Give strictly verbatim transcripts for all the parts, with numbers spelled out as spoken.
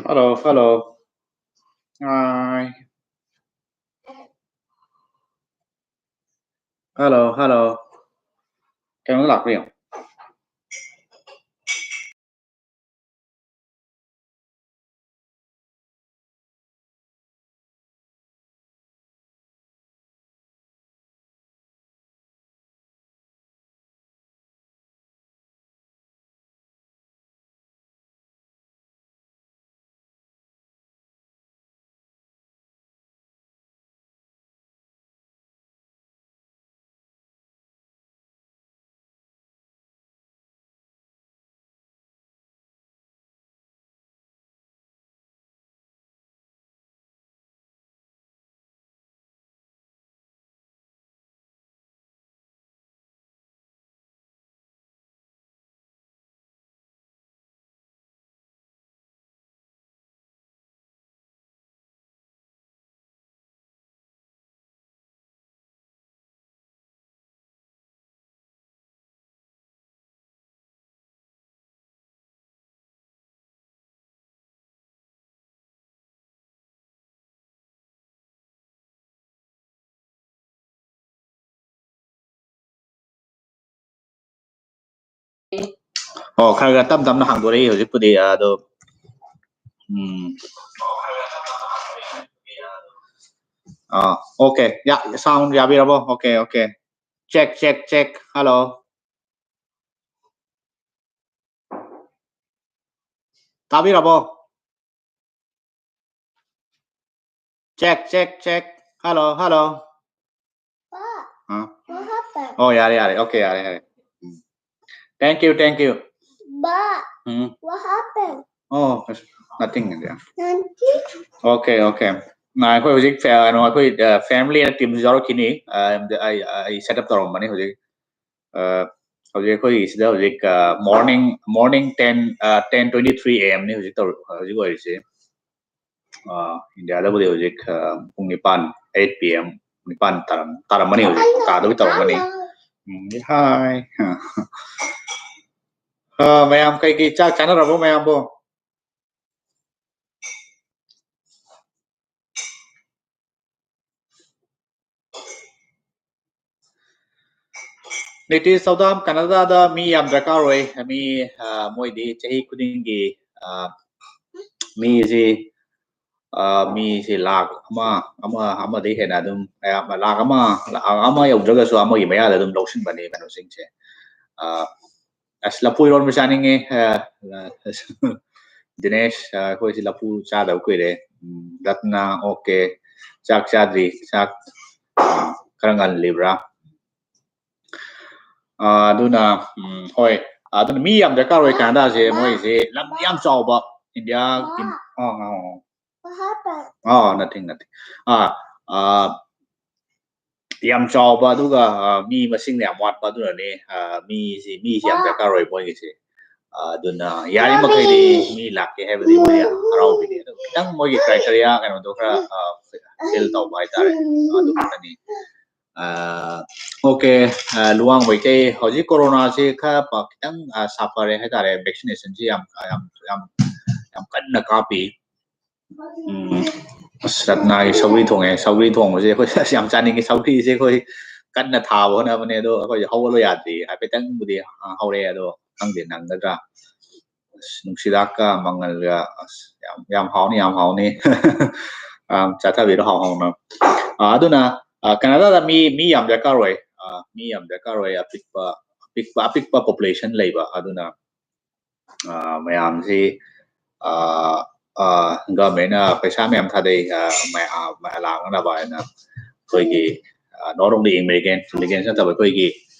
Hello, hello. Hi. Hello, hello. ꯀꯩꯅꯣ ꯂꯥꯛꯄ꯭ꯔꯥ ꯌꯦꯡꯉꯣ꯫ ꯑꯣ, ꯈꯔ ꯈꯔ ꯇꯞ ꯇꯞꯅ ꯍꯥꯡꯗꯣꯔꯛꯏ ꯍꯧꯖꯤꯛꯄꯨꯗꯤ, ꯑꯗꯣ, ꯎꯝ꯫ ꯑꯥ, okay, ꯌꯥ-, sound ꯌꯥꯕꯤꯔꯕꯣ? Okay, okay. Check, check, check. Hello. ꯇꯥꯕꯤꯔꯕꯣ? Check, check, check. Hello, hello. Pa, ꯍꯥ? What happened? ꯑꯣ, ꯌꯥꯔꯦ, ꯌꯥꯔꯦ. Okay, ꯌꯥꯔꯦ, ꯌꯥꯔꯦ꯫ ꯎꯝ꯫ Thank you, thank you. But um. What happened? Oh, nothing, India. Nothing? Okay, okay. ꯉꯥꯏ, ꯑꯩꯈꯣꯏ ꯍꯧꯖꯤꯛ ꯐꯦ-, ꯀꯩꯅꯣ, ꯑꯩꯈꯣꯏ, ꯑ, family and team ꯁꯨ ꯌꯥꯎꯔꯛꯈꯤꯅꯤ꯫ ꯑ, ꯑꯩ, ꯑꯩ set up ꯇꯧꯔꯝꯕꯅꯤ ꯍꯧꯖꯤꯛ꯫ ꯑ, ꯍꯧꯖꯤꯛ ꯑꯩꯈꯣꯏꯒꯤ ꯁꯤꯗ ꯍꯧꯖꯤꯛ, ꯑ, morning, morning ten, ꯑ, ten twenty three A M ꯅꯤ ꯍꯧꯖꯤꯛ ꯇꯧꯔ-, ꯍꯧꯖꯤꯛ ꯑꯣꯏꯔꯤꯁꯦ꯫ ꯑ, ꯏꯟꯗꯤꯌꯥꯗꯕꯨꯗꯤ ꯍꯧꯖꯤꯛ, ꯑ, ꯄꯨꯡ ꯅꯤꯄꯥꯟ, eight P M, ꯅꯤꯄꯥꯟ ꯇꯥꯔꯝ-, ꯇꯥꯔꯝꯃꯅꯤ ꯍꯧꯖꯤꯛ, ꯇꯥꯗꯧꯒꯤ ꯇꯧꯔꯝꯃꯅꯤ꯫ ꯎꯝ, hi. ꯑ, ꯃꯌꯥꯝ ꯀꯩꯀꯩ ꯆꯥꯛ ꯆꯥꯅꯔꯕꯣ ꯃꯌꯥꯝꯕꯣ? ꯅꯤꯇꯤꯁ ꯆꯧꯗꯥꯝ, ꯀꯅꯥꯗꯥꯗ ꯃꯤ ꯌꯥꯝ ꯗꯔꯀꯥꯔ ꯑꯣꯏ꯫ ꯃꯤ, ꯑ, ꯃꯣꯏꯗꯤ ꯆꯍꯤ ꯈꯨꯗꯤꯡꯒꯤ, ꯑ, ꯃꯤꯁꯤ, ꯑ, ꯃꯤꯁꯤ ꯂꯥꯈ ꯑꯃ, ꯑꯃ, ꯑꯃꯗꯒꯤ ꯍꯦꯟꯅ ꯑꯗꯨꯝ, ꯑꯌꯥꯝꯕ ꯂꯥꯈ ꯑꯃ, ꯂꯥꯈ ꯑꯃ ꯌꯧꯗ꯭ꯔꯒꯁꯨ ꯑꯃꯒꯤ ꯃꯌꯥꯗ ꯑꯗꯨꯝ ꯂꯧꯁꯤꯟꯕꯅꯤ ꯀꯩꯅꯣꯁꯤꯡꯁꯦ꯫ ꯑ, ꯑꯁ, ꯂꯐꯨ ꯏꯔꯣꯟꯕ ꯆꯥꯅꯤꯡꯉꯦ꯫ ꯑ, ꯑ, ꯗꯤꯅꯦꯁ, ꯑ, ꯑꯩꯈꯣꯏꯁꯤ ꯂꯐꯨ ꯆꯥꯗꯕ ꯀꯨꯏꯔꯦ꯫ ꯎꯝ, ꯔꯠꯅ, ꯑꯣꯀꯦ꯫ ꯆꯥꯛ ꯆꯥꯗ꯭ꯔꯤ꯫ ꯆꯥꯛ, ꯑ, ꯈꯔ ꯉꯜꯂꯤꯕ꯭ꯔꯥ? ꯑ, ꯑꯗꯨꯅ, ꯎꯝ, ꯍꯣꯏ꯫ ꯑꯗꯨꯅ ꯃꯤ ꯌꯥꯝ ꯗꯔꯀꯥꯔ ꯑꯣꯏ ꯀꯅꯥꯗꯥꯁꯦ꯫ ꯃꯣꯏꯁꯦ ꯂꯝꯗꯤ ꯌꯥꯝ ꯆꯥꯎꯕ꯫ ꯏꯟꯗꯤꯌꯥ, ꯏꯟ-, ꯑ, ꯑ, ꯑ꯫ ꯑ, nothing, nothing. ꯑ, ꯑ, ꯌꯥꯝ ꯆꯥꯎꯕ, ꯑꯗꯨꯒ, ꯑ, ꯃꯤ ꯃꯁꯤꯡꯅ ꯌꯥꯝ ꯋꯥꯠꯄ, ꯑꯗꯨꯅꯅꯦ, ꯑ, ꯃꯤꯁꯤ, ꯃꯤꯁꯤ ꯌꯥꯝ ꯗꯔꯀꯥꯔ ꯑꯣꯏ ꯃꯣꯏꯒꯤꯁꯦ꯫ ꯑ, ꯑꯗꯨꯅ ꯌꯥꯔꯤꯃꯈꯩꯗꯤ ꯃꯤ ꯂꯥꯛꯀꯦ ꯍꯥꯏꯕꯗꯤ ꯃꯣꯏ ꯌꯥꯝ ꯍꯔꯥꯎꯕꯤꯅꯦ꯫ ꯑꯗꯣ ꯈꯤꯇꯪ ꯃꯣꯏꯒꯤ criteria ꯀꯩꯅꯣꯗꯣ ꯈꯔ, ꯑ, fill ꯇꯧꯕ ꯍꯥꯏꯇꯥꯔꯦ꯫ ꯑꯗꯨ ꯈꯛꯇꯅꯤ꯫ ꯑ, ꯑꯣꯀꯦ, ꯑ, ꯂꯨꯋꯥꯡ ꯃꯩꯇꯩ, ꯍꯧꯖꯤꯛ ꯀꯣꯔꯣꯅꯥꯁꯤ ꯈꯔ ꯄ-, ꯈꯤꯇꯪ, ꯑ, ꯁꯥꯐꯔꯦ ꯍꯥꯏꯇꯥꯔꯦ꯫ Vaccinationꯁꯤ ꯌꯥꯝ, ꯌꯥꯝ, ꯌꯥꯝ, ꯌꯥꯝ ꯀꯟꯅ ꯀꯥꯞꯄꯤ꯫ ꯎꯝ, ꯑꯁ, ꯔꯠꯅꯥꯒꯤ ꯁꯧꯒ꯭ꯔꯤ ꯊꯣꯡꯉꯦ꯫ ꯁꯧꯒ꯭ꯔꯤ ꯊꯣꯡꯕꯁꯦ ꯑꯩꯈꯣꯏ ꯑꯁ ꯌꯥꯝ ꯆꯥꯅꯤꯡꯉꯤ꯫ ꯁꯧꯒ꯭ꯔꯤꯁꯦ ꯑꯩꯈꯣꯏ ꯀꯟꯅ ꯊꯥꯕ ꯍꯣꯠꯅꯕꯅꯦ, ꯑꯗꯣ ꯑꯩꯈꯣꯏ ꯍꯧꯒꯠꯂꯣ ꯌꯥꯗ꯭ꯔꯤ꯫ ꯍꯥꯏꯐꯦꯠꯇꯪꯕꯨꯗꯤ, ꯑ, ꯍꯧꯔꯛꯑꯦ, ꯑꯗꯣ ꯈꯪꯗꯦ ꯅꯪꯒꯗ꯭ꯔꯥ꯫ ꯑꯁ, ꯅꯨꯡꯁꯤꯗꯥꯛꯀ ꯃꯪꯒꯜꯒ, ꯑꯁ, ꯌꯥꯝ, ꯌꯥꯝ ꯍꯥꯎꯅꯤ, ꯌꯥꯝ ꯍꯥꯎꯅꯤ꯫ ꯑ, ꯆꯥꯊꯕꯤꯔꯣ ꯍꯥꯎ ꯍꯥꯎꯅ꯫ ꯑ, ꯑꯗꯨꯅ, ꯑ, ꯀꯅꯥꯗꯥꯗ ꯃꯤ, ꯃꯤ ꯌꯥꯝ ꯗꯔꯀꯥꯔ ꯑꯣꯏ꯫ ꯑ, ꯃꯤ ꯌꯥꯝ ꯗꯔꯀꯥꯔ ꯑꯣꯏ꯫ ꯑꯄꯤꯛꯄ, ꯑꯄꯤꯛꯄ, ꯑꯄꯤꯛꯄ population ꯂꯩꯕ꯫ ꯑꯗꯨꯅ, ꯑ, ꯃꯌꯥꯝꯁꯤ, ꯑ, ꯑ, governmentꯅ ꯄꯩꯁꯥ ꯃꯌꯥꯝ ꯊꯥꯗꯩ, ꯑ, ꯃꯌꯥꯝ, ꯃꯌꯥꯝ ꯂꯥꯛꯅꯅꯕ ꯍꯥꯏꯅ ꯑꯩꯈꯣꯏꯒꯤ, ꯑ, not only immigrant, immigrant ꯅꯠꯇꯕ ꯑꯩꯈꯣꯏꯒꯤ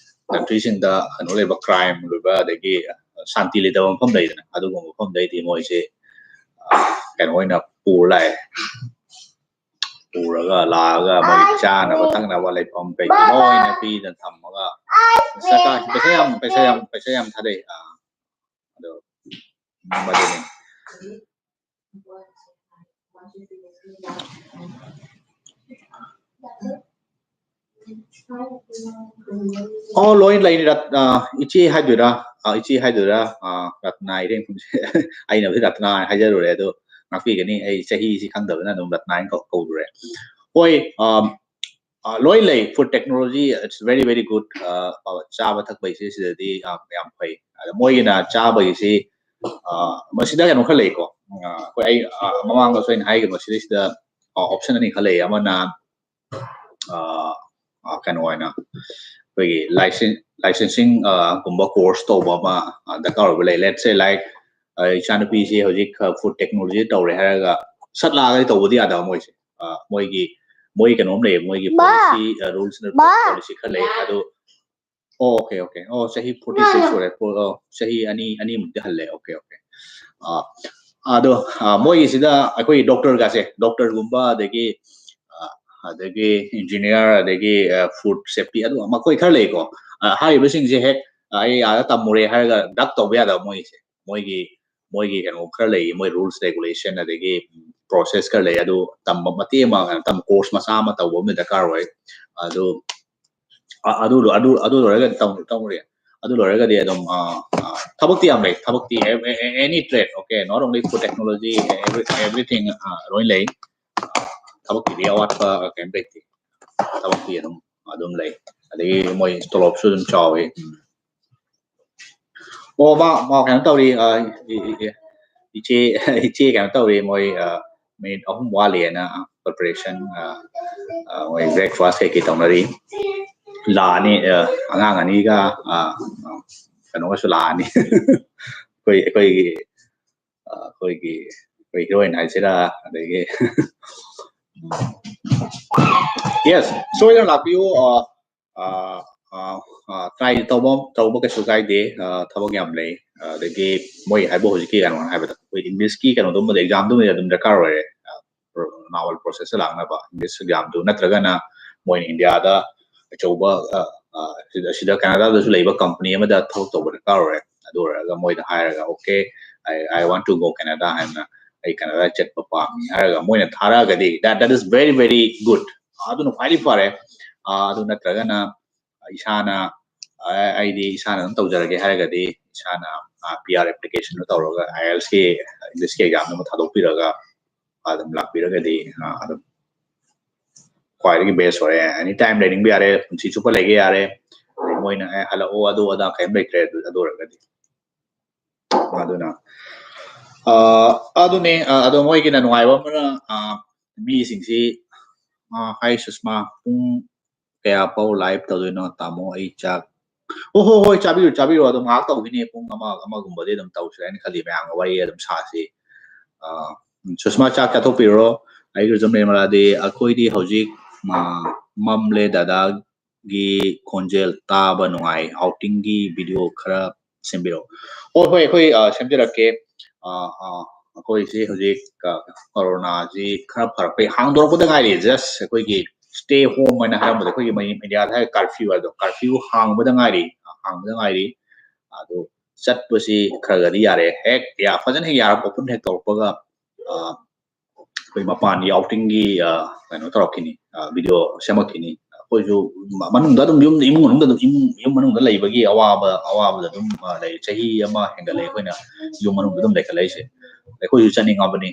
countryꯁꯤꯡꯗ ꯀꯩꯅꯣ ꯂꯩꯕ, crime ꯂꯩꯕ, ꯑꯗꯒꯤ ꯁꯥꯟꯇꯤ ꯂꯩꯇꯕ ꯃꯐꯝ ꯂꯩꯗꯅ, ꯑꯗꯨꯒꯨꯝꯕ ꯃꯐꯝꯗꯩꯗꯤ ꯃꯣꯏꯁꯦ, ꯑ, ꯀꯩꯅꯣ ꯑꯣꯏꯅ ꯄꯨꯔ ꯂꯥꯛꯑꯦ꯫ ꯄꯨꯔꯒ ꯂꯥꯛꯑꯒ ꯃꯣꯏ ꯆꯥꯅꯕ ꯊꯛꯅꯕ ꯂꯩꯐꯝ ꯀꯩꯀꯩ ꯂꯣꯏꯅ ꯄꯤꯗꯅ ꯊꯝꯃꯒ ꯁꯔꯀꯥꯔꯁꯤ ꯄꯩꯁꯥ ꯌꯥꯝ, ꯄꯩꯁꯥ ꯌꯥꯝ, ꯄꯩꯁꯥ ꯌꯥꯝ ꯊꯥꯗꯩ꯫ ꯑ, ꯑꯗꯣ ꯃꯗꯨꯅꯤ꯫ ꯑꯣ, ꯂꯣꯏ ꯂꯩꯔꯤ꯫ ꯔꯠ-, ꯑ, ꯏꯆꯦ ꯍꯥꯏꯗꯣꯏꯔꯥ? ꯑ, ꯏꯆꯦ ꯍꯥꯏꯗꯣꯏꯔꯥ? ꯑ, ꯔꯠꯅꯥ ꯏꯔꯦꯡꯐꯝꯁꯦ꯫ ꯑꯩꯅꯕꯨꯗꯤ ꯔꯠꯅꯥ ꯍꯥꯏꯖꯔꯨꯔꯦ, ꯑꯗꯣ ꯉꯥꯛꯄꯤꯒꯅꯤ, ꯑꯩ ꯆꯍꯤꯁꯤ ꯈꯪꯗꯕꯅ ꯑꯗꯨꯝ ꯔꯠꯅꯥ ꯍꯥꯏꯅ ꯀꯧ-, ꯀꯧꯔꯨꯔꯦ꯫ ꯍꯣꯏ, ꯑ, ꯑ, ꯂꯣꯏ ꯂꯩ꯫ Food technology, it's very, very good. ꯑ, ꯆꯥꯕ ꯊꯛꯄꯒꯤꯁꯤ ꯁꯤꯗꯗꯤ ꯌꯥꯝ, ꯌꯥꯝ ꯐꯩ꯫ ꯑꯗ ꯃꯣꯏꯒꯤꯅ ꯆꯥꯕꯒꯤꯁꯤ, ꯑ, ꯃꯁꯤꯗ ꯀꯩꯅꯣ ꯈꯔ ꯂꯩꯀꯣ꯫ ꯑ, ꯑꯩꯈꯣꯏ, ꯑꯩ, ꯑ, ꯃꯃꯥꯡꯗꯁꯨ ꯑꯩꯅ ꯍꯥꯏꯈꯤꯕ ꯁꯤꯗꯩꯁꯤꯗ, ꯑ, option ꯑꯅꯤ ꯈꯔ ꯂꯩ꯫ ꯑꯃꯅ, ꯑ, ꯑ, ꯀꯩꯅꯣ ꯑꯣꯏꯅ ꯑꯩꯈꯣꯏꯒꯤ license, licensing, ꯑ, ꯒꯨꯝꯕ course ꯇꯧꯕ ꯑꯃ, ꯑ, ꯗꯔꯀꯥꯔ ꯑꯣꯏꯕ ꯂꯩ꯫ Let's say, like, ꯑ, ꯏꯆꯥꯅꯨꯄꯤꯁꯤ ꯍꯧꯖꯤꯛ, ꯑ, food technology ꯇꯧꯔꯦ ꯍꯥꯏꯔꯒ ꯁꯠ ꯂꯥꯛꯑꯒꯗꯤ ꯇꯧꯕꯗꯤ ꯌꯥꯗꯕ ꯃꯣꯏꯁꯦ꯫ ꯑ, ꯃꯣꯏꯒꯤ, ꯃꯣꯏ ꯀꯩꯅꯣꯝ ꯂꯩꯌꯦ, ꯃꯣꯏꯒꯤ policy, ꯑ, rules and policy ꯈꯔ ꯂꯩ꯫ ꯑꯗꯨ, ꯑꯣ, okay, okay. ꯑꯣ, ꯆꯍꯤ forty six ꯁꯨꯔꯦ꯫ ꯑꯣ, ꯆꯍꯤ ꯑꯅꯤ, ꯑꯅꯤꯃꯨꯛꯇꯤ ꯍꯜꯂꯦ꯫ Okay, okay. ꯑ, ꯑꯗꯣ, ꯑ, ꯃꯣꯏꯒꯤꯁꯤꯗ ꯑꯩꯈꯣꯏ doctor ꯒꯥꯁꯦ, doctor ꯒꯨꯝꯕ, ꯑꯗꯒꯤ, ꯑ, ꯑꯗꯒꯤ engineer, ꯑꯗꯒꯤ, ꯑ, food safety, ꯑꯗꯨ ꯃꯈꯣꯏ ꯈꯔ ꯂꯩꯀꯣ꯫ ꯑ, ꯍꯥꯏꯔꯤꯕꯁꯤꯡꯁꯦ ꯍꯦꯛ ꯑꯩ ꯑꯥꯗ ꯇꯝꯃꯨꯔꯦ ꯍꯥꯏꯔꯒ ꯗꯛ ꯇꯧꯕ ꯌꯥꯗꯕ ꯃꯣꯏꯒꯤꯁꯦ꯫ ꯃꯣꯏꯒꯤ, ꯃꯣꯏꯒꯤ ꯀꯩꯅꯣ ꯈꯔ ꯂꯩ, ꯃꯣꯏ rules, regulation, ꯑꯗꯒꯤ process ꯈꯔ ꯂꯩ꯫ ꯑꯗꯨ ꯇꯝꯕ ꯃꯇꯦꯛ ꯑꯃ, ꯀꯩꯅꯣ, ꯇꯝ-, course ꯃꯆꯥ ꯑꯃ ꯇꯧꯕ ꯑꯃ ꯗꯔꯀꯥꯔ ꯑꯣꯏ꯫ ꯑꯗꯨ, ꯑ-, ꯑꯗꯨ, ꯑꯗꯨ, ꯑꯗꯨ ꯂꯣꯏꯔꯒꯗꯤ ꯇꯝ-, ꯇꯝꯃꯨꯔꯦ꯫ ꯑꯗꯨ ꯂꯣꯏꯔꯒꯗꯤ ꯑꯗꯨꯝ, ꯑ, ꯑ, ꯊꯕꯛꯇꯤ ꯌꯥꯝ ꯂꯩ꯫ ꯊꯕꯛꯇꯤ a-, a-, a-, any trade, okay, not only food technology, every-, everything, ꯑ, ꯂꯣꯏ ꯂꯩ꯫ ꯑ, ꯊꯕꯛꯀꯤꯗꯤ ꯑꯋꯥꯠꯄ ꯀꯩꯝ ꯂꯩꯇꯦ꯫ ꯊꯕꯛꯇꯤ ꯑꯗꯨꯝ, ꯑꯗꯨꯝ ꯂꯩ꯫ ꯑꯗꯒꯤ ꯃꯣꯏ ꯇꯣꯂꯣꯞꯁꯨ ꯑꯗꯨꯝ ꯆꯥꯎꯋꯤ꯫ ꯎꯝ꯫ ꯑꯣ, ꯃꯥ, ꯃꯥ ꯀꯩꯅꯣ ꯇꯧꯔꯤ, ꯑ, ꯏ-, ꯏ-, ꯏ-, ꯏꯆꯦ, ꯏꯆꯦ ꯀꯩꯅꯣ ꯇꯧꯔꯤ, ꯃꯣꯏ, ꯑ, minute ꯑꯍꯨꯝ ꯋꯥꯠꯂꯤꯑꯅ, ꯑ, preparation, ꯑ, ꯑ, ꯃꯣꯏ breakfast ꯀꯩꯀꯩ ꯇꯧꯅꯔꯤ꯫ ꯂꯥꯛꯑꯅꯤ, ꯑ, ꯑꯉꯥꯡ ꯑꯅꯤꯒ, ꯑ, ꯑ, ꯀꯩꯅꯣꯒꯁꯨ ꯂꯥꯛꯑꯅꯤ꯫ ꯑꯩꯈꯣꯏ, ꯑꯩꯈꯣꯏꯒꯤ, ꯑ, ꯑꯩꯈꯣꯏꯒꯤ, ꯑꯩꯈꯣꯏ heroine ꯍꯥꯏꯁꯤꯔꯥ, ꯑꯗꯒꯤ, yes, ꯁꯣꯏꯗꯅ ꯂꯥꯛꯄꯤꯌꯨ꯫ ꯑ, ꯑ, ꯑ, ꯑ, try ꯇꯧꯕ, ꯇꯧꯕ ꯀꯩꯁꯨ ꯀꯥꯏꯗꯦ꯫ ꯑ, ꯊꯕꯛ ꯌꯥꯝ ꯂꯩ꯫ ꯑ, ꯑꯗꯒꯤ ꯃꯣꯏ ꯍꯥꯏꯕ ꯍꯧꯖꯤꯛꯀꯤ ꯀꯩꯅꯣ ꯍꯥꯏꯕꯗꯣ, ꯑꯩꯈꯣꯏ English ꯀꯤ ꯀꯩꯅꯣꯗꯨꯃꯗꯤ, exam ꯗꯨꯃꯗꯤ ꯑꯗꯨꯝ ꯗꯔꯀꯥꯔ ꯑꯣꯏꯔꯦ꯫ ꯑ, normal process ꯇ ꯂꯥꯛꯅꯕ English exam ꯗꯨ ꯅꯠꯇ꯭ꯔꯒꯅ ꯃꯣꯏ ꯏꯟꯗꯤꯌꯥꯗ ꯑꯆꯧꯕ, ꯑ, ꯑ, ꯁꯤꯗ, ꯁꯤꯗ ꯀꯅꯥꯗꯥꯗꯁꯨ ꯂꯩꯕ company ꯑꯃꯗ ꯊꯕꯛ ꯇꯧꯕ ꯗꯔꯀꯥꯔ ꯑꯣꯏꯔꯦ꯫ ꯑꯗꯨ ꯑꯣꯏꯔꯒ ꯃꯣꯏꯗ ꯍꯥꯏꯔꯒ, "Okay, I, I want to go Canada" ꯍꯥꯏꯅ, "ꯑꯩ ꯀꯅꯥꯗꯥ ꯆꯠꯄ ꯄꯥꯝꯃꯤ" ꯍꯥꯏꯔꯒ ꯃꯣꯏꯅ ꯊꯥꯔꯛꯑꯒꯗꯤ, that, that is very, very good. ꯑꯗꯨꯅ ꯈ꯭ꯋꯥꯏꯗꯒꯤ ꯐꯔꯦ꯫ ꯑ, ꯑꯗꯨ ꯅꯠꯇ꯭ꯔꯒꯅ ꯏꯁꯥꯅ, ꯑ, "ꯑꯩꯗꯤ ꯏꯁꯥꯅ ꯑꯗꯨꯝ ꯇꯧꯖꯔꯒꯦ" ꯍꯥꯏꯔꯒꯗꯤ ꯏꯁꯥꯅ, ꯑ, P R application ꯗꯨ ꯇꯧꯔꯒ, IELTS ꯀꯤ, English ꯀꯤ exam ꯑꯃ ꯊꯥꯗꯣꯛꯄꯤꯔꯒ ꯑꯗꯨꯝ ꯂꯥꯛꯄꯤꯔꯒꯗꯤ, ꯑ, ꯑꯗꯨꯝ ꯈ꯭ꯋꯥꯏꯗꯒꯤ best ꯑꯣꯏꯔꯦ꯫ Any time ꯂꯩꯅꯤꯡꯕ ꯌꯥꯔꯦ, ꯄꯨꯟꯁꯤ ꯆꯨꯞꯄ ꯂꯩꯒꯦ ꯌꯥꯔꯦ꯫ ꯑꯗꯩ ꯃꯣꯏꯅ "ꯑꯦ, ꯍꯜꯂꯛꯑꯣ, ꯑꯗꯨ ꯑꯗꯥ" ꯀꯔꯤꯝ ꯂꯩꯇ꯭ꯔꯦ꯫ ꯑꯗꯨ ꯑꯗꯨ ꯑꯣꯏꯔꯒꯗꯤ ꯑꯗꯨꯅ ꯑ, ꯑꯗꯨꯅꯦ꯫ ꯑ, ꯑꯗꯣ ꯃꯣꯏꯒꯤꯅ ꯅꯨꯡꯉꯥꯏꯕ ꯑꯃꯅ, ꯑ, ꯃꯤꯁꯤꯡꯁꯤ, ꯑ, "ꯍꯥꯏ ꯁꯨꯁꯃꯥ, ꯄꯨꯡ ꯀꯌꯥ ꯐꯥꯎ live ꯇꯧꯗꯣꯏꯅꯣ ꯇꯥꯃꯣ? ꯑꯩ ꯆꯥꯛ" "ꯑꯣ, ꯍꯣ, ꯍꯣꯏ, ꯆꯥꯕꯤꯔꯨ, ꯆꯥꯕꯤꯔꯨ, ꯑꯗꯨꯝ ꯉꯥꯏꯍꯥꯛ ꯇꯧꯈꯤꯅꯤ, ꯄꯨꯡ ꯑꯃ, ꯑꯃꯒꯨꯝꯕꯗꯤ ꯑꯗꯨꯝ ꯇꯧꯁꯤꯔꯥ" ꯍꯥꯏꯅ ꯈꯜꯂꯤ꯫ ꯃꯌꯥꯝꯒ ꯋꯥꯔꯤ ꯑꯗꯨꯝ ꯁꯥꯁꯤ꯫ ꯑ, ꯁꯨꯁꯃꯥ, ꯆꯥꯛ ꯆꯥꯊꯣꯛꯄꯤꯔꯨꯔꯣ꯫ ꯑꯩꯒ ꯁꯨꯝ ꯂꯩꯃꯔꯛꯑꯗꯤ ꯑꯩꯈꯣꯏꯗꯤ ꯍꯧꯖꯤꯛ, ꯑ, ꯃꯝꯂꯦ꯫ ꯗꯗꯥꯒꯤ ꯈꯣꯟꯖꯦꯜ ꯇꯥꯕ ꯅꯨꯡꯉꯥꯏ꯫ Outingꯒꯤ video ꯈꯔ ꯁꯦꯝꯕꯤꯔꯛꯑꯣ꯫ ꯍꯣꯏ, ꯍꯣꯏ, ꯑꯩꯈꯣꯏ, ꯑ, ꯁꯦꯝꯖꯔꯛꯀꯦ꯫ ꯑ, ꯑ, ꯑꯩꯈꯣꯏꯁꯤ ꯍꯧꯖꯤꯛ, ꯑ, ꯀꯣꯔꯣꯅꯥꯁꯤ ꯈꯔ ꯐꯔꯛꯄꯩ ꯍꯥꯡꯗꯣꯔꯛꯄꯗ ꯉꯥꯏꯔꯤ꯫ Just ꯑꯩꯈꯣꯏꯒꯤ stay home ꯍꯥꯏꯅ ꯍꯥꯏꯔꯝꯕꯗꯣ, ꯑꯩꯈꯣꯏꯒꯤ ꯃꯅꯤ-, ꯏꯟꯗꯤꯌꯥꯗ ꯍꯥꯏꯔꯒ curfew ꯍꯥꯏꯗꯣ, curfew ꯍꯥꯡꯕꯗ ꯉꯥꯏꯔꯤ, ꯍꯥꯡꯕꯗ ꯉꯥꯏꯔꯤ꯫ ꯑꯗꯣ ꯆꯠꯄꯁꯤ ꯈꯔ ꯈꯔꯗꯤ ꯌꯥꯔꯦ꯫ ꯍꯦꯛ ꯌꯥ-, ꯐꯖꯅ ꯍꯦꯛ ꯌꯥꯔꯛꯄ, open ꯍꯦꯛ ꯇꯧꯔꯛꯄꯒ, ꯑ, ꯑꯩꯈꯣꯏ ꯃꯄꯥꯟꯒꯤ outingꯒꯤ, ꯑ, ꯀꯩꯅꯣ ꯇꯧꯔꯛꯈꯤꯅꯤ, ꯑ, video ꯁꯦꯝꯃꯛꯈꯤꯅꯤ꯫ ꯑꯩꯈꯣꯏꯁꯨ ꯃ-, ꯃꯅꯨꯡꯗ ꯑꯗꯨꯝ, ꯌꯨꯝ, ꯏꯃꯨꯡ ꯃꯅꯨꯡꯗ ꯑꯗꯨꯝ, ꯏꯃꯨꯡ, ꯌꯨꯝ ꯃꯅꯨꯡꯗ ꯂꯩꯕꯒꯤ ꯑꯋꯥꯕ, ꯑꯋꯥꯕꯗ ꯑꯗꯨꯝ, ꯑ, ꯂꯩ꯫ ꯆꯍꯤ ꯑꯃ ꯍꯦꯟꯒꯠꯂꯛꯑꯦ ꯑꯩꯈꯣꯏꯅ ꯌꯨꯝ ꯃꯅꯨꯡꯗ ꯑꯗꯨꯝ ꯂꯩꯈꯠꯂꯛꯏꯁꯦ꯫ ꯑꯩꯈꯣꯏꯁꯨ ꯆꯠꯅꯤꯡꯉꯕꯅꯤ꯫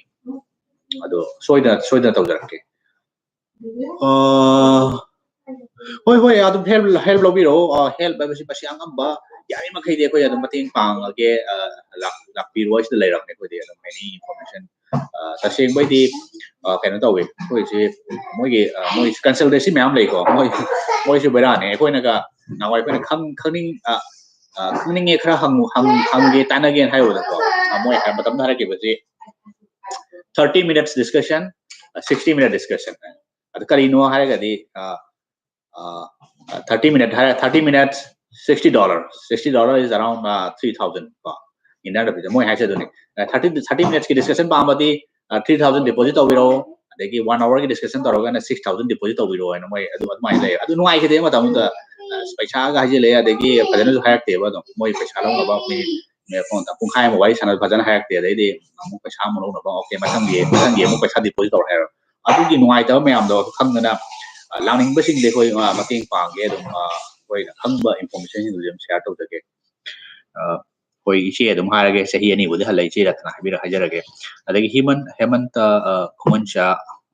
ꯑꯗꯣ ꯁꯣꯏꯗꯅ, ꯁꯣꯏꯗꯅ ꯇꯧꯖꯔꯛꯀꯦ꯫ ꯑ, ꯍꯣꯏ, ꯍꯣꯏ, ꯑꯗꯨꯝ help, help ꯂꯧꯕꯤꯔꯛꯑꯣ꯫ ꯑ, help ꯍꯥꯏꯕꯁꯤ ꯃꯁꯤ ꯑꯉꯝꯕ ꯌꯥꯔꯤꯃꯈꯩꯗꯤ ꯑꯩꯈꯣꯏ ꯑꯗꯨꯝ ꯃꯇꯦꯡ ꯄꯥꯡꯉꯒꯦ꯫ ꯑ, ꯂꯥꯛ-, ꯂꯥꯛꯄꯤꯔꯣ, ꯑꯩ ꯁꯤꯗ ꯂꯩꯔꯕꯅꯦ ꯑꯩꯈꯣꯏꯗꯤ ꯑꯗꯨꯝ any information꯫ ꯑ, ꯇꯁꯦꯡꯕꯩꯗꯤ, ꯑ, ꯀꯩꯅꯣ ꯇꯧꯋꯤ, ꯑꯩꯈꯣꯏꯁꯤ ꯃꯣꯏꯒꯤ, ꯑ, ꯃꯣꯏ consultancy ꯃꯌꯥꯝ ꯂꯩꯀꯣ꯫ ꯃꯣꯏ, ꯃꯣꯏꯁꯨ ꯕꯦꯔꯥꯅꯦ꯫ ꯑꯩꯈꯣꯏꯅꯒ ꯅꯍꯥꯟꯋꯥꯏ ꯑꯩꯈꯣꯏꯅ ꯈꯪ-, ꯈꯪꯅꯤꯡ-, ꯑ, ꯑ, ꯈꯪꯅꯤꯡꯉꯦ, ꯈꯔ ꯍꯪꯉꯨ-, ꯍꯪ-, ꯍꯪꯒꯦ, ꯇꯥꯟꯅꯒꯦꯅ ꯍꯥꯏꯔꯨꯕꯗꯀꯣ, ꯑ, ꯃꯣꯏ ꯍꯥꯏ-, ꯃꯇꯝꯗ ꯍꯥꯏꯔꯛꯈꯤꯕꯁꯤ thirty minutes discussion, sixty minute discussion꯫ ꯑꯗꯨ ꯀꯔꯤꯅꯣ ꯍꯥꯏꯔꯒꯗꯤ, ꯑ, ꯑ, thirty minute ꯍꯥꯏꯔ, thirty minutes, sixty dollar, sixty dollar is around, uh, three thousand ꯀꯣ, Indian rupees꯫ ꯃꯣꯏ ꯍꯥꯏꯁꯦ ꯑꯗꯨꯅꯤ꯫ ꯑ, thirty, thirty minutesꯀꯤ discussion ꯄꯥꯝꯃꯗꯤ, ꯑ, three thousand deposit ꯇꯧꯕꯤꯔꯛꯑꯣ, ꯑꯗꯒꯤ one hourꯒꯤ discussion ꯇꯧꯔꯒꯅ six thousand deposit ꯇꯧꯕꯤꯔꯛꯑꯣ ꯍꯥꯏꯅ ꯃꯣꯏ ꯑꯗꯨ ꯑꯗꯨꯃꯥꯏꯅ ꯂꯩ꯫ ꯑꯗꯨ ꯅꯨꯡꯉꯥꯏꯈꯤꯗꯦ ꯃꯇꯝꯗꯨꯗ꯫ ꯑ, ꯄꯩꯁꯥꯒ ꯍꯥꯏꯖꯤꯜꯂꯛꯑꯦ, ꯑꯗꯒꯤ ꯐꯖꯅꯁꯨ ꯍꯥꯏꯔꯛꯇꯦꯕ꯫ ꯑꯗꯨꯝ ꯃꯣꯏ ꯄꯩꯁꯥ ꯂꯧꯅꯕ ꯃꯤꯅꯤꯠ, ꯃꯤꯅꯤꯠ ꯄꯨꯡ, ꯄꯨꯡꯈꯥꯏ ꯑꯃ ꯋꯥꯔꯤ ꯁꯥꯟꯅꯕ ꯐꯖꯅ ꯍꯥꯏꯔꯛꯇꯦ꯫ ꯑꯗꯩꯗꯤ ꯑꯃꯨꯛ ꯄꯩꯁꯥ ꯑꯃꯨꯛ ꯂꯧꯅꯕ, "ꯑꯣꯀꯦ, ꯃꯊꯪꯒꯤ, ꯃꯊꯪꯒꯤ ꯑꯃꯨꯛ ꯄꯩꯁꯥ deposit ꯇꯧꯔꯦ" ꯍꯥꯏꯔꯣ꯫ ꯑꯗꯨꯒꯤ ꯅꯨꯡꯉꯥꯏꯇꯕ ꯃꯌꯥꯝꯗꯣ ꯈꯪꯗꯅ, ꯑ, ꯂꯥꯛꯅꯤꯡꯕꯁꯤꯡꯗꯤ ꯑꯩꯈꯣꯏ, ꯑ, ꯃꯇꯦꯡ ꯄꯥꯡꯒꯦ꯫ ꯑꯗꯨꯝ, ꯑ, ꯑꯩꯈꯣꯏꯅ ꯈꯪꯕ informationꯁꯤꯡꯗꯨꯗꯤ ꯑꯗꯨꯝ share ꯇꯧꯖꯒꯦ꯫ ꯑ, ꯑꯩꯈꯣꯏ ꯏꯆꯦ ꯑꯗꯨꯝ ꯍꯥꯏꯔꯒꯦ, ꯆꯍꯤ ꯑꯅꯤꯕꯨꯗꯤ ꯍꯜꯂꯦ, ꯏꯆꯦ ꯔꯇꯅꯥ ꯍꯥꯏꯕꯤꯔ-, ꯍꯥꯏꯖꯔꯒꯦ꯫ ꯑꯗꯒꯤ ꯍꯤꯃꯟ-, ꯍꯦꯃꯟꯇ, ꯑ, ꯈꯨꯃꯟꯆꯥ,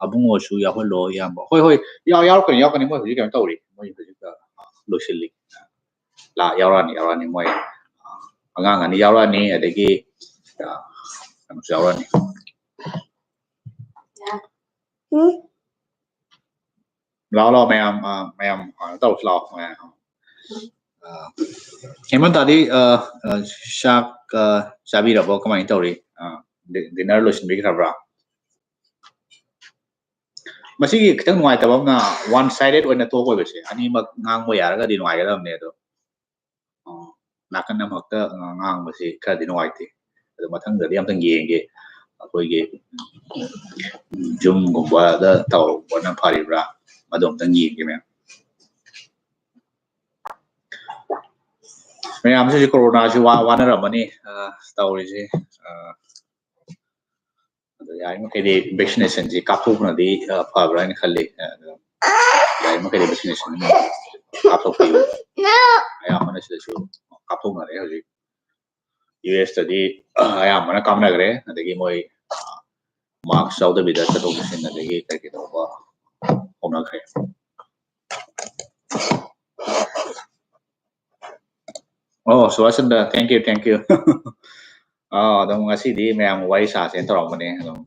ꯑꯕꯨꯡꯉꯣꯁꯨ ꯌꯥꯎꯍꯜꯂꯣ, ꯏꯌꯥꯝꯕ꯫ ꯍꯣꯏ, ꯍꯣꯏ, ꯌꯥꯎ-, ꯌꯥꯎꯔꯛꯀꯅꯤ, ꯌꯥꯎꯔꯛꯀꯅꯤ꯫ ꯃꯣꯏ ꯍꯧꯖꯤꯛ ꯀꯩꯅꯣ ꯇꯧꯔꯤ, ꯃꯣꯏ ꯍꯧꯖꯤꯛ, ꯑ, ꯂꯣꯏꯁꯤꯜꯂꯤ꯫ ꯂꯥ-, ꯌꯥꯎꯔꯛꯑꯅꯤ, ꯌꯥꯎꯔꯛꯑꯅꯤ꯫ ꯃꯣꯏ, ꯑ, ꯑꯉꯥꯡ ꯑꯅꯤ ꯌꯥꯎꯔꯛꯑꯅꯤ, ꯑꯗꯒꯤ, ꯑ, ꯀꯩꯅꯣꯁꯨ ꯌꯥꯎꯔꯛꯑꯅꯤ꯫ ꯂꯥꯛꯑꯣ, ꯂꯥꯛꯑꯣ, ꯃꯌꯥꯝ, ꯑ, ꯃꯌꯥꯝ, ꯑ, ꯇꯧꯁꯤ ꯂꯥꯛꯑꯣ, ꯃꯌꯥꯝ꯫ ꯑ, ꯍꯦꯃꯟꯇꯥꯗꯤ, ꯑ, ꯑ, ꯆꯥꯛ, ꯑ, ꯆꯥꯕꯤꯔꯕꯣ? ꯀꯃꯥꯏꯅ ꯇꯧꯔꯤ? ꯑ, ꯗꯤ-, dinner ꯂꯣꯏꯁꯤꯟꯕꯤꯈ꯭ꯔꯕ꯭ꯔꯥ? ꯃꯁꯤꯒꯤ ꯈꯤꯇꯪ ꯅꯨꯡꯉꯥꯏꯇꯕ ꯑꯃꯅ, one sided ꯑꯣꯏꯅ talk ꯑꯣꯏꯕꯁꯦ, ꯑꯅꯤꯃꯛ ꯉꯥꯡꯕ ꯌꯥꯔꯒꯗꯤ ꯅꯨꯡꯉꯥꯏꯒꯗꯕꯅꯦ, ꯑꯗꯣ, ꯑ, ꯅꯥꯀꯟ ꯑꯃꯈꯛꯇ, ꯑ, ꯉꯥꯡꯕꯁꯤ ꯈꯔꯗꯤ ꯅꯨꯡꯉꯥꯏꯇꯦ꯫ ꯑꯗꯣ ꯃꯊꯪꯗꯗꯤ ꯑꯝꯇꯪ ꯌꯦꯡꯒꯦ, ꯑꯩꯈꯣꯏꯒꯤ, ꯎꯝ, Zoomꯒꯨꯝꯕꯗ ꯇꯧꯕꯅ ꯐꯔꯤꯕ꯭ꯔꯥ, ꯑꯗꯨ ꯑꯝꯇꯪ ꯌꯦꯡꯒꯦ, ꯃꯌꯥꯝ꯫ ꯃꯌꯥꯝꯁꯤꯁꯨ ꯀꯣꯔꯣꯅꯥꯁꯤ ꯋꯥ-, ꯋꯥꯅꯔꯝꯃꯅꯤ, ꯑ, ꯇꯧꯔꯤꯁꯦ꯫ ꯑ, ꯑꯗꯣ ꯌꯥꯔꯤꯃꯈꯩꯗꯤ vaccinationꯁꯤ ꯀꯥꯞꯊꯣꯛꯄꯅꯗꯤ, ꯑ, ꯐꯕ꯭ꯔꯥ ꯍꯥꯏꯅ ꯈꯜꯂꯤ꯫ ꯑ, ꯑꯗꯣ ꯌꯥꯔꯤꯃꯈꯩꯗꯤ vaccination ꯀꯥꯞꯊꯣꯛꯄꯤꯌꯨ꯫ ꯑꯌꯥꯝꯕꯅ ꯁꯤꯗꯁꯨ ꯀꯥꯞꯊꯣꯛꯅꯔꯦ ꯍꯧꯖꯤꯛ꯫ USꯇꯗꯤ, ꯑ, ꯑꯌꯥꯝꯕꯅ ꯀꯥꯞꯅꯈ꯭ꯔꯦ꯫ ꯑꯗꯒꯤ ꯃꯣꯏ, ꯑ, mask ꯌꯥꯎꯗꯕꯤꯗ ꯆꯠꯊꯣꯛ ꯆꯠꯁꯤꯟ ꯑꯗꯒꯤ ꯀꯩ ꯀꯩ ꯇꯧꯕ ꯍꯧꯅꯈ꯭ꯔꯦ꯫ ꯑꯣ, Subhas Chandra, thank you, thank you꯫ ꯑꯥ, ꯑꯗꯨꯝ ꯉꯁꯤꯗꯤ ꯃꯌꯥꯝꯒ ꯋꯥꯔꯤ ꯁꯥꯁꯦꯅ ꯇꯧꯔꯛꯄꯅꯦ꯫ ꯑꯗꯨꯝ,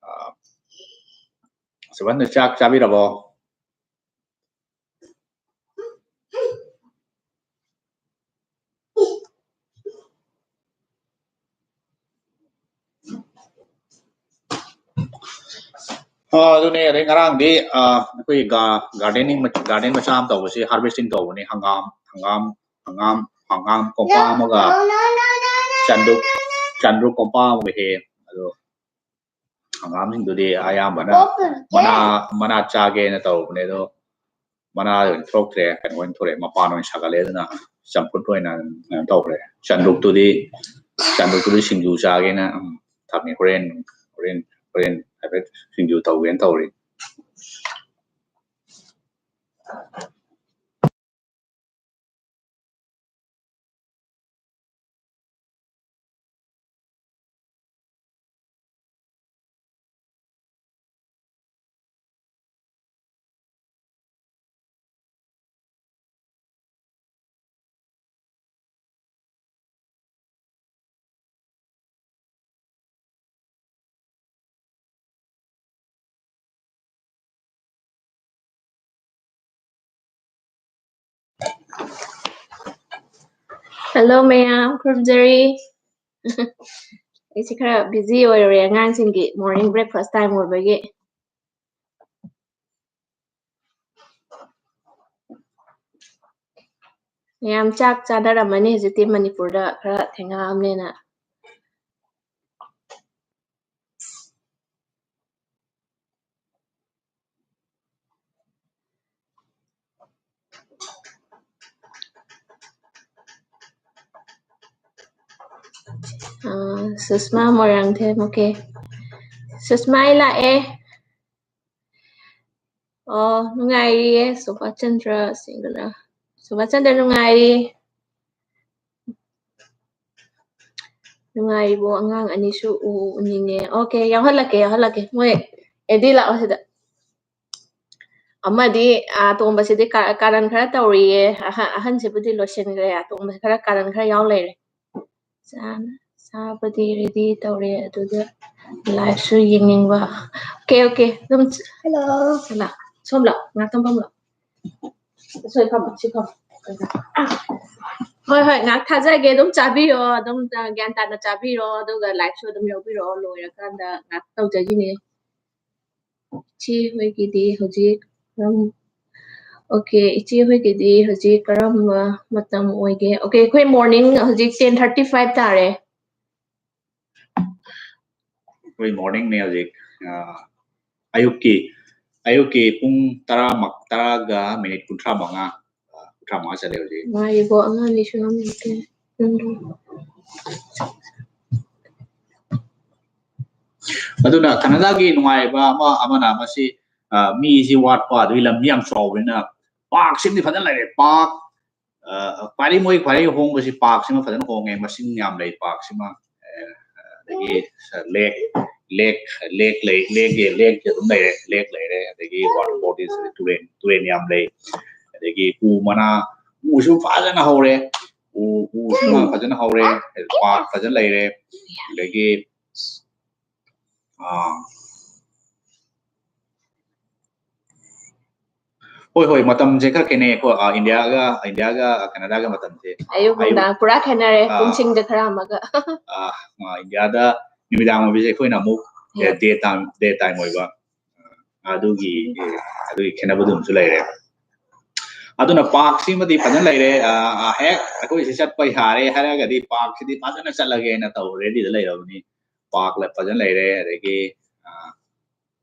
ꯑꯥ, ꯁꯨꯕꯥꯁ ꯆꯟꯗ꯭ꯔ, ꯆꯥꯛ ꯆꯥꯕꯤꯔꯕꯣ? ꯑ, ꯑꯗꯨꯅꯦ꯫ ꯑꯗꯩ ꯉꯔꯥꯡꯗꯤ, ꯑ, ꯑꯩꯈꯣꯏ ꯒꯥ-, gardening ꯃ-, garden ꯃꯆꯥ ꯑꯃ ꯇꯧꯕꯁꯤ harvesting ꯇꯧꯕꯅꯤ꯫ ꯍꯪꯒꯥꯝ, ꯍꯪꯒꯥꯝ, ꯍꯪꯒꯥꯝ, ꯍꯪꯒꯥꯝ ꯀꯣꯝꯄꯥꯛ ꯑꯃꯒ ꯆꯟꯗ꯭ꯔꯨꯛ, ꯆꯟꯗ꯭ꯔꯨꯛ ꯀꯣꯝꯄꯥꯛ ꯑꯃꯒ ꯍꯦꯛꯑꯦ꯫ ꯑꯗꯣ ꯍꯪꯒꯥꯝꯁꯤꯡꯗꯨꯗꯤ ꯑꯌꯥꯝꯕꯅ ꯃꯅꯥ, ꯃꯅꯥ ꯆꯥꯒꯦꯅ ꯇꯧꯕꯅꯦ, ꯑꯗꯣ ꯃꯅꯥ ꯑꯣꯏꯅ ꯊꯣꯛꯇ꯭ꯔꯦ, ꯀꯩꯅꯣ ꯑꯣꯏꯅ ꯊꯣꯛꯂꯛꯑꯦ, ꯃꯄꯥꯟ ꯑꯣꯏꯅ ꯁꯥꯒꯠꯂꯦ, ꯑꯗꯨꯅ ꯆꯝꯐꯨꯠ ꯑꯣꯏꯅ ꯀꯩꯅꯣ ꯇꯧꯈ꯭ꯔꯦ꯫ ꯆꯟꯗ꯭ꯔꯨꯛꯇꯨꯗꯤ, ꯆꯟꯗ꯭ꯔꯨꯛꯇꯨꯗꯤ ꯁꯤꯡꯖꯨ ꯆꯥꯒꯦꯅ, ꯎꯝ, ꯊꯝꯃꯤ꯫ ꯍꯣꯔꯦꯟ, ꯍꯣꯔꯦꯟ, ꯍꯣꯔꯦꯟ ꯍꯥꯏꯐꯦꯠ ꯁꯤꯡꯖꯨ ꯇꯧꯒꯦꯅ ꯇꯧꯔꯤ꯫ Hello ꯃꯌꯥꯝ, ꯈꯨꯔꯨꯝꯖꯔꯤ꯫ ꯑꯩꯁꯦ ꯈꯔ busy ꯑꯣꯏꯔꯨꯔꯦ ꯑꯉꯥꯡꯁꯤꯡꯒꯤ morning breakfast time ꯑꯣꯏꯕꯒꯤ꯫ ꯃꯌꯥꯝ ꯆꯥꯛ ꯆꯥꯅꯔꯝꯃꯅꯤ ꯍꯧꯖꯤꯛꯇꯤ, ꯃꯅꯤꯄꯨꯔꯗ ꯈꯔ ꯊꯦꯡꯉꯛꯑꯕꯅꯤꯅ꯫ ꯑ, ꯁꯨꯁꯃꯥ ꯃꯣꯏꯔꯥꯡꯊꯦꯝ, okay꯫ ꯁꯨꯁꯃꯥ, ꯑꯩ ꯂꯥꯛꯑꯦ꯫ ꯑꯣ, ꯅꯨꯡꯉꯥꯏꯔꯤꯌꯦ, ꯁꯨꯕꯥꯁ ꯆꯟꯗ꯭ꯔ ꯁꯤꯡꯒꯅ꯫ ꯁꯨꯕꯥꯁ ꯆꯟꯗ꯭ꯔ ꯅꯨꯡꯉꯥꯏꯔꯤ꯫ ꯅꯨꯡꯉꯥꯏꯔꯤꯕꯣ? ꯑꯉꯥꯡ ꯑꯅꯤꯁꯨ ꯎ-, ꯎꯅꯤꯡꯉꯦ꯫ Okay, ꯌꯥꯎꯍꯜꯂꯛꯀꯦ, ꯌꯥꯎꯍꯜꯂꯛꯀꯦ꯫ ꯃꯣꯏ, ꯑꯦꯗꯤ ꯂꯥꯛꯑꯣ ꯁꯤꯗ꯫ ꯑꯃꯗꯤ, ꯑ, ꯑꯇꯣꯝꯕꯁꯤꯗꯤ ꯀꯥ-, ꯀꯥꯔꯟ ꯈꯔ ꯇꯧꯔꯤꯌꯦ꯫ ꯑꯍ-, ꯑꯍꯟꯁꯤꯕꯨꯗꯤ ꯂꯣꯏꯁꯤꯟꯈ꯭ꯔꯦ꯫ ꯑꯇꯣꯝꯕꯁꯤ ꯈꯔ ꯀꯥꯔꯟ ꯈꯔ ꯌꯥꯎ ꯂꯩꯔꯦ꯫ ꯆꯥꯅ-, ꯆꯥꯕꯗꯤ ready ꯇꯧꯔꯦ, ꯑꯗꯨꯒ liveꯁꯨ ꯌꯦꯡꯅꯤꯡꯕ꯫ Okay, okay, ꯑꯗꯨꯝ ꯆ-, hello꯫ ꯁꯣꯝ ꯂꯥꯛ, ꯁꯣꯝ ꯂꯥꯛ, ꯉꯥꯛꯇꯪ ꯐꯝ ꯂꯥꯛ꯫ ꯁꯣꯏ ꯐꯝꯃꯣ, ꯁꯤ ꯐꯝꯃꯣ꯫ ꯍꯣꯏ, ꯍꯣꯏ, ꯉꯥꯏꯍꯥꯛ ꯊꯥꯖꯒꯦ꯫ ꯑꯗꯨꯝ ꯆꯥꯕꯤꯔꯣ, ꯑꯗꯨꯝ, ꯑ, ꯒ꯭ꯌꯥꯟ ꯇꯥꯅ ꯆꯥꯕꯤꯔꯣ, ꯑꯗꯨꯒ liveꯁꯨ ꯑꯗꯨꯝ ꯌꯥꯎꯕꯤꯔꯛꯑꯣ꯫ ꯂꯣꯏꯔꯀꯥꯟꯗ ꯉꯥꯏꯍꯥꯛ ꯇꯧꯖꯈꯤꯅꯦ꯫ ꯏꯆꯦ ꯍꯣꯏꯒꯤꯗꯤ ꯍꯧꯖꯤꯛ ꯀꯔꯝ-, okay, ꯏꯆꯦ ꯍꯣꯏꯒꯤꯗꯤ ꯍꯧꯖꯤꯛ ꯀꯔꯝꯕ ꯃꯇꯝ ꯑꯣꯏꯒꯦ? Okay, ꯑꯩꯈꯣꯏ morning ꯍꯧꯖꯤꯛ ten thirty five ꯇꯥꯔꯦ꯫ ꯑꯩꯈꯣꯏ morningꯅꯦ ꯍꯧꯖꯤꯛ, ꯑ, ꯑꯌꯨꯛꯀꯤ, ꯑꯌꯨꯛꯀꯤ ꯄꯨꯡ ꯇꯔꯥ ꯃꯛ-, ꯇꯔꯥꯒ minute ꯀꯨꯟꯊ꯭ꯔꯥ ꯃꯉꯥ, ꯑ, ꯀꯨꯟꯊ꯭ꯔꯥ ꯃꯉꯥ ꯆꯠꯂꯦ ꯍꯧꯖꯤꯛ꯫ ꯉꯥꯏꯌꯨꯀꯣ, ꯑꯉꯥꯡ ꯑꯅꯤꯁꯨ ꯌꯥꯎꯔꯝꯃꯦ꯫ ꯎꯝ꯫ ꯑꯗꯨꯅ ꯀꯅꯥꯗꯥꯒꯤ ꯅꯨꯡꯉꯥꯏꯕ ꯑꯃ, ꯑꯃꯅ ꯃꯁꯤ, ꯑ, ꯃꯤꯁꯤ ꯋꯥꯠꯄ, ꯑꯗꯨꯒꯤ ꯂꯝꯗꯤ ꯌꯥꯝ ꯆꯥꯎꯕꯅꯤꯅ parkꯁꯤꯃꯗꯤ ꯐꯖꯅ ꯂꯩꯔꯦ꯫ Park, ꯑ, ꯈ꯭ꯋꯥꯏꯗꯒꯤ, ꯃꯣꯏ ꯈ꯭ꯋꯥꯏꯗꯒꯤ ꯍꯣꯡꯕꯁꯤ parkꯁꯤꯃ ꯐꯖꯅ ꯍꯣꯡꯉꯦ, ꯃꯁꯤꯡ ꯌꯥꯝ ꯂꯩ parkꯁꯤꯃ꯫ ꯑ, ꯑꯗꯒꯤ lake, lake, lake ꯂꯩ, lake, lake ꯑꯗꯨꯝ ꯂꯩꯔꯦ, lake ꯂꯩꯔꯦ, ꯑꯗꯒꯤ water bodies, ꯇꯨꯔꯦꯟ, ꯇꯨꯔꯦꯟ ꯌꯥꯝ ꯂꯩ, ꯑꯗꯒꯤ ꯎ ꯃꯅꯥ, ꯎꯁꯨ ꯐꯖꯅ ꯍꯧꯔꯦ, ꯎ, ꯎꯁꯨ ꯐꯖꯅ ꯍꯧꯔꯦ, park ꯐꯖꯅ ꯂꯩꯔꯦ, ꯑꯗꯒꯤ, ꯑ, ꯍꯣꯏ, ꯍꯣꯏ, ꯃꯇꯝꯁꯦ ꯈꯔ ꯈꯦꯠꯅꯩꯀꯣ꯫ ꯑ, ꯏꯟꯗꯤꯌꯥꯒ, ꯏꯟꯗꯤꯌꯥꯒ, ꯑ, ꯀꯅꯥꯗꯥꯒ ꯃꯇꯝꯁꯦ꯫ ꯑꯌꯨꯛ ꯑꯌꯨꯛ꯫ ꯅꯨꯡꯗꯥꯡ ꯄꯨꯔꯥ ꯈꯦꯠꯅꯔꯦ, ꯑꯥ꯫ ꯄꯨꯡꯁꯤꯡꯗ ꯈꯔ ꯑꯃꯒ꯫ ꯑ, ꯑ, ꯏꯟꯗꯤꯌꯥꯗ ꯅꯨꯃꯤꯗꯥꯡ ꯑꯣꯏꯕꯁꯦ ꯑꯩꯈꯣꯏꯅ ꯑꯃꯨꯛ, ꯑꯦ, ꯍꯣꯏ꯫ Day time, day time ꯑꯣꯏꯕ꯫ ꯑꯗꯨꯒꯤ, ꯑꯗꯨꯒꯤ ꯈꯦꯠꯅꯕꯗꯨꯃꯁꯨ ꯂꯩꯔꯦ꯫ ꯑꯗꯨꯅ park ꯁꯤꯃꯗꯤ ꯐꯖꯅ ꯂꯩꯔꯦ꯫ ꯑ, ꯑ, ꯍꯦꯛ ꯑꯩꯈꯣꯏꯁꯤ ꯆꯠꯄ ꯌꯥꯔꯦ ꯍꯥꯏꯔꯒꯗꯤ park ꯁꯤꯗꯤ ꯐꯖꯅ ꯆꯠꯂꯒꯦꯅ ꯇꯧ ready ꯗ ꯂꯩꯔꯕꯅꯤ꯫ Park ꯂ-, ꯐꯖꯅ ꯂꯩꯔꯦ꯫ ꯑꯗꯒꯤ, ꯑ,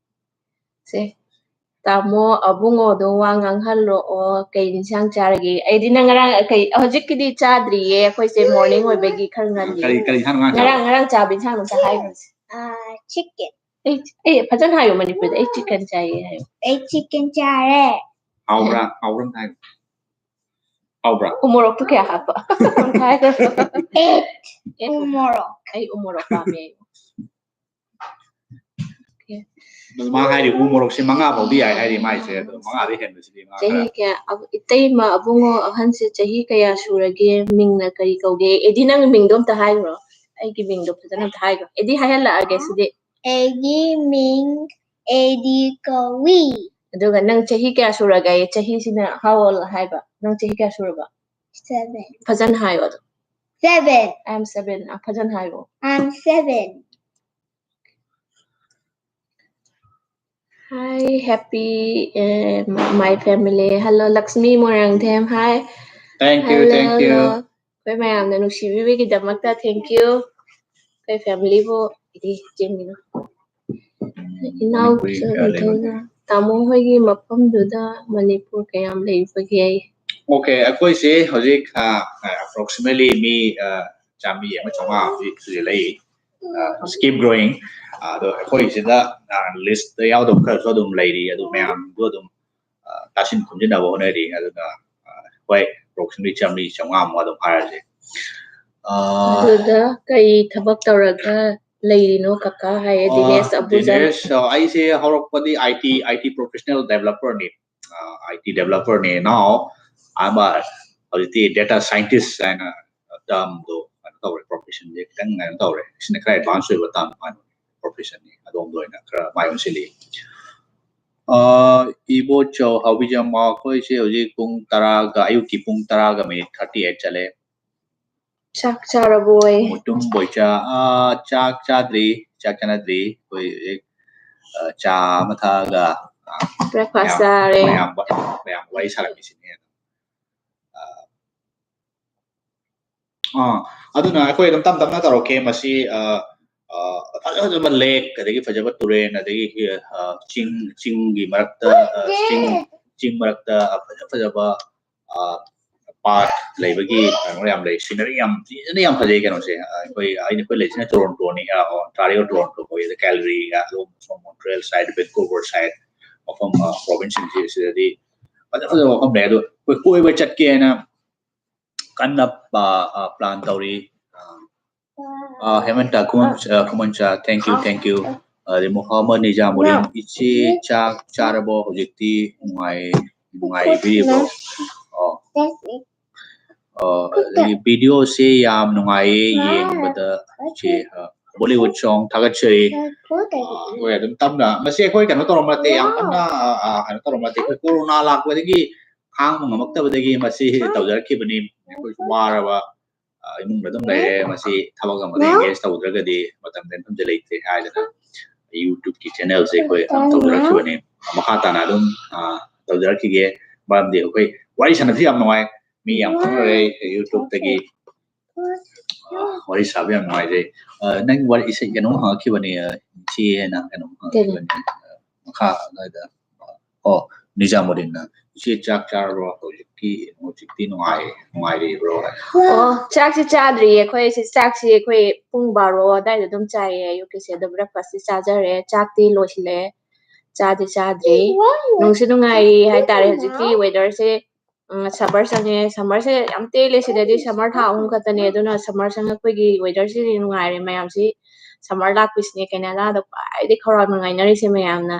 ꯁꯦ, ꯇꯥꯃꯣ ꯑꯕꯨꯡꯉꯣꯗꯣ ꯋꯥ ꯉꯥꯡꯍꯜꯂꯛꯑꯣ, ꯀꯩ ꯏꯟꯁꯥꯡ ꯆꯥꯔꯒꯦ? ꯑꯩꯗꯤ ꯅꯪ ꯉꯔꯥꯡ, ꯀꯩ, ꯍꯧꯖꯤꯛꯀꯤꯗꯤ ꯆꯥꯗ꯭ꯔꯤꯌꯦ, ꯑꯩꯈꯣꯏꯁꯦ morning ꯑꯣꯏꯕꯒꯤ ꯈꯔ ꯉꯜꯂꯤ꯫ ꯀꯔꯤ, ꯀꯔꯤ ꯏꯟꯁꯥꯡꯅꯣ ꯉꯔꯥꯡ ꯉꯔꯥꯡ, ꯆꯥꯕ? ꯉꯔꯥꯡ ꯆꯥꯕ ꯏꯟꯁꯥꯡꯗꯣ ꯑꯝꯇ ꯍꯥꯏꯈ꯭ꯔꯁꯤ꯫ ꯑ, chicken꯫ ꯑꯩ, ꯑꯩ ꯐꯖꯅ ꯍꯥꯏꯌꯣ ꯃꯅꯤꯄꯨꯔꯤꯗ, "ꯑꯩ chicken ꯆꯥꯏꯌꯦ" ꯍꯥꯏꯌꯣ꯫ ꯑꯩ chicken ꯆꯥꯔꯦ꯫ ꯍꯥꯎꯕ꯭ꯔꯥ? ꯍꯥꯎꯕ꯭ꯔꯥ ꯑꯝꯇ ꯍꯥꯏꯌꯣ꯫ ꯍꯥꯎꯕ꯭ꯔꯥ? ꯎ ꯃꯣꯔꯣꯛꯇꯣ ꯀꯌꯥ ꯍꯥꯞꯄ? Eight꯫ Eight꯫ ꯎ ꯃꯣꯔꯣꯛ꯫ ꯑꯩ ꯎ ꯃꯣꯔꯣꯛ ꯄꯥꯝꯃꯦ꯫ ꯑꯗꯨ ꯃꯥ ꯍꯥꯏꯔꯤ, ꯎ ꯃꯣꯔꯣꯛꯁꯦ ꯃꯉꯥ ꯐꯥꯎꯗꯤ ꯌꯥꯏ ꯍꯥꯏꯔꯤ ꯃꯥꯏꯁꯦ, ꯑꯗꯣ ꯃꯉꯥꯗꯤ ꯍꯦꯟꯕꯁꯤꯗꯤ ꯃꯥ ꯆꯍꯤ ꯈꯔ ꯀꯌꯥ, ꯑꯕ-, ꯏꯇꯩꯃ, ꯑꯕꯨꯡꯉꯣ, ꯑꯍꯟꯁꯦ ꯆꯍꯤ ꯀꯌꯥ ꯁꯨꯔꯒꯦ? ꯃꯤꯡꯅ ꯀꯔꯤ ꯀꯧꯒꯦ? ꯑꯦꯗꯤ, ꯅꯪ ꯃꯤꯡꯗꯣ ꯑꯝꯇ ꯍꯥꯏꯈ꯭ꯔꯣ꯫ ꯑꯩꯒꯤ ꯃꯤꯡꯗꯣ ꯐꯖꯅ ꯑꯝꯇ ꯍꯥꯏꯈ꯭ꯔꯣ꯫ ꯑꯦꯗꯤ, ꯍꯥꯏꯍꯜꯂꯛꯑꯒꯦ ꯁꯤꯗꯤ꯫ ꯑꯩꯒꯤ ꯃꯤꯡ ꯑꯦꯗꯤ ꯀꯧꯏ꯫ ꯑꯗꯨꯒ ꯅꯪ ꯆꯍꯤ ꯀꯌꯥ ꯁꯨꯔꯒꯦ? ꯆꯍꯤꯁꯤꯅ how old ꯍꯥꯏꯕ꯫ ꯅꯪ ꯆꯍꯤ ꯀꯌꯥ ꯁꯨꯔꯕ? Seven꯫ ꯐꯖꯅ ꯍꯥꯏꯌꯣ ꯑꯗꯣ꯫ Seven꯫ I am seven꯫ ꯑ, ꯐꯖꯅ ꯍꯥꯏꯌꯣ꯫ I am seven꯫ Hi, happy, uh, my family. Hello, Lakshmi Moirangthem. Hi꯫ Thank you, hello, thank you꯫ Hello꯫ ꯑꯩꯈꯣꯏ ꯃꯌꯥꯝꯅ ꯅꯨꯡꯁꯤꯕꯤꯕꯒꯤꯗꯃꯛꯇ thank you꯫ ꯑꯩꯈꯣꯏ family ꯕꯨ ꯏꯗꯤ ꯆꯦꯟꯒꯤꯅꯨ꯫ ꯏꯅꯥꯎ ꯃꯅꯤꯄꯨꯔꯤ ꯀꯌꯥ ꯂꯩꯕꯒꯦ? ꯇꯥꯃꯣ ꯍꯣꯏꯒꯤ ꯃꯐꯝꯗꯨꯗ ꯃꯅꯤꯄꯨꯔ ꯀꯌꯥꯝ ꯂꯩꯕꯒꯦ? Okay, ꯑꯩꯈꯣꯏꯁꯦ ꯍꯧꯖꯤꯛ, ꯑ, approximately ꯃꯤ, ꯑ, ꯆꯥꯝꯃꯔꯤ ꯑꯃ ꯆꯥꯝꯃꯉꯥ ꯍꯧꯖꯤꯛ ꯍꯧꯖꯤꯛ ꯂꯩ꯫ ꯑ, keep growing꯫ ꯑ, ꯑꯗꯣ ꯑꯩꯈꯣꯏꯁꯤꯗ, ꯑ, list ꯇ ꯌꯥꯎꯗꯕ ꯈꯔꯁꯨ ꯑꯗꯨꯝ ꯂꯩꯔꯤ, ꯑꯗꯨ ꯃꯌꯥꯝꯗꯣ ꯑꯗꯨꯝ, ꯑ, ꯇꯥꯁꯤꯟ ꯈꯣꯝꯖꯤꯟꯅꯕ ꯍꯣꯠꯅꯔꯤ꯫ ꯑꯗꯨꯅ, ꯑ, ꯍꯣꯏ, approximately ꯆꯥꯝꯃꯔꯤ ꯆꯥꯝꯃꯉꯥꯃꯨꯛ ꯑꯗꯨꯝ ꯍꯥꯏꯔꯁꯦ꯫ ꯑ, ꯑꯗꯨꯗ ꯀꯩ ꯊꯕꯛ ꯇꯧꯔꯒ ꯂꯩꯔꯤꯅꯣ ꯀꯀꯥ ꯍꯥꯏꯔꯗꯤ? ꯑ, ꯅꯦꯛꯁ ꯑꯕꯨꯖꯥ꯫ ꯗꯤꯅꯦꯁ, ꯑ, ꯑꯩꯁꯦ ꯍꯧꯔꯛꯄꯗꯤ I T, I T professional developer ꯅꯤ꯫ ꯑ, I T developer ꯅꯤ꯫ Now, I'm a, ꯍꯧꯖꯤꯛꯇꯤ data scientist ꯍꯥꯏꯅ term ꯗꯣ ꯀꯩꯅꯣ ꯇꯧꯔꯦ, profession ꯁꯦ ꯈꯤꯇꯪ ꯀꯩꯅꯣ ꯇꯧꯔꯦ꯫ ꯁꯤꯅ ꯈꯔ advance ꯑꯣꯏꯕ term ꯍꯥꯏꯕ profession ꯅꯤ꯫ ꯑꯗꯣꯝꯗ ꯑꯣꯏꯅ ꯈꯔ ꯃꯥꯏ ꯑꯣꯟꯁꯤꯜꯂꯤ꯫ ꯑꯥ, ꯏꯕꯣꯆꯧ ꯍꯥꯎꯕꯤꯖꯝ, ꯑꯩꯈꯣꯏꯁꯦ ꯍꯧꯖꯤꯛ ꯄꯨꯡ ꯇꯔꯥꯒ, ꯑꯌꯨꯛꯀꯤ ꯄꯨꯡ ꯇꯔꯥꯒ ꯃꯤꯅꯤꯠ ꯊꯥꯔꯇꯤ ꯑꯩꯠ ꯆꯠꯂꯦ꯫ ꯆꯥꯛ ꯆꯥꯔꯕꯣꯏ? ꯃꯨꯇꯨꯝ ꯕꯣꯏꯆꯥ, ꯑꯥ, ꯆꯥꯛ ꯆꯥꯗ꯭ꯔꯤ, ꯆꯥꯛ ꯆꯥꯅꯗ꯭ꯔꯤ꯫ ꯑꯩꯈꯣꯏ ꯍꯧꯖꯤꯛ, ꯑꯥ, ꯆꯥ ꯑꯃ ꯊꯛꯑꯒ, ꯑꯥ, Breakfast ꯃꯌꯥꯝ, ꯆꯥꯔꯦ꯫ ꯃꯌꯥꯝ, ꯃꯌꯥꯝ ꯋꯥꯔꯤ ꯁꯥꯔꯝꯃꯤꯁꯤꯅꯦ꯫ ꯑꯥ, ꯑꯥ, ꯑꯗꯨꯅ ꯑꯩꯈꯣꯏ ꯑꯗꯨꯝ ꯇꯞ ꯇꯞꯅ ꯇꯧꯔꯛꯀꯦ꯫ ꯃꯁꯤ, ꯑꯥ, ꯑꯥ, ꯐꯖ ꯐꯖꯕ lake, ꯑꯗꯒꯤ ꯐꯖꯕ ꯇꯨꯔꯦꯜ, ꯑꯗꯒꯤ, ꯑꯥ, ꯆꯤꯡ, ꯆꯤꯡꯒꯤ ꯃꯔꯛꯇ, ꯑꯥ, ꯆꯤꯡ, ꯆꯤꯡ ꯃꯔꯛꯇ, ꯑꯥ, ꯐꯖ ꯐꯖꯕ, ꯑꯥ, park ꯂꯩꯕꯒꯤ ꯀꯩꯅꯣ ꯌꯥꯝ ꯂꯩ, scenery ꯌꯥꯝ ꯊꯤꯅ ꯌꯥꯝ ꯐꯖꯩ ꯀꯩꯅꯣꯁꯦ꯫ ꯑꯥ, ꯑꯩꯈꯣꯏ, ꯑꯩꯅ, ꯑꯩꯈꯣꯏ ꯂꯩꯁꯤꯅ ꯇꯣꯔꯣꯟꯇꯣꯅꯤ, ꯑꯥ, ꯑꯣꯟꯇꯥꯔꯤꯑꯣ ꯇꯣꯔꯣꯟꯇꯣ ꯀꯧꯏ, ꯑꯗ ꯀꯦꯜꯒꯔꯤ, ꯑꯗꯨꯝ ꯁꯣꯝ ꯃꯣꯟꯇ꯭ꯔꯤꯌꯦꯜ side, ꯚꯦꯟꯀꯨꯚꯔ side, ꯃꯐꯝ, ꯑꯥ, province ꯁꯤꯡꯁꯦ ꯁꯤꯗꯗꯤ ꯐꯖ ꯐꯖꯕ ꯃꯐꯝ ꯂꯩ꯫ ꯑꯗꯣ ꯑꯩꯈꯣꯏ ꯀꯣꯏꯕ ꯆꯠꯀꯦꯅ ꯀꯟꯅ, ꯑꯥ, ꯑꯥ, plan ꯇꯧꯔꯤ꯫ ꯑꯥ, ꯑꯥ, ꯍꯦꯃꯟꯇ ꯈꯨꯃꯟ-, ꯑꯥ, ꯈꯨꯃꯟꯆꯥ, thank you, thank you꯫ ꯑꯗꯩ ꯃꯣꯍꯝꯃꯗ ꯅꯤꯖꯥꯃꯨꯗꯤꯟ, ꯏꯆꯦ ꯆꯥꯛ ꯆꯥꯔꯕꯣ? ꯍꯧꯖꯤꯛꯇꯤ ꯅꯨꯡꯉꯥꯏ-, ꯅꯨꯡꯉꯥꯏꯕꯤꯔꯤꯕ꯭ꯔꯣ? ꯑꯣ꯫ ꯑꯣ, ꯑꯗꯒꯤ video ꯁꯦ ꯌꯥꯝ ꯅꯨꯡꯉꯥꯏꯌꯦ ꯌꯦꯡꯕꯗ, ꯏꯆꯦ, ꯑꯥ, Bollywood song ꯊꯥꯒꯠꯆꯔꯤ꯫ ꯑꯥ, ꯍꯣꯏ, ꯑꯗꯨꯝ ꯇꯞꯅ, ꯃꯁꯤ ꯑꯩꯈꯣꯏ ꯀꯩꯅꯣ ꯇꯧꯔꯝꯕ ꯅꯠꯇꯦ, ꯌꯥꯝ ꯀꯟꯅ, ꯑꯥ, ꯑꯥ, ꯀꯩꯅꯣ ꯇꯧꯔꯝꯕ ꯅꯠꯇꯦ꯫ ꯑꯩꯈꯣꯏ ꯀꯣꯔꯣꯅꯥ ꯂꯥꯛꯄꯗꯒꯤ ꯈꯥꯡꯕ ꯉꯝꯃꯛꯇꯕꯗꯒꯤ ꯃꯁꯤ ꯇꯧꯖꯔꯛꯈꯤꯕꯅꯤ꯫ ꯑꯩꯈꯣꯏꯁꯨ ꯋꯥꯔꯕ, ꯑꯥ, ꯏꯃꯨꯡꯗ ꯑꯗꯨꯝ ꯂꯩꯔꯦ꯫ ꯃꯁꯤ ꯊꯕꯛ ꯑꯃꯗ engage ꯇꯧꯗ꯭ꯔꯒꯗꯤ ꯃꯇꯝ ꯂꯦꯟꯐꯝꯁꯦ ꯂꯩꯇꯦ ꯍꯥꯏꯗꯅ YouTube ꯀꯤ channel ꯁꯦ ꯑꯩꯈꯣꯏ ꯑꯗꯨꯝ ꯇꯧꯖꯔꯛꯈꯤꯕꯅꯤ꯫ ꯃꯈꯥ ꯇꯥꯅ ꯑꯗꯨꯝ, ꯑꯥ, ꯇꯧꯖꯔꯛꯈꯤꯒꯦ꯫ ꯃꯔꯝꯗꯤ ꯑꯩꯈꯣꯏ ꯋꯥꯔꯤ ꯁꯥꯟꯅꯕꯁꯤ ꯌꯥꯝ ꯅꯨꯡꯉꯥꯏ, ꯃꯤ ꯌꯥꯝ ꯈꯪꯅꯔꯦ YouTube ꯇꯒꯤ꯫ ꯑꯥ, ꯋꯥꯔꯤ ꯁꯥꯕ ꯌꯥꯝ ꯅꯨꯡꯉꯥꯏꯖꯩ꯫ ꯑꯥ, ꯅꯪ ꯋꯥꯔꯤ ꯏꯁꯩ ꯀꯩꯅꯣꯝ ꯍꯪꯉꯛꯈꯤꯕꯅꯦ, ꯑꯥ, ꯏꯆꯦꯅ ꯀꯩꯅꯣꯝ ꯍꯪꯉꯛꯈꯤꯕꯅꯦ꯫ ꯑꯥ, ꯃꯈꯥ ꯑꯗꯨꯋꯥꯏꯗ, ꯑꯣ, ꯅꯤꯖꯥꯃꯨꯗꯤꯟꯅ, "ꯏꯆꯦ ꯆꯥꯛ ꯆꯥꯔꯕꯣ? ꯍꯧꯖꯤꯛꯇꯤ, ꯍꯧꯖꯤꯛꯇꯤ ꯅꯨꯡꯉꯥꯏ-, ꯅꯨꯡꯉꯥꯏꯔꯤꯕ꯭ꯔꯣ?" ꯑꯣ, ꯆꯥꯛꯁꯤ ꯆꯥꯗ꯭ꯔꯤꯌꯦ ꯑꯩꯈꯣꯏ꯫ ꯁꯤ ꯆꯥꯛꯁꯤ ꯑꯩꯈꯣꯏ ꯄꯨꯡ ꯕꯥꯔꯣ ꯑꯗꯨꯋꯥꯏꯗ ꯑꯗꯨꯝ ꯆꯥꯏꯌꯦ ꯑꯌꯨꯛꯀꯤꯁꯦ꯫ ꯑꯗꯣ breakfast ꯁꯤ ꯆꯥꯖꯔꯦ, ꯆꯥꯛꯇꯤ ꯂꯣꯏꯁꯤꯜꯂꯦ, ꯆꯥꯗꯤ ꯆꯥꯗ꯭ꯔꯤ꯫ ꯅꯨꯡꯁꯨ ꯅꯨꯡꯉꯥꯏꯔꯤ ꯍꯥꯏꯇꯥꯔꯦ꯫ ꯍꯧꯖꯤꯛꯇꯤ weather ꯁꯦ, ꯎꯝ, summer ꯆꯪꯉꯦ꯫ Summer ꯁꯦ ꯌꯥꯝ ꯇꯦꯜꯂꯦ ꯁꯤꯗꯗꯤ, summer ꯊꯥ ꯑꯍꯨꯝ ꯈꯛꯇꯅꯦ꯫ ꯑꯗꯨꯅ summer ꯆꯪꯉꯛꯄꯒꯤ weather ꯁꯤꯗꯤ ꯅꯨꯡꯉꯥꯏꯔꯦ ꯃꯌꯥꯝꯁꯤ꯫ Summer ꯂꯥꯛꯄꯁꯤꯅꯦ ꯀꯦꯅꯦꯗꯥꯗ ꯈ꯭ꯋꯥꯏꯗꯒꯤ ꯈꯧꯔꯥꯡꯅ ꯉꯥꯏꯅꯔꯤꯁꯦ ꯃꯌꯥꯝꯅ꯫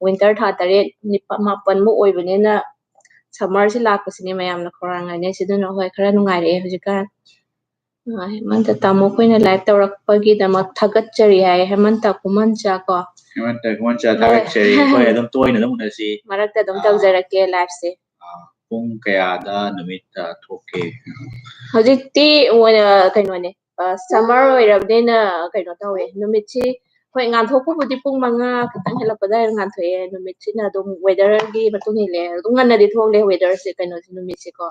Winter ꯊꯥ ꯇꯔꯦꯠ, ꯅꯤꯄꯥꯜ, ꯃꯥꯄꯜꯃꯨꯛ ꯑꯣꯏꯕꯅꯤꯅ summer ꯁꯤ ꯂꯥꯛꯄꯁꯤꯅꯦ ꯃꯌꯥꯝꯅ ꯈꯧꯔꯥꯡ ꯉꯥꯏꯅꯔꯤꯁꯦ꯫ ꯑꯗꯨꯅ ꯍꯣꯏ, ꯈꯔ ꯅꯨꯡꯉꯥꯏꯔꯛꯑꯦ ꯍꯧꯖꯤꯛꯀꯥꯟ꯫ ꯑ, ꯍꯦꯃꯟꯇ ꯇꯥꯃꯣ ꯑꯩꯈꯣꯏꯅ live ꯇꯧꯔꯛꯄꯒꯤꯗꯃꯛ ꯊꯥꯒꯠꯆꯔꯤ ꯍꯥꯏ, ꯍꯦꯃꯟꯇ ꯈꯨꯃꯟꯆꯥ ꯀꯣ꯫ ꯍꯦꯃꯟꯇ ꯈꯨꯃꯟꯆꯥ ꯊꯥꯒꯠꯆꯔꯤ꯫ ꯑꯩꯈꯣꯏ ꯑꯗꯨꯝ ꯇꯣꯏꯅ ꯑꯗꯨꯝ ꯎꯅꯁꯤ꯫ ꯃꯔꯛꯇ ꯑꯗꯨꯝ ꯇꯧꯖꯔꯛꯀꯦ liveꯁꯦ꯫ ꯑ, ꯄꯨꯡ ꯀꯌꯥꯗ ꯅꯨꯃꯤꯠ, ꯑ, ꯊꯣꯛꯀꯦ? ꯍꯧꯖꯤꯛꯇꯤ ꯑꯣꯏꯅ ꯀꯩꯅꯣꯅꯦ, ꯑ, summer ꯑꯣꯏꯔꯕꯅꯤꯅ ꯀꯩꯅꯣ ꯇꯧꯋꯦ, ꯅꯨꯃꯤꯠꯁꯤ ꯍꯣꯏ, ꯉꯥꯟꯊꯣꯛꯄꯕꯨꯗꯤ ꯄꯨꯡ ꯃꯉꯥ ꯈꯤꯇꯪ ꯍꯦꯜꯂꯛꯄ ꯑꯗꯨꯋꯥꯏꯗ ꯉꯥꯟꯊꯣꯛꯑꯦ꯫ ꯅꯨꯃꯤꯠꯁꯤꯅ ꯑꯗꯨꯝ weatherꯒꯤ ꯃꯇꯨꯡ ꯏꯜꯂꯦ꯫ ꯑꯗꯨꯝ ꯉꯟꯅꯗꯤ ꯊꯣꯛꯂꯦ weatherꯁꯦ, ꯀꯩꯅꯣꯁꯦ, ꯅꯨꯃꯤꯠꯁꯦꯀꯣ꯫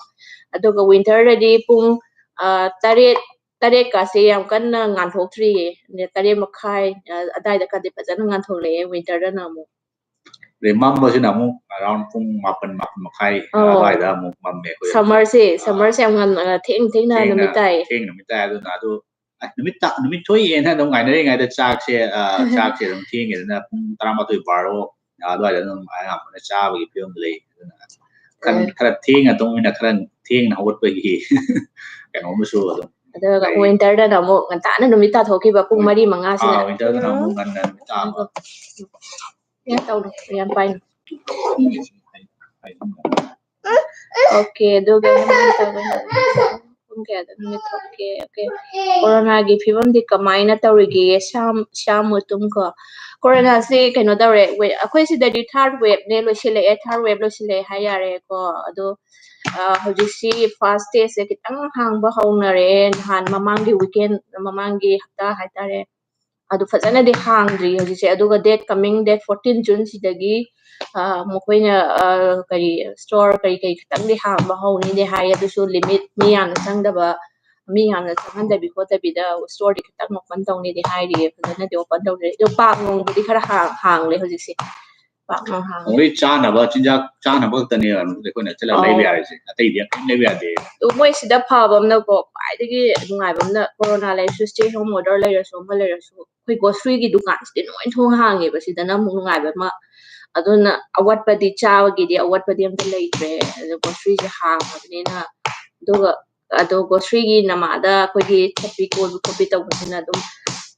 ꯑꯗꯨꯒ winterꯗꯗꯤ ꯄꯨꯡ, ꯑ, ꯇꯔꯦꯠ, ꯇꯔꯦꯠꯀꯥꯁꯦ ꯌꯥꯝ ꯀꯟꯅ ꯉꯥꯟꯊꯣꯛꯇ꯭ꯔꯤꯌꯦ꯫ ꯑꯗ ꯇꯔꯦꯠ ꯃꯈꯥꯏ, ꯑ, ꯑꯗꯥꯏꯗꯀꯥꯗꯤ ꯐꯖꯅ ꯉꯥꯟꯊꯣꯛꯂꯛꯑꯦ winterꯗꯅ ꯑꯃꯨꯛ꯫ ꯑꯗꯩ ꯃꯝꯕꯁꯤꯅ ꯑꯃꯨꯛ around ꯄꯨꯡ ꯃꯥꯄꯟ, ꯃꯥꯄꯟ ꯃꯈꯥꯏ ꯑꯧ꯫ ꯑꯗꯨꯋꯥꯏꯗ ꯑꯃꯨꯛ ꯃꯝꯃꯦ ꯑꯩꯈꯣꯏ꯫ Summerꯁꯦ, summerꯁꯦ ꯌꯥꯝ ꯉꯟꯅ, ꯊꯦꯡ ꯊꯦꯡꯅ ꯊꯦꯡꯅ, ꯅꯨꯃꯤꯠ ꯇꯥꯏꯌꯦ꯫ ꯊꯦꯡꯅ ꯅꯨꯃꯤꯠ ꯇꯥꯏ꯫ ꯑꯗꯨꯅ ꯑꯗꯨ, "ꯑꯁ, ꯅꯨꯃꯤꯠ ꯇꯥ-, ꯅꯨꯃꯤꯠ ꯊꯣꯛꯑꯦꯅ" ꯑꯗꯨꯝ ꯉꯥꯏꯅꯔꯤꯉꯩꯗ ꯆꯥꯛꯁꯦ, ꯑ, ꯆꯥꯛꯁꯦ ꯑꯗꯨꯝ ꯊꯦꯡꯉꯦꯗꯅ ꯄꯨꯡ ꯇꯔꯥꯃꯥꯊꯣꯏ, ꯕꯥꯔꯣ ꯑꯗꯨꯋꯥꯏꯗ ꯑꯗꯨꯝ ꯑꯌꯥꯝꯕꯅ ꯆꯥꯕꯒꯤ ꯐꯤꯕꯝꯗ ꯂꯩ꯫ ꯑꯗꯨꯅ ꯈꯔ, ꯎꯝ꯫ ꯈꯔ ꯊꯦꯡꯅ ꯇꯨꯝꯃꯤꯅ ꯈꯔ ꯊꯦꯡꯅ ꯍꯧꯒꯠꯄꯒꯤ ꯀꯩꯅꯣꯝꯃꯁꯨ ꯑꯗꯨꯝ ꯑꯗꯨꯒ ꯂꯩ꯫ Winterꯗꯅ ꯑꯃꯨꯛ ꯉꯟꯇꯥꯅ ꯅꯨꯃꯤꯠ ꯇꯥꯊꯣꯛꯈꯤꯕ ꯄꯨꯡ Win-, ꯃꯔꯤ ꯃꯉꯥꯁꯤꯗ꯫ ꯑꯥ, Winterꯗꯅ ꯑꯃꯨꯛ ꯉꯟꯅ ꯅꯨꯃꯤꯠ ꯇꯥꯕ꯫ ꯌꯥꯝ ꯇꯧꯔꯦ, ꯌꯥꯝ ꯄꯥꯏꯅꯨ꯫ Okay, ꯑꯗꯨꯒ ꯄꯨꯡ ꯀꯌꯥꯗ ꯅꯨꯃꯤꯠ ꯊꯣꯛꯀꯦ? Okay, ꯀꯣꯔꯣꯅꯥꯒꯤ ꯐꯤꯕꯝꯗꯤ ꯀꯃꯥꯏꯅ ꯇꯧꯔꯤꯒꯦ? ꯁ꯭ꯌꯥꯝ, ꯁ꯭ꯌꯥꯝ ꯃꯨꯇꯨꯝ ꯀꯣ꯫ ꯀꯣꯔꯣꯅꯥꯁꯦ ꯀꯩꯅꯣ ꯇꯧꯔꯦ, ꯋꯦ-, ꯑꯩꯈꯣꯏ ꯁꯤꯗꯗꯤ third waveꯅꯦ ꯂꯣꯏꯁꯤꯜꯂꯛꯑꯦ, third wave ꯂꯣꯏꯁꯤꯜꯂꯛꯑꯦ ꯍꯥꯏ ꯌꯥꯔꯦꯀꯣ꯫ ꯑꯗꯣ, ꯑ, ꯍꯧꯖꯤꯛꯁꯤ first stageꯁꯦ ꯈꯤꯇꯪ ꯍꯥꯡꯕ ꯍꯧꯅꯔꯦ꯫ ꯅꯍꯥꯟ ꯃꯃꯥꯡꯒꯤ weekend, ꯃꯃꯥꯡꯒꯤ ꯍꯞꯇꯥ ꯍꯥꯏꯇꯥꯔꯦ, ꯑꯗꯨ ꯐꯖꯅꯗꯤ ꯍꯥꯡꯗ꯭ꯔꯤ ꯍꯧꯖꯤꯛꯁꯦ꯫ ꯑꯗꯨꯒ date, coming date fourteen Juneꯁꯤꯗꯒꯤ, ꯑ, ꯃꯈꯣꯏꯅ, ꯑ, ꯀꯔꯤ, store ꯀꯔꯤ ꯀꯔꯤ ꯈꯤꯇꯪꯗꯤ ꯍꯥꯡꯕ ꯍꯧꯅꯤꯗꯤ ꯍꯥꯏ, ꯑꯗꯨꯁꯨ limit, ꯃꯤ ꯌꯥꯝꯅ ꯆꯪꯗꯕ, ꯃꯤ ꯌꯥꯝꯅ ꯆꯪꯍꯟꯗꯕꯤ ꯈꯣꯠꯇꯕꯤꯗ storeꯗꯤ ꯈꯤꯇꯪ open ꯇꯧꯅꯤꯗꯤ ꯍꯥꯏꯔꯤꯌꯦ꯫ ꯐꯖꯅꯗꯤ open ꯇꯧꯗ꯭ꯔꯤ꯫ ꯑꯗꯣ ꯄꯥꯛ ꯅꯨꯡꯕꯨꯗꯤ ꯈꯔ ꯍꯥꯡ-, ꯍꯥꯡꯂꯦ ꯍꯧꯖꯤꯛꯁꯦ꯫ ꯄꯥꯛ ꯅꯨꯡ ꯍꯥꯡꯗꯦ꯫ Only ꯆꯥꯅꯕ ꯆꯤꯟꯖꯥꯛ ꯆꯥꯅꯕ ꯈꯛꯇꯅꯦ ꯑꯗꯨꯝ ꯑꯩꯈꯣꯏꯅ ꯆꯠꯂꯒ ꯂꯩꯕ ꯌꯥꯔꯤꯁꯦ, ꯑꯇꯩꯗꯤ ꯀꯔꯤꯝ ꯂꯩꯕ ꯌꯥꯗꯦ꯫ ꯑꯗꯣ ꯃꯣꯏ ꯁꯤꯗ ꯐꯕ ꯑꯃꯅꯀꯣ, ꯈ꯭ꯋꯥꯏꯗꯒꯤ ꯅꯨꯡꯉꯥꯏꯕ ꯑꯃꯅ, ꯀꯣꯔꯣꯅꯥ ꯂꯩꯔꯁꯨ, stay home order ꯂꯩꯔꯁꯨ, ꯑꯃ ꯂꯩꯔꯁꯨ, ꯑꯩꯈꯣꯏ groceryꯒꯤ ꯗꯨꯀꯥꯟꯁꯤꯗꯤ ꯂꯣꯏ ꯊꯣꯡ ꯍꯥꯡꯉꯦꯕ꯫ ꯁꯤꯗꯅ ꯑꯃꯨꯛ ꯅꯨꯡꯉꯥꯏꯕ ꯑꯃ, ꯑꯗꯨꯅ ꯑꯋꯥꯠꯄꯗꯤ, ꯆꯥꯕꯒꯤꯗꯤ ꯑꯋꯥꯠꯄꯗꯤ ꯑꯝꯇ ꯂꯩꯇ꯭ꯔꯦ꯫ ꯑꯗꯣ groceryꯁꯦ ꯍꯥꯡꯉꯕꯅꯤꯅ, ꯑꯗꯨꯒ ꯑꯗꯣ groceryꯒꯤ ꯅꯃꯥꯗ ꯑꯩꯈꯣꯏꯒꯤ ꯆꯠꯄꯤ ꯀꯣꯏꯕ ꯈꯣꯠꯄꯤ ꯇꯧꯕꯁꯤꯅ ꯑꯗꯨꯝ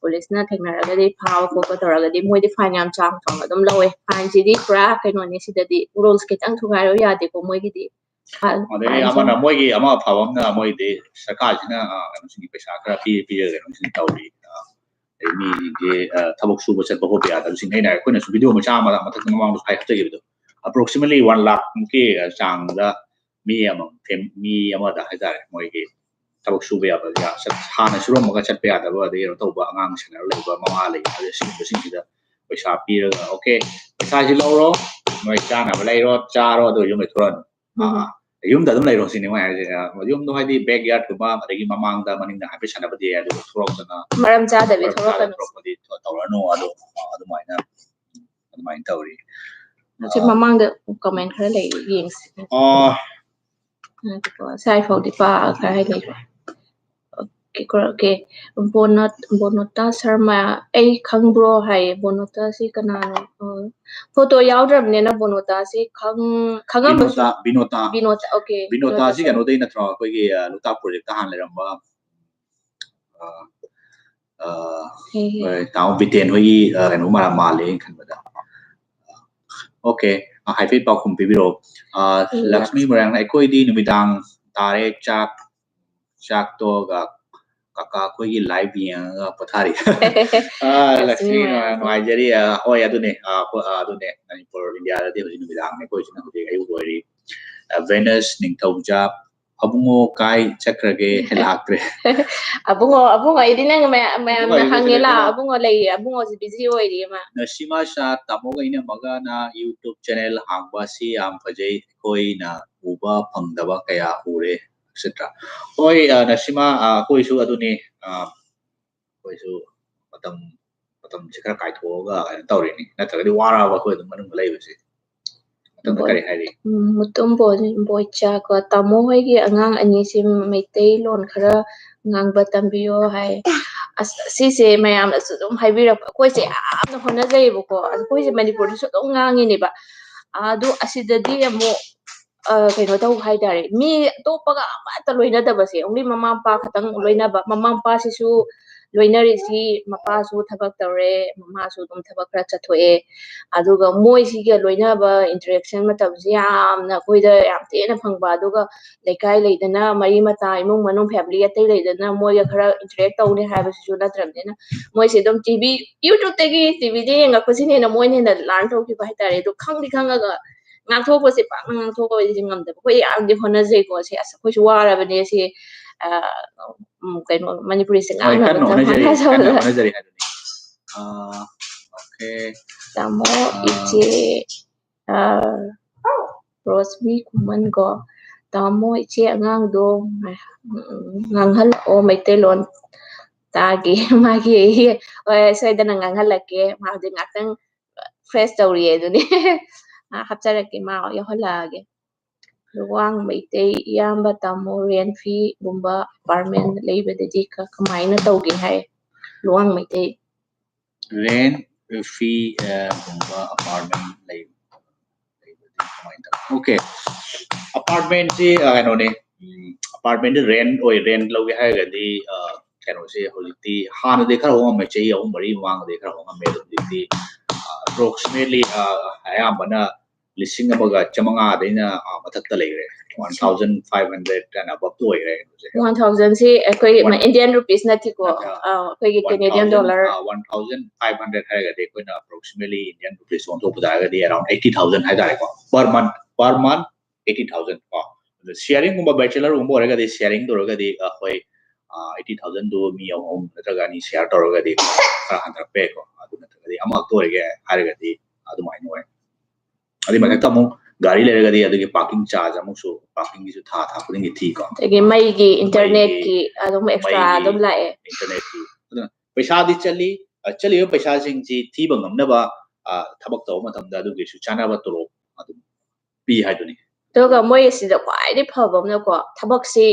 policeꯅ ꯊꯦꯡꯅꯔꯒꯗꯤ ꯐꯥꯕ ꯈꯣꯠꯄ ꯇꯧꯔꯒꯗꯤ ꯃꯣꯏꯗꯤ fine ꯌꯥꯝ ꯆꯥꯎꯅ ꯆꯥꯎꯅ ꯑꯗꯨꯝ ꯂꯧꯋꯦ꯫ Fineꯁꯤꯗꯤ ꯄꯨꯔꯥ ꯀꯩꯅꯣꯅꯦ, ꯁꯤꯗꯗꯤ rules ꯈꯤꯇꯪ ꯊꯨꯒꯥꯏꯔꯨ ꯌꯥꯗꯦꯀꯣ ꯃꯣꯏꯒꯤꯗꯤ꯫ ꯑꯗꯩ ꯑꯃꯅ ꯃꯣꯏꯒꯤ ꯑꯃ ꯑꯐꯕ ꯑꯃꯅ ꯃꯣꯏꯗꯤ ꯁꯔꯀꯥꯔꯁꯤꯅ, ꯑ, ꯀꯩꯅꯣꯁꯤꯡꯒꯤ ꯄꯩꯁꯥ ꯈꯔ ꯄꯤ-, ꯄꯤꯔꯒ ꯀꯩꯅꯣꯁꯤꯡ ꯇꯧꯔꯤ꯫ ꯑ, ꯑꯗꯩ ꯃꯤꯁꯤꯡꯁꯦ, ꯑ, ꯊꯕꯛ ꯁꯨꯕ ꯆꯠꯄ ꯈꯣꯠꯄ ꯌꯥꯗꯕꯁꯤꯡ, ꯑꯩꯅ, ꯑꯩꯈꯣꯏꯅꯁꯨ video ꯃꯆꯥ ꯑꯃ ꯃꯊꯛꯇ ꯃꯃꯥꯡꯗꯁꯨ ꯍꯥꯏ-, ꯍꯥꯞꯆꯈꯤꯕꯗꯣ, approximately one lakh ꯃꯨꯛꯀꯤ, ꯑ, ꯆꯥꯡꯗ ꯃꯤ ꯑꯃ, ꯐꯦꯝ-, ꯃꯤ ꯑꯃꯗ ꯍꯥꯏꯇꯥꯔꯦ, ꯃꯣꯏꯒꯤ ꯊꯕꯛ ꯁꯨꯕ ꯌꯥꯕ, ꯌꯥ-, ꯆꯠ-, ꯍꯥꯟꯅ ꯁꯨꯔꯝꯃꯒ ꯆꯠꯄ ꯌꯥꯗꯕ, ꯑꯗꯩ ꯀꯩꯅꯣ ꯇꯧꯕ ꯑꯉꯥꯡ ꯁꯦꯟꯅꯔ ꯂꯩꯕ ꯃꯃꯥ ꯂꯩ, ꯑꯗꯩ ꯁꯤꯒꯨꯝꯕꯁꯤꯡꯁꯤꯗ ꯄꯩꯁꯥ ꯄꯤꯔꯒ, "Okay, ꯄꯩꯁꯥꯁꯤ ꯂꯧꯔꯣ, ꯅꯣꯏ ꯆꯥꯅꯕ ꯂꯩꯔꯣ, ꯆꯥꯔꯣ, ꯑꯗꯨ ꯌꯨꯝ ꯂꯩꯊꯣꯔꯛꯑꯅꯨ꯫ ꯑꯥ, ꯌꯨꯝꯗ ꯑꯗꯨꯝ ꯂꯩꯔꯣ," ꯁꯤꯅꯤ ꯃꯣꯏ ꯍꯥꯏꯁꯦ꯫ ꯑ, ꯌꯨꯝꯗꯣ ꯍꯥꯏꯗꯤ backyard ꯀꯨꯝꯕ, ꯑꯗꯒꯤ ꯃꯃꯥꯡꯗ, ꯃꯅꯤꯡꯗ ꯍꯥꯏꯐꯦꯠ ꯁꯥꯟꯅꯕꯗꯤ ꯌꯥꯏ, ꯑꯗꯨꯒ ꯊꯣꯛꯂꯛꯇꯅ ꯃꯔꯝ ꯆꯥꯗꯕꯤ ꯃꯔꯝ ꯆꯥꯗ ꯊꯣꯛꯂꯛꯀꯅꯨ꯫ ꯊꯣꯛꯂꯛꯄꯗꯤ ꯊꯣ-, ꯇꯧꯔꯅꯨ꯫ ꯑꯗꯣ, ꯑ, ꯑꯗꯨꯃꯥꯏꯅ, ꯑꯗꯨꯃꯥꯏꯅ ꯇꯧꯔꯤ꯫ ꯁꯤ ꯑ, ꯃꯃꯥꯡꯗ comment ꯈꯔ ꯂꯩ, ꯌꯦꯡꯁꯤ꯫ ꯑ, ꯉꯥꯏꯈꯣꯀꯣ, ꯁ꯭ꯋꯥꯏ ꯐꯥꯎꯗꯤ ꯄꯥ-, ꯈꯔ ꯍꯥꯏ ꯂꯩꯔꯦ꯫ Okay, okay꯫ ꯕꯣꯅꯣꯇꯥ ꯁꯔꯃ, "ꯑꯩ ꯈꯪꯕ꯭ꯔꯣ?" ꯍꯥꯏꯌꯦ꯫ ꯕꯣꯅꯣꯇꯥꯁꯤ ꯀꯅꯥꯅꯣ? ꯑꯣ, photo ꯌꯥꯎꯗ꯭ꯔꯕꯅꯤꯅ ꯕꯣꯅꯣꯇꯥꯁꯤ ꯈꯪ-, ꯈꯪꯉꯝꯕꯁꯨ ꯕꯤꯅꯣꯇꯥ, ꯕꯤꯅꯣꯇꯥ꯫ ꯕꯤꯅꯣꯇꯥ, okay, ꯕꯤꯅꯣꯇꯥꯁꯤ ꯕꯤꯅꯣꯇꯥ ꯁꯔꯃ꯫ ꯀꯩꯅꯣꯗꯩ ꯅꯠꯇ꯭ꯔꯣ? ꯑꯩꯈꯣꯏꯒꯤ, ꯑ, ꯂꯣꯛꯇꯥꯛ project ꯇ ꯍꯥꯟꯅ ꯂꯩꯔꯝꯕ, ꯑ, ꯑ, ꯍꯦ, ꯍꯦ꯫ ꯍꯣꯏ, ꯇꯥꯃꯣ ꯕꯤꯇꯦꯟ ꯍꯣꯏꯒꯤ, ꯑ, ꯀꯩꯅꯣ ꯃꯥ-, ꯃꯥꯜꯂꯦ ꯑꯩꯅ ꯈꯟꯕꯗ꯫ Okay, ꯑ, ꯍꯥꯏꯐꯦꯠ ꯄꯥꯎꯈꯨꯝ ꯄꯤꯕꯤꯔꯛꯑꯣ꯫ ꯑ, ꯎꯝ, ꯂꯛꯁꯃꯤ ꯃꯣꯏꯔꯥꯡꯅ, "ꯑꯩꯈꯣꯏꯗꯤ ꯅꯨꯃꯤꯗꯥꯡ ꯇꯥꯔꯦ, ꯆꯥꯛ, ꯆꯥꯛ ꯇꯣꯛꯑꯒ ꯀꯀꯥ ꯑꯩꯈꯣꯏꯒꯤ live ꯌꯦꯡꯉꯒ ꯄꯣꯊꯥꯔꯤ꯫" ꯑ, ꯂꯛꯁꯃꯤ ꯂꯛꯁꯃꯤ ꯃꯣꯏꯔꯥꯡ, ꯃꯣꯏꯔꯥꯡ꯫ ꯅꯨꯡꯉꯥꯏꯖꯔꯤ꯫ ꯑ, ꯍꯣꯏ, ꯑꯗꯨꯅꯦ꯫ ꯑ, ꯑꯩꯈꯣꯏ, ꯑ, ꯑꯗꯨꯅꯦ꯫ ꯃꯅꯤꯄꯨꯔ, ꯏꯟꯗꯤꯌꯥꯗꯗꯤ ꯍꯧꯖꯤꯛ ꯅꯨꯃꯤꯗꯥꯡꯅꯦ, ꯑꯩꯈꯣꯏꯁꯤꯅ ꯍꯧꯖꯤꯛ ꯑꯌꯨꯛ ꯑꯣꯏꯔꯤ꯫ ꯑ, ꯚꯦꯅꯁ ꯅꯤꯡꯊꯧꯖꯥ, "ꯑꯕꯨꯡꯉꯣ ꯀꯥꯏ ꯆꯠꯈ꯭ꯔꯒꯦ? ꯂꯥꯛꯇ꯭ꯔꯦ꯫" ꯑꯕꯨꯡꯉꯣ, ꯑꯕꯨꯡꯉꯣ, ꯑꯩꯗꯤ ꯅꯪ ꯃꯌꯥꯝ, ꯃꯌꯥꯝꯅ ꯑꯕꯨꯡꯉꯣ ꯑꯩ ꯍꯪꯉꯦ ꯂꯥ, ꯂꯩꯇ꯭ꯔꯦ꯫ ꯑꯕꯨꯡꯉꯣ ꯂꯩꯌꯦ, ꯑꯕꯨꯡꯉꯣꯁꯦ busy ꯑꯣꯏꯔꯤ ꯃꯥ꯫ ꯅꯁꯤꯃꯥ ꯁꯥ, "ꯇꯥꯃꯣꯒ ꯏꯅꯝꯃꯒꯅ YouTube channel ꯍꯥꯡꯕ ꯑꯁꯤ ꯌꯥꯝ ꯐꯖꯩ, ꯑꯩꯈꯣꯏꯅ ꯎꯕ ꯐꯪꯗꯕ ꯀꯌꯥ ꯎꯔꯦ, et cetera" ꯍꯣꯏ, ꯑ, ꯅꯁꯤꯃꯥ, ꯑ, ꯑꯩꯈꯣꯏꯁꯨ ꯑꯗꯨꯅꯤ, ꯑ, ꯑꯩꯈꯣꯏꯁꯨ ꯃꯇꯝ, ꯃꯇꯝꯁꯦ ꯈꯔ ꯀꯥꯏꯊꯣꯛꯑꯒ ꯀꯩꯅꯣ ꯇꯧꯔꯤꯅꯤ, ꯅꯠꯇ꯭ꯔꯒꯗꯤ ꯋꯥꯔꯛꯑꯕ ꯑꯩꯈꯣꯏ ꯑꯗꯨꯝ ꯃꯅꯨꯡꯗ ꯂꯩꯕꯁꯦ꯫ ꯃꯇꯝꯗ ꯕꯣꯏ-, ꯀꯔꯤ ꯍꯥꯏꯔꯤ? ꯎꯝ, ꯃꯨꯇꯨꯝ ꯕꯣꯏ-, ꯕꯣꯏꯆꯥꯀꯣ, "ꯇꯥꯃꯣ ꯍꯣꯏꯒꯤ ꯑꯉꯥꯡ ꯑꯅꯤꯁꯤ ꯃꯩꯇꯩꯂꯣꯟ ꯈꯔ ꯉꯥꯡꯕ ꯇꯝꯕꯤꯌꯣ" ꯍꯥꯏ꯫ ꯑꯁ, ꯁꯤꯁꯦ ꯃꯌꯥꯝꯅꯁꯨ ꯑꯗꯨꯝ ꯍꯥꯏꯕꯤꯔꯛꯄ, ꯑꯩꯈꯣꯏꯁꯦ ꯌꯥꯝꯅ ꯍꯣꯠꯅꯖꯩꯌꯦꯕꯀꯣ, ꯑꯩꯈꯣꯏꯁꯦ ꯃꯅꯤꯄꯨꯔꯗꯁꯨ ꯑꯗꯨꯝ ꯉꯥꯡꯉꯤꯅꯦꯕ꯫ ꯑꯗꯨ ꯑꯁꯤꯗꯗꯤ ꯑꯃꯨꯛ, ꯑ, ꯀꯩꯅꯣ ꯇꯧꯕ ꯍꯥꯏꯇꯥꯔꯦ, ꯃꯤ ꯑꯇꯣꯞꯄꯒ ꯑꯃꯠꯇ ꯂꯣꯏꯅꯗꯕꯁꯦ, only ꯃꯃꯥ ꯃꯄꯥ ꯈꯛꯇꯪ ꯂꯣꯏꯅꯕ, ꯃꯃꯥ ꯃꯄꯥꯁꯤꯁꯨ ꯂꯣꯏꯅꯔꯤꯁꯤ ꯃꯄꯥꯁꯨ ꯊꯕꯛ ꯇꯧꯔꯦ, ꯃꯃꯥꯁꯨ ꯑꯗꯨꯝ ꯊꯕꯛ ꯈꯔ ꯆꯠꯊꯣꯛꯑꯦ꯫ ꯑꯗꯨꯒ ꯃꯣꯏꯁꯤꯒ ꯂꯣꯏꯅꯕ interaction ꯃꯇꯝꯁꯤ ꯌꯥꯝꯅ ꯑꯩꯈꯣꯏꯗ ꯌꯥꯝ ꯊꯤꯅ ꯐꯪꯕ꯫ ꯑꯗꯨꯒ ꯂꯩꯀꯥꯏ ꯂꯩꯗꯅ, ꯃꯔꯤ ꯃꯇꯥ, ꯏꯃꯨꯡ ꯃꯅꯨꯡ family ꯑꯇꯩ ꯂꯩꯗꯅ ꯃꯣꯏꯒ ꯈꯔ interact ꯇꯧꯅꯤ ꯍꯥꯏꯕꯁꯤꯁꯨ ꯅꯠꯇ꯭ꯔꯕꯅꯤꯅ, ꯃꯣꯏꯁꯦ ꯑꯗꯨꯝ TV, YouTubeꯇꯒꯤ TVꯗ ꯌꯦꯡꯉꯛꯄꯁꯤꯅ ꯍꯦꯟꯅ ꯃꯣꯏꯅ ꯍꯦꯟꯅ learn ꯇꯧꯈꯤꯕ ꯍꯥꯏꯇꯥꯔꯦ꯫ ꯑꯗꯣ ꯈꯪꯗꯤ ꯈꯪꯉꯒ ꯉꯥꯡꯊꯣꯛꯄꯁꯦ ꯄꯥꯛꯅ ꯉꯥꯡꯊꯣꯛꯄꯁꯦ ꯉꯝꯗꯕ꯫ ꯑꯩꯈꯣꯏ ꯌꯥꯝꯗꯤ ꯍꯣꯠꯅꯖꯩꯀꯣ꯫ ꯁꯤ ꯑꯁ, ꯑꯩꯈꯣꯏꯁꯨ ꯋꯥꯔꯕꯅꯦ ꯁꯤ, ꯑ, ꯎꯝ, ꯀꯩꯅꯣ, ꯃꯅꯤꯄꯨꯔꯤꯁꯦ ꯍꯣꯏ, ꯉꯥꯡꯅꯕ ꯀꯟꯅ ꯆꯪ-, ꯍꯣꯠꯅꯖꯔꯤ, ꯀꯟꯅ ꯍꯣꯠꯅꯖꯔꯤ ꯍꯥꯏꯗꯨꯅꯤ꯫ ꯑ, okay꯫ ꯇꯥꯃꯣ, ꯑ, ꯏꯆꯦ, ꯑ, ꯔꯣꯁꯃꯤ ꯈꯨꯃꯟ ꯀꯣ, "ꯇꯥꯃꯣ, ꯏꯆꯦ ꯑꯉꯥꯡꯗꯣ ꯉꯥꯡꯍꯜꯂꯛꯑꯣ, ꯃꯩꯇꯩꯂꯣꯟ ꯇꯥꯒꯦ ꯃꯥꯒꯤ꯫" ꯍꯣꯏ, ꯁꯣꯏꯗꯅ ꯉꯥꯡꯍꯜꯂꯛꯀꯦ꯫ ꯃꯥ ꯍꯧꯖꯤꯛ ꯉꯥꯛꯇꯪ fresh ꯇꯧꯔꯤꯌꯦ ꯑꯗꯨꯅꯤ꯫ ꯃꯥ ꯍꯥꯞꯆꯔꯛꯀꯦ, ꯃꯥ ꯌꯥꯎꯍꯜꯂꯛꯑꯒꯦ꯫ ꯂꯨꯋꯥꯡ ꯃꯩꯇꯩ ꯏꯌꯥꯝꯕ, ꯇꯥꯃꯣ, rent feeꯒꯨꯝꯕ apartment ꯂꯩꯕꯗꯗꯤ ꯀ-, ꯀꯃꯥꯏꯅ ꯇꯧꯒꯦ ꯍꯥꯏ? ꯂꯨꯋꯥꯡ ꯃꯩꯇꯩ꯫ Rent fee, ꯑ, ꯒꯨꯝꯕ apartment ꯂꯩ-, ꯂꯩꯕꯗꯤ ꯀꯃꯥꯏꯅ ꯇꯧ-, okay꯫ Apartmentꯁꯤ, ꯑ, ꯀꯩꯅꯣꯅꯦ, ꯎꯝ, apartmentꯗ rent ꯑꯣꯏ, rent ꯂꯧꯒꯦ ꯍꯥꯏꯔꯒꯗꯤ, ꯑ, ꯀꯩꯅꯣꯁꯦ ꯍꯧꯖꯤꯛꯇꯤ, ꯍꯥꯟꯅꯗꯤ ꯈꯔ ꯍꯣꯡꯉꯝꯃꯦ, ꯆꯍꯤ ꯑꯍꯨꯝ ꯃꯔꯤ ꯃꯃꯥꯡꯗꯗꯤ ꯈꯔ ꯍꯣꯡꯉꯝꯃꯦ, ꯑꯗꯣ ꯍꯧꯖꯤꯛꯇꯤ, ꯑ, approximately, ꯑ, ꯑꯌꯥꯝꯕꯅ ꯂꯤꯁꯤꯡ ꯑꯃꯒ ꯆꯥꯃꯉꯥꯗꯩꯅ, ꯑ, ꯃꯊꯛꯇ ꯂꯩꯈ꯭ꯔꯦ꯫ One thousand five hundred and aboveꯇ ꯑꯣꯏꯈ꯭ꯔꯦ ꯀꯩꯅꯣꯁꯦ꯫ One thousandꯁꯤ ꯑꯩꯈꯣꯏ One Indian rupees ꯅꯠꯇꯦꯀꯣ? ꯅꯠꯇꯦ꯫ ꯑ, ꯑꯩꯈꯣꯏꯒꯤ Canadian dollar꯫ One thousand, ꯑ, one thousand five hundred ꯍꯥꯏꯔꯒꯗꯤ ꯑꯩꯈꯣꯏꯅ approximately Indian rupees ꯑꯣꯟꯊꯣꯛꯄ ꯇꯥꯔꯒꯗꯤ around eighty thousand ꯍꯥꯏꯇꯥꯔꯦꯀꯣ, per month, per month eighty thousand ꯀꯣ꯫ ꯑꯗꯨ sharingꯒꯨꯝꯕ, bachelorꯒꯨꯝꯕ ꯑꯣꯏꯔꯒꯗꯤ, sharing ꯇꯧꯔꯒꯗꯤ ꯑꯩꯈꯣꯏ, ꯑ, eighty thousandꯗꯨ ꯃꯤ ꯑꯍꯨꯝ ꯅꯠꯇ꯭ꯔꯒ ꯑꯅꯤ share ꯇꯧꯔꯒꯗꯤ ꯈꯔ ꯍꯟꯊꯔꯛꯄ ꯌꯥꯏꯀꯣ꯫ ꯑꯗꯨ ꯅꯠꯇ꯭ꯔꯒꯗꯤ ꯑꯃꯈꯛꯇ ꯑꯣꯏꯔꯒꯦ ꯍꯥꯏꯔꯒꯗꯤ ꯑꯗꯨꯃꯥꯏꯅ ꯑꯣꯏ꯫ ꯑꯗꯨꯏ ꯃꯊꯛꯇ ꯑꯃꯨꯛ ꯒꯥꯔꯤ ꯂꯩꯔꯒꯗꯤ ꯑꯗꯨꯒꯤ parking charge ꯑꯃꯨꯛꯁꯨ, parkingꯒꯤꯁꯨ ꯊꯥ, ꯊꯥ ꯈꯨꯗꯤꯡꯒꯤ ꯊꯤꯀꯣ꯫ ꯑꯗꯒꯤ ꯃꯩꯒꯤ, internetꯀꯤ ꯃꯩꯒꯤ, ꯑꯗꯨꯝ extra ꯃꯩꯒꯤ, ꯑꯗꯨꯝ ꯂꯥꯛꯑꯦ꯫ Internetꯀꯤ꯫ ꯑꯗꯨꯅ ꯄꯩꯁꯥꯗꯤ ꯆꯠꯂꯤ, ꯑ, ꯆꯠꯂꯤꯕ ꯄꯩꯁꯥꯁꯤꯡꯁꯤ ꯊꯤꯕ ꯉꯝꯅꯕ, ꯑ, ꯊꯕꯛ ꯇꯧꯕ ꯃꯇꯝꯗ ꯑꯗꯨꯒꯤꯁꯨ ꯆꯥꯅꯕ ꯇꯣꯂꯣꯞ ꯑꯗꯨꯝ ꯄꯤ ꯍꯥꯏꯗꯨꯅꯤ꯫ ꯑꯗꯨꯒ ꯃꯣꯏ ꯑꯁꯤꯗ ꯈ꯭ꯋꯥꯏꯗꯒꯤ ꯐꯕ ꯑꯃꯅꯀꯣ, ꯊꯕꯛꯁꯤ,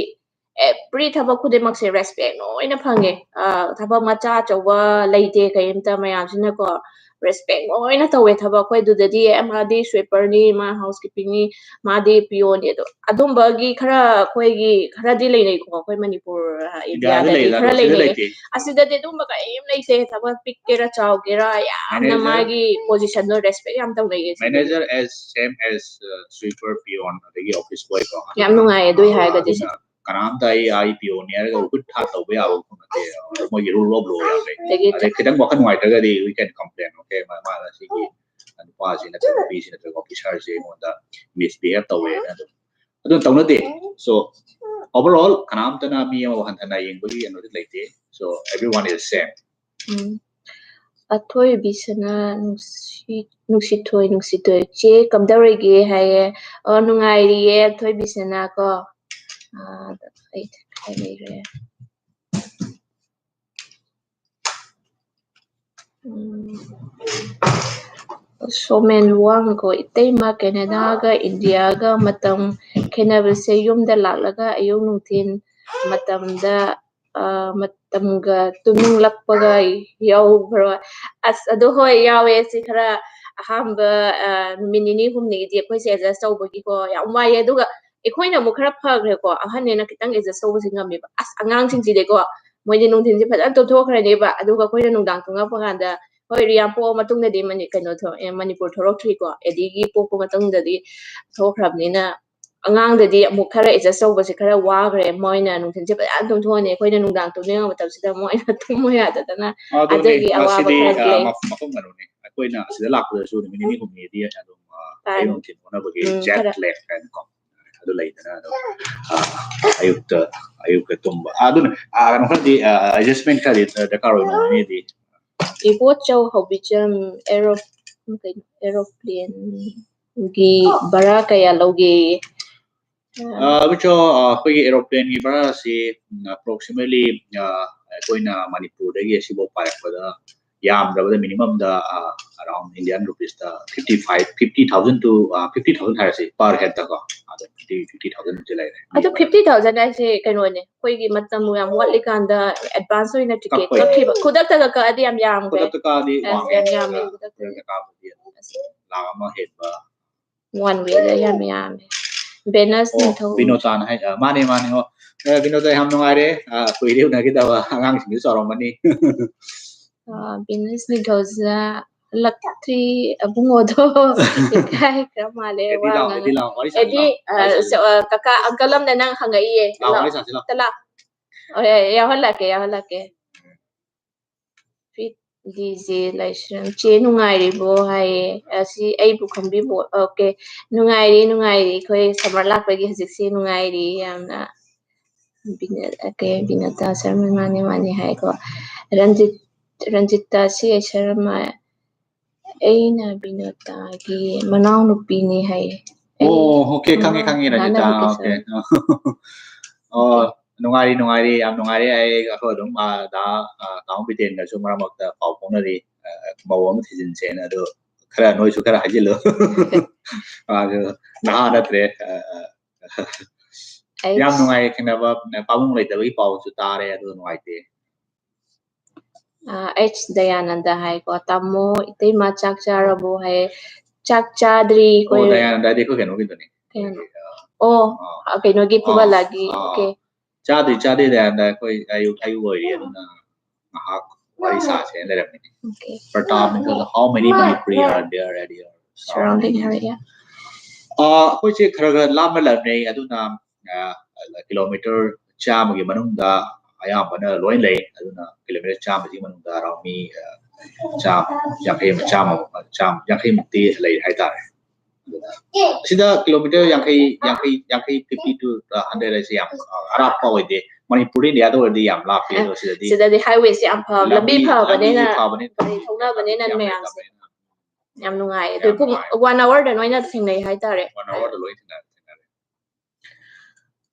every ꯊꯕꯛ ꯈꯨꯗꯤꯡꯃꯛꯁꯦ respect ꯂꯣꯏꯅ ꯐꯪꯉꯦ꯫ ꯑ, ꯊꯕꯛ ꯃꯆꯥ ꯑꯆꯧꯕ ꯂꯩꯇꯦ ꯀꯔꯤꯝꯇ, ꯃꯌꯥꯝꯁꯤꯅꯀꯣ, ꯔꯦꯁꯄꯦꯛ ꯂꯣꯏꯅ ꯇꯧꯋꯦ꯫ ꯊꯕꯛ ꯑꯩꯈꯣꯏ ꯑꯗꯨꯗꯗꯤ ꯑꯦ ꯃꯥꯗꯤ ꯁ꯭ꯋꯤꯄꯔꯅꯤ, ꯃꯥ ꯍꯥꯎꯁ ꯀꯤꯄꯤꯡꯅꯤ, ꯃꯥꯗꯤ ꯄꯤꯌꯣꯟꯅꯤ, ꯑꯗꯣ ꯑꯗꯨꯝꯕꯒꯤ ꯈꯔ ꯑꯩꯈꯣꯏꯒꯤ ꯈꯔꯗꯤ ꯂꯩꯅꯩꯀꯣ꯫ ꯑꯩꯈꯣꯏ ꯃꯅꯤꯄꯨꯔ ꯑ, ꯏꯟꯗꯤꯌꯥꯗ ꯏꯟꯗꯤꯌꯥꯗꯗꯤ ꯂꯩꯔꯤꯗ ꯈꯔ ꯑꯗꯨꯗ ꯂꯩꯅꯩꯌꯦ꯫ ꯂꯩꯇꯦ꯫ ꯑꯁꯤꯗꯗꯤ ꯑꯗꯨꯝꯕ ꯀꯔꯤꯝ ꯂꯩꯇꯦ꯫ ꯊꯕꯛ ꯄꯤꯛꯀꯦꯔꯥ ꯆꯥꯎꯒꯦꯔꯥ ꯌꯥꯝꯅ ꯃꯦꯅꯦꯖꯔ ꯃꯥꯒꯤ ꯄꯣꯖꯤꯁꯟꯗꯣ ꯔꯦꯁꯄꯦꯛ ꯌꯥꯝ ꯇꯧꯅꯩꯌꯦ ꯁꯤꯗꯗꯤ꯫ Manager as same as uh, sweeper, peon, ꯑꯗꯒꯤ office boy ꯀꯣ꯫ ꯌꯥꯝ ꯅꯨꯡꯉꯥꯏꯌꯦ ꯑꯗꯨꯏ ꯍꯥꯏꯔꯒꯗꯤ꯫ ꯑꯗꯨꯅ ꯀꯅꯥꯝꯇ ꯑꯩ ꯑꯩ ꯄꯤꯌꯣꯟꯅꯤ ꯍꯥꯏꯔꯒ ꯎꯈꯨꯠ ꯊꯥ ꯇꯧꯕ ꯌꯥꯕ ꯃꯐꯝ ꯅꯠꯇꯦ꯫ ꯃꯣꯏꯒꯤ rule of law ꯌꯥꯝ ꯂꯩ꯫ ꯑꯗꯒꯤ ꯑꯗꯩ ꯈꯤꯇꯪ ꯋꯥꯈꯜ ꯅꯨꯡꯉꯥꯏꯇ꯭ꯔꯒꯗꯤ we can complain, okay? ꯃꯥ ꯃꯥꯅ ꯁꯤꯒꯤ ꯅꯨꯄꯥꯁꯤ ꯅꯠꯇ꯭ꯔꯒ ꯅꯨꯄꯤꯁꯤ ꯅꯠꯇ꯭ꯔꯒ officerꯁꯤ ꯑꯩꯉꯣꯟꯗ misbehave ꯇꯧꯋꯦꯅ ꯑꯗꯨꯝ ꯑꯗꯨꯝ ꯇꯧꯅꯗꯦ꯫ So overall ꯀꯅꯥꯝꯇꯅ ꯃꯤ ꯑꯃꯕꯨ ꯍꯟꯊꯅ ꯌꯦꯡꯕꯒꯤ ꯀꯩꯅꯣꯗꯤ ꯂꯩꯇꯦ꯫ So everyone is same. ꯎꯝ꯫ ꯑꯊꯣꯏꯕꯤꯁꯅ ꯅꯨꯡꯁꯤ ꯅꯨꯡꯁꯤꯊꯣꯏ ꯅꯨꯡꯁꯤꯊꯣꯏ ꯆꯦ ꯀꯝꯗꯧꯔꯤꯒꯦ ꯍꯥꯏꯌꯦ꯫ ꯑꯣ ꯅꯨꯡꯉꯥꯏꯔꯤꯌꯦ ꯑꯊꯣꯏꯕꯤꯁꯅ ꯀꯣ꯫ ꯑꯥ, ꯑꯩ ꯀꯥꯏ ꯂꯩꯈ꯭ꯔꯦ? ꯎꯝ꯫ ꯁꯣꯃꯦꯟ ꯋꯥꯡ ꯀꯣ, ꯏꯇꯩꯃ ꯀꯦꯅꯦꯗꯥꯒ ꯏꯟꯗꯤꯌꯥꯒ ꯃꯇꯝ ꯈꯦꯠꯅꯕꯁꯦ ꯌꯨꯝꯗ ꯂꯥꯛꯂꯒ ꯑꯌꯨꯛ ꯅꯨꯡꯊꯤꯟ ꯃꯇꯝꯗ ꯑ, ꯃꯇꯝꯒ ꯇꯨꯝꯅꯤꯡꯂꯛꯄꯒ ꯌꯥꯎꯕ꯭ꯔꯣ? ꯑꯁ ꯑꯗꯣ ꯍꯣꯏ ꯌꯥꯎꯋꯦ꯫ ꯁꯤ ꯈꯔ ꯑꯍꯥꯟꯕ ꯑ, ꯅꯨꯃꯤꯠ ꯅꯤꯅꯤ ꯍꯨꯝꯅꯤꯒꯤꯗꯤ ꯑꯩꯈꯣꯏꯁꯦ adjust ꯇꯧꯕꯒꯤꯀꯣ ꯌꯥꯝ ꯋꯥꯏꯑꯦ꯫ ꯑꯗꯨꯒ ꯑꯩꯈꯣꯏꯅ ꯑꯃꯨꯛ ꯈꯔ ꯐꯈ꯭ꯔꯦꯀꯣ, ꯑꯍꯟꯅꯦꯅ ꯈꯤꯇꯪ adjust ꯇꯧꯕꯁꯦ ꯉꯝꯃꯦꯕ꯫ ꯑꯁ ꯑꯉꯥꯡꯁꯤꯡꯁꯤꯗꯤꯀꯣ ꯃꯣꯏꯗꯤ ꯅꯨꯡꯊꯤꯟꯁꯦ ꯐꯖꯅ ꯇꯨꯝꯊꯣꯛꯈ꯭ꯔꯅꯦꯕ, ꯑꯗꯨꯒ ꯑꯩꯈꯣꯏꯅ ꯅꯨꯡꯗꯥꯡ ꯇꯨꯝꯉꯛꯄ ꯀꯥꯟꯗ ꯍꯣꯏ ꯔꯤꯌꯥꯝ ꯄꯣꯛꯑ ꯃꯇꯨꯡꯗꯗꯤ ꯃꯅꯤ ꯀꯩꯅꯣ ꯊꯣꯛ ꯑꯦ, ꯃꯅꯤꯄꯨꯔ ꯊꯣꯛꯂꯛꯇ꯭ꯔꯤꯀꯣ꯫ ꯑꯦꯗꯤꯒꯤ ꯄꯣꯛꯄ ꯃꯇꯨꯡꯗꯗꯤ ꯊꯣꯛꯈ꯭ꯔꯕꯅꯤꯅ ꯑꯉꯥꯡꯗꯗꯤ ꯑꯃꯨꯛ ꯈꯔ adjust ꯇꯧꯕꯁꯦ ꯈꯔ ꯋꯥꯈ꯭ꯔꯦ꯫ ꯃꯣꯏꯅ ꯅꯨꯡꯊꯤꯟꯁꯦ ꯐꯖꯅ ꯇꯨꯝꯊꯣꯛꯑꯅꯤ, ꯑꯩꯈꯣꯏꯅ ꯅꯨꯡꯗꯥꯡ ꯇꯨꯝꯅꯤꯡꯉ ꯃꯇꯝꯁꯤꯗ ꯃꯣꯏꯅ ꯇꯨꯝꯃꯨ ꯌꯥꯗꯗꯅ꯫ ꯑꯗꯨꯅꯤ, ꯑꯗꯨꯒꯤ ꯑꯋꯥꯕ ꯃꯁꯤꯗꯤ, ꯈꯔꯗꯤ ꯑ, ꯂꯩ꯫ ꯃꯐꯝ ꯀꯩꯅꯣꯅꯤ꯫ ꯑꯩꯈꯣꯏꯅ ꯑꯁꯤꯗ ꯂꯥꯛꯄꯗꯁꯨ ꯅꯨꯃꯤꯠ ꯅꯤꯅꯤ ꯍꯨꯝꯅꯤꯗꯤ ꯑꯗꯨꯝ, ꯑ, ꯇꯥꯏ꯫ ꯑꯌꯨꯛ ꯅꯨꯡꯊꯤꯟ ꯑꯣꯟꯅꯕꯒꯤ ꯎꯝ, jet ꯈꯔ꯫ Lag ꯍꯥꯏꯅꯀꯣ ꯑꯗꯨ ꯂꯩꯗꯅ ꯑꯗꯨꯝ, ꯑ, ꯑꯌꯨꯛꯇ ꯑꯌꯨꯛꯇ ꯇꯨꯝꯕ꯫ ꯑ, ꯑꯗꯨꯅ, ꯑ, ꯀꯩꯅꯣ ꯈꯔꯗꯤ, ꯑ, adjustment ꯈꯔꯗꯤ ꯗꯔꯀꯥꯔ ꯑꯣꯏ ꯅꯣꯡ ꯅꯤꯅꯤꯗꯤ꯫ ꯏꯕꯣꯆꯧ ꯍꯧꯕꯤꯆꯝ ꯑꯦꯔꯣ ꯀꯩꯅꯣ, aeroplane ꯒꯤ ꯚꯔꯥ ꯀꯌꯥ ꯂꯧꯒꯦ? ꯑ, ꯑꯕꯨꯆꯧ, ꯑ, ꯑꯩꯈꯣꯏꯒꯤ aeroplane ꯒꯤ ꯚꯔꯥꯁꯤ, ꯎꯝ, approximately, ꯑ, ꯑꯩꯈꯣꯏꯅ ꯃꯅꯤꯄꯨꯔꯗꯒꯤ ꯑꯁꯤꯐꯥꯎ ꯄꯥꯏꯔꯛꯄꯗ ꯌꯥꯝꯗ꯭ꯔꯕꯗ minimum ꯗ ꯑꯔꯥꯎꯟ ꯏꯟꯗꯤꯌꯥꯟ ꯔꯨꯄꯤꯁꯇ fifty five fifty thousand to fifty thousand ꯍꯥꯏꯔꯁꯤ, ꯄꯔ ꯍꯦꯗꯇꯀꯣ, ꯑꯗꯨꯝ ꯐꯤꯐꯇꯤ ꯐꯤꯐꯇꯤ ꯊꯥꯎꯖꯟꯁꯦ ꯂꯩꯔꯦ꯫ ꯑꯗꯨ ꯐꯤꯐꯇꯤ ꯊꯥꯎꯖꯟ ꯍꯥꯏꯁꯦ ꯀꯩꯅꯣꯅꯦ, ꯑꯩꯈꯣꯏꯒꯤ ꯃꯇꯝ ꯌꯥꯝ ꯋꯥꯠꯂꯤꯀꯥꯟꯗ ꯑꯦꯗꯚꯥꯟꯁ ꯑꯣꯏꯅ ꯇꯤꯀꯦꯠ ꯀꯛꯄꯩ꯫ ꯀꯛꯈꯤꯕ, ꯈꯨꯗꯛꯇ ꯀꯛꯑꯗꯤ ꯌꯥꯝ ꯌꯥꯝꯈ꯭ꯔꯦ꯫ ꯈꯨꯗꯛꯇ ꯀꯛꯑꯗꯤ ꯑꯁ, ꯋꯥꯡꯉꯦ꯫ ꯌꯥꯝ ꯌꯥꯝꯃꯦ ꯑ, ꯈꯨꯗꯛꯇ꯫ ꯈꯨꯗꯛꯇ ꯀꯛꯑꯗꯤ ꯂꯥꯛ ꯑꯃ ꯍꯦꯟꯕ꯫ ꯋꯥꯟ ꯋꯦꯗ ꯌꯥꯝ ꯌꯥꯝꯃꯦ꯫ ꯕꯦꯅꯁ ꯑꯣ, ꯅꯤꯡꯊꯧ꯫ ꯕꯤꯅꯣꯇꯥꯅ ꯍꯥꯏ, ꯑ, ꯃꯥꯅꯦ, ꯃꯥꯅꯦ꯫ ꯑꯣ, ꯑ, ꯕꯤꯅꯣꯇꯥ, ꯌꯥꯝ ꯅꯨꯡꯉꯥꯏꯔꯦ꯫ ꯑ, ꯀꯨꯏꯔꯦ ꯎꯅꯈꯤꯗꯕ, ꯑꯉꯥꯡꯁꯤꯡꯁꯨ ꯆꯥꯎꯔꯝꯃꯅꯤ꯫ ꯑ, ꯕꯤꯅꯁ ꯅꯤꯡꯊꯧꯁꯤꯅ ꯂꯛꯇ꯭ꯔꯤ ꯑꯕꯨꯡꯉꯣꯗꯣ ꯏꯀꯥꯏꯈ꯭ꯔ ꯃꯥꯜꯂꯦ ꯑꯦꯗꯤ ꯋꯥ ꯂꯥꯎ, ꯉꯥꯡ-, ꯑꯦꯗꯤ ꯂꯥꯎ, ꯋꯥꯔꯤ ꯁꯥꯁꯤ ꯑꯦꯗꯤ, ꯂꯥꯎ, ꯑ, ꯋꯥꯔꯤ ꯁꯥꯁꯤ ꯁ-, ꯑ, ꯀꯀꯥ, ꯑꯪꯀꯜ ꯑꯃꯅ ꯅꯪ ꯍꯪꯉꯛꯏꯌꯦ꯫ ꯂꯥꯎ, ꯂꯥꯎ, ꯋꯥꯔꯤ ꯁꯥꯁꯤ ꯂꯥꯎ꯫ ꯇꯂꯥ꯫ ꯑꯣ, ꯌꯥ-, ꯌꯥꯎꯍꯜꯂꯛꯀꯦ, ꯌꯥꯎꯍꯜꯂꯛꯀꯦ꯫ ꯐꯤꯠ ꯗꯤ ꯖꯦ ꯂꯥꯏꯁ꯭ꯔꯝ, "ꯆꯦ ꯅꯨꯡꯉꯥꯏꯔꯤꯕꯣ?" ꯍꯥꯏꯌꯦ꯫ ꯑꯁꯤ ꯑꯩꯕꯨ ꯈꯪꯕꯤꯕꯣ? ꯑꯣꯀꯦ꯫ "ꯅꯨꯡꯉꯥꯏꯔꯤ, ꯅꯨꯡꯉꯥꯏꯔꯤ꯫ ꯑꯩꯈꯣꯏ ꯁꯝꯃꯔ ꯂꯥꯛꯄꯒꯤ ꯍꯧꯖꯤꯛꯁꯤ ꯅꯨꯡꯉꯥꯏꯔꯤ ꯌꯥꯝꯅ꯫" ꯕꯤꯅ-, ꯑꯣꯀꯦ, ꯕꯤꯅꯣꯇꯥ ꯁꯔꯃ, ꯃꯥꯅꯦ, ꯃꯥꯅꯦ ꯍꯥꯏꯀꯣ꯫ ꯔꯟꯖꯤꯠ, ꯔꯟꯖꯤꯇꯥ ꯁꯤ ꯑꯩ ꯁꯔꯃ, "ꯑꯩꯅ ꯕꯤꯅꯣꯇꯥꯒꯤ ꯃꯅꯥꯎꯅꯨꯄꯤꯅꯤ" ꯍꯥꯏꯌꯦ꯫ ꯑꯩ ꯑꯣ, ꯑꯣꯀꯦ, ꯈꯪꯉꯦ, ꯑꯣ, ꯈꯪꯉꯦ, ꯅꯍꯥꯟ ꯔꯟꯖꯤꯇꯥ, ꯅꯪꯒꯤ ꯑꯣꯀꯦ꯫ ꯀꯦꯁꯟ꯫ ꯑꯣ, ꯅꯨꯡꯉꯥꯏꯔꯤ, ꯅꯨꯡꯉꯥꯏꯔꯤ, ꯌꯥꯝ ꯅꯨꯡꯉꯥꯏꯔꯤ꯫ ꯑꯩ, ꯑꯩꯈꯣꯏ ꯑꯗꯨꯝ, ꯑ, ꯗꯥ, ꯑ, ꯇꯥꯃꯣ ꯕꯤꯇꯦꯟꯒꯁꯨ ꯃꯔꯛ ꯃꯔꯛꯇ ꯄꯥꯎ ꯐꯥꯎꯅꯔꯤ꯫ ꯑ, ꯃꯧ ꯑꯃ ꯊꯤꯖꯤꯟꯁꯦꯅ, ꯑꯗꯣ ꯈꯔ ꯅꯣꯏꯁꯨ ꯈꯔ ꯍꯥꯏꯖꯤꯜꯂꯨ꯫ ꯑꯗꯨ ꯅꯍꯥ ꯅꯠꯇ꯭ꯔꯦ꯫ ꯑ, ꯑ, ꯑꯩ ꯌꯥꯝ ꯅꯨꯡꯉꯥꯏ ꯊꯦꯡꯅꯕ, ꯄꯥꯕꯨꯡ ꯂꯩꯇꯕꯒꯤ ꯄꯥꯎꯁꯨ ꯇꯥꯔꯦ, ꯑꯗꯨ ꯅꯨꯡꯉꯥꯏꯇꯦ꯫ ꯑ, ꯑꯩꯆ ꯗꯌꯥꯅꯟꯗ ꯍꯥꯏꯀꯣ, "ꯇꯥꯃꯣ, ꯏꯇꯩꯃ ꯆꯥꯛ ꯆꯥꯔꯕꯣ?" ꯍꯥꯏꯌꯦ꯫ "ꯆꯥꯛ ꯆꯥꯗ꯭ꯔꯤ ꯑꯣ, ꯑꯩꯈꯣꯏ꯫" ꯗꯌꯥꯅꯟꯗꯗꯤ ꯑꯩꯈꯣꯏ ꯀꯩꯅꯣꯒꯤꯗꯨꯅꯤ꯫ ꯀꯩꯅꯣ? ꯑꯣ, ꯑꯥ, ꯑ, ꯀꯩꯅꯣꯒꯤ ꯑꯥ, ꯐꯨꯕꯂꯥꯒꯤ, ꯑꯥ, ꯑꯣꯀꯦ꯫ ꯆꯥꯗ꯭ꯔꯤ, ꯆꯥꯗ꯭ꯔꯤ, ꯗꯌꯥꯅꯟꯗ, ꯑꯩꯈꯣꯏ ꯑꯌꯨꯛ, ꯑꯌꯨꯛ ꯑꯣꯏꯔꯤ, ꯑꯗꯨꯅ ꯉꯥꯏꯍꯥꯛ ꯋꯥꯔꯤ ꯁꯥꯁꯦꯅ ꯂꯩꯔꯝꯃꯤꯅꯤ꯫ Okay. Pratap Ningthoujam, how many Manipuri are there at your Surrounding area. ꯑ, ꯑꯩꯈꯣꯏꯁꯦ ꯈꯔ ꯈꯔ ꯂꯥꯞꯅ ꯂꯩꯅꯩ, ꯑꯗꯨꯅ, ꯑ, ꯀꯤꯂꯣꯃꯤꯇꯔ ꯆꯥꯝꯃꯒꯤ ꯃꯅꯨꯡꯗ ꯑꯌꯥꯝꯕꯅ ꯂꯣꯏ ꯂꯩ꯫ ꯑꯗꯨꯅ ꯀꯤꯂꯣꯃꯤꯇꯔ ꯆꯥꯝꯃꯁꯤꯒꯤ ꯃꯅꯨꯡꯗ ꯑꯔꯥꯎꯟ ꯃꯤ, ꯑ, ꯆꯥꯝꯃ, ꯌꯥꯡꯈꯩ ꯑꯃ, ꯆꯥꯝꯃ, ꯆꯥꯝꯃ, ꯌꯥꯡꯈꯩꯃꯨꯛꯇꯤ ꯂꯩ ꯍꯥꯏꯇꯥꯔꯦ꯫ ꯑꯗꯨꯅ ꯁꯤꯗ ꯀꯤꯂꯣꯃꯤꯇꯔ ꯌꯥꯡꯈꯩ, ꯌꯥꯡꯈꯩ, ꯌꯥꯡꯈꯩ, fifty to hundred ꯍꯥꯏꯁꯦ ꯌꯥꯝ ꯑꯔꯥꯞꯄ ꯑꯣꯏꯗꯦ꯫ ꯃꯅꯤꯄꯨꯔꯗ, ꯏꯟꯗꯤꯌꯥꯗ ꯑꯣꯏꯔꯗꯤ ꯌꯥꯝ ꯂꯥꯞꯄꯤ, ꯑꯗꯣ ꯁꯤꯗꯗꯤ ꯁꯤꯗꯗꯤ highwayꯁꯦ ꯌꯥꯝ ꯐꯕ, ꯂꯝꯕꯤ ꯂꯝꯕꯤ, ꯐꯕꯅꯤꯅ ꯂꯝꯕꯤ ꯐꯕꯅꯤꯅ ꯒꯥꯔꯤ ꯊꯧꯅꯕꯅꯤꯅ ꯌꯥꯝ ꯃꯌꯥꯝꯁꯦ ꯐꯕꯅꯤꯅ꯫ ꯌꯥꯝ ꯅꯨꯡꯉꯥꯏ꯫ ꯌꯥꯝ ꯑꯗꯨ ꯄꯨꯡ ꯅꯨꯡꯉꯥꯏ꯫ ꯋꯥꯟ ꯑꯋꯥꯔꯗ ꯂꯣꯏꯅ ꯊꯦꯡꯅꯩ ꯍꯥꯏꯇꯥꯔꯦ꯫ ꯋꯥꯟ ꯑꯋꯥꯔꯗ ꯂꯣꯏ ꯊꯦꯡꯅꯔꯦ, ꯊꯦꯡꯅꯔꯦ꯫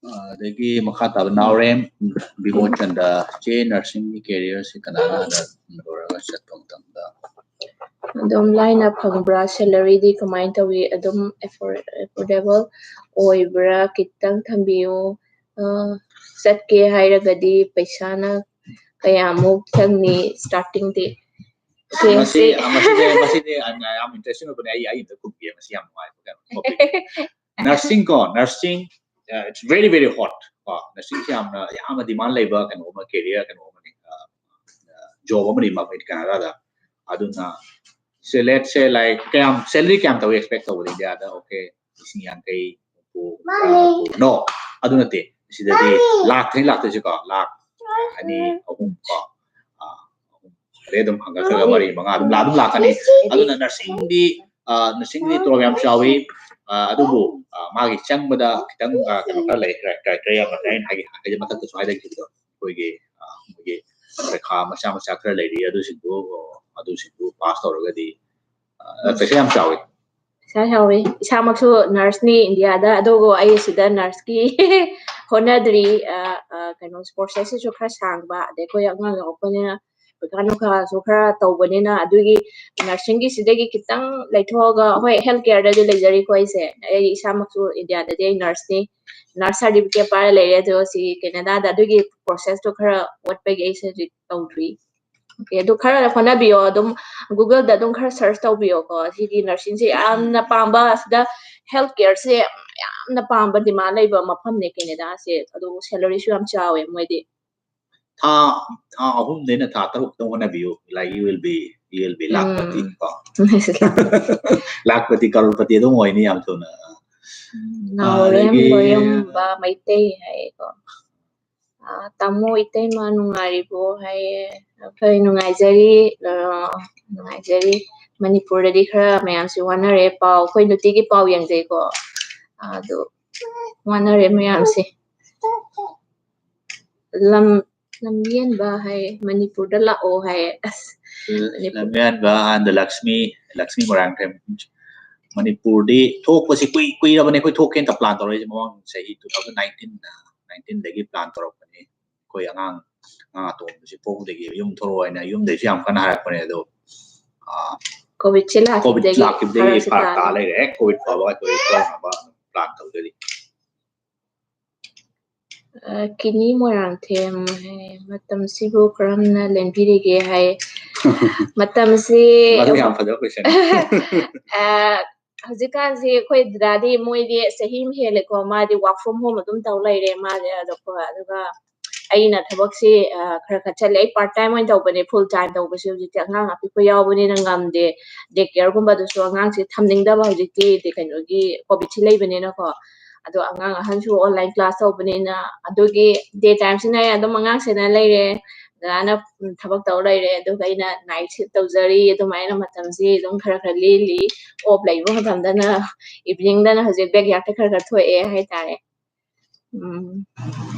ꯑꯗꯒꯤ ꯃꯈꯥ ꯇꯥꯕ ꯅꯥꯎꯔꯦꯝ ꯕꯤꯃꯣꯆꯟꯗ, ꯆꯦ ꯅꯔꯁꯤꯡꯒꯤ ꯀꯦꯔꯤꯌꯔꯁꯤ ꯀꯅꯥꯅ ꯍꯥꯟꯅ ꯂꯣꯏꯔꯒ ꯆꯠꯄ ꯃꯇꯝꯗ? ꯑꯗꯨꯝ ꯂꯥꯏꯅ ꯐꯪꯕ꯭ꯔꯥ? ꯁꯦꯂꯔꯤꯗꯤ ꯀꯃꯥꯏꯅ ꯇꯧꯏ? ꯑꯗꯨꯝ ꯑꯦꯐꯣꯔꯗꯦꯕꯜ ꯑꯣꯏꯕ꯭ꯔꯥ? ꯈꯤꯇꯪ ꯊꯝꯕꯤꯌꯨ꯫ ꯑ, ꯆꯠꯀꯦ ꯍꯥꯏꯔꯒꯗꯤ ꯄꯩꯁꯥꯅ ꯀꯌꯥꯃꯨꯛ ꯆꯪꯅꯤ ꯁ꯭ꯇꯥꯔꯇꯤꯡꯗꯤ? ꯃꯁꯤ ꯃꯁꯤꯗꯤ ꯃꯁꯤꯗꯤ ꯌꯥꯝ ꯏꯟꯇꯔꯦꯁꯇꯤꯡ ꯑꯣꯏꯕꯅꯦ꯫ ꯑꯩ ꯑꯩ ꯑꯝꯇ ꯈꯨꯝꯒꯦ꯫ ꯃꯁꯤ ꯌꯥꯝ ꯅꯨꯡꯉꯥꯏꯕ ꯀꯩꯅꯣ ꯇꯣꯄꯤꯛ꯫ Nursing ꯀꯣ, nursing, it's very very hot ꯀꯣ꯫ Nursing ꯁꯤ ꯌꯥꯝꯅ ꯌꯥꯝꯅ ꯗꯤꯃꯥꯟ ꯂꯩꯕ ꯀꯩꯅꯣ ꯑꯃ, ꯀꯦꯔꯤꯌꯔ ꯀꯩꯅꯣ ꯑꯃꯅꯤ, ꯖꯣꯕ ꯑꯃꯅꯤ ꯃꯥꯔꯀꯦꯠ ꯀꯅꯥꯗꯥꯗ꯫ ꯑꯗꯨꯅ ꯁꯦ ꯂꯦꯠ ꯁꯦ ꯂꯥꯏꯛ ꯀꯌꯥꯝ ꯁꯦꯂꯔꯤ ꯀꯌꯥꯝ ꯇꯧꯏ ꯑꯦꯛꯁꯄꯦꯛ ꯇꯧꯕꯗ ꯏꯟꯗꯤꯌꯥꯗ? ꯑꯣꯀꯦ, ꯂꯤꯁꯤꯡ ꯌꯥꯡꯈꯩ, ꯍꯨꯝꯐꯨ, ꯍꯨꯝꯗ꯭ꯔꯥ, ꯍꯨꯝꯐꯨ꯫ ꯅꯣ, ꯑꯗꯨ ꯅꯠꯇꯦ꯫ ꯁꯤꯗꯗꯤ ꯂꯥꯛꯇꯅꯤ ꯂꯥꯛꯇꯣꯏꯁꯦꯀꯣ, ꯂꯥꯛ ꯑꯅꯤ ꯑꯍꯨꯝ ꯀꯣ, ꯑꯥ, ꯑꯍꯨꯝ, ꯑꯗꯩ ꯑꯗꯨꯝ ꯍꯪꯒꯠꯈ꯭ꯔꯒ ꯃꯔꯤ ꯃꯉꯥ ꯑꯗꯨꯝ ꯂꯥꯛ ꯑꯗꯨꯝ ꯂꯥꯛꯀꯅꯤ꯫ ꯑꯗꯨꯅ ꯅꯔꯁꯤꯡꯗꯤ ꯅꯔꯁꯤꯡꯗꯤ ꯇꯣꯂꯣꯞ ꯌꯥꯝ ꯆꯥꯎꯏ꯫ ꯑꯗꯨꯕꯨ ꯃꯥꯒꯤ ꯆꯪꯕꯗ ꯈꯤꯇꯪ ꯀꯩꯅꯣ ꯈꯔ ꯂꯩ꯫ ꯀ꯭ꯔꯥꯏꯇꯦꯔꯤꯌꯥ ꯃꯈꯩ ꯑꯩꯅ ꯍꯥꯏꯗꯤ ꯃꯊꯛꯇꯁꯨ ꯍꯥꯏꯖꯈꯤꯕꯗꯣ, ꯑꯩꯈꯣꯏꯒꯤ ꯃꯣꯏꯒꯤ ꯄꯔꯤꯈꯥ ꯃꯆꯥ ꯃꯆꯥ ꯈꯔ ꯂꯩꯔꯤ꯫ ꯑꯗꯨꯁꯤꯡꯗꯨ ꯑꯗꯨꯁꯤꯡꯗꯨ ꯄꯥꯁ ꯇꯧꯔꯒꯗꯤ ꯄꯩꯁꯥ ꯌꯥꯝ ꯆꯥꯎꯏ꯫ ꯄꯩꯁꯥ ꯆꯥꯎꯏ꯫ ꯏꯁꯥꯃꯛꯁꯨ ꯅꯔꯁꯅꯤ ꯏꯟꯗꯤꯌꯥꯗ, ꯑꯗꯨꯕꯨ ꯑꯩ ꯁꯤꯗ ꯅꯔꯁꯀꯤ ꯍꯣꯠꯅꯗ꯭ꯔꯤ꯫ ꯀꯩꯅꯣ, ꯄ꯭ꯔꯣꯁꯦꯁꯁꯤꯁꯨ ꯈꯔ ꯁꯥꯡꯕ, ꯑꯗꯩ ꯑꯩꯈꯣꯏ ꯑꯉꯥꯡ ꯌꯥꯎꯔꯛꯄꯅꯤꯅ ꯄꯩꯈꯥ ꯅꯨꯡꯈꯥꯁꯨ ꯈꯔ ꯇꯧꯕꯅꯤꯅ, ꯑꯗꯨꯒꯤ ꯅꯔꯁꯤꯡꯒꯤ ꯁꯤꯗꯒꯤ ꯈꯤꯇꯪ ꯂꯩꯊꯣꯛꯑꯒ, ꯍꯣꯏ, ꯍꯦꯜꯊ ꯀꯦꯌꯔꯗꯗꯤ ꯂꯩꯖꯔꯤꯀꯣ ꯑꯩꯁꯦ꯫ ꯑꯩ ꯏꯁꯥꯃꯛꯁꯨ ꯏꯟꯗꯤꯌꯥꯗꯗꯤ ꯑꯩ ꯅꯔꯁꯅꯤ꯫ ꯅꯔꯁ ꯁꯥꯔꯇꯤꯐꯤꯀꯦꯠ ꯄꯥꯏꯔ ꯂꯩꯔꯦ, ꯑꯗꯣ ꯁꯤ ꯀꯦꯅꯦꯗꯥꯗ ꯑꯗꯨꯒꯤ ꯄ꯭ꯔꯣꯁꯦꯁꯇꯣ ꯈꯔ ꯋꯥꯠꯄꯒꯤ ꯑꯩꯁꯦ ꯍꯧꯖꯤꯛ ꯇꯧꯗ꯭ꯔꯤ꯫ ꯑꯣꯀꯦ, ꯑꯗꯨ ꯈꯔ ꯍꯣꯠꯅꯕꯤꯌꯣ꯫ ꯑꯗꯨꯝ ꯒꯨꯒꯜꯗ ꯑꯗꯨꯝ ꯈꯔ ꯁꯔꯆ ꯇꯧꯕꯤꯌꯣꯀꯣ꯫ ꯁꯤꯒꯤ ꯅꯔꯁꯤꯡꯁꯦ ꯌꯥꯝꯅ ꯄꯥꯝꯕ, ꯑꯁꯤꯗ ꯍꯦꯜꯊ ꯀꯦꯌꯔꯁꯦ ꯌꯥꯝꯅ ꯄꯥꯝꯕ, ꯗꯤꯃꯥꯟ ꯂꯩꯕ ꯃꯐꯝꯅꯦ ꯀꯦꯅꯦꯗꯥꯁꯦ꯫ ꯑꯗꯨ ꯁꯦꯂꯔꯤꯁꯨ ꯌꯥꯝ ꯆꯥꯎꯋꯦ ꯃꯣꯏꯗꯤ꯫ ꯊꯥ ꯊꯥ ꯑꯍꯨꯝꯗꯩꯅ ꯊꯥ ꯇꯔꯨꯛꯇꯪ ꯍꯣꯠꯅꯕꯤꯌꯨ, like, you will be, you will be ꯂꯥꯛꯄꯇꯤ ꯀꯣ꯫ ꯂꯥꯛꯄꯇꯤ ꯀꯔꯣꯔꯄꯇꯤ ꯑꯗꯨꯝ ꯑꯣꯏꯅꯤ ꯌꯥꯝ ꯊꯨꯅ꯫ ꯅꯥꯎꯔꯦꯝ ꯂꯣꯏꯔꯝꯕ ꯃꯩꯇꯩ ꯍꯥꯏꯌꯦꯀꯣ꯫ ꯇꯥꯃꯣ ꯏꯇꯩꯃ ꯅꯨꯡꯉꯥꯏꯔꯤꯕꯣ ꯍꯥꯏꯌꯦ꯫ ꯑꯩꯈꯣꯏ ꯅꯨꯡꯉꯥꯏꯖꯔꯤ, ꯅꯨꯡꯉꯥꯏꯖꯔꯤ꯫ ꯃꯅꯤꯄꯨꯔꯗꯗꯤ ꯈꯔ ꯃꯌꯥꯝꯁꯦ ꯋꯥꯅꯔꯦ꯫ ꯄꯥꯎ, ꯑꯩꯈꯣꯏ ꯅꯨꯡꯇꯤꯒꯤ ꯄꯥꯎ ꯌꯦꯡꯖꯩꯀꯣ꯫ ꯑꯗꯨ ꯋꯥꯅꯔꯦ ꯃꯌꯥꯝꯁꯦ꯫ ꯂꯝ ꯂꯝꯌꯦꯟꯕ ꯍꯥꯏ, ꯃꯅꯤꯄꯨꯔꯗ ꯂꯥꯛꯑꯣ ꯍꯥꯏ꯫ ꯑꯁ, ꯃꯅꯤꯄꯨꯔ꯫ ꯂꯝꯌꯦꯟꯕ and the Lakshmi, Lakshmi Moirangthem. ꯃꯅꯤꯄꯨꯔꯗꯤ ꯊꯣꯛꯄꯁꯤ ꯀꯨꯏ ꯀꯨꯏꯔꯕꯅꯦ ꯑꯩꯈꯣꯏ ꯊꯣꯛꯀꯦꯅ plan ꯇꯧꯔꯛꯏꯁꯦ꯫ ꯃꯃꯥꯡ ꯆꯍꯤ two thousand nineteen, nineteenꯗꯒꯤ plan ꯇꯧꯔꯛꯄꯅꯤ꯫ ꯑꯩꯈꯣꯏ ꯑꯉꯥꯡ ꯑꯉꯥꯡ ꯑꯇꯣꯝꯕꯁꯤ ꯄꯣꯛꯄꯗꯒꯤ ꯌꯨꯝ ꯊꯣꯛꯂꯛꯑꯣ ꯍꯥꯏꯅ ꯌꯨꯝꯗꯩꯁꯨ ꯌꯥꯝ ꯀꯟꯅ ꯍꯥꯏꯔꯛꯄꯅꯦ, ꯑꯗꯣ, ꯑꯥ, ꯀꯣꯚꯤꯠꯁꯦ ꯀꯣꯚꯤꯠ ꯂꯥꯛꯈꯤꯕꯗꯒꯤ ꯂꯥꯛꯈꯤꯕꯗꯒꯤ ꯐꯔꯛꯁꯦ ꯐꯔꯛ ꯇꯥ ꯇꯥꯔꯦ꯫ ꯂꯩꯔꯦ꯫ ꯀꯣꯚꯤꯠ ꯐꯕ ꯑꯩꯈꯣꯏ ꯊꯣꯛꯅꯕ plan ꯇꯧꯖꯔꯤ꯫ ꯑ, ꯀꯤꯅꯤ ꯃꯣꯏꯔꯥꯡꯊꯦꯝ ꯍꯥꯏ, "ꯃꯇꯝꯁꯤꯕꯨ ꯀꯔꯝꯅ ꯂꯦꯟꯕꯤꯔꯤꯒꯦ?" ꯍꯥꯏ꯫ ꯃꯇꯝꯁꯤ ꯃꯗꯨ ꯌꯥꯝ ꯐꯖꯕ question꯫ ꯑ, ꯍꯧꯖꯤꯛꯀꯥꯟꯁꯤ ꯑꯩꯈꯣꯏ ꯗꯗꯥꯗꯤ, ꯃꯣꯏꯗꯤ ꯆꯍꯤ ꯑꯃ ꯍꯦꯜꯂꯦꯀꯣ, ꯃꯥꯗꯤ work from home ꯑꯗꯨꯝ ꯇꯧ ꯂꯩꯔꯦ ꯃꯥꯗꯤ꯫ ꯑꯗꯣ, ꯑꯗꯨꯒ ꯑꯩꯅ ꯊꯕꯛꯁꯤ, ꯑ, ꯈꯔ ꯈꯔ ꯆꯠꯂꯦ꯫ ꯑꯩ part time ꯑꯣꯏꯅ ꯇꯧꯕꯅꯦ, full time ꯇꯧꯕꯁꯦ ꯍꯧꯖꯤꯛꯇꯤ ꯑꯉꯥꯡ ꯑꯄꯤꯛꯄ ꯌꯥꯎꯕꯅꯤꯅ ꯉꯝꯗꯦ꯫ Day care ꯒꯨꯝꯕꯗꯁꯨ ꯑꯉꯥꯡꯁꯦ ꯊꯝꯅꯤꯡꯗꯕ ꯍꯧꯖꯤꯛꯇꯤ, ꯗꯤ-, ꯀꯩꯅꯣꯒꯤ ꯀꯣꯚꯤꯠꯁꯤ ꯂꯩꯕꯅꯤꯅꯀꯣ꯫ ꯑꯗꯣ ꯑꯉꯥꯡ ꯑꯍꯟꯁꯨ online class ꯇꯧꯕꯅꯤꯅ, ꯑꯗꯨꯒꯤ day time ꯁꯤꯅ ꯑꯩ ꯑꯗꯨꯝ ꯑꯉꯥꯡ ꯁꯦꯟꯅ ꯂꯩꯔꯦ꯫ ꯗꯗꯥꯅ, ꯎꯝ, ꯊꯕꯛ ꯇꯧ ꯂꯩꯔꯦ, ꯑꯗꯨꯒ ꯑꯩꯅ night shift ꯇꯧꯖꯔꯤ꯫ ꯑꯗꯨꯃꯥꯏꯅ ꯃꯇꯝꯁꯤ ꯑꯗꯨꯝ ꯈꯔ ꯈꯔ ꯂꯦꯜꯂꯤ꯫ Off ꯂꯩꯕ ꯃꯇꯝꯗꯅ, evening ꯗꯅ ꯍꯧꯖꯤꯛ backyard ꯇ ꯈꯔ ꯈꯔ ꯊꯣꯛꯑꯦ ꯍꯥꯏꯇꯥꯔꯦ꯫ ꯎꯝ꯫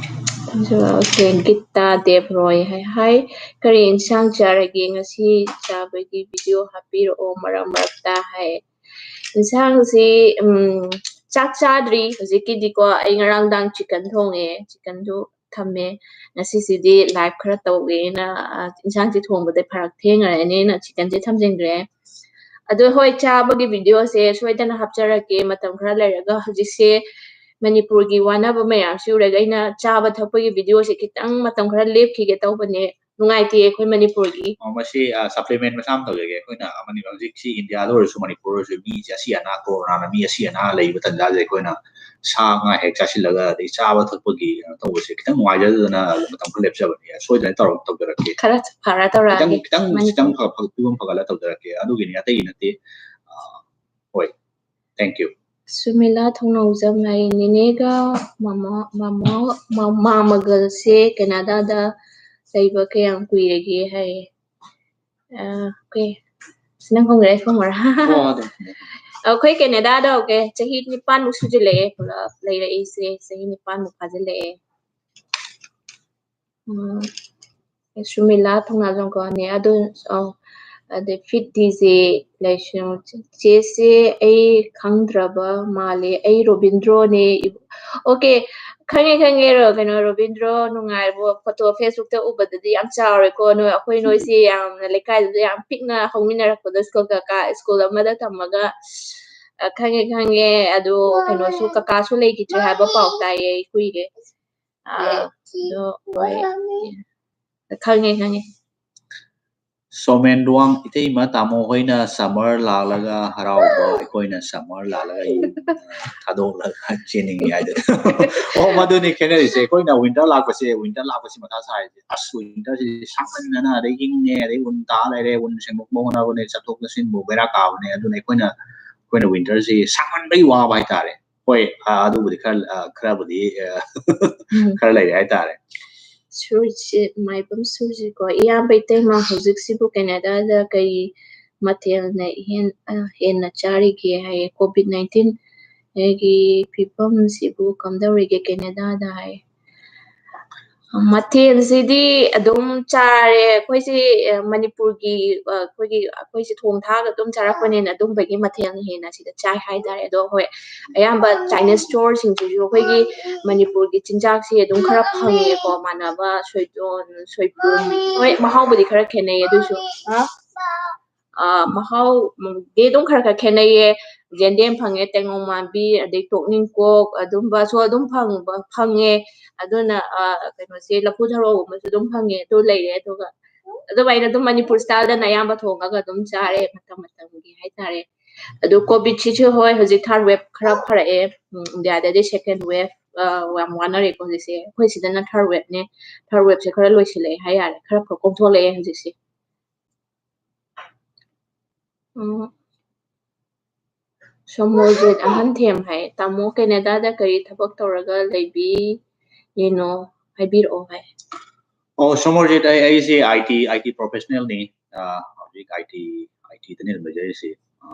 ꯑꯗꯨꯒ, okay, ꯒꯤꯇꯥ ꯗꯦꯕ ꯔꯣꯏ ꯍꯥꯏ, "Hi, ꯀꯔꯤ ꯏꯟꯁꯥꯡ ꯆꯥꯔꯒꯦ? ꯉꯁꯤ ꯆꯥꯕꯒꯤ video ꯍꯥꯞꯄꯤꯔꯛꯑꯣ ꯃꯔꯛ ꯃꯔꯛꯇ" ꯍꯥꯏ꯫ ꯏꯟꯁꯥꯡꯁꯤ, ꯎꯝ, ꯆꯥꯛ ꯆꯥꯗ꯭ꯔꯤ ꯍꯧꯖꯤꯛꯀꯤꯗꯤꯀꯣ꯫ ꯑꯩ ꯉꯔꯥꯡꯗꯥꯡ chicken ꯊꯣꯡꯉꯦ, chicken ꯗꯨ ꯊꯝꯃꯦ꯫ ꯉꯁꯤꯁꯤꯗꯤ live ꯈꯔ ꯇꯧꯒꯦꯅ, ꯑ, ꯏꯟꯁꯥꯡꯁꯤ ꯊꯣꯡꯕꯗ ꯐꯔꯛ ꯊꯦꯡꯉꯅꯦꯅ chicken ꯁꯦ ꯊꯝꯖꯤꯟꯈ꯭ꯔꯦ꯫ ꯑꯗꯣ ꯍꯣꯏ, ꯆꯥꯕꯒꯤ video ꯁꯦ ꯁꯣꯏꯗꯅ ꯍꯥꯞꯆꯔꯛꯀꯦ ꯃꯇꯝ ꯈꯔ ꯂꯩꯔꯒ꯫ ꯍꯧꯖꯤꯛꯁꯦ ꯃꯅꯤꯄꯨꯔꯒꯤ ꯋꯥꯅꯕ ꯃꯌꯥꯝꯁꯤ ꯎꯔꯒ ꯑꯩꯅ ꯆꯥꯕ ꯊꯛꯄꯒꯤ video ꯁꯦ ꯈꯤꯇꯪ ꯃꯇꯝ ꯈꯔ ꯂꯦꯞꯈꯤꯒꯦ ꯇꯧꯕꯅꯦ꯫ ꯅꯨꯡꯉꯥꯏꯇꯦ ꯑꯩꯈꯣꯏ ꯃꯅꯤꯄꯨꯔꯒꯤ꯫ ꯑꯣ, ꯃꯁꯤ, ꯑ, supplement ꯃꯆꯥ ꯑꯃ ꯇꯧꯖꯒꯦ꯫ ꯑꯩꯈꯣꯏꯅ ꯃꯅꯤ-, ꯍꯧꯖꯤꯛꯁꯤ ꯏꯟꯗꯤꯌꯥꯗ ꯑꯣꯏꯔꯁꯨ ꯃꯅꯤꯄꯨꯔ ꯑꯣꯏꯔꯁꯨ ꯃꯤꯁꯦ ꯑꯁꯤ ꯑꯅꯥ, ꯀꯣꯔꯣꯅꯥꯅ ꯃꯤ ꯑꯁꯤ ꯑꯅꯥ ꯂꯩꯕ ꯇꯟꯖꯥꯁꯤꯗ ꯑꯩꯈꯣꯏꯅ ꯁꯥ ꯉꯥ ꯍꯦꯛ ꯆꯥꯁꯤꯜꯂꯒ ꯑꯗꯩ ꯆꯥꯕ ꯊꯛꯄꯒꯤ ꯀꯩꯅꯣ ꯇꯧꯕꯁꯦ ꯈꯤꯇꯪ ꯅꯨꯡꯉꯥꯏꯖꯗꯗꯅ ꯃꯇꯝ ꯈꯔ ꯂꯦꯞꯆꯕꯅꯦ꯫ ꯁꯣꯏꯗꯅ ꯇꯧꯔ-, ꯇꯧꯖꯔꯛꯀꯦ꯫ ꯈꯔ ꯐꯔ ꯇꯧꯔꯛꯑꯒꯦ꯫ ꯈꯤꯇꯪ, ꯈꯤꯇꯪ, ꯃꯅꯤꯄꯨꯔ꯫ ꯈꯤꯇꯪ ꯐ-, ꯐ-, ꯐꯤꯕꯝ ꯐꯒꯠꯂ ꯇꯧꯖꯔꯛꯀꯦ꯫ ꯑꯗꯨꯒꯤꯅꯤ, ꯑꯇꯩꯒꯤ ꯅꯠꯇꯦ꯫ ꯑ, ꯍꯣꯏ, thank you꯫ ꯁꯨꯃꯤꯂꯥ ꯊꯣꯡꯅꯥꯎꯖꯝ ꯍꯥꯏ, "ꯅꯦꯅꯦꯒ ꯃꯃꯥ, ꯃꯃꯥ, ꯃꯃꯥ ꯃꯒꯜꯁꯦ ꯀꯦꯅꯥꯗꯥꯗ ꯂꯩꯕ ꯀꯌꯥꯝ ꯀꯨꯏꯔꯒꯦ?" ꯍꯥꯏ꯫ ꯑ, okay꯫ ꯅꯪ ꯈꯨꯝꯒꯦꯔꯥ, ꯑꯩ ꯈꯨꯝꯃꯣꯔꯥ? ꯑꯣ, ꯑꯗꯨꯝ꯫ ꯑꯩꯈꯣꯏ ꯀꯦꯅꯥꯗꯥꯗ, okay, ꯆꯍꯤ ꯅꯤꯄꯥꯟꯃꯨꯛ ꯁꯨꯖꯤꯜꯂꯛꯑꯦ ꯄꯨꯂꯞ ꯂꯩꯔꯛꯏꯁꯦ, ꯆꯍꯤ ꯅꯤꯄꯥꯟꯃꯨꯛ ꯐꯥꯖꯤꯜꯂꯛꯑꯦ꯫ ꯎꯝ, ꯁꯨꯃꯤꯂꯥ ꯊꯣꯡꯅꯥꯎꯖꯝ ꯀꯣ, ꯅꯦ ꯑꯗꯨ, ꯑꯧ, ꯑꯗꯩ ꯐꯤꯠ ꯗꯤ ꯖꯦ ꯂꯩꯁꯤꯡ ꯆꯦꯁꯦ ꯑꯩ ꯈꯪꯗ꯭ꯔꯕ ꯃꯥꯜꯂꯦ, ꯑꯩ ꯔꯣꯕꯤꯟꯗ꯭ꯔꯣꯅꯦ꯫ ꯑꯣꯀꯦ, ꯈꯪꯉꯦ ꯈꯪꯉꯦ꯫ ꯀꯩꯅꯣ, ꯔꯣꯕꯤꯟꯗ꯭ꯔꯣ ꯅꯨꯡꯉꯥꯏꯔꯕꯣ? ꯐꯣꯇꯣ ꯐꯦꯁꯕꯨꯛꯇ ꯎꯕꯗꯗꯤ ꯌꯥꯝ ꯆꯥꯎꯔꯦꯀꯣ ꯅꯣꯏ, ꯑꯩꯈꯣꯏ ꯅꯣꯏꯁꯤ ꯌꯥꯝꯅ ꯂꯩꯀꯥꯏꯗꯨꯗ ꯌꯥꯝ ꯄꯤꯛꯅ ꯍꯧꯃꯤꯟꯅꯔꯛꯄꯗꯣ, ꯁ꯭ꯀꯨꯜ ꯀꯀꯥ ꯁ꯭ꯀꯨꯜ ꯑꯃꯗ ꯇꯝꯃꯒ꯫ ꯑ, ꯈꯪꯉꯦ ꯈꯪꯉꯦ꯫ ꯑꯗꯣ ꯀꯩꯅꯣꯁꯨ, ꯀꯀꯥꯁꯨ ꯂꯩꯈꯤꯗ꯭ꯔꯦ ꯍꯥꯏꯕ ꯄꯥꯎ ꯇꯥꯏꯌꯦ ꯑꯩ ꯀꯨꯏꯔꯦ꯫ ꯑ, ꯑꯗꯣ ꯍꯣꯏ, ꯈꯪꯉꯦ ꯈꯪꯉꯦ꯫ ꯁꯣꯃꯦꯟꯗꯨꯋꯥꯡ ꯏꯇꯩꯃ, ꯇꯥꯃꯣ ꯍꯣꯏꯅ summer ꯂꯥꯛꯂꯒ ꯍꯔꯥꯎꯕ, ꯑꯩꯈꯣꯏꯅ summer ꯂꯥꯛꯂꯒ ꯌꯨꯝ ꯊꯥꯗꯣꯛꯂꯒ ꯆꯦꯟꯅꯤꯡꯉꯤ ꯍꯥꯏꯗꯨꯅ꯫ ꯑꯣ, ꯃꯗꯨꯅꯤ ꯈꯦꯠꯅꯔꯤꯁꯦ꯫ ꯑꯩꯈꯣꯏꯅ winter ꯂꯥꯛꯄꯁꯦ, winter ꯂꯥꯛꯄꯁꯤ ꯃꯊꯥ ꯁꯥꯔꯤꯁꯦ꯫ ꯑꯁ, winter ꯁꯤ ꯁꯥꯃꯟꯗꯅ ꯑꯗꯩ ꯏꯪꯉꯦ, ꯑꯗꯩ ꯎꯟ ꯇꯥ ꯂꯩꯔꯦ, ꯎꯟ ꯁꯦꯡꯗꯣꯛꯄ ꯍꯣꯠꯅꯕꯅꯦ, ꯆꯠꯊꯣꯛ ꯆꯠꯁꯤꯟꯕꯨ ꯕꯦꯔꯥ ꯀꯥꯕꯅꯦ꯫ ꯑꯗꯨꯅ ꯑꯩꯈꯣꯏꯅ, ꯑꯩꯈꯣꯏꯅ winter ꯁꯤ ꯁꯥꯃꯟꯕꯩ ꯋꯥꯕ ꯍꯥꯏꯇꯥꯔꯦ꯫ ꯍꯣꯏ, ꯑ, ꯑꯗꯨꯕꯨꯗꯤ ꯈꯔ, ꯑ, ꯈꯔꯕꯨꯗꯤ, ꯑ, ꯎꯝ꯫ ꯈꯔ ꯂꯩꯔꯦ ꯍꯥꯏꯇꯥꯔꯦ꯫ ꯁꯨꯔꯖꯤꯠ, ꯃꯥꯏꯕꯝ ꯁꯨꯔꯖꯤꯠꯀꯣ, ꯏꯌꯥꯝꯕ ꯏꯇꯩꯃ ꯍꯧꯖꯤꯛꯁꯤꯕꯨ ꯀꯦꯅꯦꯗꯥꯗ ꯀꯩ ꯃꯊꯦꯜꯅ ꯏꯍꯦꯟ-, ꯑ, ꯍꯦꯟꯅ ꯆꯥꯔꯤꯒꯦ ꯍꯥꯏꯌꯦ꯫ COVID nineteen ꯒꯤ ꯐꯤꯕꯝꯁꯤꯕꯨ ꯀꯝꯗꯧꯔꯤꯒꯦ ꯀꯦꯅꯦꯗꯥꯗ ꯍꯥꯏ꯫ ꯃꯊꯦꯜꯁꯤꯗꯤ ꯑꯗꯨꯝ ꯆꯥꯔꯦ꯫ ꯑꯩꯈꯣꯏꯁꯤ, ꯑ, ꯃꯅꯤꯄꯨꯔꯒꯤ, ꯑ, ꯑꯩꯈꯣꯏꯒꯤ, ꯑꯩꯈꯣꯏꯁꯤ ꯊꯣꯡ ꯊꯥꯛꯑꯒ ꯑꯗꯨꯝ ꯆꯥꯔꯛꯄꯅꯤꯅ ꯑꯗꯨꯝꯕꯒꯤ ꯃꯊꯦꯜꯅ ꯍꯦꯟꯅ ꯁꯤꯗ ꯆꯥꯏ ꯍꯥꯏꯇꯥꯔꯦ꯫ ꯑꯗꯣ ꯍꯣꯏ, ꯑꯌꯥꯝꯕ Chinese store ꯁꯤꯡꯁꯤꯁꯨ ꯑꯩꯈꯣꯏꯒꯤ ꯃꯅꯤꯄꯨꯔꯒꯤ ꯆꯤꯟꯖꯥꯛꯁꯤ ꯑꯗꯨꯝ ꯈꯔ ꯐꯪꯉꯦꯀꯣ, ꯃꯥꯟꯅꯕ ꯁꯣꯏꯗꯣꯟ, ꯁꯣꯏꯕꯨꯝ, ꯍꯣꯏ, ꯃꯍꯥꯎꯕꯨꯗꯤ ꯈꯔ ꯈꯦꯠꯅꯩ ꯑꯗꯨꯁꯨ꯫ ꯑ? ꯑ, ꯃꯍꯥꯎ, ꯎꯝ, ꯗꯤ ꯑꯗꯨꯝ ꯈꯔ ꯈꯔ ꯈꯦꯠꯅꯩꯌꯦ꯫ ꯌꯦꯟꯗꯦꯝ ꯐꯪꯉꯦ, ꯇꯦꯡꯉꯧ ꯃꯥꯟꯕꯤ, ꯑꯗꯩ ꯇꯣꯛꯅꯤꯡꯀꯣꯛ, ꯑꯗꯨꯝꯕꯁꯨ ꯑꯗꯨꯝ ꯐꯪꯕ, ꯐꯪꯉꯦ꯫ ꯑꯗꯨꯅ, ꯑ, ꯀꯩꯅꯣꯁꯦ, ꯂꯐꯨ ꯊꯔꯣꯒꯨꯝꯕꯁꯨ ꯑꯗꯨꯝ ꯐꯪꯉꯦ꯫ ꯑꯗꯨ ꯂꯩꯔꯦ꯫ ꯑꯗꯨꯒ ꯑꯗꯨꯃꯥꯏꯅ ꯑꯗꯨꯝ ꯃꯅꯤꯄꯨꯔ style ꯗꯅ ꯑꯌꯥꯝꯕ ꯊꯣꯡꯉꯒ ꯑꯗꯨꯝ ꯆꯥꯔꯦ ꯃꯇꯝ ꯃꯇꯝꯒꯤ ꯍꯥꯏꯇꯥꯔꯦ꯫ ꯑꯗꯨ COVID ꯁꯤꯁꯨ ꯍꯣꯏ ꯍꯧꯖꯤꯛ third wave ꯈꯔ ꯐꯔꯛꯑꯦ꯫ ꯎꯝ, ꯏꯟꯗꯤꯌꯥꯗꯗꯤ second wave, ꯑ, ꯌꯥꯝ ꯋꯥꯅꯔꯦꯀꯣ ꯍꯧꯖꯤꯛꯁꯦ꯫ ꯑꯩꯈꯣꯏ ꯁꯤꯗꯅ third wave ꯅꯦ꯫ Third wave ꯁꯦ ꯈꯔ ꯂꯣꯏꯁꯤꯜꯂꯛꯑꯦ ꯍꯥꯏ ꯌꯥꯔꯦ꯫ ꯈꯔ ꯐ-, ꯀꯣꯝꯊꯣꯛꯂꯛꯑꯦ ꯍꯧꯖꯤꯛꯁꯦ꯫ ꯎꯝ꯫ ꯁꯣꯃꯣꯔꯖꯤꯠ ꯑꯍꯟꯊꯦꯝ ꯍꯥꯏ, "ꯇꯥꯃꯣ ꯀꯦꯅꯦꯗꯥꯗ ꯀꯔꯤ ꯊꯕꯛ ꯇꯧꯔꯒ ꯂꯩꯕꯤꯔꯤꯅꯣ? ꯍꯥꯏꯕꯤꯔꯛꯑꯣ" ꯍꯥꯏ꯫ ꯑꯣ, ꯁꯣꯃꯣꯔꯖꯤꯠ, ꯑꯩ, ꯑꯩꯁꯦ IT, IT professional ꯅꯤ꯫ ꯑ, ꯍꯧꯖꯤꯛ IT, IT ꯗꯅꯤ ꯑꯗꯨꯝ ꯂꯩꯖꯔꯤꯁꯤ꯫ ꯑ,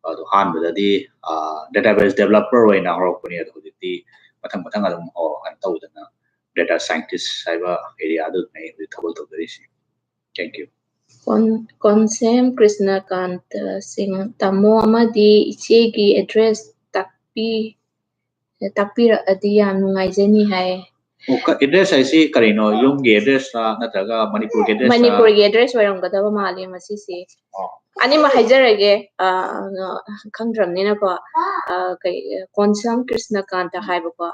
ꯑꯗꯣ ꯑꯍꯥꯟꯕꯗꯗꯤ, ꯑ, database developer ꯑꯣꯏꯅ ꯍꯧꯔꯛꯄꯅꯤ꯫ ꯑꯗꯣ ꯍꯧꯖꯤꯛꯇꯤ ꯃꯊꯪ ꯃꯊꯪ ꯑꯗꯨꯝ, ꯑꯣ, ꯀꯩꯅꯣ ꯇꯧꯗꯅ data scientist ꯍꯥꯏꯕ area ꯗꯨꯗꯅꯤ ꯑꯩ ꯍꯧꯖꯤꯛ ꯊꯕꯛ ꯇꯧꯖꯔꯤꯁꯤ꯫ Thank you꯫ ꯀꯣꯟꯁꯦꯝ ꯀ꯭ꯔꯤꯁꯅꯀꯥꯟꯇ ꯁꯤꯡ, ꯇꯥꯃꯣ ꯑꯃꯗꯤ ꯏꯆꯦꯒꯤ ꯑꯦꯗ꯭ꯔꯦꯁ ꯇꯥꯛꯄꯤ ꯇꯥꯛꯄꯤꯔꯛꯑꯗꯤ ꯌꯥꯝ ꯅꯨꯡꯉꯥꯏꯖꯅꯤ ꯍꯥꯏ꯫ ꯑꯦꯗ꯭ꯔꯦꯁ ꯍꯥꯏꯁꯤ ꯀꯔꯤꯅꯣ? ꯌꯨꯝꯒꯤ ꯑꯦꯗ꯭ꯔꯦꯁ ꯅꯠꯇ꯭ꯔꯒ ꯃꯅꯤꯄꯨꯔꯒꯤ ꯑꯦꯗ꯭ꯔꯦꯁ? ꯃꯅꯤꯄꯨꯔꯒꯤ ꯑꯦꯗ꯭ꯔꯦꯁ ꯑꯣꯏꯔꯝꯒꯗꯕ ꯃꯥꯜꯂꯦ ꯃꯁꯤꯁꯦ꯫ ꯑꯅꯤꯃꯛ ꯍꯥꯏꯖꯔꯒꯦ, ꯈꯪꯗ꯭ꯔꯕꯅꯤꯅꯀꯣ꯫ ꯀꯩ, ꯀꯣꯟꯁꯝ ꯀ꯭ꯔꯤꯁꯅꯀꯥꯟꯇ ꯍꯥꯏꯕꯀꯣ꯫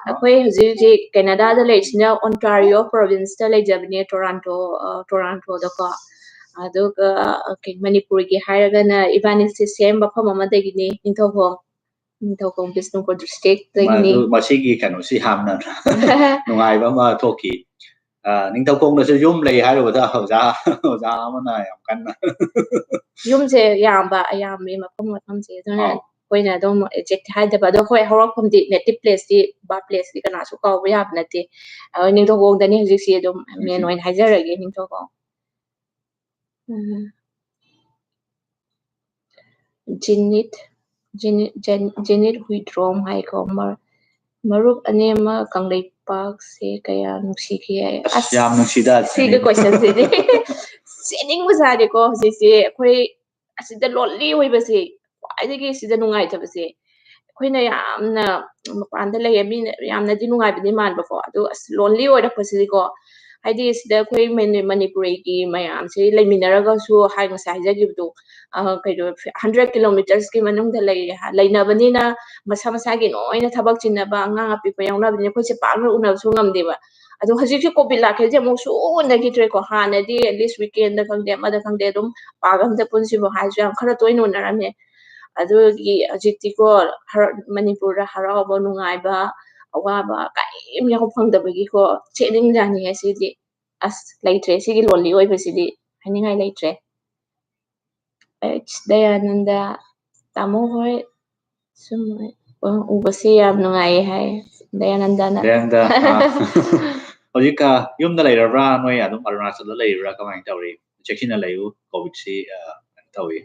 ꯑꯩꯈꯣꯏ ꯍꯧꯖꯤꯛ ꯍꯧꯖꯤꯛ ꯀꯦꯅꯥꯗꯥꯗ ꯂꯩꯔꯤꯁꯤꯅ ꯑꯣꯟꯇꯥꯔꯤꯌꯣ ꯄ꯭ꯔꯣꯚꯤꯟꯁꯇ ꯂꯩꯖꯕꯅꯦ, ꯇꯣꯔꯥꯟꯇꯣ, ꯇꯣꯔꯥꯟꯇꯣꯗꯀꯣ꯫ ꯑꯗꯨꯒ ꯃꯅꯤꯄꯨꯔꯒꯤ ꯍꯥꯏꯔꯒꯅ ꯏꯕꯥꯅꯤꯁꯦ ꯁꯦꯝ ꯃꯐꯝ ꯑꯃꯗꯒꯤꯅꯤ, ꯅꯤꯡꯊꯧꯈꯣꯡ꯫ ꯅꯤꯡꯊꯧꯈꯣꯡ ꯕꯤꯁꯅꯨꯄꯨꯔ ꯗꯤꯁꯇ꯭ꯔꯤꯛꯇꯒꯤꯅꯤ꯫ ꯃꯁꯤꯒꯤ ꯀꯩꯅꯣꯁꯤ ꯌꯥꯝꯅ ꯅꯨꯡꯉꯥꯏꯕ ꯑꯃ ꯊꯣꯛꯈꯤ꯫ ꯅꯤꯡꯊꯧꯈꯣꯡꯗꯁꯨ ꯌꯨꯝ ꯂꯩ ꯍꯥꯏꯔꯨꯕꯗ ꯑꯣꯖꯥ, ꯑꯣꯖꯥ ꯑꯃꯅ ꯌꯥꯝ ꯀꯟꯅ ꯌꯨꯝꯁꯦ ꯌꯥꯝꯕ, ꯌꯥꯝꯃꯤ ꯃꯐꯝ ꯃꯐꯝꯁꯦ, ꯑꯗꯨꯅ ꯑꯩꯈꯣꯏꯅ ꯑꯗꯨꯝ ꯑꯦꯛꯖꯦꯛ ꯍꯥꯏꯗꯕ꯫ ꯑꯗꯣ ꯍꯣꯏ, ꯍꯧꯔꯛꯐꯝꯗꯤ, ꯅꯦꯇꯤꯞ ꯄ꯭ꯂꯦꯁꯇꯤ, ꯕꯥꯔꯊ ꯄ꯭ꯂꯦꯁꯇꯤ ꯀꯅꯥꯁꯨ ꯀꯥꯎꯕ ꯌꯥꯕ ꯅꯠꯇꯦ꯫ ꯑꯩꯈꯣꯏ ꯅꯤꯡꯊꯧꯈꯣꯡꯗꯅꯤ ꯍꯧꯖꯤꯛꯁꯤ, ꯑꯗꯨꯝ ꯃꯦꯟ ꯑꯣꯏꯅ ꯍꯥꯏꯖꯔꯒꯦ, ꯅꯤꯡꯊꯧꯈꯣꯡ꯫ ꯎꯝ꯫ ꯖꯤꯅꯤꯠ, ꯖꯤꯅꯤꯠ, ꯖꯦꯟ-, ꯖꯦꯅꯤꯠ ꯍꯨꯏꯗ꯭ꯔꯣꯝ ꯍꯥꯏꯀꯣ, ꯃ-, ꯃꯔꯨꯞ ꯑꯅꯦꯝꯃ ꯀꯪꯂꯩꯄꯥꯛꯁꯦ ꯀꯌꯥ ꯅꯨꯡꯁꯤꯒꯦ ꯍꯥꯏ꯫ ꯑꯁ, ꯌꯥꯝ ꯅꯨꯡꯁꯤꯗ, ꯁꯤꯒꯤ ꯀꯣꯏꯁꯟꯁꯤꯗꯤ ꯁꯦꯝꯅꯤꯡꯕꯖꯥꯠꯅꯤꯀꯣ꯫ ꯍꯧꯖꯤꯛꯁꯦ ꯑꯩꯈꯣꯏ ꯑꯁꯤꯗ ꯂꯣꯟꯂꯤ ꯑꯣꯏꯕꯁꯦ ꯈ꯭ꯋꯥꯏꯗꯒꯤ ꯁꯤꯗ ꯅꯨꯡꯉꯥꯏꯇꯕꯁꯦ꯫ ꯑꯩꯈꯣꯏꯅ ꯌꯥꯝꯅ ꯃꯄꯥꯟꯗ ꯂꯩꯌꯦ, ꯃꯤꯅ ꯌꯥꯝꯅꯗꯤ ꯅꯨꯡꯉꯥꯏꯕꯗꯤ ꯃꯥꯟꯕꯀꯣ, ꯑꯗꯨ ꯑꯁ ꯂꯣꯟꯂꯤ ꯑꯣꯏꯔꯛꯄꯁꯤꯗꯤꯀꯣ, ꯍꯥꯏꯗꯤ ꯁꯤꯗ ꯑꯩꯈꯣꯏ ꯃꯅꯤ-, ꯃꯅꯤꯄꯨꯔꯤꯒꯤ ꯃꯌꯥꯝꯁꯤ ꯂꯩꯃꯤꯟꯅꯔꯒꯁꯨ, ꯍꯥꯏ, ꯉꯁꯥꯏ ꯍꯥꯏꯖꯈꯤꯕꯗꯣ, ꯑ, ꯀꯩꯅꯣ, ꯍꯟꯗ꯭ꯔꯦꯠ ꯀꯤꯂꯣꯃꯤꯇꯔꯁꯀꯤ ꯃꯅꯨꯡꯗ ꯂꯩꯔꯦ ꯍꯥ-, ꯂꯩꯅꯕꯅꯤꯅ ꯃꯁꯥ ꯃꯁꯥꯒꯤ ꯂꯣꯏꯅ ꯊꯕꯛ ꯆꯤꯟꯅꯕ, ꯑꯉꯥꯡ ꯑꯄꯤꯛꯄ ꯌꯥꯎꯅꯕꯅꯤꯅ ꯑꯩꯈꯣꯏꯁꯦ ꯄꯥꯛꯅ ꯎꯅꯕꯁꯨ ꯉꯝꯗꯦꯕ꯫ ꯑꯗꯣ ꯍꯧꯖꯤꯛꯁꯦ ꯀꯣꯚꯤꯗ ꯂꯥꯛꯈꯤꯕꯁꯦ ꯑꯃꯨꯛ ꯁꯨ ꯎꯅꯈꯤꯗ꯭ꯔꯦꯀꯣ꯫ ꯍꯥꯟꯅꯗꯤ at least weekend ꯈꯪꯗꯦ, ꯑꯃꯗ ꯈꯪꯗꯦ, ꯑꯗꯨꯝ ꯄꯥꯛ ꯑꯝꯇ ꯄꯨꯟꯁꯤꯕꯨ ꯍꯥꯏꯔꯁꯨ ꯌꯥꯝ ꯈꯔ ꯇꯣꯏꯅ ꯎꯅꯔꯝꯃꯦ꯫ ꯑꯗꯨꯒꯤ ꯍꯧꯖꯤꯛꯇꯤꯀꯣ, ꯍꯔ-, ꯃꯅꯤꯄꯨꯔꯗ ꯍꯔꯥꯎꯕ, ꯅꯨꯡꯉꯥꯏꯕ, ꯑꯋꯥꯕ ꯀꯔꯤꯝ ꯌꯥꯎ ꯐꯪꯗꯕꯒꯤꯀꯣ, ꯁꯦꯝꯅꯤꯡꯖꯥꯠꯅꯤꯍꯦ ꯁꯤꯗꯤ꯫ ꯑꯁ, ꯂꯩꯇ꯭ꯔꯦ, ꯁꯤꯒꯤ ꯂꯣꯟꯂꯤ ꯑꯣꯏꯕꯁꯤꯗꯤ ꯍꯥꯏꯅꯤꯡꯉꯥꯏ ꯂꯩꯇ꯭ꯔꯦ꯫ ꯑꯩꯁ, ꯗꯌꯥꯅꯟꯗ, ꯇꯥꯃꯣ ꯍꯣꯏ ꯁꯨꯝ ꯎꯕꯁꯦ ꯌꯥꯝ ꯅꯨꯡꯉꯥꯏꯌꯦ ꯍꯥꯏ ꯗꯌꯥꯅꯟꯗꯅ꯫ ꯗꯌꯥꯅꯟꯗ, ꯑ, ꯍꯧꯖꯤꯛ, ꯑ, ꯌꯨꯝꯗ ꯂꯩꯔꯕ꯭ꯔꯥ? ꯅꯣꯏ ꯑꯗꯨꯝ ꯑꯔꯨꯅꯥꯆꯜꯗ ꯂꯩꯔꯤꯕ꯭ꯔꯥ? ꯀꯃꯥꯏꯅ ꯇꯧꯔꯤ? ꯆꯦꯛꯁꯤꯟꯅ ꯂꯩꯌꯨ, ꯀꯣꯚꯤꯗꯁꯤ, ꯑ, ꯀꯩꯅꯣ ꯇꯧꯏ꯫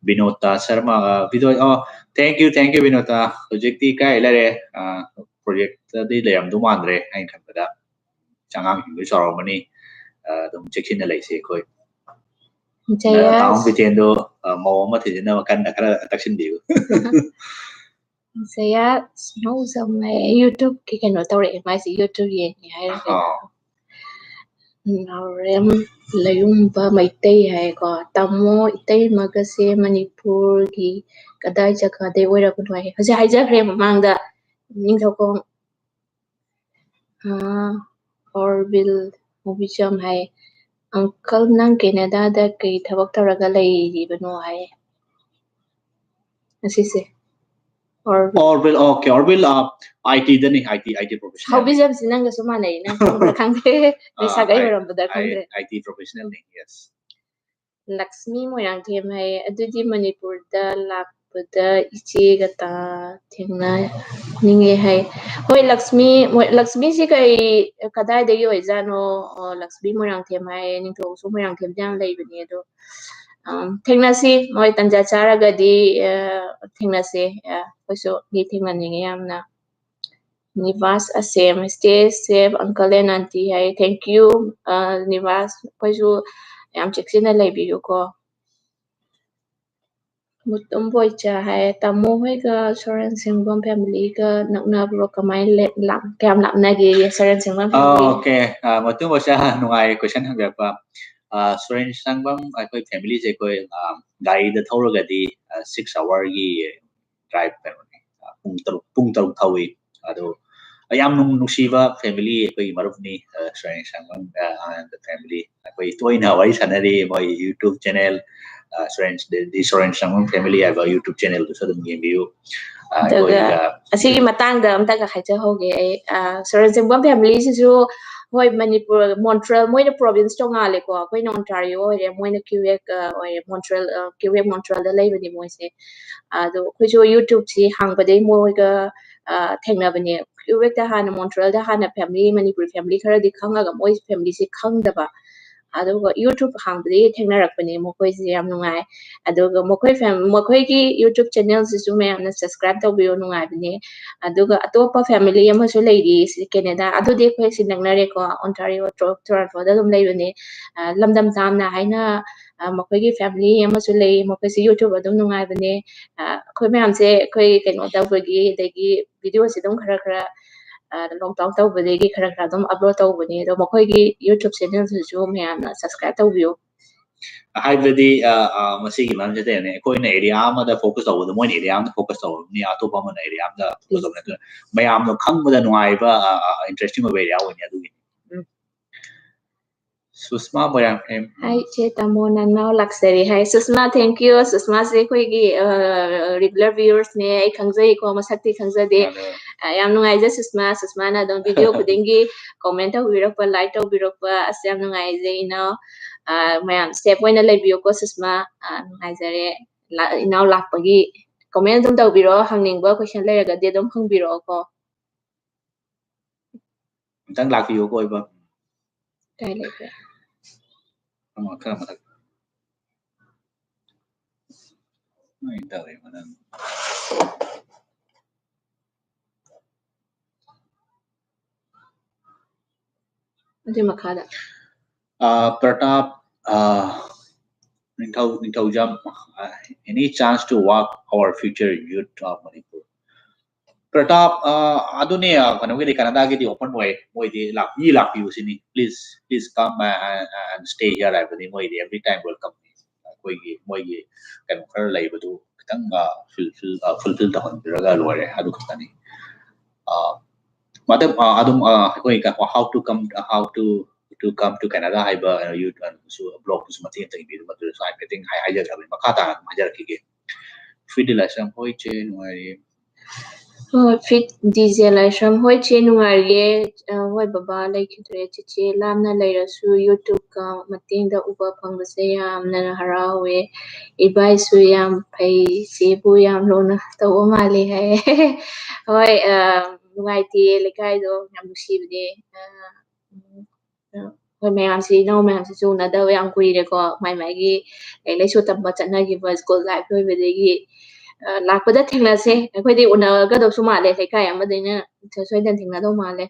ꯕꯤꯅꯣꯗ ꯁꯔꯃ, ꯑ, ꯕꯤꯅꯣꯗ, ꯑ, thank you, thank you, Vinod. ꯍꯧꯖꯤꯛꯇꯤ ꯀꯥꯏ ꯂꯩꯔꯦ? ꯑ, ꯄ꯭ꯔꯣꯖꯦꯛꯇꯗꯤ ꯂꯩꯔꯝꯗꯧ ꯃꯥꯟꯗ꯭ꯔꯦ, ꯑꯩꯅ ꯈꯟꯕꯗ꯫ ꯑꯉꯥꯡꯁꯤꯡꯗꯣ ꯆꯥꯎꯔꯝꯃꯅꯤ, ꯑ, ꯑꯗꯨꯝ ꯆꯦꯛꯁꯤꯟꯅ ꯂꯩꯁꯦ ꯑꯩꯈꯣꯏ꯫ ꯖꯌꯥ ꯇꯥꯃꯣ ꯕꯤꯇꯦꯟꯗꯣ, ꯑ, ꯃꯧ ꯑꯃ ꯊꯤꯖꯤꯟꯅꯕ ꯀꯟꯅ ꯈꯔ ꯇꯛꯁꯤꯟꯕꯤꯌꯨ꯫ ꯖꯌꯥ ꯁꯅꯧꯖꯝ ꯍꯥꯏ, YouTube ꯀꯤ ꯀꯩꯅꯣ ꯇꯧꯔꯛꯑꯦ, ꯃꯥꯏꯁꯦ YouTube ꯌꯦꯡꯉꯦ ꯍꯥꯏꯔꯒ꯫ ꯑꯥ꯫ ꯅꯥꯎꯔꯦꯝ ꯂꯌꯨꯝꯕ ꯃꯩꯇꯩ ꯍꯥꯏꯀꯣ, "ꯇꯥꯃꯣ, ꯏꯇꯩꯃꯒꯁꯦ ꯃꯅꯤꯄꯨꯔꯒꯤ ꯀꯗꯥꯏ ꯖꯒꯥꯗꯩ ꯑꯣꯏꯔꯕꯅꯣ?" ꯍꯥꯏ, ꯍꯧꯖꯤꯛ ꯍꯥꯏꯖꯈ꯭ꯔꯦ ꯃꯃꯥꯡꯗ, ꯅꯤꯡꯊꯧꯈꯣꯡ꯫ ꯑꯥ, ꯑꯣꯔꯕꯤꯜ ꯃꯨꯕꯤꯆꯝ ꯍꯥꯏ, "Uncle, ꯅꯪ ꯀꯦꯅꯦꯗꯥꯗ ꯀꯩ ꯊꯕꯛ ꯇꯧꯔꯒ ꯂꯩꯔꯤꯕꯅꯣ?" ꯍꯥꯏ꯫ ꯑꯁꯤꯁꯦ꯫ ꯑꯣꯔꯕꯤꯜ꯫ ꯑꯣꯔꯕꯤꯜ, okay, ꯑꯣꯔꯕꯤꯜ, ꯑ, IT ꯗꯅꯤ, IT, IT professional꯫ ꯍꯥꯎꯕꯤꯖꯝꯁꯤ ꯅꯪꯒꯁꯨ ꯃꯥꯟꯅꯩ, ꯅꯪ ꯈꯪꯕ꯭ꯔꯥ ꯈꯪꯗꯦ꯫ ꯑ, ꯂꯩꯁꯥꯒꯩ ꯑꯣꯏꯔꯝꯕꯗ꯭ꯔꯥ ꯈꯪꯗꯦ꯫ IT professional ꯅꯤ, yes꯫ ꯂꯛꯁꯃꯤ ꯃꯣꯏꯔꯥꯡꯊꯦꯝ ꯍꯥꯏ, "ꯑꯗꯨꯗꯤ ꯃꯅꯤꯄꯨꯔꯗ ꯂꯥꯛꯄꯗ ꯏꯆꯦꯒ ꯇ-, ꯊꯦꯡꯅꯅꯤꯡꯉꯦ" ꯍꯥꯏ꯫ ꯍꯣꯏ, ꯂꯛꯁꯃꯤ, ꯃꯣꯏ, ꯂꯛꯁꯃꯤꯁꯤ ꯀꯩ, ꯀꯗꯥꯏꯗꯒꯤ ꯑꯣꯏꯖꯥꯠꯅꯣ? ꯑꯣ, ꯂꯛꯁꯃꯤ ꯃꯣꯏꯔꯥꯡꯊꯦꯝ ꯍꯥꯏ, ꯅꯤꯡꯊꯧꯁꯨ ꯃꯣꯏꯔꯥꯡꯊꯦꯝꯗ ꯌꯥꯝ ꯂꯩꯕꯅꯦ, ꯑꯗꯣ, ꯑꯝ, ꯊꯦꯡꯅꯁꯤ, ꯃꯣꯏ ꯇꯟꯖꯥ ꯆꯥꯔꯒꯗꯤ, ꯑ, ꯊꯦꯡꯅꯁꯦ꯫ ꯑ, ꯑꯩꯈꯣꯏꯁꯨ ꯃꯤ ꯊꯦꯡꯅꯅꯤꯡꯉꯦ ꯌꯥꯝꯅ꯫ ꯅꯤꯕꯥꯁ ꯑꯁꯦꯝ, "Stay safe, uncle and aunty" high. Thank you, ꯑ, ꯅꯤꯕꯥꯁ꯫ ꯑꯩꯈꯣꯏꯁꯨ ꯌꯥꯝ ꯆꯦꯛꯁꯤꯟꯅ ꯂꯩꯕꯤꯌꯨꯀꯣ꯫ ꯃꯨꯇꯨꯝ ꯕꯣꯏꯆꯥ ꯍꯥꯏ, "ꯇꯥꯃꯣ ꯍꯣꯏꯒ ꯁꯣꯔꯦꯟ ꯁꯦꯡꯕꯝ family ꯒ ꯅꯛꯅꯕ꯭ꯔꯣ? ꯀꯃꯥꯏꯅ ꯂꯦ-, ꯂꯥꯞ-, ꯀꯌꯥꯝ ꯂꯥꯞꯅꯒꯦ ꯁꯣꯔꯦꯟ ꯁꯦꯡꯕꯝ ꯑꯥ, family?" Okay. ꯑꯥ, ꯃꯨꯇꯨꯝ ꯕꯣꯏꯆꯥ, ꯅꯨꯡꯉꯥꯏ question ꯍꯪꯕꯤꯔꯛꯄ꯫ ꯑꯥ, ꯁꯣꯔꯦꯟ ꯁꯦꯡꯕꯝ ꯑꯩꯈꯣꯏ family ꯁꯦ ꯑꯩꯈꯣꯏ, ꯑꯥ, ꯒꯥꯔꯤꯗ ꯊꯧꯔꯒꯗꯤ, ꯑꯥ, six hour ꯒꯤ drive ꯀꯩꯅꯣꯅꯤ, ꯑ, ꯄꯨꯡ ꯇꯔꯨꯛ, ꯄꯨꯡ ꯇꯔꯨꯛ ꯊꯧꯏ꯫ ꯑꯗꯣ ꯌꯥꯝ ꯅꯨꯡ-, ꯅꯨꯡꯁꯤꯕ family, ꯑꯩꯈꯣꯏꯒꯤ ꯃꯔꯨꯞꯅꯤ, ꯑ, ꯁꯣꯔꯦꯟ ꯁꯦꯡꯕꯝ, ꯑ, and the family꯫ ꯑꯩꯈꯣꯏ ꯇꯣꯏꯅ ꯋꯥꯔꯤ ꯁꯥꯟꯅꯔꯤ, ꯃꯣꯏ YouTube channel, ꯑ, ꯁꯣꯔꯦꯟ, the, the ꯁꯣꯔꯦꯟ ꯁꯦꯡꯕꯝ family ꯍꯥꯏꯕ YouTube channel ꯗꯨꯁꯨ ꯑꯗꯨꯝ ꯌꯦꯡꯕꯤꯌꯨ꯫ ꯑ, ꯑꯗꯨꯒ ꯑꯩꯈꯣꯏ, ꯑ, ꯑꯁꯤꯒꯤ ꯃꯇꯥꯡꯗ ꯑꯝꯇꯒ ꯍꯥꯏꯖꯍꯧꯒꯦ ꯑꯩ, ꯑ, ꯁꯣꯔꯦꯟ ꯁꯦꯡꯕꯝ family ꯁꯤꯁꯨ, ꯍꯣꯏ, ꯃꯅꯤꯄꯨꯔ, ꯃꯣꯟꯇ꯭ꯔꯦꯜ, ꯃꯣꯏꯅ province ꯇꯣꯉꯥꯜꯂꯦꯀꯣ, ꯑꯩꯈꯣꯏꯅ Ontario ꯑꯣꯏꯔꯦ, ꯃꯣꯏꯅ Quebec, ꯑ, ꯑꯣꯏꯔꯦ, ꯃꯣꯟꯇ꯭ꯔꯦꯜ, ꯑ, Quebec ꯃꯣꯟꯇ꯭ꯔꯦꯜꯗ ꯂꯩꯕꯅꯦ ꯃꯣꯏꯁꯦ꯫ ꯑꯗꯣ ꯑꯩꯈꯣꯏꯁꯨ YouTube ꯁꯤ ꯍꯥꯡꯕꯗꯩ ꯃꯣꯏꯒ, ꯑ, ꯊꯦꯡꯅꯕꯅꯦ꯫ Quebec ꯇ ꯍꯥꯟꯅ, ꯃꯣꯟꯇ꯭ꯔꯦꯜꯗ ꯍꯥꯟꯅ family, ꯃꯅꯤꯄꯨꯔꯤ family ꯈꯔꯗꯤ ꯈꯪꯉꯒ ꯃꯣꯏ family ꯁꯦ ꯈꯪꯗꯕ꯫ ꯑꯗꯨꯒ YouTube ꯍꯥꯡꯕꯗꯒꯤ ꯊꯦꯡꯅꯔꯛꯄꯅꯦ ꯃꯈꯣꯏꯁꯦ, ꯌꯥꯝ ꯅꯨꯡꯉꯥꯏ꯫ ꯑꯗꯨꯒ ꯃꯈꯣꯏ ꯐꯦꯝ-, ꯃꯈꯣꯏꯒꯤ YouTube channel ꯁꯤꯁꯨ ꯃꯌꯥꯝꯅ subscribe ꯇꯧꯕꯤꯌꯨ, ꯅꯨꯡꯉꯥꯏꯕꯅꯦ꯫ ꯑꯗꯨꯒ ꯑꯇꯣꯞꯄ family ꯑꯃꯁꯨ ꯂꯩꯔꯤ ꯁꯤ Canada, ꯑꯗꯨꯗꯤ ꯑꯩꯈꯣꯏ ꯁꯤ ꯅꯛꯅꯔꯦꯀꯣ, Ontario, Tor-, Toronto ꯗ ꯑꯗꯨꯝ ꯂꯩꯕꯅꯦ꯫ ꯑ, ꯂꯝꯗꯝ ꯇꯥꯝꯅ ꯍꯥꯏꯅ, ꯑ, ꯃꯈꯣꯏꯒꯤ family ꯑꯃꯁꯨ ꯂꯩ꯫ ꯃꯈꯣꯏꯁꯦ YouTube ꯑꯗꯨꯝ ꯅꯨꯡꯉꯥꯏꯕꯅꯦ꯫ ꯑ, ꯑꯩꯈꯣꯏ ꯃꯌꯥꯝꯁꯦ ꯑꯩꯈꯣꯏ ꯀꯩꯅꯣ ꯇꯧꯕꯒꯤ, ꯑꯗꯒꯤ videoꯁꯦ ꯑꯗꯨꯝ ꯈꯔ ꯈꯔ, ꯑ, lockdown ꯇꯧꯕꯗꯒꯤ ꯈꯔ ꯈꯔ ꯑꯗꯨꯝ upload ꯇꯧꯕꯅꯦ꯫ ꯑꯗꯣ ꯃꯈꯣꯏꯒꯤ YouTube channelꯗꯨꯁꯨ ꯃꯌꯥꯝꯅ subscribe ꯇꯧꯕꯤꯌꯨ꯫ ꯍꯥꯏꯕꯗꯤ, ꯑ, ꯑ, ꯃꯁꯤꯒꯤ ꯃꯔꯝꯁꯤꯗ ꯌꯦꯡꯉꯨꯅꯦ, ꯑꯩꯈꯣꯏꯅ area ꯑꯃꯗ focus ꯇꯧꯕꯗꯣ ꯃꯣꯏꯅ area ꯑꯃꯗ focus ꯇꯧꯕꯅꯤ, ꯑꯇꯣꯞꯄ ꯑꯃꯅ area ꯑꯃꯗ focus ꯇꯧꯕꯅꯤ꯫ ꯑꯗꯨꯅ ꯃꯌꯥꯝꯅ ꯈꯪꯕꯗ ꯅꯨꯡꯉꯥꯏꯕ, ꯑ, ꯑ, interesting ꯑꯣꯏꯕ area ꯑꯣꯏꯅꯤ ꯑꯗꯨꯒꯤꯅꯤ꯫ ꯎꯝ꯫ ꯁꯨꯁꯃꯥ ꯃꯣꯏꯔꯥꯡꯊꯦꯝ꯫ ꯍꯥꯏ, ꯏꯆꯦ ꯇꯥꯃꯣ ꯅꯅꯥꯎ ꯂꯥꯛꯆꯔꯦ ꯍꯥꯏ꯫ ꯁꯨꯁꯃꯥ, thank you꯫ ꯁꯨꯁꯃꯥꯁꯦ ꯑꯩꯈꯣꯏꯒꯤ, ꯑ, regular viewersꯅꯦ꯫ ꯑꯩ ꯈꯪꯖꯩꯀꯣ, ꯃꯁꯛꯇꯤ ꯈꯪꯖꯗꯦ꯫ ꯑꯗꯣ ꯑ, ꯌꯥꯝ ꯅꯨꯡꯉꯥꯏꯖꯩ ꯁꯨꯁꯃꯥ꯫ ꯁꯨꯁꯃꯥꯅ ꯑꯗꯨꯝ video ꯈꯨꯗꯤꯡꯒꯤ comment ꯇꯧꯕꯤꯔꯛꯄ, like ꯇꯧꯕꯤꯔꯛꯄ, ꯑꯁ, ꯌꯥꯝ ꯅꯨꯡꯉꯥꯏꯖꯩ ꯏꯅꯥꯎ꯫ ꯑ, ꯃꯌꯥꯝ safe ꯑꯣꯏꯅ ꯂꯩꯕꯤꯌꯨꯀꯣ ꯁꯨꯁꯃꯥ꯫ ꯑ, ꯅꯨꯡꯉꯥꯏꯖꯔꯦ꯫ ꯂꯥ-, ꯏꯅꯥꯎ ꯂꯥꯛꯄꯒꯤ comment ꯑꯗꯨꯝ ꯇꯧꯕꯤꯔꯛꯑꯣ, ꯍꯪꯅꯤꯡꯕ question ꯂꯩꯔꯒꯗꯤ ꯑꯗꯨꯝ ꯍꯪꯕꯤꯔꯛꯑꯣꯀꯣ꯫ ꯑꯝꯇꯪ ꯂꯥꯛꯄꯤꯌꯨ ꯀꯣꯏꯕ꯫ ꯀꯥꯏ ꯂꯩꯒꯦ? ꯑꯃ ꯈꯔ ꯃꯊꯛ꯫ ꯅꯣꯏ ꯇꯧꯔꯦ ꯃꯅꯝ꯫ ꯑꯗꯨꯏ ꯃꯈꯥꯗ꯫ ꯑ, ꯄ꯭ꯔꯇꯥꯞ, ꯑ, ꯅꯤꯡꯊꯧ, ꯅꯤꯡꯊꯧꯖꯝ, ꯑ, any chance to walk our future youth of Manipur? Pratap, ꯑ, ꯑꯗꯨꯅꯦ, ꯑ, ꯀꯩꯅꯣꯒꯤꯗꯤ, ꯀꯅꯥꯗꯥꯒꯤꯗꯤ open ꯑꯣꯏ, ꯃꯣꯏꯗꯤ ꯂꯥꯛ-, ꯃꯤ ꯂꯥꯛꯄꯤꯌꯨ ꯁꯤꯅꯤ, please, please come and, and, and stay here ꯍꯥꯏꯕꯅꯤ, ꯃꯣꯏꯗꯤ every time welcome꯫ ꯑꯩꯈꯣꯏꯒꯤ, ꯃꯣꯏꯒꯤ ꯀꯩꯅꯣ ꯈꯔ ꯂꯩꯕꯗꯨ ꯈꯤꯇꯪ, ꯑ, fulfill, ꯑ, fulfill ꯇꯧꯍꯟꯕꯤꯔꯒ ꯂꯣꯏꯔꯦ, ꯑꯗꯨ ꯈꯛꯇꯅꯤ꯫ ꯑ, ꯃꯊꯪ, ꯑ, ꯑꯗꯨꯝ, ꯑ, ꯑꯩꯈꯣꯏ how to come, how to, to come to Canada ꯍꯥꯏꯕ, ꯑ, youth, ꯑ, ꯁꯨ blogꯇꯨꯁꯨ ꯃꯇꯦꯛ ꯑꯃꯇ ꯏꯕꯤꯔꯝꯕꯗꯨꯁꯨ ꯍꯥꯏꯐꯦꯠꯇꯪ ꯍꯥꯏ-, ꯍꯥꯏꯖꯈ꯭ꯔꯕꯅꯤ, ꯃꯈꯥ ꯇꯥꯅ ꯑꯗꯨꯝ ꯍꯥꯏꯖꯔꯛꯈꯤꯒꯦ꯫ ꯐ꯭ꯔꯤꯗꯤ ꯂꯥꯏꯁ꯭ꯔꯝ, ꯍꯣꯏ ꯆꯦ, ꯅꯨꯡꯉꯥꯏꯔꯤ꯫ ꯍꯣꯏ, ꯐꯤꯠ ꯗꯤ ꯖꯦ ꯂꯥꯏꯁ꯭ꯔꯝ, ꯍꯣꯏ ꯆꯦ, ꯅꯨꯡꯉꯥꯏꯔꯤꯌꯦ꯫ ꯑ, ꯍꯣꯏ ꯕꯕꯥ ꯂꯩꯈꯤꯗ꯭ꯔꯦ꯫ ꯆꯦꯆꯦ ꯂꯥꯞꯅ ꯂꯩꯔꯁꯨ YouTube-ꯀ ꯃꯇꯦꯡꯗ ꯎꯕ ꯐꯪꯕꯁꯦ ꯌꯥꯝꯅ ꯍꯔꯥꯎꯋꯦ꯫ ꯏꯕꯥꯏꯁꯨ ꯌꯥꯝ ꯐꯩ, ꯆꯦꯕꯨ ꯌꯥꯝ ꯂꯨꯅ ꯇꯧꯕ ꯃꯥꯜꯂꯤ ꯍꯥꯏ꯫ ꯍꯣꯏ, ꯑ, ꯅꯨꯡꯉꯥꯏꯇꯦ, ꯂꯩꯀꯥꯏꯗꯣ ꯌꯥꯝ ꯅꯨꯡꯁꯤꯕꯅꯦ꯫ ꯑ, ꯎꯝ, ꯑ, ꯑꯩꯈꯣꯏ ꯃꯌꯥꯝꯁꯤ, ꯏꯅꯥꯎ ꯃꯌꯥꯝꯁꯤꯁꯨ ꯎꯅꯗꯕ ꯌꯥꯝ ꯀꯨꯏꯔꯦꯀꯣ꯫ ꯃꯥꯏ ꯃꯥꯏꯒꯤ ꯂꯥꯏꯔꯤꯛ ꯂꯥꯏꯁꯨ ꯇꯝꯕ ꯆꯠꯅꯈꯤꯕ, school life ꯂꯣꯏꯕꯗꯒꯤ, ꯑ, ꯂꯥꯛꯄꯗ ꯊꯦꯡꯅꯁꯦ꯫ ꯑꯩꯈꯣꯏꯗꯤ ꯎꯅꯒꯗꯧꯁꯨ ꯃꯥꯜꯂꯦ, ꯂꯩꯀꯥꯏ ꯑꯃꯗꯩꯅ ꯁꯣꯏꯗꯅ ꯊꯦꯡꯅꯗꯧ ꯃꯥꯜꯂꯦ꯫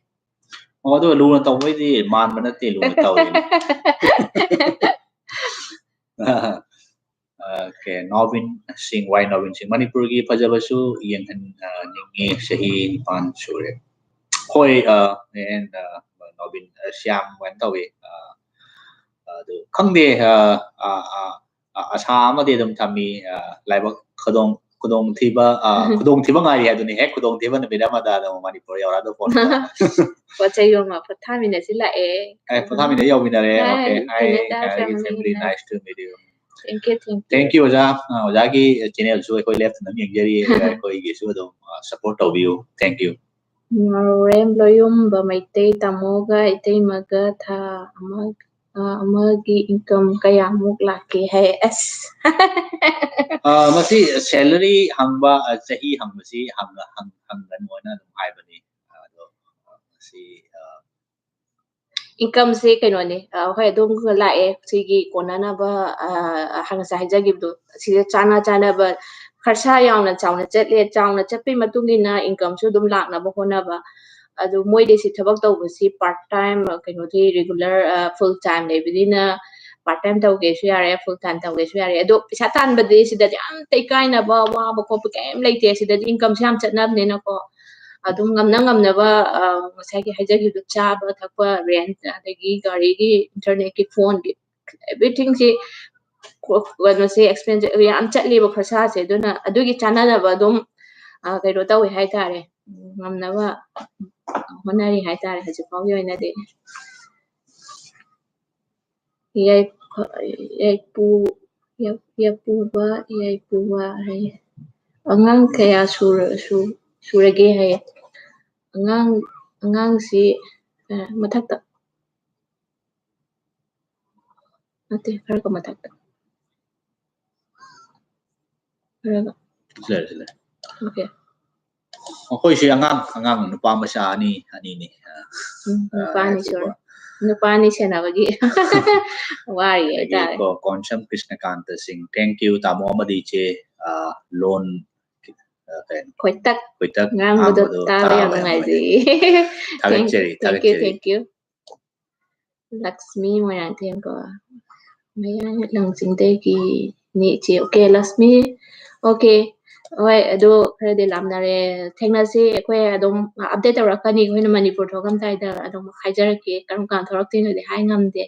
ꯑꯣ, ꯑꯗꯨ ꯂꯨꯅ ꯇꯧꯕꯩꯗꯤ ꯃꯥꯟꯕ ꯅꯠꯇꯦ, ꯂꯨꯅ ꯇꯧꯔꯤꯅꯤ꯫ Okay, Nobin Singh, Y Nobin Singh, ꯃꯅꯤꯄꯨꯔꯒꯤ ꯐꯖꯕꯁꯨ ꯌꯦꯡꯍꯟꯅꯤꯡꯉꯤ, ꯆꯍꯤ ꯅꯤꯄꯥꯟ ꯁꯨꯔꯦ꯫ ꯍꯣꯏ, and Nobin, ꯁ꯭ꯌꯥꯝ ꯀꯩꯅꯣ ꯇꯧꯋꯤ꯫ ꯑꯗꯨ ꯈꯪꯗꯦ, ꯑꯁꯥ ꯑꯃꯗꯤ ꯑꯗꯨꯝ ꯊꯝꯃꯤ꯫ ꯂꯥꯏꯕꯛ ꯈꯨꯗꯣꯡ ꯈꯨꯗꯣꯡꯊꯤꯕ ꯈꯨꯗꯣꯡꯊꯤꯕ ꯉꯥꯏꯔꯤ ꯍꯥꯏꯗꯨꯅꯤ꯫ ꯍꯦꯛ ꯈꯨꯗꯣꯡꯊꯤꯕ ꯅꯨꯃꯤꯠ ꯑꯃꯗ ꯑꯗꯨꯝ ꯃꯅꯤꯄꯨꯔ ꯌꯧꯔꯛꯑꯗꯧ ꯄꯣꯠ ꯆꯩ ꯌꯣꯟꯕ ꯄꯣꯊꯥꯃꯤꯟꯅꯁꯤ ꯂꯥꯛꯑꯦ꯫ ꯑꯦ, ꯄꯣꯊꯥꯃꯤꯟꯅ ꯌꯧꯃꯤꯟꯅꯔꯦ꯫ Okay, hi, hi, hi, family, nice to meet you. Thank you, thank you. Thank you, ꯑꯣꯖꯥ꯫ ꯑꯣꯖꯥꯒꯤ channelꯁꯨ ꯑꯩꯈꯣꯏ ꯂꯦꯞꯇꯅ ꯑꯗꯨꯝ ꯌꯦꯡꯖꯔꯤ꯫ ꯑꯩꯈꯣꯏꯒꯤꯁꯨ ꯑꯗꯨꯝ support ꯇꯧꯕꯤꯌꯨ꯫ Thank you. ꯉꯥꯎꯔꯦꯝ ꯂꯣꯌꯨꯝꯕ ꯃꯩꯇꯩ ꯇꯥꯃꯣꯒ ꯏꯇꯩꯃꯒ ꯊꯥ ꯑꯃ ꯑ, ꯑꯃꯒꯤ income ꯀꯌꯥꯃꯨꯛ ꯂꯥꯛꯀꯦ ꯍꯥꯏ꯫ ꯑꯁ꯫ ꯃꯁꯤ salary ꯍꯪꯕ, ꯆꯍꯤ ꯍꯪꯕꯁꯤ ꯍꯪꯒꯅꯨ ꯍꯥꯏꯅ ꯑꯗꯨꯝ ꯍꯥꯏꯕꯅꯤ꯫ ꯑꯗꯣ ꯃꯁꯤ incomeꯁꯦ ꯀꯩꯅꯣꯅꯦ, ꯍꯣꯏ, ꯑꯗꯨꯝ ꯂꯥꯛꯑꯦ꯫ ꯁꯤꯒꯤ ꯀꯣꯟꯅꯅꯕ ꯉꯁꯥꯏ ꯍꯥꯏꯖꯈꯤꯕꯗꯣ, ꯁꯤꯗ ꯆꯥꯅ ꯆꯥꯅꯕ ꯈꯔꯁꯥ ꯌꯥꯝꯅ ꯆꯥꯎꯅ ꯆꯠꯂꯦ꯫ ꯆꯥꯎꯅ ꯆꯠꯄꯒꯤ ꯃꯇꯨꯡ ꯏꯟꯅ incomeꯁꯨ ꯑꯗꯨꯝ ꯂꯥꯛꯅꯕ ꯍꯣꯠꯅꯕ꯫ ꯑꯗꯨ ꯃꯣꯏꯗꯤ ꯁꯤ ꯊꯕꯛ ꯇꯧꯕꯁꯤ part time, ꯀꯩꯅꯣꯗꯤ regular, full time ꯂꯩꯕꯅꯤꯅ part time ꯇꯧꯒꯦꯁꯨ ꯌꯥꯔꯦ, full time ꯇꯧꯒꯦꯁꯨ ꯌꯥꯔꯦ꯫ ꯑꯗꯣ ꯄꯩꯁꯥ ꯇꯥꯟꯕꯗꯤ ꯁꯤꯗꯗꯤ ꯑꯝꯇ ꯏꯀꯥꯏꯅꯕ, ꯋꯥꯕ ꯈꯣꯠꯄ ꯀꯩꯝ ꯂꯩꯇꯦ꯫ ꯁꯤꯗꯗꯤ incomeꯁꯦ ꯌꯥꯝ ꯆꯠꯅꯕꯅꯤꯅꯀꯣ꯫ ꯑꯗꯨꯝ ꯉꯝꯅ ꯉꯝꯅꯕ, ꯉꯁꯥꯏꯒꯤ ꯍꯥꯏꯖꯈꯤꯕꯗꯣ, ꯆꯥꯕ ꯊꯛꯄ, rent, ꯑꯗꯒꯤ ꯒꯥꯔꯤꯒꯤ, internetꯀꯤ, phoneꯒꯤ, everythingꯁꯤ ꯀꯩꯅꯣꯁꯦ expense ꯌꯥꯝ ꯆꯠꯂꯦꯕ ꯈꯔꯁꯥꯁꯦ꯫ ꯑꯗꯨꯅ ꯑꯗꯨꯒꯤ ꯆꯥꯟꯅꯅꯕ ꯑꯗꯨꯝ ꯀꯩꯅꯣ ꯇꯧꯋꯦ ꯍꯥꯏꯇꯥꯔꯦ꯫ ꯉꯝꯅꯕ ꯍꯣꯠꯅꯔꯤ ꯍꯥꯏꯇꯥꯔꯦ ꯍꯧꯖꯤꯛꯐꯥꯎꯒꯤ ꯑꯣꯏꯅꯗꯤ꯫ ꯌꯥꯏꯄꯨꯕ, ꯌꯥꯏꯄꯨꯕ ꯍꯥꯏꯌꯦ꯫ ꯑꯉꯥꯡ ꯀꯌꯥ ꯁꯨꯔꯒꯦ ꯍꯥꯏꯌꯦ꯫ ꯑꯉꯥꯡ, ꯑꯉꯥꯡꯁꯤ ꯃꯊꯛꯇ ꯅꯠꯇꯦ, ꯈꯔꯒ ꯃꯊꯛꯇ꯫ ꯈꯔꯒ꯫ ꯁꯤꯂꯦ, ꯁꯤꯂꯦ꯫ Okay꯫ ꯑꯩꯈꯣꯏꯁꯤ ꯑꯉꯥꯡ, ꯑꯉꯥꯡ ꯅꯨꯄꯥ ꯃꯆꯥ ꯑꯅꯤ, ꯑꯅꯤꯅꯤ꯫ ꯎꯝ, ꯅꯨꯄꯥ ꯑꯅꯤ, ꯑꯗꯨꯒ sorry꯫ ꯅꯨꯄꯥ ꯑꯅꯤ ꯁꯦꯟꯅꯕꯒꯤ ꯋꯥꯔꯤ ꯑꯗꯒꯤ ꯍꯥꯏꯇꯥꯔꯦ꯫ ꯀꯣ-, ꯀꯣꯟꯁꯝ ꯀ꯭ꯔꯤꯁꯅꯀꯥꯟꯇ ꯁꯤꯡ, thank you, ꯇꯥꯃꯣ ꯑꯃꯗꯤ ꯏꯆꯦ, ꯑ, ꯂꯣꯟ, ꯑ, ꯀꯩꯅꯣ? ꯈꯣꯏꯇꯛ ꯈꯣꯏꯇꯛ ꯉꯥꯡꯕꯗꯣ ꯉꯥꯡꯕꯗꯣ ꯇꯥꯕ ꯌꯥꯝ ꯇꯥꯕ ꯌꯥꯝ ꯅꯨꯡꯉꯥꯏꯖꯩ꯫ ꯅꯨꯡꯉꯥꯏꯖꯩ꯫ Thank you, ꯊꯥꯒꯠꯆꯔꯤ, thank you, ꯊꯥꯒꯠꯆꯔꯤ꯫ Thank you꯫ ꯂꯛꯁꯃꯤ ꯃꯣꯏꯔꯥꯡꯊꯦꯝꯀꯣ꯫ ꯃꯌꯥꯡ ꯂꯪꯖꯤꯡꯗꯒꯤꯅꯤ ꯏꯆꯦ꯫ ꯑꯣꯀꯦ, ꯂꯛꯁꯃꯤ꯫ ꯑꯣꯀꯦ꯫ ꯍꯣꯏ, ꯑꯗꯨ ꯈꯔꯗꯤ ꯂꯥꯞꯅꯔꯦ꯫ ꯊꯦꯡꯅꯁꯤ꯫ ꯑꯩꯈꯣꯏ ꯑꯗꯨꯝ update ꯇꯧꯔꯛꯀꯅꯤ꯫ ꯑꯩꯈꯣꯏꯅ ꯃꯅꯤꯄꯨꯔ ꯊꯣꯛꯂꯝꯗꯥꯏꯗ ꯑꯗꯨꯝ ꯍꯥꯏꯖꯔꯛꯀꯦ꯫ ꯀꯔꯝ ꯀꯥꯟꯗ ꯊꯣꯛꯂꯛꯇꯣꯏꯅꯣꯗꯤ ꯍꯥꯏ ꯉꯝꯗꯦ꯫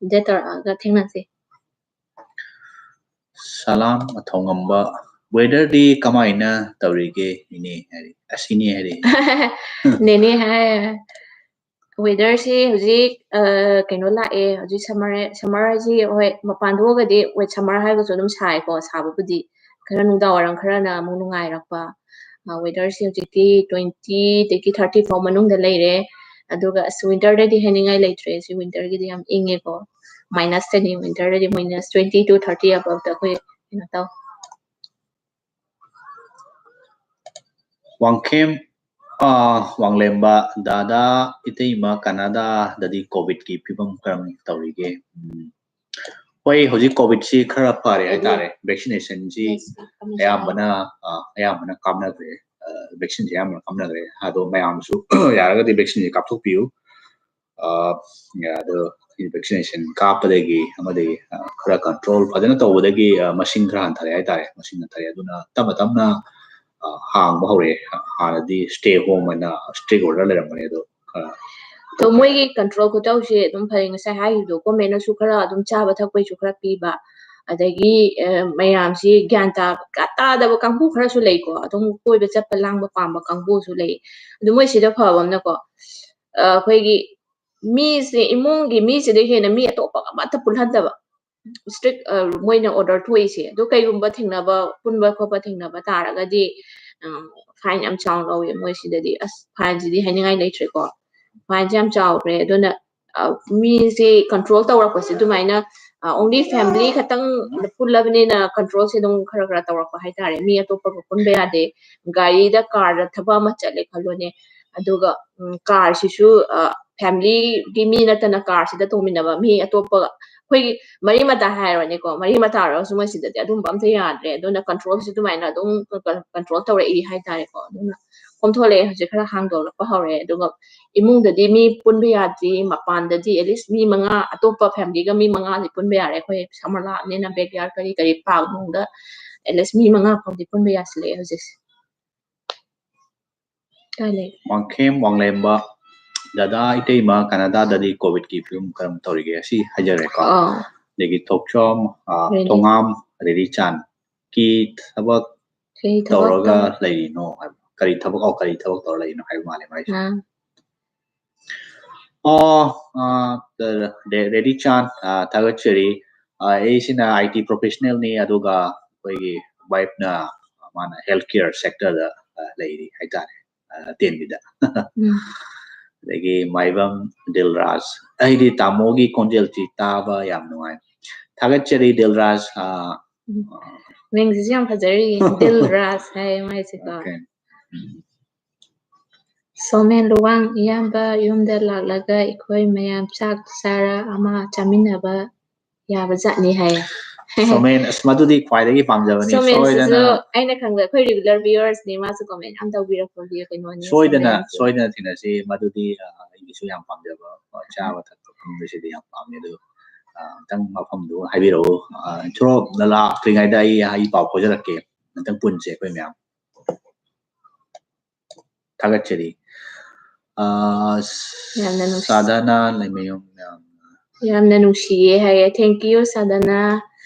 Update ꯇꯧꯔꯛꯑꯒ ꯊꯦꯡꯅꯁꯤ꯫ ꯁꯂꯥꯝ ꯑꯊꯧꯉꯝꯕ꯫ Weatherꯗꯤ ꯀꯃꯥꯏꯅ ꯇꯧꯔꯤꯒꯦ ꯏꯅꯦ ꯍꯥꯏꯔꯤ? ꯑꯁ, ꯏꯅꯦ ꯍꯥꯏꯔꯤ꯫ ꯅꯦꯅꯦ ꯍꯥꯏ꯫ Weatherꯁꯤ ꯍꯧꯖꯤꯛ, ꯑ, ꯀꯩꯅꯣ ꯂꯥꯛꯑꯦ꯫ ꯍꯧꯖꯤꯛ summer, summer ꯍꯥꯏꯁꯤ, ꯍꯣꯏ, ꯃꯄꯥꯟ ꯊꯣꯛꯑꯒꯗꯤ, ꯍꯣꯏ, summer ꯍꯥꯏꯔꯒꯁꯨ ꯑꯗꯨꯝ ꯁꯥꯏꯀꯣ, ꯁꯥꯕꯕꯨꯗꯤ꯫ ꯈꯔ ꯅꯨꯡꯗꯥꯡ ꯋꯥꯏꯔꯝ ꯈꯔꯅ ꯑꯃꯨꯛ ꯅꯨꯡꯉꯥꯏꯔꯛꯄ꯫ ꯑ, weatherꯁꯤ ꯍꯧꯖꯤꯛꯇꯤ twentyꯗꯒꯤ thirty ꯐꯥꯎ ꯃꯅꯨꯡꯗ ꯂꯩꯔꯦ꯫ ꯑꯗꯨꯒ ꯑꯁ, winterꯗꯗꯤ ꯍꯥꯏꯅꯤꯡꯉꯥꯏ ꯂꯩꯇ꯭ꯔꯦ꯫ ꯁꯤ winterꯒꯤꯗꯤ ꯌꯥꯝ ꯏꯪꯉꯦꯀꯣ꯫ Minusꯇꯅꯤ winterꯗꯗꯤ, minus twenty to thirty aboveꯇ ꯑꯩꯈꯣꯏ ꯀꯩꯅꯣ ꯇꯧ꯫ ꯋꯥꯡꯈꯦꯝ, ꯑ, ꯋꯥꯡꯂꯦꯝꯕ ꯗꯥꯗꯥ, ꯏꯇꯩꯃ, ꯀꯅꯥꯗꯥꯗꯗꯤ COVIDꯀꯤ ꯐꯤꯕꯝ ꯀꯔꯝ ꯇꯧꯔꯤꯒꯦ? ꯎꯝ꯫ ꯍꯣꯏ, ꯍꯧꯖꯤꯛ COVIDꯁꯤ ꯈꯔ ꯐꯔꯦ ꯍꯥꯏꯇꯥꯔꯦ꯫ Vaccinationꯁꯤ ꯑꯌꯥꯝꯕꯅ, ꯑ, ꯑꯌꯥꯝꯕꯅ ꯀꯥꯞꯅꯈ꯭ꯔꯦ꯫ ꯑ, vaccineꯁꯤ ꯑꯌꯥꯝꯕꯅ ꯀꯥꯞꯅꯈ꯭ꯔꯦ꯫ ꯑꯗꯣ ꯃꯌꯥꯝꯁꯨ ꯌꯥꯔꯒꯗꯤ vaccineꯁꯤ ꯀꯥꯞꯊꯣꯛꯄꯤꯌꯨ꯫ ꯑ, ꯑꯗꯣ vaccination ꯀꯥꯞꯄꯗꯒꯤ ꯑꯃꯗꯤ, ꯑ, ꯈꯔ control ꯐꯖꯅ ꯇꯧꯕꯗꯒꯤ, ꯑ, ꯃꯁꯤꯡ ꯈꯔ ꯍꯟꯊꯔꯦ ꯍꯥꯏꯇꯥꯔꯦ꯫ ꯃꯁꯤꯡ ꯍꯟꯊꯔꯦ꯫ ꯑꯗꯨꯅ ꯇꯞꯅ ꯇꯞꯅ, ꯑ, ꯍꯥꯡꯕ ꯍꯧꯔꯛꯑꯦ꯫ ꯍꯥꯟꯅꯗꯤ stay home ꯍꯥꯏꯅ strict order ꯂꯩꯔꯝꯕꯅꯦ, ꯑꯗꯣ ꯈꯔ ꯑꯗꯣ ꯃꯣꯏꯒꯤ control ꯈꯨꯇꯧꯁꯦ ꯑꯗꯨꯝ ꯐꯩ꯫ ꯉꯁꯥꯏ ꯍꯥꯏꯈꯤꯕꯗꯣ, governmentꯅꯁꯨ ꯈꯔ ꯑꯗꯨꯝ ꯆꯥꯕ ꯊꯛꯄꯩꯁꯨ ꯈꯔ ꯄꯤꯕ, ꯑꯗꯒꯤ, ꯑ, ꯃꯌꯥꯝꯁꯤ ꯒ꯭ꯌꯥꯟ ꯇꯥ-, ꯇꯥꯗꯕ ꯀꯥꯡꯕꯨ ꯈꯔꯁꯨ ꯂꯩꯀꯣ, ꯑꯗꯨꯝ ꯀꯣꯏꯕ ꯆꯠꯄ ꯂꯥꯡꯕ ꯄꯥꯝꯕ ꯀꯥꯡꯕꯨꯁꯨ ꯂꯩ꯫ ꯑꯗꯨ ꯃꯣꯏ ꯁꯤꯗ ꯐꯕ ꯑꯃꯅꯀꯣ, ꯑ, ꯑꯩꯈꯣꯏꯒꯤ ꯃꯤꯁꯦ, ꯏꯃꯨꯡꯒꯤ ꯃꯤꯁꯤꯗ ꯍꯦꯟꯅ ꯃꯤ ꯑꯇꯣꯞꯄ ꯑꯃꯠꯇ ꯄꯨꯜꯍꯟꯗꯕ, strict, ꯑ, ꯃꯣꯏꯅ order ꯊꯣꯛꯏꯁꯦ꯫ ꯑꯗꯨ ꯀꯩꯒꯨꯝꯕ ꯊꯦꯡꯅꯕ, ꯄꯨꯟꯕ ꯈꯣꯠꯄ ꯊꯦꯡꯅꯕ ꯇꯥꯔꯒꯗꯤ, ꯑ, fine ꯌꯥꯝ ꯆꯥꯎꯅ ꯂꯧꯋꯦ ꯃꯣꯏ ꯁꯤꯗꯗꯤ꯫ ꯑꯁ, fineꯁꯤꯗꯤ ꯍꯥꯏꯅꯤꯡꯉꯥꯏ ꯂꯩꯇ꯭ꯔꯦꯀꯣ꯫ Fineꯁꯦ ꯌꯥꯝ ꯆꯥꯎꯈ꯭ꯔꯦ꯫ ꯑꯗꯨꯅ, ꯑ, ꯃꯤꯁꯦ control ꯇꯧꯔꯛꯄꯁꯦ ꯑꯗꯨꯃꯥꯏꯅ, ꯑ, only family ꯈꯛꯇꯪ ꯄꯨꯜꯂꯕꯅꯤꯅ controlꯁꯦ ꯑꯗꯨꯝ ꯈꯔ ꯈꯔ ꯇꯧꯔꯛꯄ ꯍꯥꯏꯇꯥꯔꯦ꯫ ꯃꯤ ꯑꯇꯣꯞꯄꯒ ꯄꯨꯟꯕ ꯌꯥꯗꯦ꯫ ꯒꯥꯔꯤꯗ, carꯗ ꯊꯕꯛ ꯑꯃ ꯆꯠꯂꯦ ꯈꯜꯂꯣꯅꯦ, ꯑꯗꯨꯒ, ꯎꯝ, carꯁꯤꯁꯨ, ꯑ, familyꯒꯤ ꯃꯤ ꯅꯠꯇꯅ carꯁꯤꯗ ꯇꯣꯡꯃꯤꯟꯅꯕ ꯃꯤ ꯑꯇꯣꯞꯄꯒ, ꯑꯩꯈꯣꯏꯒꯤ ꯃꯔꯤ ꯃꯇꯥ ꯍꯥꯏꯔꯣꯅꯦꯀꯣ, ꯃꯔꯤ ꯃꯇꯥ ꯑꯣꯏꯔꯒꯁꯨ ꯃꯣꯏ ꯁꯤꯗꯗꯤ ꯑꯗꯨꯝꯕ ꯑꯝꯇ ꯌꯥꯗ꯭ꯔꯦ꯫ ꯑꯗꯨꯅ controlꯁꯦ ꯑꯗꯨꯃꯥꯏꯅ ꯑꯗꯨꯝ control ꯇꯧꯔꯛꯏ ꯍꯥꯏꯇꯥꯔꯦꯀꯣ꯫ ꯑꯗꯨꯅ ꯀꯣꯝꯊꯣꯛꯂꯛꯑꯦ, ꯍꯧꯖꯤꯛ ꯈꯔ ꯍꯥꯡꯗꯣꯛꯂꯛꯄ ꯍꯧꯔꯦ꯫ ꯑꯗꯨꯒ ꯏꯃꯨꯡꯗꯗꯤ ꯃꯤ ꯄꯨꯟꯕ ꯌꯥꯗ꯭ꯔꯤ, ꯃꯄꯥꯟꯗꯗꯤ at least ꯃꯤ ꯃꯉꯥ, ꯑꯇꯣꯞꯄ family ꯒ ꯃꯤ ꯃꯉꯥꯗꯤ ꯄꯨꯟꯕ ꯌꯥꯔꯦ꯫ ꯑꯩꯈꯣꯏ summer ꯂꯥꯛꯑꯕꯅꯤꯅ backyard ꯀꯔꯤ ꯀꯔꯤ park ꯅꯨꯡꯗ at least ꯃꯤ ꯃꯉꯥ ꯐꯥꯎꯗꯤ ꯄꯨꯟꯕ ꯌꯥꯁꯤꯜꯂꯛꯑꯦ ꯍꯧꯖꯤꯛꯁꯦ꯫ ꯀꯥꯏ ꯂꯩ? ꯋꯥꯡꯈꯦꯝ ꯋꯥꯡꯂꯦꯝꯕ ꯗꯗꯥ ꯏꯇꯩꯃ ꯀꯅꯥꯗꯥꯗꯗꯤ COVID ꯀꯤ ꯐꯤꯕꯝ ꯀꯔꯝ ꯇꯧꯔꯤꯒꯦ? ꯑꯁꯤ ꯍꯥꯏꯖꯔꯦꯀꯣ꯫ ꯑꯥ, ꯑꯗꯒꯤ ꯊꯣꯛꯆꯣꯝ, ꯑ, ꯔꯦꯗꯤ꯫ ꯊꯣꯉꯥꯝ ꯔꯦꯗꯤꯆꯥꯟ ꯀꯤ ꯊꯕꯛ ꯀꯔꯤ ꯊꯕꯛ ꯇꯧꯔꯒ ꯇꯧ- ꯂꯩꯔꯤꯅꯣ ꯍꯥꯏꯕ? ꯀꯔꯤ ꯊꯕꯛ, ꯑꯣ, ꯀꯔꯤ ꯊꯕꯛ ꯇꯧꯔ ꯂꯩꯔꯤꯅꯣ ꯍꯥꯏꯕ ꯃꯥꯜꯂꯦ ꯃꯥꯏꯁꯦ꯫ ꯑꯥ, ꯑꯣ, ꯑ, ꯔꯦ-, ꯔꯦꯗꯤꯆꯥꯟ, ꯑ, ꯊꯥꯒꯠꯆꯔꯤ꯫ ꯑ, ꯑꯩꯁꯤꯅ IT professional ꯅꯤ, ꯑꯗꯨꯒ ꯑꯩꯈꯣꯏꯒꯤ wife ꯅ, ꯃꯥꯅ health care sector ꯗ, ꯑ, ꯂꯩꯔꯤ ꯍꯥꯏꯇꯥꯔꯦ, ꯑ, ꯇꯦꯟꯕꯤꯗ꯫ ꯎꯝ꯫ ꯑꯗꯒꯤ ꯃꯥꯏꯕꯝ ꯗꯤꯜꯔꯥꯖ, ꯑꯩꯗꯤ ꯇꯥꯃꯣꯒꯤ ꯈꯣꯟꯖꯦꯜꯁꯤ ꯇꯥꯕ ꯌꯥꯝ ꯅꯨꯡꯉꯥꯏ꯫ ꯊꯥꯒꯠꯆꯔꯤ ꯗꯤꯜꯔꯥꯖ꯫ ꯑ, ꯎꯝ꯫ ꯃꯤꯡꯁꯤꯁꯨ ꯌꯥꯝ ꯐꯖꯔꯤ, ꯗꯤꯜ ꯔꯥꯖ ꯍꯥꯏ ꯃꯥꯏꯁꯦꯀꯣ꯫ Okay. ꯎꯝ꯫ ꯁꯣꯃꯦꯟ ꯂꯨꯋꯥꯡ, ꯏꯌꯥꯝꯕ ꯌꯨꯝꯗ ꯂꯥꯛꯂꯒ ꯑꯩꯈꯣꯏ ꯃꯌꯥꯝ ꯆꯥꯛ ꯆꯥꯔ ꯑꯃ ꯆꯥꯃꯤꯟꯅꯕ ꯌꯥꯕ ꯖꯥꯠꯅꯤ ꯍꯥꯏ꯫ ꯁꯣꯃꯦꯟ, ꯑꯁ, ꯃꯗꯨꯗꯤ ꯈ꯭ꯋꯥꯏꯗꯒꯤ ꯄꯥꯝꯖꯕꯅꯤ꯫ ꯁꯣꯃꯦꯟꯁꯤꯁꯨ ꯁꯣꯏꯗꯅ, ꯑꯩꯅ ꯈꯪꯕꯗ ꯑꯩꯈꯣꯏ regular viewers ꯅꯤ, ꯃꯥꯁꯨ comment ꯌꯥꯝ ꯇꯧꯕꯤꯔꯛꯄꯒꯤ ꯀꯩꯅꯣꯅꯤ, ꯁꯣꯏꯗꯅ, ꯁꯣꯃꯦꯟꯁꯦ꯫ ꯁꯣꯏꯗꯅ ꯊꯦꯡꯅꯁꯤ꯫ ꯃꯗꯨꯗꯤ, ꯑ, ꯑꯩꯒꯤꯁꯨ ꯌꯥꯝ ꯄꯥꯝꯖꯕ, ꯑ, ꯆꯥꯕ ꯊꯛꯄ ꯄꯨꯝꯕꯁꯤꯗꯤ ꯌꯥꯝ ꯄꯥꯝꯃꯦ꯫ ꯑꯗꯨ, ꯑ, ꯑꯝꯇꯪ ꯃꯐꯝꯗꯨ ꯍꯥꯏꯕꯤꯔꯛꯎ꯫ ꯑ, ꯁꯣꯝꯅ ꯂꯥꯛꯇ꯭ꯔꯤꯉꯩꯗ ꯑꯩ, ꯑꯩ ꯄꯥꯎ ꯐꯥꯎꯖꯔꯛꯀꯦ꯫ ꯑꯝꯇꯪ ꯄꯨꯟꯁꯦ ꯑꯩꯈꯣꯏ ꯃꯌꯥꯝ꯫ ꯊꯥꯒꯠꯆꯔꯤ꯫ ꯑ, ꯌꯥꯝꯅ ꯅꯨꯡꯁꯤ꯫ ꯁꯥꯗꯅ ꯂꯩꯃꯌꯨꯝ ꯃꯌꯥꯝ꯫ ꯌꯥꯝꯅ ꯅꯨꯡꯁꯤꯌꯦ ꯍꯥꯏꯌꯦ꯫ Thank you, ꯁꯥꯗꯅ꯫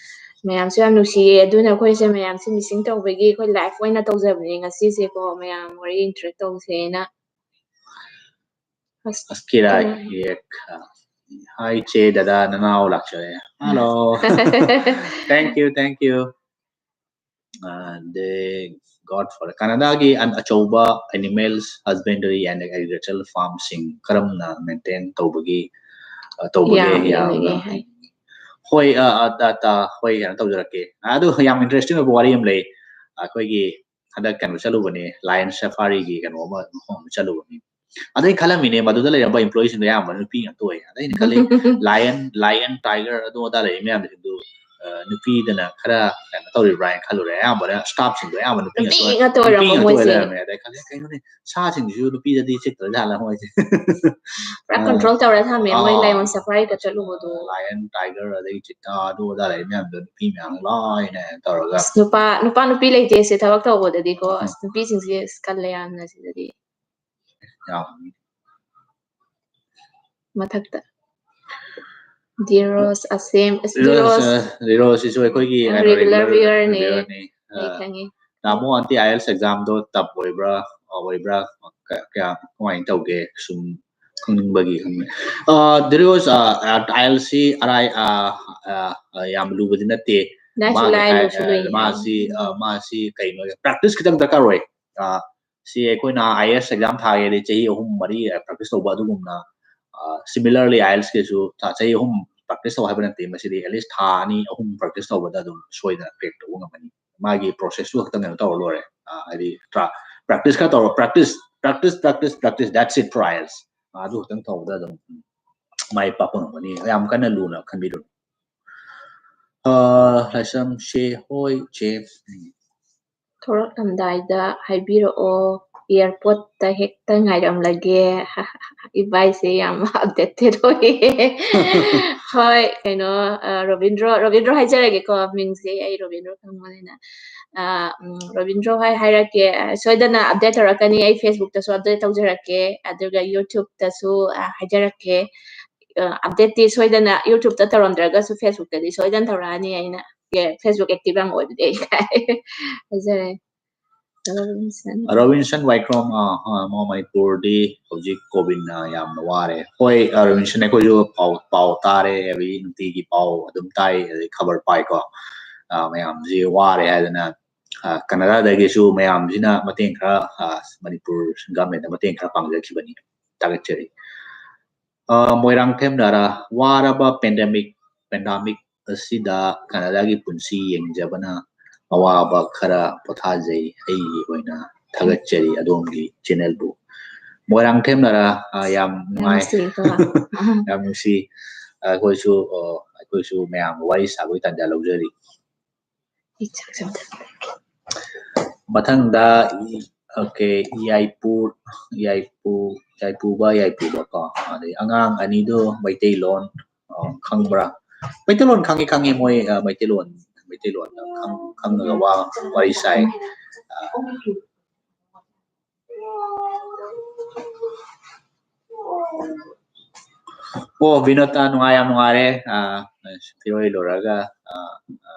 ꯃꯌꯥꯝꯁꯨ ꯌꯥꯝ ꯅꯨꯡꯁꯤꯌꯦ꯫ ꯑꯗꯨꯅ ꯑꯩꯈꯣꯏꯁꯦ ꯃꯌꯥꯝꯁꯦ missing ꯇꯧꯕꯒꯤ ꯑꯩꯈꯣꯏ live ꯑꯣꯏꯅ ꯇꯧꯖꯕꯅꯦ ꯉꯁꯤꯁꯦꯀꯣ, ꯃꯌꯥꯝ ꯋꯥꯔꯤ interact ꯇꯧꯁꯦꯅ꯫ ꯑꯁ, ꯑꯁꯀꯤꯔꯥ ꯀꯅꯥ? ꯌꯦꯛ꯫ Hi, ꯆꯦ, ꯗꯗꯥ, ꯅꯅꯥꯎ ꯂꯥꯛꯆꯔꯦ꯫ Hello. Thank you, thank you. ꯑꯗꯩ God for Canada ꯒꯤ ꯑꯆꯧꯕ animals husbandry and agricultural farm ꯁꯤꯡ ꯀꯔꯝꯅ maintain ꯇꯧꯕꯒꯤ, ꯑ, ꯇꯧꯕꯒꯦ? ꯌꯥꯝ ꯌꯥꯝꯅ ꯌꯦꯡꯅꯤꯡꯉꯦ ꯍꯥꯏ꯫ ꯍꯣꯏ, ꯑ, ꯑ, ꯇ-, ꯇ-, ꯍꯣꯏ, ꯀꯩꯅꯣ ꯇꯧꯖꯔꯛꯀꯦ꯫ ꯑꯗꯨ ꯌꯥꯝ interesting ꯑꯣꯏꯕ ꯋꯥꯔꯤ ꯑꯃ ꯂꯩ꯫ ꯑꯩꯈꯣꯏꯒꯤ ꯍꯟꯗꯛ ꯀꯩꯅꯣ ꯆꯠꯂꯨꯕꯅꯦ, lion safari ꯒꯤ ꯀꯩꯅꯣ ꯑꯃ, ꯃꯐꯝ ꯑꯃ ꯆꯠꯂꯨꯕꯅꯤ꯫ ꯑꯗ ꯑꯩꯅ ꯈꯜꯂꯝꯃꯤꯅꯦ, ꯃꯗꯨꯗ ꯂꯩꯔꯝꯕ employee ꯁꯤꯡꯗꯣ ꯑꯌꯥꯝꯕ ꯅꯨꯄꯤ ꯉꯥꯛꯇ ꯑꯣꯏ꯫ ꯑꯗ ꯑꯩꯅ ꯈꯜꯂꯤ, lion, lion, tiger ꯑꯗꯨ ꯑꯗꯥ ꯂꯩꯔꯤ ꯃꯌꯥꯝꯁꯤꯡꯗꯨ, ꯑ, ꯅꯨꯄꯤꯗꯅ ꯈꯔ ꯀꯩꯅꯣ ꯇꯧꯔꯤꯕ꯭ꯔꯥ ꯍꯥꯏꯅ ꯈꯜꯂꯨꯔꯦ꯫ ꯑꯌꯥꯝꯕꯅ staff ꯁꯤꯡꯗꯣ ꯑꯌꯥꯝꯕ ꯅꯨꯄꯤ ꯅꯨꯄꯤ ꯉꯥꯛꯇ ꯉꯥꯛꯇ ꯑꯣꯏꯔꯝꯕ ꯅꯨꯄꯤ ꯉꯥꯛꯇ ꯃꯣꯏꯁꯦ꯫ ꯑꯣꯏꯔꯝꯃꯦ꯫ ꯑꯗꯩ ꯈꯜꯂꯦ, "ꯀꯩꯅꯣꯅꯦ, ꯁꯥꯁꯤꯡꯁꯤꯁꯨ ꯅꯨꯄꯤꯗꯗꯤ ꯆꯤꯛꯇ꯭ꯔ ꯖꯥꯠꯂ ꯃꯣꯏꯁꯦ?" ꯄꯨꯔꯥ ꯑꯥ꯫ control ꯇꯧꯔ ꯊꯝꯃꯦ ꯃꯣꯏ ꯑꯥ꯫ lion safari ꯒ ꯆꯠꯂꯨꯕꯗꯣ꯫ Lion, tiger, ꯑꯗꯒꯤ cheetah, ꯑꯗꯨ ꯑꯗꯥ ꯂꯩ ꯃꯌꯥꯝꯗꯣ ꯅꯨꯄꯤ ꯃꯌꯥꯝ ꯂꯣꯏꯅ ꯇꯧꯔꯒ꯫ ꯑꯁ, ꯅꯨꯄꯥ ꯅꯨꯄꯥ ꯅꯨꯄꯤ ꯂꯩꯇꯦ ꯁꯤ ꯊꯕꯛ ꯇꯧꯕꯗꯗꯤꯀꯣ꯫ ꯑꯁ, ꯅꯨꯄꯤꯁꯤꯡꯁꯦ ꯑꯁ ꯀꯜꯂꯦ ꯌꯥꯝꯅ ꯁꯤꯗꯗꯤ꯫ ꯌꯥꯝ ꯃꯊꯛꯇ ꯗꯤꯔꯣꯁ ꯑꯁꯦꯝ ꯑꯁ, ꯔꯤꯔꯣꯁ, ꯗꯤꯔꯣꯁ ꯑ, ꯔꯤꯔꯣꯁ ꯁꯤꯁꯨ ꯑꯩꯈꯣꯏꯒꯤ ꯑ, ꯀꯩꯅꯣ, regular regular viewer ꯅꯦ꯫ viewer ꯅꯤ꯫ ꯑ, ꯑꯩ ꯈꯪꯉꯦ꯫ ꯇꯥꯃꯣ ꯑꯟꯇꯤ IELTS exam ꯗꯣ tough ꯑꯣꯏꯕ꯭ꯔꯥ, ꯑꯣꯏꯕ꯭ꯔꯥ, ꯀ-, ꯀꯌꯥ, ꯀꯃꯥꯏꯅ ꯇꯧꯒꯦ? ꯁꯨꯝ ꯈꯪꯅꯤꯡꯕꯒꯤ ꯍꯪꯕꯅꯦ꯫ ꯑ, ꯗꯤꯔꯣꯁ, ꯑ, IELTS ꯁꯤ ꯑꯔꯥꯏ-, ꯑ, ꯑ, ꯑ, ꯌꯥꯝ ꯂꯨꯕꯗꯤ ꯅꯠꯇꯦ꯫ ꯂꯥꯏꯁꯨ ꯃꯥꯒꯤ ꯂꯥꯏ, ꯍꯥꯏ-, ꯂꯨꯁꯨ ꯑ, ꯂꯨꯏ꯫ ꯃꯥꯁꯤ, ꯑ, ꯃꯥꯁꯤ ꯀꯩꯅꯣ, practice ꯈꯤꯇꯪ ꯗꯔꯀꯥꯔ ꯑꯣꯏ꯫ ꯑ, ꯁꯤ ꯑꯩꯈꯣꯏꯅ IELTS exam ꯊꯥꯒꯦꯗꯤ ꯆꯍꯤ ꯑꯍꯨꯝ ꯃꯔꯤ practice ꯇꯧꯕ ꯑꯗꯨꯒꯨꯝꯅ, ꯑ, similarly IELTS ꯀꯤꯁꯨ ꯊꯥ-, ꯆꯍꯤ ꯑꯍꯨꯝ practice ꯇꯧ ꯍꯥꯏꯕ ꯅꯠꯇꯦ꯫ ꯃꯁꯤꯗꯤ at least ꯊꯥ ꯑꯅꯤ ꯑꯍꯨꯝ practice ꯇꯧꯕꯗ ꯑꯗꯨꯝ ꯁꯣꯏꯗꯅ crack ꯇꯧꯕ ꯉꯝꯒꯅꯤ꯫ ꯃꯥꯒꯤ process ꯇꯨ ꯈꯛꯇꯪ ꯀꯩꯅꯣ ꯇꯧꯔ ꯂꯣꯏꯔꯦ꯫ ꯑ, ꯍꯥꯏꯗꯤ ꯇ꯭ꯔꯥ-, practice ꯈꯔ ꯇꯧꯔꯣ, practice, practice, practice, practice, that's it for IELTS꯫ ꯑ, ꯑꯗꯨ ꯈꯛꯇꯪ ꯇꯧꯕꯗ ꯑꯗꯨꯝ ꯃꯥꯏ ꯄꯥꯛꯄ ꯉꯝꯒꯅꯤ꯫ ꯌꯥꯝ ꯀꯟꯅ ꯂꯨꯅ ꯈꯟꯕꯤꯔꯨꯅꯨ꯫ ꯑ, ꯂꯥꯏꯁ꯭ꯔꯝ ꯁꯦ, ꯍꯣꯏ, ꯆꯦ꯫ ꯎꯝ꯫ ꯊꯣꯔꯛꯂꯝꯗꯥꯏꯗ ꯍꯥꯏꯕꯤꯔꯛꯑꯣ, airport ꯇ ꯍꯦꯛꯇ ꯉꯥꯏꯔꯝꯂꯒꯦ꯫ ꯏꯕꯥꯏꯁꯦ ꯌꯥꯝ updated ꯑꯣꯏꯌꯦ꯫ ꯍꯣꯏ, ꯀꯩꯅꯣ, ꯑ, ꯔꯣꯕꯤꯟꯗ꯭ꯔꯣ, ꯔꯣꯕꯤꯟꯗ꯭ꯔꯣ ꯍꯥꯏꯖꯔꯒꯦꯀꯣ, ꯃꯤꯡꯁꯦ ꯑꯩ ꯔꯣꯕꯤꯟꯗ꯭ꯔꯣ ꯈꯪꯕꯅꯤꯅ꯫ ꯑ, ꯎꯝ, ꯔꯣꯕꯤꯟꯗ꯭ꯔꯣ ꯍꯣꯏ ꯍꯥꯏꯔꯛꯀꯦ, ꯑ, ꯁꯣꯏꯗꯅ update ꯇꯧꯔꯛꯀꯅꯤ꯫ ꯑꯩ Facebook ꯇꯁꯨ update ꯇꯧꯖꯔꯛꯀꯦ, ꯑꯗꯨꯒ YouTube ꯇꯁꯨ, ꯑ, ꯍꯥꯏꯖꯔꯛꯀꯦ꯫ ꯑ, update ꯇꯤ ꯁꯣꯏꯗꯅ YouTube ꯇ ꯇꯧꯔꯝꯗ꯭ꯔꯒꯁꯨ Facebook ꯇꯗꯤ ꯁꯣꯏꯗꯅ ꯇꯧꯔꯛꯑꯅꯤ ꯑꯩꯅ꯫ ꯑꯦ, Facebook active ꯌꯥꯝ ꯑꯣꯏꯕꯗꯤ ꯑꯩ ꯀꯥꯏ ꯍꯥꯏꯖꯔꯦ꯫ ꯔꯣꯕꯤꯟꯁꯟ꯫ ꯔꯣꯕꯤꯟꯁꯟ ꯋꯥꯏꯈ꯭ꯔꯣꯝ, ꯑ, ꯑ, ꯃꯣ ꯃꯅꯤꯄꯨꯔꯗꯤ ꯍꯧꯖꯤꯛ COVID ꯅ ꯌꯥꯝꯅ ꯋꯥꯔꯦ꯫ ꯍꯣꯏ, ꯑ, ꯔꯣꯕꯤꯟꯁꯟ, ꯑꯩꯈꯣꯏꯁꯨ ꯄꯥꯎ, ꯄꯥꯎ ꯇꯥꯔꯦ, every ꯅꯨꯡꯇꯤꯒꯤ ꯄꯥꯎ ꯑꯗꯨꯝ ꯇꯥꯏ, ꯑꯗꯩ ꯈꯕꯔ ꯄꯥꯏꯀꯣ꯫ ꯑ, ꯃꯌꯥꯝꯁꯤ ꯋꯥꯔꯦ ꯍꯥꯏꯗꯅ, ꯑ, ꯀꯅꯥꯗꯥꯗꯒꯤꯁꯨ ꯃꯌꯥꯝꯁꯤꯅ ꯃꯇꯦꯡ ꯈꯔ, ꯑ, ꯃꯅꯤꯄꯨꯔ government ꯇ ꯃꯇꯦꯡ ꯈꯔ ꯄꯥꯡꯖꯈꯤꯕꯅꯤ꯫ ꯊꯥꯒꯠꯆꯔꯤ꯫ ꯑ, ꯃꯣꯏꯔꯥꯡꯊꯦꯝ ꯅꯥꯔꯥ, ꯋꯥꯔꯕ pandemic, pandemic ꯑꯁꯤꯗ ꯀꯅꯥꯗꯥꯒꯤ ꯄꯨꯟꯁꯤ ꯌꯦꯡꯖꯕꯅ ꯑꯋꯥꯕ ꯈꯔ ꯄꯣꯊꯥꯖꯩ ꯑꯩꯒꯤ ꯑꯣꯏꯅ꯫ ꯊꯥꯒꯠꯆꯔꯤ ꯑꯗꯣꯝꯒꯤ channel ꯕꯨ꯫ ꯃꯣꯏꯔꯥꯡꯊꯦꯝ ꯅꯥꯔꯥ, ꯑ, ꯌꯥꯝ ꯅꯨꯡꯉꯥꯏ꯫ ꯅꯨꯡꯁꯤꯀꯣ꯫ ꯌꯥꯝ ꯅꯨꯡꯁꯤ꯫ ꯑꯩꯈꯣꯏꯁꯨ, ꯑ, ꯑꯩꯈꯣꯏꯁꯨ ꯃꯌꯥꯝꯒ ꯋꯥꯔꯤ ꯁꯥꯕꯒꯤ ꯇꯥꯟꯖꯥ ꯂꯧꯖꯔꯤ꯫ ꯃꯊꯪꯗ, okay, ꯌꯥꯏꯄꯨ, ꯌꯥꯏꯄꯨ, ꯌꯥꯏꯄꯨꯕ, ꯌꯥꯏꯄꯨꯕ ꯀꯣ, ꯑꯗꯩ ꯑꯉꯥꯡ ꯑꯅꯤꯗꯣ ꯃꯩꯇꯩꯂꯣꯟ, ꯑ, ꯈꯪꯕ꯭ꯔꯥ? ꯃꯩꯇꯩꯂꯣꯟ ꯈꯪꯉꯤ, ꯈꯪꯉꯤ, ꯃꯣꯏ, ꯑ, ꯃꯩꯇꯩꯂꯣꯟ, ꯃꯩꯇꯩꯂꯣꯟꯗ ꯈꯪ-, ꯈꯪꯉꯒ ꯋꯥ, ꯋꯥꯔꯤ ꯁꯥꯏ꯫ ꯑ, ꯑꯣ, ꯕꯤꯅꯣꯗ, ꯅꯨꯡꯉꯥꯏ, ꯌꯥꯝ ꯅꯨꯡꯉꯥꯏꯔꯦ꯫ ꯑ, ꯐꯤꯔꯣꯏ ꯂꯣꯏꯔꯒ, ꯑ, ꯑ,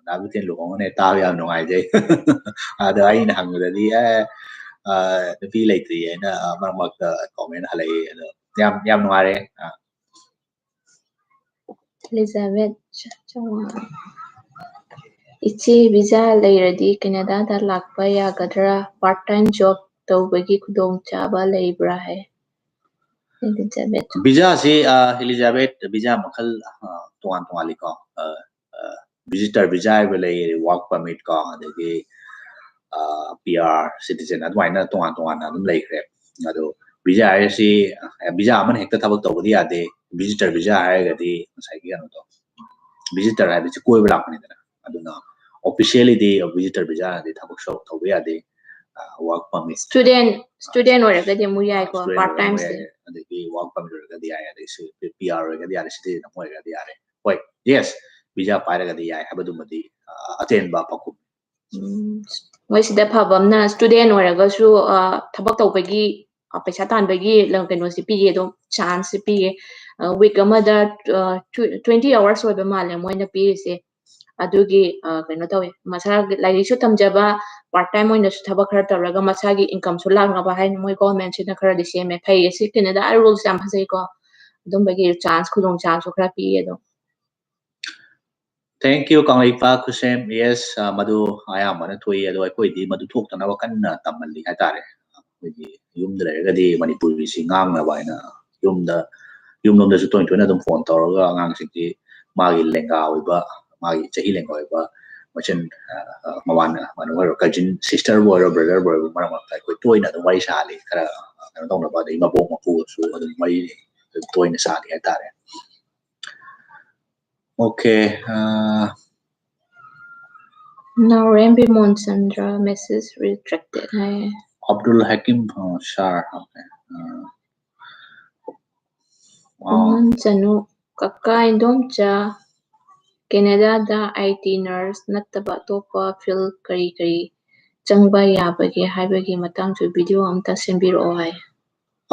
ꯗꯥ ꯕꯤꯇꯦꯟ ꯂꯨꯍꯣꯡꯉꯅꯤ, ꯇꯥꯕ ꯌꯥꯝ ꯅꯨꯡꯉꯥꯏꯖꯩ꯫ ꯑꯗꯣ ꯑꯩꯅ ꯍꯪꯕꯗꯗꯤ, ꯑꯦ, ꯑ, ꯅꯨꯄꯤ ꯂꯩꯇ꯭ꯔꯤ ꯍꯥꯏꯅ, ꯑ, ꯃꯔꯛ ꯃꯔꯛꯇ comment ꯍꯜꯂꯛꯏ꯫ ꯑꯗꯣ ꯌꯥꯝ, ꯌꯥꯝ ꯅꯨꯡꯉꯥꯏꯔꯦ꯫ ꯑ, ꯑꯦꯂꯤꯖꯥꯕꯦꯠ ꯆ-, ꯆꯥꯝꯃꯉꯥ꯫ ꯏꯆꯦ, ꯚꯤꯖꯥ ꯂꯩꯔꯗꯤ ꯀꯦꯅꯥꯗꯥꯗ ꯂꯥꯛꯄ ꯌꯥꯒꯗ꯭ꯔꯥ? Part time job ꯇꯧꯕꯒꯤ ꯈꯨꯗꯣꯡꯆꯥꯕ ꯂꯩꯕ꯭ꯔꯥ ꯍꯥꯏ꯫ ꯑꯦꯂꯤꯖꯥꯕꯦꯠ꯫ ꯚꯤꯖꯥꯁꯤ, ꯑ, ꯑꯦꯂꯤꯖꯥꯕꯦꯠ, ꯚꯤꯖꯥ ꯃꯈꯜ, ꯑ, ꯇꯣꯉꯥꯟ ꯇꯣꯉꯥꯟꯂꯤꯀꯣ꯫ ꯑ, ꯑ, visitor ꯚꯤꯖꯥ ꯍꯥꯏꯕ ꯂꯩ, work permit ꯀꯣ, ꯑꯗꯒꯤ, ꯑ, PR, citizen, ꯑꯗꯨꯃꯥꯏꯅ ꯇꯣꯉꯥꯟ ꯇꯣꯉꯥꯟꯅ ꯑꯗꯨꯝ ꯂꯩꯈ꯭ꯔꯦ꯫ ꯑꯗꯣ ꯚꯤꯖꯥ ꯍꯥꯏꯔꯤꯁꯤ, ꯑ, ꯚꯤꯖꯥ ꯑꯃꯅ ꯍꯦꯛꯇ ꯊꯕꯛ ꯇꯧꯕꯗꯤ ꯌꯥꯗꯦ꯫ Visitor ꯚꯤꯖꯥ ꯍꯥꯏꯔꯒꯗꯤ ꯉꯁꯥꯏꯒꯤ ꯀꯩꯅꯣꯗꯣ, visitor ꯍꯥꯏꯕꯁꯤ ꯀꯣꯏꯕ ꯂꯥꯛꯄꯅꯤꯗꯅ꯫ ꯑꯗꯨꯅ officially ꯗꯤ visitor ꯚꯤꯖꯥꯅꯗꯤ ꯊꯕꯛ ꯁꯨ ꯇꯧꯕ ꯌꯥꯗꯦ꯫ ꯑ, work permit꯫ Student, student ꯑꯣꯏꯔꯒꯗꯤ ꯑꯃꯨꯛ ꯌꯥꯏꯀꯣ, student part ꯑꯣꯏꯔꯒꯗꯤ time ꯑꯃꯨꯛ ꯁꯦ꯫ ꯌꯥꯏ, ꯑꯗꯒꯤ work permit ꯑꯣꯏꯔꯒꯗꯤ ꯌꯥꯏ, ꯑꯗꯒꯤ ꯁꯤ PR ꯑꯣꯏꯔꯒꯗꯤ ꯌꯥꯔꯦ, citizen ꯑꯃ ꯑꯣꯏꯔꯒꯗꯤ ꯌꯥꯔꯦ꯫ ꯍꯣꯏ, yes, ꯚꯤꯖꯥ ꯄꯥꯏꯔꯒꯗꯤ ꯌꯥꯏ ꯍꯥꯏꯕꯗꯨꯃꯗꯤ, ꯑ, ꯑꯇꯦꯟꯕ ꯄꯥꯎꯈꯨꯝ꯫ ꯎꯝ, ꯃꯣꯏ ꯁꯤꯗ ꯐꯕ ꯑꯃꯅ student ꯑꯣꯏꯔꯒꯁꯨ, ꯑ, ꯊꯕꯛ ꯇꯧꯕꯒꯤ, ꯑ, ꯄꯩꯁꯥ ꯇꯥꯟꯕꯒꯤ ꯂꯝ, ꯀꯩꯅꯣꯁꯦ ꯄꯤꯌꯦ, ꯑꯗꯨꯝ chance ꯁꯦ ꯄꯤꯌꯦ꯫ ꯑ, week ꯑꯃꯗ, ꯑ, tw-, twenty hours ꯑꯣꯏꯕ ꯃꯥꯜꯂꯦ ꯃꯣꯏꯅ ꯄꯤꯔꯤꯁꯦ꯫ ꯑꯗꯨꯒꯤ, ꯑ, ꯀꯩꯅꯣ ꯇꯧꯋꯦ, ꯃꯁꯥꯒꯤ ꯂꯥꯏꯔꯤꯛꯁꯨ ꯇꯝꯖꯕ, part time ꯑꯣꯏꯅꯁꯨ ꯊꯕꯛ ꯈꯔ ꯇꯧꯔꯒ ꯃꯁꯥꯒꯤ income ꯁꯨ ꯂꯥꯛꯅꯕ ꯍꯥꯏꯅ ꯃꯣꯏ government ꯁꯤꯅ ꯈꯔꯗꯤ ꯁꯦꯝꯃꯦ꯫ ꯐꯩꯌꯦ, ꯁꯤ ꯀꯦꯅꯦꯗꯥ rules ꯌꯥꯝ ꯐꯖꯩꯀꯣ꯫ ꯑꯗꯨꯝꯕꯒꯤ chance, ꯈꯨꯗꯣꯡꯆꯥꯕꯁꯨ ꯈꯔ ꯄꯤꯌꯦ ꯑꯗꯨꯝ꯫ Thank you, Kangleipak ꯈꯨꯁꯦꯝ꯫ Yes, ꯑ, ꯃꯗꯨ ꯑꯌꯥꯝꯕꯅ ꯊꯣꯛꯏ, ꯑꯗꯣ ꯑꯩꯈꯣꯏꯗꯤ ꯃꯗꯨ ꯊꯣꯛꯇꯅꯕ ꯀꯟꯅ ꯇꯝꯍꯜꯂꯤ ꯍꯥꯏꯇꯥꯔꯦ꯫ ꯑꯩꯈꯣꯏꯒꯤ ꯌꯨꯝꯗ ꯂꯩꯔꯒꯗꯤ ꯃꯅꯤꯄꯨꯔꯤꯁꯤ ꯉꯥꯡꯅꯕ ꯍꯥꯏꯅ ꯌꯨꯝꯗ, ꯌꯨꯝꯂꯣꯝꯗꯁꯨ ꯇꯣꯏ ꯇꯣꯏꯅ ꯑꯗꯨꯝ phone ꯇꯧꯔꯒ ꯑꯉꯥꯡꯁꯤꯡꯁꯤ ꯃꯥꯒꯤ ꯂꯦꯡꯒꯥ ꯑꯣꯏꯕ, ꯃꯥꯒꯤ ꯆꯍꯤ ꯂꯦꯡꯒꯥ ꯑꯣꯏꯕ ꯃꯆꯤꯟ, ꯑ, ꯑ, ꯃꯃꯥꯟ-, ꯃꯃꯥꯟꯅꯕ ꯑꯣꯏꯔꯣ, cousin sister ꯕꯨ ꯑꯣꯏꯔꯣ, brother ꯕꯨ ꯑꯣꯏꯔꯣ, ꯃꯔꯛ ꯃꯔꯛꯇ ꯑꯩꯈꯣꯏ ꯇꯣꯏꯅ ꯑꯗꯨꯝ ꯋꯥꯔꯤ ꯁꯥꯍꯜꯂꯤ꯫ ꯈꯔ, ꯑ, ꯀꯩꯅꯣ ꯇꯧꯅꯕ, ꯑꯗꯩ ꯃꯕꯣꯛ ꯃꯄꯨꯒꯁꯨ ꯑꯗꯨꯝ ꯋꯥꯔꯤ ꯑꯗꯨꯝ ꯇꯣꯏꯅ ꯁꯥꯍꯜꯂꯤ ꯍꯥꯏꯇꯥꯔꯦ꯫ Okay. Uh, Naorem Bimon Chandra message retracted ꯍꯥꯏ꯫ Abdul Hakim uh, Shah. Okay. Uh, wow. ꯎꯝ, ꯆꯅꯨ, ꯀꯀꯥ ꯏꯟꯗꯣꯝꯆꯥ, ꯀꯦꯅꯦꯗꯥꯗ I T nurse ꯅꯠꯇꯕ ꯑꯇꯣꯞꯄ field ꯀꯔꯤ ꯀꯔꯤ ꯆꯪꯕ ꯌꯥꯕꯒꯦ ꯍꯥꯏꯕꯒꯤ ꯃꯇꯥꯡꯁꯨ video ꯑꯝꯇ ꯁꯦꯝꯕꯤꯔꯛꯑꯣ ꯍꯥꯏ꯫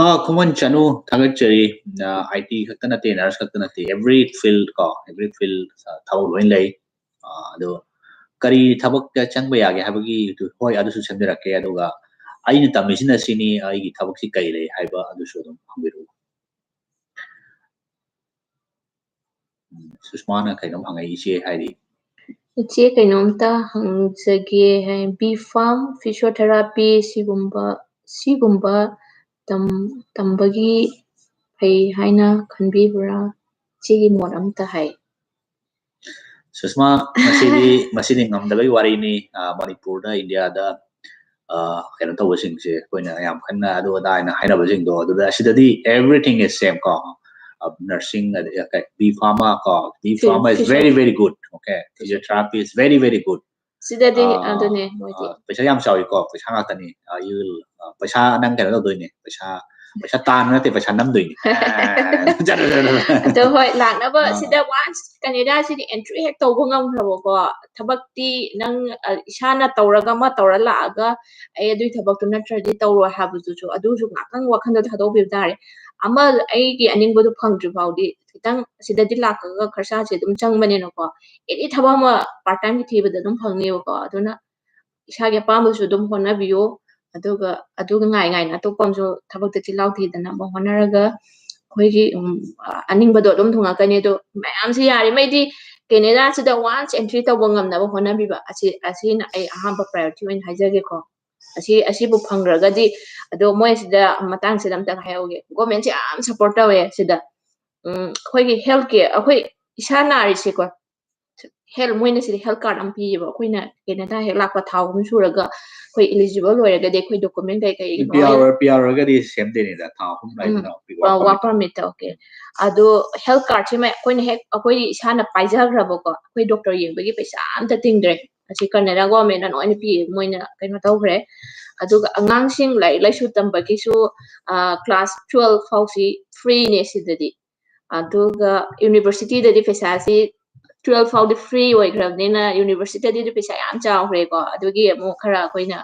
ꯑꯥ, ꯈꯨꯃꯟ ꯆꯅꯨ, ꯊꯥꯒꯠꯆꯔꯤ꯫ ꯑꯥ, I T ꯈꯛꯇ ꯅꯠꯇꯦ, nurse ꯈꯛꯇ ꯅꯠꯇꯦ, every field ꯀꯣ, every field, ꯑꯥ, ꯊꯕꯛ ꯂꯣꯏ ꯂꯩ꯫ ꯑꯥ, ꯑꯗꯣ ꯀꯔꯤ ꯊꯕꯛꯇ ꯆꯪꯕ ꯌꯥꯒꯦ ꯍꯥꯏꯕꯒꯤ, ꯍꯣꯏ, ꯑꯗꯨꯁꯨ ꯁꯦꯝꯖꯔꯛꯀꯦ꯫ ꯑꯗꯨꯒ ꯑꯩꯅ ꯇꯝꯃꯤꯁꯤꯅ ꯁꯤꯅꯤ, ꯑꯩꯒꯤ ꯊꯕꯛꯁꯤ ꯀꯩ ꯂꯩ ꯍꯥꯏꯕ ꯑꯗꯨꯁꯨ ꯑꯗꯨꯝ ꯍꯪꯕꯤꯔꯛꯎ꯫ ꯎꯝ, ꯁꯨꯁꯃꯥꯅ ꯀꯩꯅꯣꯝ ꯍꯪꯉꯛꯏ, "ꯏꯆꯦ" ꯍꯥꯏꯔꯤ꯫ ꯏꯆꯦ, ꯀꯩꯅꯣꯝꯇ ꯍꯪꯖꯒꯦ ꯍꯥꯏ, B Pharm, physiotherapy ꯁꯤꯒꯨꯝꯕ, ꯁꯤꯒꯨꯝꯕ ꯇꯝ-, ꯇꯝꯕꯒꯤ ꯐꯩ ꯍꯥꯏꯅ ꯈꯟꯕꯤꯕ꯭ꯔꯥ? ꯏꯆꯦꯒꯤ ꯃꯣꯠ ꯑꯝꯇ ꯍꯥꯏ꯫ ꯁꯨꯁꯃꯥ, ꯃꯁꯤꯗꯤ, ꯃꯁꯤꯗꯤ ꯉꯝꯗꯕꯒꯤ ꯋꯥꯔꯤꯅꯤ꯫ ꯑꯥ, ꯃꯅꯤꯄꯨꯔꯗ, ꯏꯟꯗꯤꯌꯥꯗ, ꯑꯥ, ꯀꯩꯅꯣ ꯇꯧꯕꯁꯤꯡꯁꯦ, ꯑꯩꯈꯣꯏꯅ ꯌꯥꯝ ꯀꯟꯅ ꯑꯗꯨ ꯑꯗꯥ ꯍꯥꯏꯅ ꯍꯥꯏꯅꯕꯁꯤꯡꯗꯣ, ꯑꯗꯨꯗ ꯑꯁꯤꯗꯗꯤ everything is same ꯀꯣ꯫ ꯑꯥ, nursing, ꯑꯗꯩ, ꯀꯩ, B Pharma ꯀꯣ, B Pharma is very, very good, okay? Physiotherapy is very, very good. ꯁꯤꯗꯗꯤ ꯑꯥ, ꯑꯗꯨꯅꯦ ꯃꯣꯏꯗꯤ꯫ ꯑꯥ, ꯄꯩꯁꯥ ꯌꯥꯝ ꯆꯥꯎꯏꯀꯣ, ꯄꯩꯁꯥ ꯉꯥꯛꯇꯅꯤ꯫ ꯑꯥ, you will, ꯑꯥ, ꯄꯩꯁꯥ ꯅꯪ ꯀꯩꯅꯣ ꯇꯧꯗꯣꯏꯅꯦ, ꯄꯩꯁꯥ, ꯄꯩꯁꯥ ꯇꯥꯟꯕ ꯅꯠꯇꯦ, ꯄꯩꯁꯥ ꯅꯝꯗꯣꯏꯅꯦ꯫ ꯑꯗꯣ ꯍꯣꯏ, ꯂꯥꯛꯅꯕ ꯑꯥ꯫ ꯁꯤꯗ once ꯀꯦꯅꯦꯗꯥꯁꯤꯗꯤ entry ꯍꯦꯛ ꯇꯧꯕ ꯉꯝꯈ꯭ꯔꯕꯀꯣ, ꯊꯕꯛꯇꯤ ꯅꯪ, ꯑ, ꯏꯁꯥꯅ ꯇꯧꯔꯒ ꯑꯃ ꯇꯧꯔ ꯂꯥꯛꯑꯒ ꯑꯩ ꯑꯗꯨꯒꯤ ꯊꯕꯛꯇꯨ ꯅꯠꯇ꯭ꯔꯗꯤ ꯇꯧꯔꯣꯏ ꯍꯥꯏꯕꯗꯨꯁꯨ, ꯑꯗꯨꯁꯨ ꯉꯥꯛꯇꯪ ꯋꯥꯈꯜꯗ ꯊꯥꯗꯣꯛꯄꯤꯕ ꯇꯥꯔꯦ꯫ ꯑꯃ ꯑꯩꯒꯤ ꯑꯅꯤꯡꯕꯗꯨ ꯐꯪꯗ꯭ꯔꯤ ꯐꯥꯎꯗꯤ ꯈꯤꯇꯪ ꯁꯤꯗꯗꯤ ꯂꯥꯛꯄꯒ ꯈꯔꯁꯥꯁꯦ ꯑꯗꯨꯝ ꯆꯪꯕꯅꯤꯅꯀꯣ, any ꯊꯕꯛ ꯑꯃ part time ꯒꯤ ꯊꯤꯕꯗ ꯑꯗꯨꯝ ꯐꯪꯅꯦꯕꯀꯣ꯫ ꯑꯗꯨꯅ ꯏꯁꯥꯒꯤ ꯑꯄꯥꯝꯕꯁꯨ ꯑꯗꯨꯝ ꯍꯣꯠꯅꯕꯤꯌꯨ꯫ ꯑꯗꯨꯒ, ꯑꯗꯨꯒ ꯉꯥꯏ ꯉꯥꯏꯅ ꯑꯇꯣꯞꯄ ꯑꯃꯁꯨ ꯊꯕꯛꯇ ꯆꯤꯜꯍꯥꯎ ꯊꯤꯗꯅꯕ ꯍꯣꯠꯅꯔꯒ ꯑꯩꯈꯣꯏꯒꯤ, ꯎꯝ, ꯑ, ꯑꯅꯤꯡꯕꯗꯣ ꯑꯗꯨꯝ ꯊꯨꯡꯉꯛꯀꯅꯤ꯫ ꯑꯗꯣ ꯃꯌꯥꯝꯁꯤ ꯌꯥꯔꯤꯉꯩꯗꯤ ꯀꯦꯅꯦꯗꯥꯁꯤꯗ once entry ꯇꯧꯕ ꯉꯝꯅꯕ ꯍꯣꯠꯅꯕꯤꯕ꯫ ꯑꯁꯤ, ꯑꯁꯤꯅ ꯑꯩ ꯑꯍꯥꯟꯕ priority ꯑꯣꯏꯅ ꯍꯥꯏꯖꯒꯦꯀꯣ꯫ ꯑꯁꯤ, ꯑꯁꯤꯕꯨ ꯐꯪꯈ꯭ꯔꯒꯗꯤ, ꯑꯗꯣ ꯃꯣꯏ ꯁꯤꯗ ꯃꯇꯥꯡꯁꯤꯗ ꯑꯝꯇ ꯍꯥꯏꯍꯧꯒꯦ꯫ Government ꯁꯦ ꯌꯥꯝ support ꯇꯧꯋꯦ ꯁꯤꯗ꯫ ꯎꯝ, ꯑꯩꯈꯣꯏꯒꯤ health care, ꯑꯩꯈꯣꯏ ꯏꯁꯥ ꯅꯥꯔꯤꯁꯦꯀꯣ, ꯍꯦꯜ ꯃꯣꯏꯅ ꯁꯤꯗ ꯍꯦꯜꯊ ꯀꯥꯔꯗ ꯑꯃ ꯄꯤꯌꯦꯕ꯫ ꯑꯩꯈꯣꯏꯅ ꯀꯦꯅꯦꯗꯥ ꯍꯦꯛ ꯂꯥꯛꯄ ꯊꯥ ꯑꯍꯨꯝ ꯁꯨꯔꯒ ꯑꯩꯈꯣꯏ ꯏꯂꯤꯖꯤꯕꯜ ꯑꯣꯏꯔꯒꯗꯤ ꯑꯩꯈꯣꯏ ꯗꯣꯀꯨꯃꯦꯟ ꯀꯩ ꯀꯩ ꯄꯤ ꯑꯥꯔ ꯄꯤ ꯑꯥꯔ ꯑꯣꯏꯔꯒꯗꯤ ꯁꯦꯝꯗꯣꯏꯅꯤꯗ ꯊꯥ ꯑꯍꯨꯝ ꯍꯥꯏꯗꯅ ꯋꯥꯔꯛ ꯄꯔꯃꯤꯠꯇ꯫ ꯑꯣꯀꯦ, ꯑꯗꯣ ꯍꯦꯜꯊ ꯀꯥꯔꯗꯁꯤꯃ ꯑꯩꯈꯣꯏꯅ ꯍꯦꯛ ꯑꯩꯈꯣꯏ ꯏꯁꯥꯅ ꯄꯥꯏꯖꯈ꯭ꯔꯕꯀꯣ, ꯑꯩꯈꯣꯏ ꯗꯣꯛꯇꯔ ꯌꯦꯡꯕꯒꯤ ꯄꯩꯁꯥ ꯑꯝꯇ ꯇꯤꯡꯗ꯭ꯔꯦ꯫ ꯑꯁꯤ ꯀꯅꯥꯗꯥ ꯒꯣꯔꯃꯦꯟꯅ ꯂꯣꯏꯅ ꯄꯤ, ꯃꯣꯏꯅ ꯀꯩꯅꯣ ꯇꯧꯈ꯭ꯔꯦ꯫ ꯑꯗꯨꯒ ꯑꯉꯥꯡꯁꯤꯡ ꯂꯥꯏꯔꯤꯛ ꯂꯥꯏꯁꯨ ꯇꯝꯕꯒꯤꯁꯨ ꯀ꯭ꯂꯥꯁ ꯇꯨꯋꯦꯜꯐ ꯐꯥꯎꯁꯤ ꯐ꯭ꯔꯤꯅꯦ ꯁꯤꯗꯗꯤ꯫ ꯑꯗꯨꯒ ꯌꯨꯅꯤꯚꯔꯁꯤꯇꯤꯗꯗꯤ ꯄꯩꯁꯥꯁꯤ ꯇꯨꯋꯦꯜꯐ ꯐꯥꯎꯗꯤ ꯐ꯭ꯔꯤ ꯑꯣꯏꯈ꯭ꯔꯕꯅꯤꯅ ꯌꯨꯅꯤꯚꯔꯁꯤꯇꯤꯗꯗꯤ ꯄꯩꯁꯥ ꯌꯥꯝ ꯆꯥꯎꯈ꯭ꯔꯦꯀꯣ꯫ ꯑꯗꯨꯒꯤ ꯑꯃꯨꯛ ꯈꯔ ꯑꯩꯈꯣꯏꯅ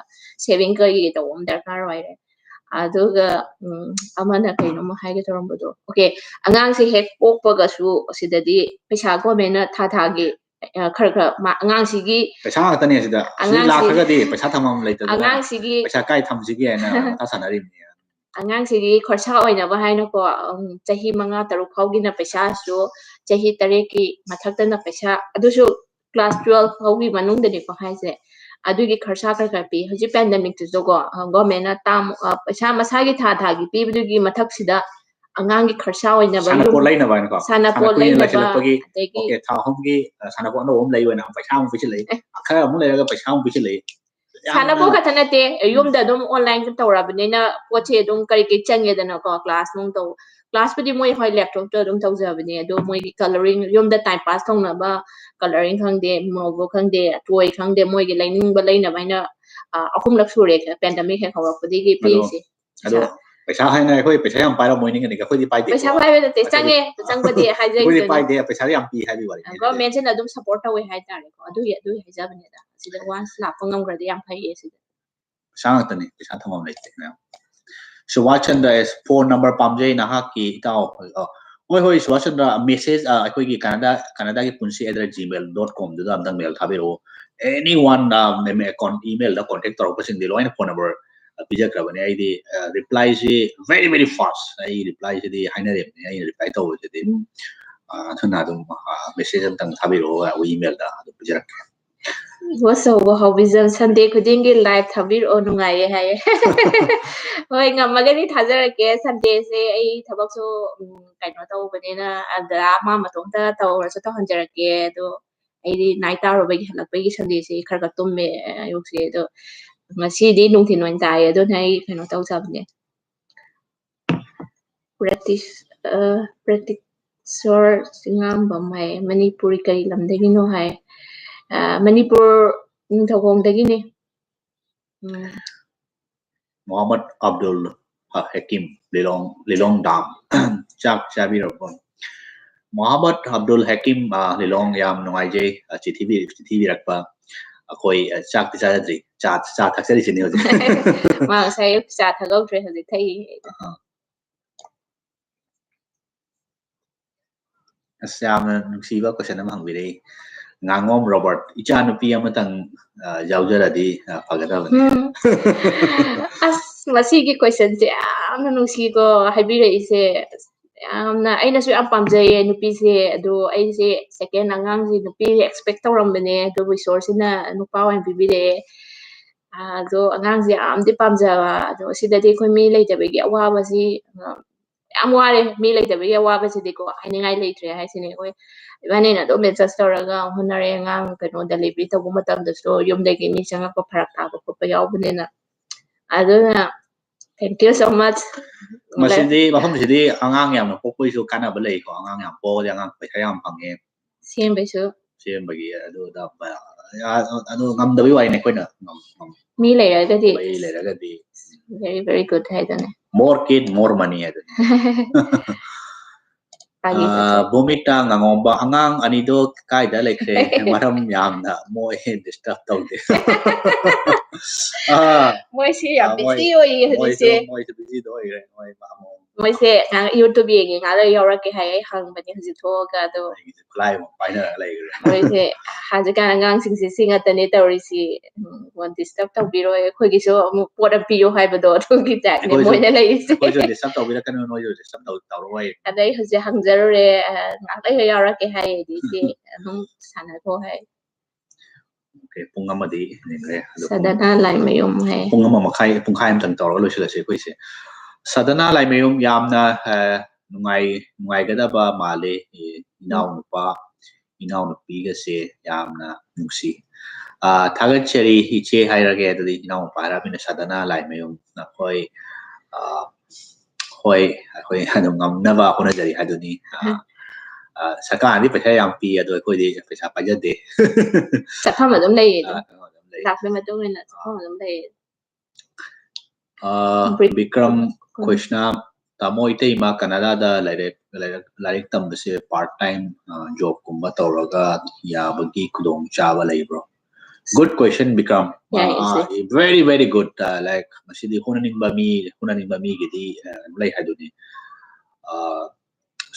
ꯁꯦꯚꯤꯡ ꯀꯩꯀꯩ ꯇꯧꯕ ꯑꯃ ꯗꯔꯀꯥꯔ ꯑꯣꯏꯔꯦ꯫ ꯑꯗꯨꯒ ꯎꯝ, ꯑꯃꯅ ꯀꯩꯅꯣꯝꯃ ꯍꯥꯏꯒꯦ ꯇꯧꯔꯝꯕꯗꯣ, ꯑꯣꯀꯦ, ꯑꯉꯥꯡꯁꯦ ꯍꯦꯛ ꯄꯣꯛꯄꯒꯁꯨ ꯁꯤꯗꯗꯤ ꯄꯩꯁꯥ ꯒꯣꯔꯃꯦꯟꯅ ꯊꯥ ꯊꯥꯒꯤ ꯑ, ꯈꯔ ꯈꯔ ꯃꯥ-, ꯑꯉꯥꯡꯁꯤꯒꯤ ꯄꯩꯁꯥ ꯉꯥꯛꯇꯅꯦ ꯁꯤꯗ꯫ ꯁꯤ ꯑꯉꯥꯡꯁꯤ- ꯂꯥꯛꯈ꯭ꯔꯒꯗꯤ ꯄꯩꯁꯥ ꯊꯝꯐꯝ ꯂꯩꯇꯗꯅ ꯑꯉꯥꯡꯁꯤꯒꯤ ꯄꯩꯁꯥ ꯀꯥꯏ ꯊꯝꯁꯤꯒꯦ ꯍꯥꯏꯅ ꯃꯊꯥ ꯁꯥꯟꯅꯔꯤꯕꯅꯤ꯫ ꯑꯉꯥꯡꯁꯤꯒꯤ ꯈꯣꯔꯁꯥ ꯑꯣꯏꯅꯕ ꯍꯥꯏꯅꯀꯣ, ꯎꯝ, ꯆꯍꯤ ꯃꯉꯥ ꯇꯔꯨꯛ ꯐꯥꯎꯒꯤꯅ ꯄꯩꯁꯥꯁꯨ, ꯆꯍꯤ ꯇꯔꯦꯠꯀꯤ ꯃꯊꯛꯇꯅ ꯄꯩꯁꯥ, ꯑꯗꯨꯁꯨ ꯀ꯭ꯂꯥꯁ ꯇꯨꯋꯦꯜꯐ ꯐꯥꯎꯒꯤ ꯃꯅꯨꯡꯗꯅꯤꯀꯣ ꯍꯥꯏꯁꯦ꯫ ꯑꯗꯨꯒꯤ ꯈꯣꯔꯁꯥ ꯈꯔ ꯈꯔ ꯄꯤ꯫ ꯍꯧꯖꯤꯛ ꯄꯦꯟꯗꯦꯃꯤꯛꯇꯨꯁꯨꯀꯣ, ꯑ, ꯒꯣꯔꯃꯦꯟꯅ ꯇꯥꯝ-, ꯑ, ꯄꯩꯁꯥ ꯃꯁꯥꯒꯤ ꯊꯥ ꯊꯥꯒꯤ ꯄꯤꯕꯗꯨꯒꯤ ꯃꯊꯛꯁꯤꯗ ꯑꯉꯥꯡꯒꯤ ꯈꯣꯔꯁꯥ ꯑꯣꯏꯅꯕ ꯌꯨꯝ- ꯁꯥꯟꯅꯄꯣꯠ ꯂꯩꯅꯕ ꯍꯥꯏꯅꯀꯣ? ꯁꯥꯟꯅꯄꯣꯠ ꯁꯥꯟꯅ ꯀꯨꯏꯅ ꯂꯩꯅꯕ, ꯂꯩꯁꯤꯜꯂꯛꯄꯒꯤ, ꯑꯗꯒꯤ ꯑꯣꯀꯦ, ꯊꯥ ꯑꯍꯨꯝꯒꯤ, ꯑ, ꯁꯥꯟꯅꯄꯣꯠ ꯑꯅꯧꯕ ꯑꯃ ꯂꯩꯌꯨ ꯍꯥꯏꯅ ꯄꯩꯁꯥ ꯑꯃꯨꯛ ꯄꯤꯁꯤꯜꯂꯛꯏ꯫ ꯑꯦ꯫ ꯈꯔ ꯑꯃꯨꯛ ꯂꯩꯔꯒ ꯄꯩꯁꯥ ꯑꯃꯨꯛ ꯄꯤꯁꯤꯜꯂꯛꯏ꯫ ꯌꯥꯝꯅ ꯁꯥꯟꯅꯄꯣꯠ ꯈꯛꯇ ꯅꯠꯇꯦ, ꯎꯝ꯫ ꯌꯨꯝꯗ ꯑꯗꯨꯝ ꯑꯣꯟꯂꯥꯏꯟꯗ ꯇꯧꯔꯕꯅꯤꯅ ꯄꯣꯠꯁꯦ ꯑꯗꯨꯝ ꯀꯔꯤ ꯀꯔꯤ ꯆꯪꯉꯦꯗꯅꯀꯣ, ꯀ꯭ꯂꯥꯁ ꯅꯨꯡ ꯇꯧ-, ꯀ꯭ꯂꯥꯁꯄꯨꯗꯤ ꯃꯣꯏ ꯍꯣꯏ ꯂꯦꯞꯇꯣꯞꯇ ꯑꯗꯨꯝ ꯇꯧꯖꯕꯅꯦ, ꯑꯗꯣ ꯃꯣꯏꯒꯤ ꯀꯂꯔꯤꯡ, ꯌꯨꯝꯗ ꯇꯥꯏꯝ ꯄꯥꯁ ꯇꯧꯅꯕ ꯀꯂꯔꯤꯡ ꯈꯪꯗꯦ, ꯃꯣꯅꯣꯕꯣ ꯈꯪꯗꯦ, ꯇꯣꯏ ꯈꯪꯗꯦ, ꯃꯣꯏꯒꯤ ꯂꯩꯅꯤꯡꯕ ꯂꯩꯅꯕ ꯍꯥꯏꯅ, ꯑ, ꯑꯍꯨꯝꯂꯛ ꯁꯨꯔꯦ ꯄꯦꯟꯗꯦꯃꯤꯛ ꯍꯦꯛ ꯍꯧꯔꯛꯄꯗꯒꯤ ꯑꯗꯣ ꯄꯤꯔꯤꯁꯦ꯫ ꯑꯗꯣ ꯄꯩꯁꯥ ꯍꯥꯏꯅ ꯑꯩꯈꯣꯏ ꯄꯩꯁꯥ ꯌꯥꯝ ꯄꯥꯏꯔꯝꯃꯣꯏ ꯅꯤꯡꯒꯅꯤꯒ, ꯑꯩꯈꯣꯏꯗꯤ ꯄꯥꯏꯗꯦ꯫ ꯄꯩꯁꯥ ꯄꯥꯏꯕ ꯅꯠꯇꯦ, ꯑꯩꯈꯣꯏꯗꯤ- ꯆꯪꯉꯦ, ꯆꯪꯕꯗꯤ ꯑꯩꯈꯣꯏꯗꯤ ꯍꯥꯏꯖꯔꯤꯗꯨꯅꯤ꯫ ꯄꯥꯏꯗꯦ, ꯄꯩꯁꯥꯗꯤ ꯌꯥꯝ ꯄꯤ ꯍꯥꯏꯕꯒꯤ ꯋꯥꯔꯤꯅꯤ꯫ ꯒꯣꯔꯃꯦꯟꯁꯤꯅ ꯑꯗꯨꯝ ꯁꯞꯄꯣꯔꯠ ꯇꯧꯋꯦ ꯍꯥꯏꯇꯥꯔꯦꯀꯣ, ꯑꯗꯨꯒꯤ, ꯑꯗꯨꯒꯤ ꯍꯥꯏꯖꯕꯅꯤꯗ꯫ ꯁꯤꯗ ꯋꯥꯟꯁ ꯂꯥꯛꯄ ꯉꯝꯈ꯭ꯔꯗꯤ ꯌꯥꯝ ꯐꯩꯌꯦ ꯁꯤꯗ꯫ ꯄꯩꯁꯥ ꯉꯥꯛꯇꯅꯤ, ꯄꯩꯁꯥ ꯊꯝꯐꯝ ꯂꯩꯇꯦ ꯃꯌꯥꯝ꯫ ꯁꯨꯕꯥꯁ ꯆꯟꯗ꯭ꯔ ꯑꯦꯁ, ꯐꯣꯟ ꯅꯝꯕꯔ ꯄꯥꯝꯖꯩ ꯅꯍꯥꯛꯀꯤ ꯏꯇꯥꯎ꯫ ꯑ, ꯍꯣꯏ, ꯍꯣꯏ, ꯁꯨꯕꯥꯁ ꯆꯟꯗ꯭ꯔ, ꯃꯦꯁꯦꯖ, ꯑ, ꯑꯩꯈꯣꯏꯒꯤ ꯀꯅꯥꯗꯥ, ꯀꯅꯥꯗꯥꯒꯤ ꯄꯨꯟꯁꯤ at the gmail dot com ꯗꯨꯗ ꯑꯝꯇꯪ ꯃꯦꯜ ꯊꯥꯕꯤꯔꯛꯎ꯫ Anyone, ꯑ, ꯃꯦ-, ꯃꯦ-, ꯀꯣꯟ-, ꯏꯃꯦꯜꯗ ꯀꯣꯟꯇꯦꯛ ꯇꯧꯔꯛꯄꯁꯤꯡꯗꯤ ꯂꯣꯏꯅ ꯐꯣꯟ ꯅꯝꯕꯔ, ꯑ, ꯄꯤꯖꯈ꯭ꯔꯕꯅꯦ꯫ ꯑꯩꯗꯤ, ꯑ, ꯔꯤꯄ꯭ꯂꯥꯏꯁꯤ very, very fast꯫ ꯑꯩ ꯔꯤꯄ꯭ꯂꯥꯏꯁꯤꯗꯤ ꯍꯥꯏꯅꯔꯤꯕꯅꯦ, ꯑꯩꯅ ꯔꯤꯄ꯭ꯂꯥꯏ ꯇꯧꯕꯁꯤꯗꯤ꯫ ꯑ, ꯑꯗꯨꯅ ꯑꯗꯨꯝ, ꯑ, ꯃꯦꯁꯦꯖ ꯑꯝꯇꯪ ꯊꯥꯕꯤꯔꯛꯑꯣ, ꯑꯩꯈꯣꯏ ꯏꯃꯦꯜꯗ ꯑꯗꯨꯝ ꯄꯤꯖꯔꯛꯀꯦ꯫ ꯏꯕꯣꯆꯧꯕ ꯍꯥꯎꯕꯤꯖꯝ, ꯁꯟꯗꯦ ꯈꯨꯗꯤꯡꯒꯤ ꯂꯥꯏꯚ ꯊꯥꯕꯤꯔꯛꯑꯣ, ꯅꯨꯡꯉꯥꯏꯌꯦ ꯍꯥꯏꯌꯦ꯫ ꯍꯣꯏ, ꯉꯝꯃꯒꯗꯤ ꯊꯥꯖꯔꯛꯀꯦ꯫ ꯁꯟꯗꯦꯁꯦ ꯑꯩ ꯊꯕꯛꯁꯨ, ꯎꯝ, ꯀꯩꯅꯣ ꯇꯧꯕꯅꯤꯅ, ꯑꯗ ꯃꯥ ꯃꯇꯣꯝꯇ ꯇꯧꯔꯁꯨ ꯇꯧꯍꯟꯖꯔꯛꯀꯦ꯫ ꯑꯗꯣ ꯑꯩꯗꯤ ꯅꯥꯏꯠ ꯇꯥꯔꯨꯕꯒꯤ ꯍꯜꯂꯛꯄꯒꯤ ꯁꯟꯗꯦꯁꯤ ꯈꯔ ꯈꯔ ꯇꯨꯝꯃꯦ ꯑꯌꯨꯛꯁꯦ꯫ ꯑꯗꯣ ꯉꯁꯤꯗꯤ ꯅꯨꯡꯊꯤꯜ ꯑꯣꯏꯅ ꯇꯥꯏꯌꯦ, ꯑꯗꯨꯅ ꯑꯩ ꯀꯩꯅꯣ ꯇꯧꯖꯕꯅꯦ꯫ ꯄ꯭ꯔꯦꯛꯇꯤꯁ ꯄ꯭ꯔꯦꯛꯇꯤꯁꯣꯔ ꯆꯤꯉꯥꯝꯕꯝ ꯍꯥꯏ, ꯃꯅꯤꯄꯨꯔꯤ ꯀꯔꯤ ꯂꯝꯗꯒꯤꯅꯣ ꯍꯥꯏ꯫ ꯃꯅꯤꯄꯨꯔ ꯅꯤꯡꯊꯧꯈꯣꯡꯗꯒꯤꯅꯦ꯫ ꯎꯝ꯫ ꯃꯣꯍꯥꯃꯗ ꯑꯕꯗꯨꯜ ꯍꯀꯤꯝ, ꯂꯤꯂꯣꯡ ꯂꯤꯂꯣꯡ ꯗꯥꯝ꯫ ꯆꯥꯛ ꯆꯥꯕꯤꯔꯕꯣ? ꯃꯣꯍꯥꯃꯗ ꯑꯕꯗꯨꯜ ꯍꯀꯤꯝ, ꯑ, ꯂꯤꯂꯣꯡ, ꯌꯥꯝ ꯅꯨꯡꯉꯥꯏꯖꯩ, ꯑ, ꯆꯤꯊꯤ ꯕꯤ- ꯆꯤꯊꯤ ꯏꯕꯤꯔꯛꯄ꯫ ꯑꯩꯈꯣꯏ, ꯑ, ꯆꯥꯛꯇꯤ ꯆꯥꯖꯗ꯭ꯔꯤ, ꯆꯥ ꯆꯥ ꯊꯛꯆꯔꯤꯁꯤꯅꯦ ꯍꯧꯖꯤꯛ꯫ ꯃꯥ ꯉꯁꯥꯏ ꯑꯌꯨꯛ ꯆꯥ ꯊꯛꯍꯧꯗ꯭ꯔꯦ, ꯍꯧꯖꯤꯛ ꯊꯛꯏ꯫ ꯑꯁ, ꯌꯥꯝꯅ ꯅꯨꯡꯁꯤꯕ ꯀꯣꯏꯁꯟ ꯑꯃ ꯍꯪꯕꯤꯔꯛꯏ꯫ ꯉꯥꯉꯣꯝ ꯔꯣꯕꯔꯠ, "ꯏꯆꯥ ꯅꯨꯄꯤ ꯑꯃꯇꯪ, ꯑ, ꯌꯥꯎꯖꯔꯗꯤ, ꯑ, ꯐꯒꯗꯕꯅꯤ"꯫ ꯎꯝ꯫ ꯑꯁ, ꯃꯁꯤꯒꯤ ꯀꯣꯏꯁꯟꯁꯦ ꯌꯥꯝꯅ ꯅꯨꯡꯁꯤꯀꯣ, ꯍꯥꯏꯕꯤꯔꯛꯏꯁꯦ꯫ ꯑꯁ, ꯌꯥꯝꯅ ꯑꯩꯅꯁꯨ ꯌꯥꯝ ꯄꯥꯝꯖꯩꯌꯦ ꯅꯨꯄꯤꯁꯦ꯫ ꯑꯗꯣ ꯑꯩꯁꯦ ꯁꯦꯀꯦꯟ ꯑꯉꯥꯡꯁꯦ ꯅꯨꯄꯤ ꯑꯦꯛꯁꯄꯦꯛ ꯇꯧꯔꯝꯕꯅꯦ, ꯑꯗꯨꯕꯨ ꯏꯁꯣꯔꯁꯤꯅ ꯅꯨꯄꯥ ꯑꯣꯏꯅ ꯄꯤꯕꯤꯔꯛꯑꯦ꯫ ꯑ, ꯑꯗꯣ ꯑꯉꯥꯡꯁꯦ ꯌꯥꯝꯗꯤ ꯄꯥꯝꯖꯕ, ꯑꯗꯣ ꯁꯤꯗꯗꯤ ꯑꯩꯈꯣꯏ ꯃꯤ ꯂꯩꯇꯕꯒꯤ ꯑꯋꯥꯕꯁꯤ, ꯑ, ꯌꯥꯝ ꯋꯥꯔꯦ꯫ ꯃꯤ ꯂꯩꯇꯕꯒꯤ ꯑꯋꯥꯕꯁꯤꯗꯤꯀꯣ ꯍꯥꯏꯅꯤꯡꯉꯥꯏ ꯂꯩꯇ꯭ꯔꯦ ꯍꯥꯏꯁꯤꯅꯦ꯫ ꯑꯩꯈꯣꯏ ꯏꯕꯥꯅꯤꯅ ꯑꯗꯨꯝ ꯑꯦꯗꯖꯁ ꯇꯧꯔꯒ ꯍꯣꯠꯅꯔꯦ꯫ ꯑꯉꯥꯡ ꯀꯩꯅꯣ ꯗꯦꯂꯤꯚꯔꯤ ꯇꯧꯕ ꯃꯇꯝꯗꯁꯨ ꯌꯨꯝꯗꯒꯤ ꯃꯤ ꯆꯪꯉꯛꯄ ꯐꯔꯛ ꯇꯥꯕ ꯈꯣꯠꯄ ꯌꯥꯎꯕꯅꯤꯅ꯫ ꯑꯗꯨꯅ thank you so much꯫ ꯃꯁꯤꯗꯤ, ꯃꯐꯝꯁꯤꯗꯤ ꯑꯉꯥꯡ ꯌꯥꯝꯅ ꯄꯣꯛꯄꯒꯤꯁꯨ ꯀꯥꯟꯅꯕ ꯂꯩꯀꯣ꯫ ꯑꯉꯥꯡ ꯌꯥꯝ ꯄꯣꯛꯑꯗꯤ ꯑꯉꯥꯡ ꯄꯩꯁꯥ ꯌꯥꯝ ꯐꯪꯉꯦ꯫ ꯁꯦꯝꯕꯩꯁꯨ꯫ ꯁꯦꯝꯕꯒꯤ ꯑꯗꯨ ꯑꯗꯥ ꯃꯌꯥꯝ, ꯑ, ꯑꯗꯨ ꯉꯝꯗꯕꯩ ꯋꯥꯔꯤꯅꯦ ꯑꯩꯈꯣꯏꯅ ꯉꯝ- ꯉꯝ- ꯃꯤ ꯂꯩꯔꯒꯗꯤ ꯃꯤ ꯂꯩꯔꯒꯗꯤ very, very good ꯍꯥꯏꯗꯨꯅꯦ꯫ More kid, more money ꯍꯥꯏꯗꯨꯅꯤ꯫ ꯐꯥꯒꯤ ꯑ, ꯚꯨꯃꯤꯇꯥ ꯉꯥꯉꯣꯝꯕ, "ꯑꯉꯥꯡ ꯑꯅꯤꯗꯣ ꯀꯥꯏꯗ ꯂꯩꯈ꯭ꯔꯦ? ꯃꯔꯝ ꯌꯥꯝꯅ ꯃꯣꯏ ꯗꯤꯁꯇꯔꯕ ꯇꯧꯗꯦ"꯫ ꯑ, ꯃꯣꯏꯁꯤ ꯌꯥꯝ ꯑ, ꯃꯣꯏ- ꯕꯤꯖꯤ ꯑꯣꯏꯌꯦ ꯃꯣꯏꯁꯨ ꯍꯧꯖꯤꯛꯁꯦ꯫ ꯃꯣꯏꯁꯨ ꯕꯤꯖꯤꯗ ꯑꯣꯏꯈ꯭ꯔꯦ꯫ ꯃꯣꯏ ꯑꯃꯨꯛ ꯃꯣꯏꯁꯦ ꯉꯥꯏꯍꯥꯛ ꯌꯨꯇꯨꯕ ꯌꯦꯡꯉꯦ, ꯉꯥꯏꯍꯥꯛ ꯂꯩꯔ ꯌꯥꯎꯔꯛꯀꯦ ꯍꯥꯏ꯫ ꯑꯩ ꯍꯪꯕꯅꯦ ꯍꯧꯖꯤꯛ ꯊꯣꯛꯑꯒ꯫ ꯑꯗꯣ ꯑꯩꯒꯤꯁꯦ ꯈꯨꯠꯂꯥꯏ ꯑꯃꯨꯛ ꯄꯥꯏꯅꯔꯒ ꯂꯩꯈ꯭ꯔꯦ꯫ ꯃꯣꯏꯁꯦ ꯍꯧꯖꯤꯛꯀꯥꯟ ꯑꯉꯥꯡꯁꯤꯡꯁꯦ ꯁꯤ ꯉꯥꯛꯇꯅꯦ ꯇꯧꯔꯤꯁꯤ꯫ ꯎꯝ, ꯗꯤꯁꯇꯔꯕ ꯇꯧꯕꯤꯔꯣꯏ, ꯑꯩꯈꯣꯏꯒꯤꯁꯨ ꯑꯃꯨꯛ ꯄꯣꯠ ꯑꯃ ꯄꯤꯌꯣ ꯍꯥꯏꯕꯗꯣ ꯑꯗꯨꯒꯤ ꯇꯥꯏꯞꯅꯦ ꯑꯩꯈꯣꯏꯁꯨ- ꯃꯣꯏꯅ ꯂꯩꯔꯤꯁꯦ꯫ ꯑꯩꯈꯣꯏꯁꯨ ꯗꯤꯁꯇꯔꯕ ꯇꯧꯕꯤꯔꯛꯀꯅꯨ, ꯅꯣꯏꯁꯨ ꯗꯤꯁꯇꯔꯕ ꯇꯧ- ꯇꯧꯔꯛꯑꯣꯏ꯫ ꯑꯗꯩ ꯍꯧꯖꯤꯛ ꯍꯪꯖꯔꯨꯔꯦ, ꯑ, ꯉꯥꯏꯍꯥꯛ ꯂꯩꯔ ꯌꯥꯎꯔꯛꯀꯦ ꯍꯥꯏ, ꯑꯗꯩꯗꯤ ꯑꯗꯨꯝ ꯁꯥꯟꯅꯈꯣ ꯍꯥꯏ꯫ ꯑꯣꯀꯦ, ꯄꯨꯡ ꯑꯃꯗꯤ ꯍꯦꯟꯈ꯭ꯔꯦ꯫ ꯑꯗꯣ ꯄꯨꯡ- ꯁꯗꯅꯥ ꯂꯥꯏꯃꯌꯨꯝ ꯍꯥꯏ꯫ ꯄꯨꯡ ꯑꯃ ꯃꯈꯥꯏ, ꯄꯨꯡꯈꯥꯏ ꯑꯃꯇꯪ ꯇꯧꯔꯒ ꯂꯣꯏꯁꯤꯜꯂꯁꯤ ꯑꯩꯈꯣꯏꯁꯦ꯫ ꯁꯗꯅꯥ ꯂꯥꯏꯃꯌꯨꯝ, ꯌꯥꯝꯅ, ꯑ, ꯅꯨꯡꯉꯥꯏ- ꯅꯨꯡꯉꯥꯏꯒꯗꯕ ꯃꯥꯜꯂꯤ꯫ ꯑꯦ, ꯏꯅꯥꯎꯅꯨꯄꯥ ꯏꯅꯥꯎꯅꯨꯄꯤꯒꯁꯦ ꯌꯥꯝꯅ ꯅꯨꯡꯁꯤ꯫ ꯑ, ꯊꯥꯒꯠꯆꯔꯤ ꯏꯆꯦ ꯍꯥꯏꯔꯒꯦ꯫ ꯑꯗꯨꯗꯤ ꯏꯅꯥꯎꯅꯨꯄꯥ ꯍꯥꯏꯔꯕꯅꯤꯅ ꯁꯗꯅ ꯂꯥꯏꯃꯌꯨꯝ, ꯅꯈꯣꯏ, ꯑ, ꯍꯣꯏ, ꯑꯩꯈꯣꯏ ꯑꯗꯨꯝ ꯉꯝꯅꯕ ꯍꯣꯠꯅꯖꯔꯤ ꯍꯥꯏꯗꯨꯅꯤ꯫ ꯑ, ꯑ, ꯁꯔꯀꯥꯔꯅꯗꯤ ꯄꯩꯁꯥ ꯌꯥꯝ ꯄꯤ, ꯑꯗꯣ ꯑꯩꯈꯣꯏꯗꯤ ꯄꯩꯁꯥ ꯄꯥꯏꯖꯗꯦ꯫ ꯆꯠꯐꯝ ꯑꯗꯨꯝ ꯂꯩꯌꯦ ꯑꯗꯨꯝ꯫ ꯑ, ꯆꯠꯐꯝ ꯑꯗꯨꯝ ꯂꯩ꯫ ꯂꯥꯛꯄꯒꯤ ꯃꯇꯨꯡ ꯏꯟꯅ ꯆꯠꯐꯝ ꯑꯗꯨꯝ ꯂꯩꯌꯦ꯫ ꯑ, ꯕ꯭ꯔꯤꯛ-, ꯕꯤꯀ꯭ꯔꯝ ꯎꯝ꯫ ꯀ꯭ꯔꯤꯁꯅ, ꯇꯥꯃꯣ ꯏꯇꯩꯃ ꯀꯅꯥꯗꯥꯗ ꯂꯥꯏꯔꯤꯛ, ꯂꯥꯏꯔꯤꯛ, ꯂꯥꯏꯔꯤꯛ ꯇꯝꯕꯁꯦ part time, ꯑ, job ꯀꯨꯝꯕ ꯇꯧꯔꯒ ꯌꯥꯕꯒꯤ ꯈꯨꯗꯣꯡꯆꯥꯕ ꯂꯩꯕ꯭ꯔꯣ? Good question, Bikram. ꯌꯥꯏ, ꯑ, ꯏꯆꯦ꯫ ꯑ, very, very good. ꯑ, like, ꯃꯁꯤꯗꯤ ꯍꯣꯠꯅꯅꯤꯡꯕ ꯃꯤ, ꯍꯣꯠꯅꯅꯤꯡꯕ ꯃꯤꯒꯤꯗꯤ, ꯑ, ꯂꯩ ꯍꯥꯏꯗꯨꯅꯤ꯫ ꯑ,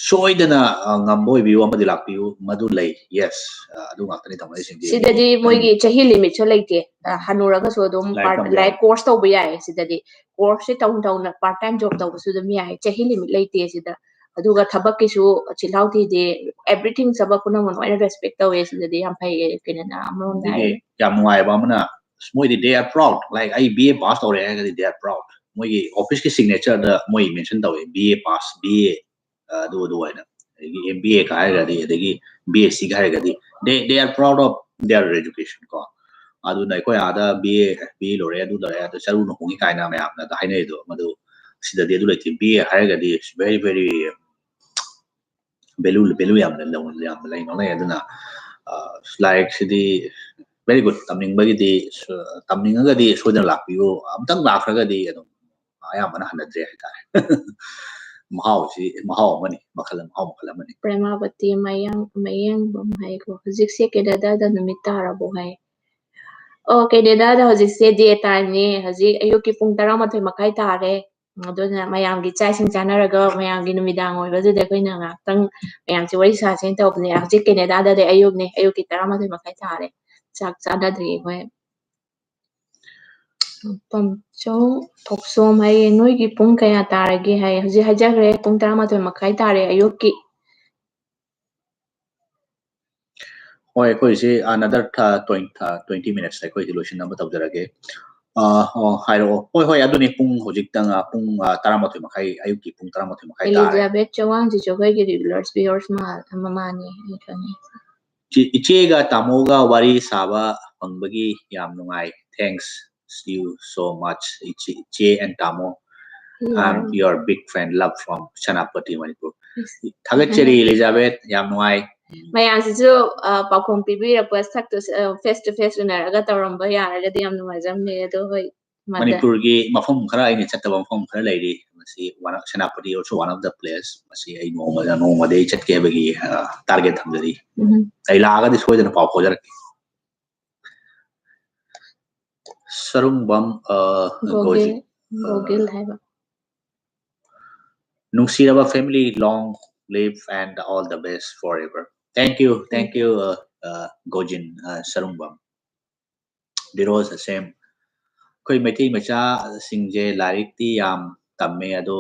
ꯁꯣꯏꯗꯅ, ꯑ, ꯉꯝꯕ ꯑꯣꯏꯕꯤꯌꯨ, ꯑꯃꯗꯤ ꯂꯥꯛꯄꯤꯌꯨ, ꯃꯗꯨ ꯂꯩ꯫ Yes, ꯑ, ꯑꯗꯨ ꯉꯥꯛꯇꯅꯤ ꯇꯧꯅꯔꯤꯁꯤꯡꯁꯦ꯫ ꯁꯤꯗꯗꯤ ꯃꯣꯏꯒꯤ ꯆꯍꯤ limitꯁꯨ ꯂꯩꯇꯦ꯫ ꯑ, ꯍꯅꯨꯔꯒꯁꯨ ꯑꯗꯨꯝ ꯂꯥꯏꯔꯤꯛ part-, ꯇꯝꯕ ꯌꯥꯏ꯫ ꯂꯥꯏꯔꯤꯛ course ꯇꯧꯕ ꯌꯥꯏ ꯁꯤꯗꯗꯤ꯫ Courseꯁꯦ ꯇꯧꯅ ꯇꯧꯅ part time job ꯇꯧꯕꯁꯨ ꯑꯗꯨꯝ ꯌꯥꯏ꯫ ꯆꯍꯤ limit ꯂꯩꯇꯦ ꯁꯤꯗ꯫ ꯑꯗꯨꯒ ꯊꯕꯛꯀꯤꯁꯨ ꯆꯤꯜꯍꯥꯎ ꯊꯤꯗꯦ꯫ Everything ꯊꯕꯛ ꯄꯨꯝꯅꯃꯛ ꯂꯣꯏꯅ respect ꯇꯧꯋꯦ ꯁꯤꯗꯗꯤ꯫ ꯌꯥꯝ ꯐꯩꯌꯦ ꯀꯩꯅꯣꯅ, ꯑꯃꯔꯣꯝꯗ ꯑꯗꯒꯤ ꯍꯥꯏꯔꯗꯤ꯫ ꯌꯥꯝ ꯅꯨꯡꯉꯥꯏꯕ ꯑꯃꯅ, ꯑꯁ, ꯃꯣꯏꯗꯤ they are proud. Like, ꯑꯩ B A pass ꯇꯧꯔꯦ ꯍꯥꯏꯔꯒꯗꯤ they are proud. ꯃꯣꯏꯒꯤ officeꯀꯤ signatureꯗ ꯃꯣꯏ mention ꯇꯧꯋꯦ, B A pass, B A, ꯑ, ꯑꯗꯨ, ꯑꯗꯨ ꯑꯣꯏꯅ꯫ ꯑꯗꯒꯤ M B A ꯀ ꯍꯥꯏꯔꯒꯗꯤ, ꯑꯗꯒꯤ B S Cꯒ ꯍꯥꯏꯔꯒꯗꯤ, they, they are proud of their education ꯀꯣ꯫ ꯑꯗꯨꯅ ꯑꯩꯈꯣꯏ ꯑꯥꯗ B A, B A ꯂꯣꯏꯔꯦ, ꯑꯗꯨ ꯂꯣꯏꯔꯦ, ꯑꯗꯨ ꯆꯔꯨꯅ ꯍꯣꯡꯉꯤ ꯀꯥꯏꯅ ꯃꯌꯥꯝꯅ ꯑꯗ ꯍꯥꯏꯅꯩꯗꯣ, ꯃꯗꯨ ꯁꯤꯗꯗꯤ ꯑꯗꯨ ꯂꯩꯇꯦ꯫ B A ꯍꯥꯏꯔꯒꯗꯤ it's very, very value, value ꯌꯥꯝꯅ ꯂꯧ-, ꯌꯥꯝꯅ ꯂꯩꯅ ꯂꯩ꯫ ꯑꯗꯨꯅ, ꯑ, ꯂꯥꯏꯔꯤꯛꯁꯤꯗꯤ very good꯫ ꯇꯝꯅꯤꯡꯕꯒꯤꯗꯤ, ꯁ-, ꯇꯝꯅꯤꯡꯉꯒꯗꯤ ꯁꯣꯏꯗꯅ ꯂꯥꯛꯄꯤꯌꯨ꯫ ꯑꯝꯇꯪ ꯂꯥꯛꯈ꯭ꯔꯒꯗꯤ ꯑꯗꯨꯝ ꯑꯌꯥꯝꯕꯅ ꯍꯟꯅꯗ꯭ꯔꯦ ꯍꯥꯏꯇꯥꯔꯦ꯫ ꯃꯍꯥꯎꯁꯤ ꯃꯍꯥꯎ ꯑꯃꯅꯤ, ꯃꯈꯜ, ꯃꯍꯥꯎ ꯃꯈꯜ ꯑꯃꯅꯤ꯫ ꯄ꯭ꯔꯦꯃꯥꯕꯇꯤ ꯃꯌꯥꯡ-, ꯃꯌꯦꯡꯕꯝ ꯍꯥꯏꯀꯣ, "ꯍꯧꯖꯤꯛꯁꯦ ꯀꯦꯅꯗꯥꯗ ꯅꯨꯃꯤꯠ ꯇꯥꯔꯕꯣ?" ꯍꯥꯏ꯫ ꯑꯣ, ꯀꯦꯅꯗꯥꯗ ꯍꯧꯖꯤꯛꯁꯦ day timeꯅꯦ꯫ ꯍꯧꯖꯤꯛ ꯑꯌꯨꯛꯀꯤ ꯄꯨꯡ ꯇꯔꯥꯃꯥꯊꯣꯏ ꯃꯈꯥꯏ ꯇꯥꯔꯦ꯫ ꯑꯗꯨꯅ ꯃꯌꯥꯝꯒꯤ ꯆꯥꯛ ꯏꯁꯤꯡ ꯆꯥꯅꯔꯒ ꯃꯌꯥꯝꯒꯤ ꯅꯨꯃꯤꯗꯥꯡ ꯑꯣꯏꯕꯗꯨꯗ ꯑꯩꯈꯣꯏꯅ ꯉꯥꯏꯍꯥꯛꯇꯪ ꯃꯌꯥꯝꯁꯦ ꯋꯥꯔꯤ ꯁꯥꯁꯦꯅ ꯇꯧꯕꯅꯦ꯫ ꯍꯧꯖꯤꯛ ꯀꯦꯅꯗꯥꯗꯗꯤ ꯑꯌꯨꯛꯅꯦ, ꯑꯌꯨꯛꯀꯤ ꯇꯔꯥꯃꯥꯊꯣꯏ ꯃꯈꯥꯏ ꯇꯥꯔꯦ꯫ ꯆꯥꯛ ꯆꯥꯅꯗ꯭ꯔꯤ ꯑꯩꯈꯣꯏ꯫ ꯄꯝꯆꯧ ꯊꯣꯛꯆꯣꯝ ꯍꯥꯏꯌꯦ, "ꯅꯣꯏꯒꯤ ꯄꯨꯡ ꯀꯌꯥ ꯇꯥꯔꯒꯦ?" ꯍꯥꯏꯌꯦ꯫ ꯍꯧꯖꯤꯛ ꯍꯥꯏꯖꯈ꯭ꯔꯦ, ꯄꯨꯡ ꯇꯔꯥꯃꯥꯊꯣꯏ ꯃꯈꯥꯏ ꯇꯥꯔꯦ ꯑꯌꯨꯛꯀꯤ꯫ ꯍꯣꯏ, ꯑꯩꯈꯣꯏꯁꯦ another ꯊ-, twenty, ꯊ-, twenty minutes ꯑꯩꯈꯣꯏꯁꯦ ꯂꯣꯏꯁꯤꯟꯅꯕ ꯇꯧꯖꯔꯒꯦ꯫ ꯑ, ꯑꯣ, ꯍꯥꯏꯔꯛꯑꯣ꯫ ꯍꯣꯏ, ꯍꯣꯏ, ꯑꯗꯨꯅꯤ, ꯄꯨꯡ ꯍꯧꯖꯤꯛꯇꯪ, ꯑ, ꯄꯨꯡ, ꯑ, ꯇꯔꯥꯃꯥꯊꯣꯏ ꯃꯈꯥꯏ, ꯑꯌꯨꯛꯀꯤ ꯄꯨꯡ ꯇꯔꯥꯃꯥꯊꯣꯏ ꯃꯈꯥꯏ ꯇꯥꯔꯦ꯫ ꯑꯦꯂꯤꯖꯥꯕꯦꯊ ꯆꯧꯋꯥꯡꯁꯤꯁꯨ ꯑꯩꯈꯣꯏꯒꯤ regulars viewers ꯃꯥ-, ꯃꯃꯥꯅꯤ, ꯑꯩ ꯈꯪꯉꯤ꯫ ꯏꯆꯦꯒ ꯇꯥꯃꯣꯒ ꯋꯥꯔꯤ ꯁꯥꯕ ꯐꯪꯕꯒꯤ ꯌꯥꯝ ꯅꯨꯡꯉꯥꯏ꯫ Thanks you so much, ꯏꯆꯦ, ꯏꯆꯦ and ꯇꯥꯃꯣ. I'm your big fan, love from Senapati, Manipur. ꯊꯥꯒꯠꯆꯔꯤ, ꯏꯂꯤꯖꯥꯕꯦꯠ, ꯌꯥꯝ ꯅꯨꯡꯉꯥꯏ. ꯃꯌꯥꯝꯁꯤꯁꯨ ꯄꯥꯎꯈꯨꯝ ꯄꯤꯕꯤꯔꯛꯄ ꯁꯛꯇꯨ face to face ꯎꯅꯔꯒ ꯇꯧꯔꯝꯕ ꯌꯥꯔꯒꯗꯤ ꯌꯥꯝ ꯅꯨꯡꯉꯥꯏꯖꯔꯝꯅꯤ꯫ ꯑꯗꯣ ꯍꯣꯏ, ꯃꯅꯤꯄꯨꯔꯒꯤ ꯃꯐꯝ ꯈꯔ ꯑꯩꯅ ꯆꯠꯇꯕ ꯃꯐꯝ ꯈꯔ ꯂꯩꯔꯤ꯫ ꯃꯁꯤ Senapati also one of the place. ꯃꯁꯤ ꯑꯩ ꯅꯣꯡꯃꯗ ꯅꯣꯡꯃꯗꯤ ꯑꯩ ꯆꯠꯀꯦ ꯍꯥꯏꯕꯒꯤ target ꯊꯝꯖꯔꯤ. ꯑꯩ ꯂꯥꯛꯑꯒꯗꯤ ꯁꯣꯏꯗꯅ ꯄꯥꯎ ꯐꯥꯎꯖꯔꯛꯀꯦ. ꯁꯔꯨꯡꯕꯝ, ꯑ, ꯒꯣꯒꯤꯜ, ꯒꯣꯒꯤꯜ ꯍꯥꯏꯕ. ꯅꯨꯡꯁꯤꯔꯕ family, long live and all the best forever. Thank you, thank you, uh, uh, Gojin, uh, Sarungbam. ꯗꯤꯔꯣꯖ, the same. ꯑꯩꯈꯣꯏ ꯃꯩꯇꯩ ꯃꯆꯥꯁꯤꯡꯁꯦ ꯂꯥꯏꯔꯤꯛꯇꯤ ꯌꯥꯝ ꯇꯝꯃꯦ, ꯑꯗꯣ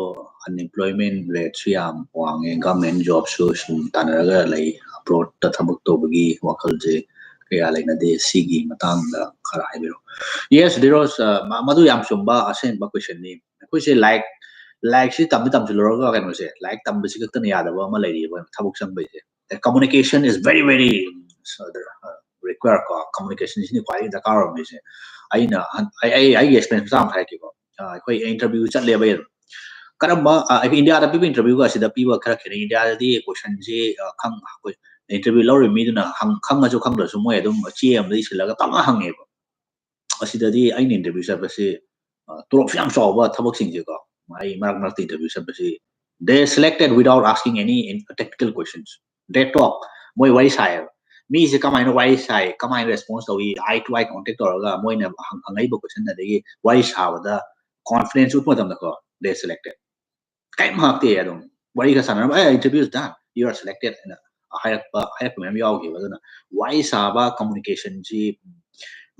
unemployment rateꯁꯨ ꯌꯥꯝ ꯋꯥꯡꯉꯦ, government jobꯁꯨ ꯁꯨꯝ ꯇꯥꯟꯅꯔꯒ ꯂꯩ, abroadꯇ ꯊꯕꯛ ꯇꯧꯕꯒꯤ ꯋꯥꯈꯜꯁꯦ ꯀꯌꯥ ꯂꯩꯅꯗꯦ꯫ ꯁꯤꯒꯤ ꯃꯇꯥꯡꯗ ꯈꯔ ꯍꯥꯏꯕꯤꯔꯛꯑꯣ꯫ Yes, ꯗꯤꯔꯣꯖ, ꯃꯗꯨ ꯌꯥꯝ ꯆꯨꯝꯕ ꯑꯁꯦꯡꯕ questionꯅꯤ꯫ ꯑꯩꯈꯣꯏꯁꯦ ꯂꯥꯏꯔꯤꯛ, ꯂꯥꯏꯔꯤꯛꯁꯤ ꯇꯝꯗꯤ ꯇꯝꯁꯤꯜꯂꯨꯔꯒ ꯀꯩꯅꯣꯁꯦ, ꯂꯥꯏꯔꯤꯛ ꯇꯝꯕꯁꯤ ꯈꯛꯇꯅ ꯌꯥꯗꯕ ꯑꯃ ꯂꯩꯔꯤꯕ ꯊꯕꯛ ꯆꯪꯕꯩꯁꯦ꯫ Communication is very, very require ꯀꯣ, communicationꯁꯤꯅ ꯈ꯭ꯋꯥꯏꯗꯒꯤ ꯗꯔꯀꯥꯔ ꯑꯣꯏꯔꯝꯃꯤꯁꯦ꯫ ꯑꯩꯅ ꯑꯩ ꯑꯩꯒꯤ experience ꯃꯆꯥ ꯑꯃ ꯍꯥꯏꯔꯛꯀꯦꯀꯣ. ꯑꯩꯈꯣꯏ interview ꯆꯠꯂꯦꯕ꯫ ꯑꯩ ꯑꯗꯨꯝ ꯀꯔꯝꯕ, ꯑꯩꯈꯣꯏ ꯏꯟꯗꯤꯌꯥꯗ ꯄꯤꯕ interviewꯒ ꯑꯁꯤꯗ ꯄꯤꯕ ꯈꯔ ꯈꯦꯠꯅꯩ꯫ ꯏꯟꯗꯤꯌꯥꯗꯗꯤ questionꯁꯤ, ꯈꯪ ꯑꯩꯈꯣꯏ interview ꯂꯧꯔꯤꯕ ꯃꯤꯗꯨꯅ ꯈꯪꯉꯁꯨ ꯈꯪꯗ꯭ꯔꯁꯨ ꯃꯣꯏ ꯑꯗꯨꯝ ꯆꯦ ꯑꯃꯗ ꯏꯁꯤꯜꯂꯒ ꯄꯪꯍꯪ ꯍꯪꯉꯦꯕ꯫ ꯑꯁꯤꯗꯗꯤ ꯑꯩꯅ interview ꯆꯠꯄꯁꯤ, ꯇꯣꯂꯣꯞꯁꯨ ꯌꯥꯝ ꯆꯥꯎꯕ ꯊꯕꯛꯁꯤꯡꯁꯦꯀꯣ, ꯑꯩ ꯃꯔꯛ ꯃꯔꯛꯇ interview ꯆꯠꯄꯁꯤ, they selected without asking any technical questions. They talk, ꯃꯣꯏ ꯋꯥꯔꯤ ꯁꯥꯏꯌꯦꯕ꯫ ꯃꯤꯁꯦ ꯀꯃꯥꯏꯅ ꯋꯥꯔꯤ ꯁꯥꯏ, ꯀꯃꯥꯏꯅ response ꯇꯧꯏ, eye to eye contact ꯇꯧꯔꯒ ꯃꯣꯏꯅ ꯍꯪꯉꯛꯏꯕ question ꯑꯗꯒꯤ ꯋꯥꯔꯤ ꯁꯥꯕꯗ confidence ꯎꯠꯄ ꯃꯇꯝꯗꯀꯣ, they selected. ꯀꯔꯤꯝ ꯍꯪꯉꯛꯇꯦ꯫ ꯑꯗꯨꯝ ꯋꯥꯔꯤ ꯈꯔ ꯁꯥꯟꯅꯔꯝꯕ, "ꯑꯦ, interview is done, you are selected" ꯍꯥꯏꯅ ꯍꯥꯏꯔꯛꯄ, ꯍꯥꯏꯔꯛꯄ ꯃꯌꯥꯝ ꯌꯥꯎꯈꯤꯕ꯫ ꯑꯗꯨꯅ ꯋꯥꯔꯤ ꯁꯥꯕ, communicationꯁꯤ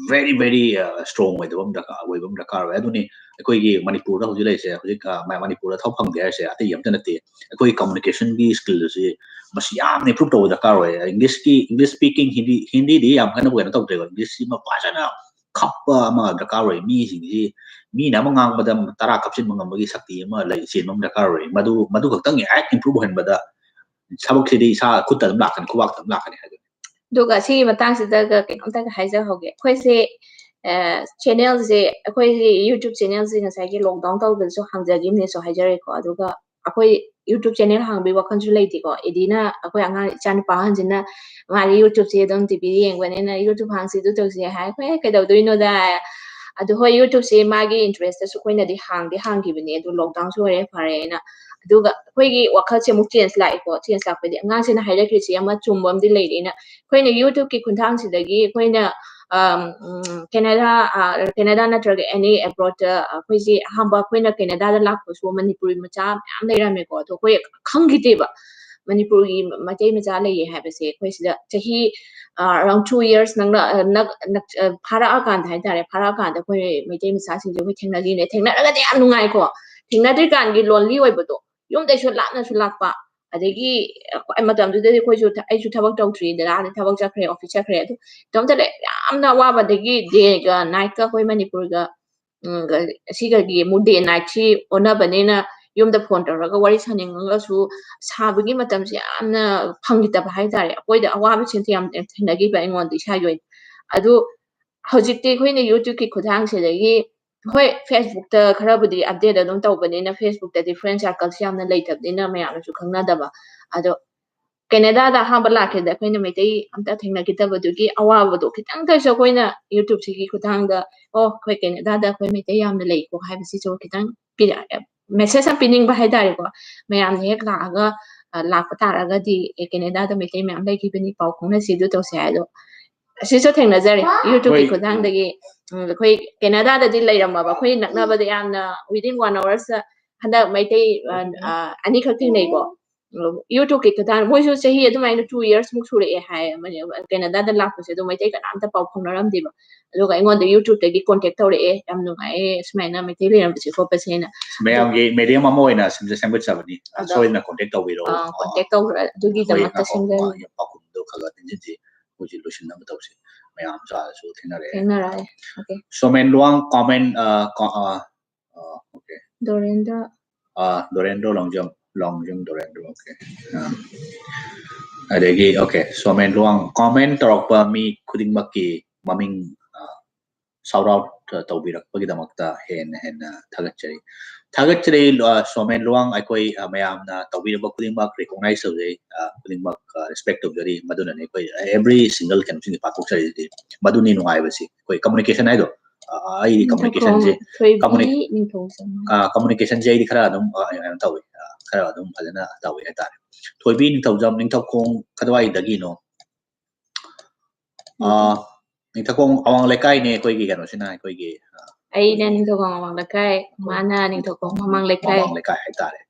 very, very strong ꯑꯣꯏꯗꯕ ꯑꯃ ꯗꯔꯀꯥꯔ, ꯑꯣꯏꯕ ꯑꯃ ꯗꯔꯀꯥꯔ ꯑꯣꯏ꯫ ꯑꯗꯨꯅꯤ ꯑꯩꯈꯣꯏꯒꯤ ꯃꯅꯤꯄꯨꯔꯗ ꯍꯧꯖꯤꯛ ꯂꯩꯔꯤꯁꯦ, ꯍꯧꯖꯤꯛ ꯃꯅꯤꯄꯨꯔꯗ ꯊꯕꯛ ꯐꯪꯗꯦ ꯍꯥꯏꯔꯤꯁꯦ ꯑꯇꯩ ꯑꯝꯇ ꯅꯠꯇꯦ꯫ ꯑꯩꯈꯣꯏꯒꯤ communicationꯒꯤ skillꯁꯤ ꯃꯁꯤ ꯌꯥꯝꯅ improve ꯇꯧꯕ ꯗꯔꯀꯥꯔ ꯑꯣꯏ꯫ Englishꯀꯤ, English speaking, ꯍꯤꯟꯗꯤ, ꯍꯤꯟꯗꯤꯗꯤ ꯌꯥꯝ ꯀꯟꯅ ꯀꯩꯅꯣ ꯇꯧꯗ꯭ꯔꯦꯀꯣ, Englishꯁꯤꯃ ꯐꯖꯅ ꯈꯞꯄ ꯑꯃ ꯗꯔꯀꯥꯔ ꯑꯣꯏ꯫ ꯃꯤꯁꯤꯡꯁꯤ ꯃꯤꯅ ꯑꯃ ꯉꯥꯡꯕꯗ ꯇꯔꯥ ꯈꯞꯆꯤꯟꯕ ꯉꯝꯕꯒꯤ ꯁꯛꯇꯤ ꯑꯃ ꯂꯩ, ꯆꯦꯟꯕ ꯑꯃ ꯗꯔꯀꯥꯔ ꯑꯣꯏ꯫ ꯃꯗꯨ, ꯃꯗꯨ ꯈꯛꯇꯪ ꯍꯦꯛ improve ꯑꯣꯏꯍꯟꯕꯗ ꯊꯕꯛꯁꯤꯗꯤ ꯏꯁꯥ ꯈꯨꯠꯇ ꯑꯗꯨꯝ ꯂꯥꯛꯀꯅꯤ, ꯈꯨꯕꯥꯛꯇ ꯑꯗꯨꯝ ꯂꯥꯛꯀꯅꯤ ꯍꯥꯏꯗꯨꯅꯤ꯫ ꯑꯗꯨꯒ ꯁꯤꯒꯤ ꯃꯇꯥꯡꯁꯤꯗꯒ ꯀꯩꯅꯣꯝꯇꯒ ꯍꯥꯏꯖꯍꯧꯒꯦ꯫ ꯑꯩꯈꯣꯏꯁꯦ ꯆꯦꯅꯦꯜꯁꯦ, ꯑꯩꯈꯣꯏꯒꯤ YouTube ꯆꯦꯅꯦꯜꯁꯦ ꯉꯁꯥꯏꯒꯤ ꯂꯣꯛꯗꯥꯎꯟ ꯇꯧꯕꯗꯁꯨ ꯍꯥꯡꯖꯈꯤꯕꯅꯦꯁꯨ ꯍꯥꯏꯖꯔꯦꯀꯣ꯫ ꯑꯗꯨꯒ ꯑꯩꯈꯣꯏ YouTube ꯆꯦꯅꯦꯜ ꯍꯥꯡꯕꯒꯤ ꯋꯥꯈꯜꯁꯨ ꯂꯩꯇꯦꯀꯣ꯫ ꯑꯦꯗꯤꯅ, ꯑꯩꯈꯣꯏ ꯑꯉꯥꯡ, ꯏꯆꯥꯅꯨꯄꯥ ꯑꯍꯟꯁꯤꯅ, ꯃꯥꯗꯤ YouTubeꯁꯦ ꯑꯗꯨꯝ ꯇꯤꯚꯤꯗ ꯌꯦꯡꯕꯅꯤꯅ, "YouTube ꯍꯥꯡꯁꯤ, ꯑꯗꯨ ꯇꯧꯁꯤ" ꯍꯥꯏ꯫ "ꯑꯩꯈꯣꯏ ꯀꯩꯗꯧꯗꯣꯏꯅꯣꯗ?" ꯑꯗꯨ ꯍꯣꯏ, YouTubeꯁꯦ ꯃꯥꯒꯤ interestꯇꯁꯨ ꯑꯩꯈꯣꯏꯅꯗꯤ ꯍꯥꯡꯗꯤ ꯍꯥꯡꯈꯤꯕꯅꯦ, ꯑꯗꯨ ꯂꯣꯛꯗꯥꯎꯟꯁꯨ ꯑꯣꯏꯔꯦ, ꯐꯔꯦꯅ꯫ ꯑꯗꯨꯒ ꯑꯩꯈꯣꯏꯒꯤ ꯋꯥꯈꯜꯁꯦ ꯑꯃꯨꯛ ꯆꯦꯟꯖ ꯂꯥꯛꯑꯦꯀꯣ꯫ ꯆꯦꯟꯖ ꯂꯥꯛꯄꯗꯤ ꯑꯉꯥꯡꯁꯤꯅ ꯍꯥꯏꯔꯛꯈ꯭ꯔꯤꯁꯤ ꯑꯃ ꯆꯨꯝꯕ ꯑꯃꯗꯤ ꯂꯩꯔꯦꯅ, ꯑꯩꯈꯣꯏꯅ YouTubeꯀꯤ ꯈꯣꯡꯊꯥꯡꯁꯤꯗꯒꯤ ꯑꯩꯈꯣꯏꯅ, ꯑꯝ, ꯎꯝ, ꯀꯦꯅꯦꯗꯥ, ꯑ, ꯀꯦꯅꯦꯗꯥ ꯅꯠꯇ꯭ꯔꯒ any abroadꯇ ꯑꯩꯈꯣꯏꯁꯤ ꯑꯍꯥꯟꯕ ꯑꯩꯈꯣꯏꯅ ꯀꯦꯅꯦꯗꯥꯗ ꯂꯥꯛꯄꯁꯨ ꯃꯅꯤꯄꯨꯔꯤ ꯃꯆꯥ ꯃꯌꯥꯝ ꯂꯩꯔꯝꯃꯦꯀꯣ꯫ ꯑꯗꯣ ꯑꯩꯈꯣꯏ ꯈꯪꯈꯤꯗꯦꯕ ꯃꯅꯤꯄꯨꯔꯒꯤ ꯃꯩꯇꯩ ꯃꯆꯥ ꯂꯩꯌꯦ ꯍꯥꯏꯕꯁꯦ꯫ ꯑꯩꯈꯣꯏ ꯁꯤꯗ ꯆꯍꯤ, ꯑ, around two years ꯅꯪꯅ, ꯑ, ꯅꯛ-, ꯅꯛ-, ꯑ, ꯐꯥꯔꯛꯑꯀꯥꯟꯗ ꯍꯥꯏꯇꯥꯔꯦ, ꯐꯥꯔꯛꯑꯀꯥꯟꯗ ꯑꯩꯈꯣꯏ ꯃꯩꯇꯩ ꯃꯆꯥꯁꯤꯡꯁꯦ ꯑꯩꯈꯣꯏ ꯊꯦꯡꯅꯈꯤꯕꯅꯦ꯫ ꯊꯦꯡꯅꯔꯒꯗꯤ ꯌꯥꯝ ꯅꯨꯡꯉꯥꯏꯀꯣ꯫ ꯊꯦꯡꯅꯗ꯭ꯔꯤꯀꯥꯟꯒꯤ lonely ꯑꯣꯏꯕꯗꯣ, ꯌꯨꯝꯗꯩꯁꯨ ꯂꯥꯞꯅꯁꯨ ꯂꯥꯛꯄ, ꯑꯗꯒꯤ ꯑꯩꯈꯣꯏ ꯃꯇꯝꯗꯨꯗꯗꯤ ꯑꯩꯈꯣꯏꯁꯨ ꯊ-, ꯑꯩꯁꯨ ꯊꯕꯛ ꯇꯧꯗ꯭ꯔꯤ, ꯗꯗꯥꯗꯤ ꯊꯕꯛ ꯆꯠꯈ꯭ꯔꯦ, office ꯆꯠꯈ꯭ꯔꯦ꯫ ꯑꯗꯨ ꯏꯇꯣꯝꯇ ꯂꯩ, ꯌꯥꯝꯅ ꯑꯋꯥꯕ꯫ ꯑꯗꯒꯤ dayꯒ nightꯀ ꯑꯩꯈꯣꯏ ꯃꯅꯤꯄꯨꯔꯒ, ꯎꯝ, ꯒ-, ꯁꯤꯒꯗꯤ ꯑꯃꯨꯛ day nightꯁꯤ ꯑꯣꯟꯅꯕꯅꯤꯅ ꯌꯨꯝꯗ phone ꯇꯧꯔꯒ ꯋꯥꯔꯤ ꯁꯥꯅꯤꯡꯉꯒꯁꯨ ꯁꯥꯕꯒꯤ ꯃꯇꯝꯁꯦ ꯌꯥꯝꯅ ꯐꯪꯈꯤꯗꯕ ꯍꯥꯏꯇꯥꯔꯦ꯫ ꯑꯩꯈꯣꯏꯗ ꯑꯋꯥꯕꯁꯦ ꯌꯥꯝ ꯊꯦꯡꯅꯈꯤꯕ ꯑꯩꯉꯣꯟꯗ ꯏꯁꯥꯒꯤ ꯑꯣꯏꯅ꯫ ꯑꯗꯨ ꯍꯧꯖꯤꯛꯇꯤ ꯑꯩꯈꯣꯏꯅ YouTubeꯀꯤ ꯈꯨꯠꯊꯥꯡꯁꯤꯗꯒꯤ, ꯍꯣꯏ, Facebookꯇ ꯈꯔꯕꯨꯗꯤ update ꯑꯗꯨꯝ ꯇꯧꯕꯅꯤꯅ, Facebookꯇꯗꯤ friend circleꯁꯤ ꯌꯥꯝꯅ ꯂꯩꯇꯕꯅꯤꯅ ꯃꯌꯥꯝꯅꯁꯨ ꯈꯪꯅꯗꯕ꯫ ꯑꯗꯣ ꯀꯦꯅꯦꯗꯥꯗ ꯑꯍꯥꯟꯕ ꯂꯥꯛꯈꯤꯕꯗ ꯑꯩꯈꯣꯏꯅ ꯃꯩꯇꯩ ꯑꯝꯇ ꯊꯦꯡꯅꯈꯤꯗꯕꯗꯨꯒꯤ ꯑꯋꯥꯕꯗꯣ ꯈꯤꯇꯪꯗꯁꯨ ꯑꯩꯈꯣꯏꯅ YouTubeꯁꯤꯒꯤ ꯈꯨꯠꯊꯥꯡꯗ, "ꯑꯣ, ꯑꯩꯈꯣꯏ ꯀꯦꯅꯦꯗꯥꯗ ꯑꯩꯈꯣꯏ ꯃꯩꯇꯩ ꯌꯥꯝꯅ ꯂꯩꯀꯣ" ꯍꯥꯏꯕꯁꯤꯁꯨ ꯈꯤꯇꯪ ꯄꯤꯔꯛꯑꯦ, message ꯑꯃ ꯄꯤꯅꯤꯡꯕ ꯍꯥꯏꯇꯥꯔꯦꯀꯣ꯫ ꯃꯌꯥꯝꯅ ꯍꯦꯛ ꯂꯥꯛꯑꯒ, ꯑ, ꯂꯥꯛꯄ ꯇꯥꯔꯒꯗꯤ, "ꯑꯦ, ꯀꯦꯅꯦꯗꯥꯗ ꯃꯩꯇꯩ ꯃꯌꯥꯝ ꯂꯩꯈꯤꯕꯅꯤ, ꯄꯥꯎ ꯐꯥꯎꯅꯁꯤ, ꯑꯗꯨ ꯇꯧꯁꯤ" ꯍꯥꯏꯗꯣ꯫ ꯑꯁꯤꯁꯨ ꯊꯦꯡꯅꯖꯔꯦ YouTubeꯀꯤ ꯍꯣꯏ꯫ ꯈꯨꯠꯊꯥꯡꯗꯒꯤ꯫ ꯎꯝ, ꯑꯩꯈꯣꯏ ꯀꯦꯅꯦꯗꯥꯗꯗꯤ ꯂꯩꯔꯝꯃꯕ, ꯑꯩꯈꯣꯏ ꯅꯛꯅꯕꯗ ꯌꯥꯝꯅ within one hours ꯍꯟꯗꯛ ꯃꯩꯇꯩ, ꯑ, ꯑ, ꯑꯅꯤꯈꯛ ꯊꯦꯡꯅꯩꯀꯣ꯫ ꯎꯝ, YouTubeꯀꯤ ꯈꯨꯠꯊꯥꯡ, ꯃꯣꯏꯁꯨ ꯆꯍꯤ ꯑꯗꯨꯃꯥꯏꯅ two years ꯃꯨꯛ ꯁꯨꯔꯛꯑꯦ ꯍꯥꯏ, ꯃꯅꯤ-, ꯀꯦꯅꯦꯗꯥꯗ ꯂꯥꯛꯄꯁꯦ꯫ ꯑꯗꯣ ꯃꯩꯇꯩ ꯀꯅꯥꯝꯇ ꯄꯥꯎ ꯐꯥꯎꯅꯔꯝꯗꯦꯕ꯫ ꯑꯗꯨꯒ ꯑꯩꯉꯣꯟꯗ YouTubeꯇꯒꯤ contact ꯇꯧꯔꯛꯑꯦ, "ꯌꯥꯝ ꯅꯨꯡꯉꯥꯏꯌꯦ ꯁꯨꯃꯥꯏꯅ ꯃꯩꯇꯩ ꯂꯩꯔꯝꯕꯁꯦ ꯈꯣꯠꯄꯁꯦꯅ"꯫ ꯃꯌꯥꯝꯒꯤ medium ꯑꯃ ꯑꯣꯏꯅ ꯁꯦꯝꯖ-, ꯁꯦꯝꯒꯠꯆꯕꯅꯤ꯫ ꯑꯗꯣ, ꯁꯣꯏꯗꯅ contact ꯇꯧꯕꯤꯔꯛꯑꯣ꯫ ꯑꯥ, contact ꯇꯧꯕꯤꯔꯛꯑꯣ꯫ ꯑꯗꯨꯒꯤꯗꯃꯛꯇ ꯑꯩꯈꯣꯏ ꯁꯦꯝꯖꯕꯅꯤ꯫ ꯉꯥꯏꯈꯣꯀꯣ, ꯄꯥꯎꯈꯨꯝꯗꯣ ꯈꯔ ꯈꯔ ꯊꯤꯟꯖꯤꯟꯁꯤ꯫ ꯍꯧꯖꯤꯛ ꯂꯣꯏꯁꯤꯟꯅꯕ ꯇꯧꯁꯤ꯫ ꯃꯌꯥꯝ ꯆꯥꯔꯁꯨ ꯊꯦꯡꯅꯔꯛꯑꯦ꯫ ꯊꯦꯡꯅꯔꯛꯑꯦ꯫ Okay꯫ ꯁꯣꯃꯦꯟ ꯂꯨꯋꯥꯡ comment, ꯑ, ꯀ-, ꯑ, ꯑ, okay꯫ ꯗꯣꯔꯦꯟꯗ꯭ꯔ꯫ ꯑ, ꯗꯣꯔꯦꯟꯗ꯭ꯔ ꯂꯣꯡꯖꯝ꯫ ꯂꯣꯡꯖꯤꯡ ꯗꯣꯔꯦꯟꯗ꯭ꯔꯣ, okay. ꯑꯥ, ꯑꯗꯒꯤ, okay, ꯁꯣꯃꯦꯟ ꯂꯨꯋꯥꯡ, comment ꯇꯧꯔꯛꯄ ꯃꯤ ꯈꯨꯗꯤꯡꯃꯛꯀꯤ ꯃꯃꯤꯡ, ꯑꯥ, shout out ꯇꯧꯕꯤꯔꯛꯄꯒꯤꯗꯃꯛꯇ ꯍꯦꯟꯅ ꯍꯦꯟꯅ ꯊꯥꯒꯠꯆꯔꯤ꯫ ꯊꯥꯒꯠꯆꯔꯤ, ꯑꯥ, ꯁꯣꯃꯦꯟ ꯂꯨꯋꯥꯡ, ꯑꯩꯈꯣꯏ, ꯑꯥ, ꯃꯌꯥꯝꯅ ꯇꯧꯕꯤꯔꯝꯕ ꯈꯨꯗꯤꯡꯃꯛ recognize ꯇꯧꯖꯩ, ꯑꯥ, ꯈꯨꯗꯤꯡꯃꯛ, ꯑꯥ, respect ꯇꯧꯖꯔꯤ꯫ ꯃꯗꯨꯅꯅꯤ ꯑꯩꯈꯣꯏ every single ꯀꯩꯅꯣꯁꯤꯡꯁꯦ ꯄꯥꯡꯊꯣꯛꯆꯔꯤꯁꯤꯗꯤ꯫ ꯃꯗꯨꯅꯤ ꯅꯨꯡꯉꯥꯏꯕꯁꯤ, ꯑꯩꯈꯣꯏ communication ꯍꯥꯏꯗꯣ꯫ ꯑꯥ, ꯑꯩꯗꯤ communication ꯁꯦ, ꯅꯤꯡꯊꯧꯈꯣꯡ ꯊꯣꯏꯕꯤ communi-, ꯅꯤꯡꯊꯧꯖꯝ꯫ ꯑꯥ, communication ꯁꯦ ꯑꯩꯗꯤ ꯈꯔ ꯑꯗꯨꯝ, ꯑꯥ, ꯀꯩꯅꯣ ꯇꯧꯋꯤ, ꯑꯥ, ꯈꯔ ꯑꯗꯨꯝ ꯐꯖꯅ ꯇꯧꯋꯤ ꯍꯥꯏꯇꯥꯔꯦ꯫ ꯊꯣꯏꯕꯤ ꯅꯤꯡꯊꯧꯖꯝ, ꯅꯤꯡꯊꯧꯈꯣꯡ ꯀꯗꯥꯏꯗꯒꯤꯅꯣ? ꯑꯥ, ꯅꯤꯡꯊꯧꯈꯣꯡ ꯑꯋꯥꯡ ꯂꯩꯀꯥꯏꯅꯦ ꯑꯩꯈꯣꯏꯒꯤ ꯀꯩꯅꯣꯁꯤꯅ, ꯑꯩꯈꯣꯏꯒꯤ, ꯑꯥ, ꯑꯩꯅ ꯑꯩꯈꯣꯏꯒꯤ ꯅꯤꯡꯊꯧꯈꯣꯡ ꯑꯋꯥꯡ ꯂꯩꯀꯥꯏ, ꯑꯩꯈꯣꯏ ꯃꯥꯅ ꯅꯤꯡꯊꯧꯈꯣꯡ ꯃꯃꯥꯡ ꯂꯩꯀꯥꯏ꯫ ꯃꯃꯥꯡ ꯂꯩꯀꯥꯏ ꯍꯥꯏꯇꯥꯔꯦ꯫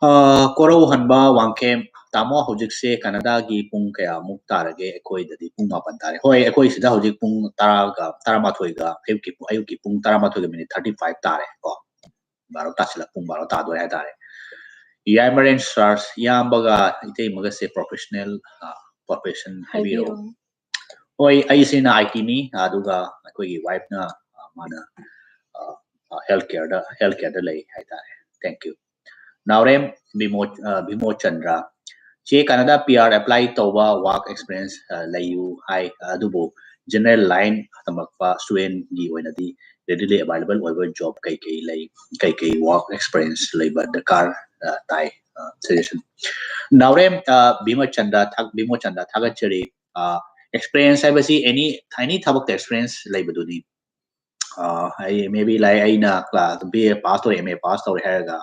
ꯑꯥ, ꯀꯣꯔꯧꯍꯟꯕ ꯋꯥꯡꯈꯦꯝ, ꯇꯥꯃꯣ ꯍꯧꯖꯤꯛꯁꯦ ꯀꯅꯥꯗꯥꯒꯤ ꯄꯨꯡ ꯀꯌꯥꯃꯨꯛ ꯇꯥꯔꯒꯦ? ꯑꯩꯈꯣꯏꯗꯗꯤ ꯄꯨꯡ ꯃꯥꯄꯟ ꯇꯥꯔꯦ꯫ ꯍꯣꯏ, ꯑꯩꯈꯣꯏ ꯁꯤꯗ ꯍꯧꯖꯤꯛ ꯄꯨꯡ ꯇꯔꯥꯒ, ꯇꯔꯥꯃꯥꯊꯣꯏꯒ, ꯑꯌꯨꯛꯀꯤ ꯄꯨꯡ, ꯑꯌꯨꯛꯀꯤ ꯄꯨꯡ ꯇꯔꯥꯃꯥꯊꯣꯏꯒ minute thirty five ꯇꯥꯔꯦ ꯀꯣ꯫ ꯕꯥꯔꯣ ꯇꯥꯁꯤꯜꯂꯛ-, ꯄꯨꯡ ꯕꯥꯔꯣ ꯇꯥꯗꯣꯔꯦ ꯍꯥꯏꯇꯥꯔꯦ꯫ ꯌꯥꯏꯃꯔꯦꯟ ꯁꯥꯔꯁ, ꯏꯌꯥꯝꯕꯒ ꯏꯇꯩꯃꯒꯁꯦ professional, ꯑ, profession ꯍꯥꯏꯕꯤꯔꯛꯑꯣ꯫ ꯍꯥꯏꯕꯤꯔꯛꯑꯣ꯫ ꯍꯣꯏ, ꯑꯩꯁꯤꯅ I T ꯅꯤ, ꯑꯗꯨꯒ ꯑꯩꯈꯣꯏꯒꯤ wife ꯅ, ꯑ, ꯃꯥꯅ, ꯑ, ꯑ, health care ꯗ, health care ꯗ ꯂꯩ ꯍꯥꯏꯇꯥꯔꯦ꯫ Thank you꯫ ꯅꯥꯎꯔꯦꯝ ꯕꯤꯃꯣ-, ꯑ, ꯕꯤꯃꯣꯆꯟꯗ꯭ꯔ, "ꯆꯦ, ꯀꯅꯥꯗꯥ P R apply ꯇꯧꯕ work experience, ꯑ, ꯂꯩꯌꯨ ꯍꯥꯏ, ꯑꯗꯨꯕꯨ general line ꯇꯝꯃꯛꯄ student ꯀꯤ ꯑꯣꯏꯅꯗꯤ readily available ꯑꯣꯏꯕ job ꯀꯩꯀꯩ ꯂꯩ, ꯀꯩꯀꯩ work experience ꯂꯩꯕ ꯗꯔꯀꯥꯔ, ꯑ, ꯇꯥꯏ?" ꯑ, suggestion꯫ ꯅꯥꯎꯔꯦꯝ, ꯑ, ꯕꯤꯃꯣꯆꯟꯗ꯭ꯔ, ꯊꯥ-, ꯕꯤꯃꯣꯆꯟꯗ꯭ꯔ, ꯊꯥꯒꯠꯆꯔꯤ꯫ ꯑ, experience ꯍꯥꯏꯕꯁꯤ any, any ꯊꯕꯛꯇ experience ꯂꯩꯕꯗꯨꯅꯤ꯫ ꯑ, ꯑꯩ maybe like ꯑꯩꯅ class B A pass ꯇꯧꯔꯦ, M A pass ꯇꯧꯔꯦ ꯍꯥꯏꯔꯒ,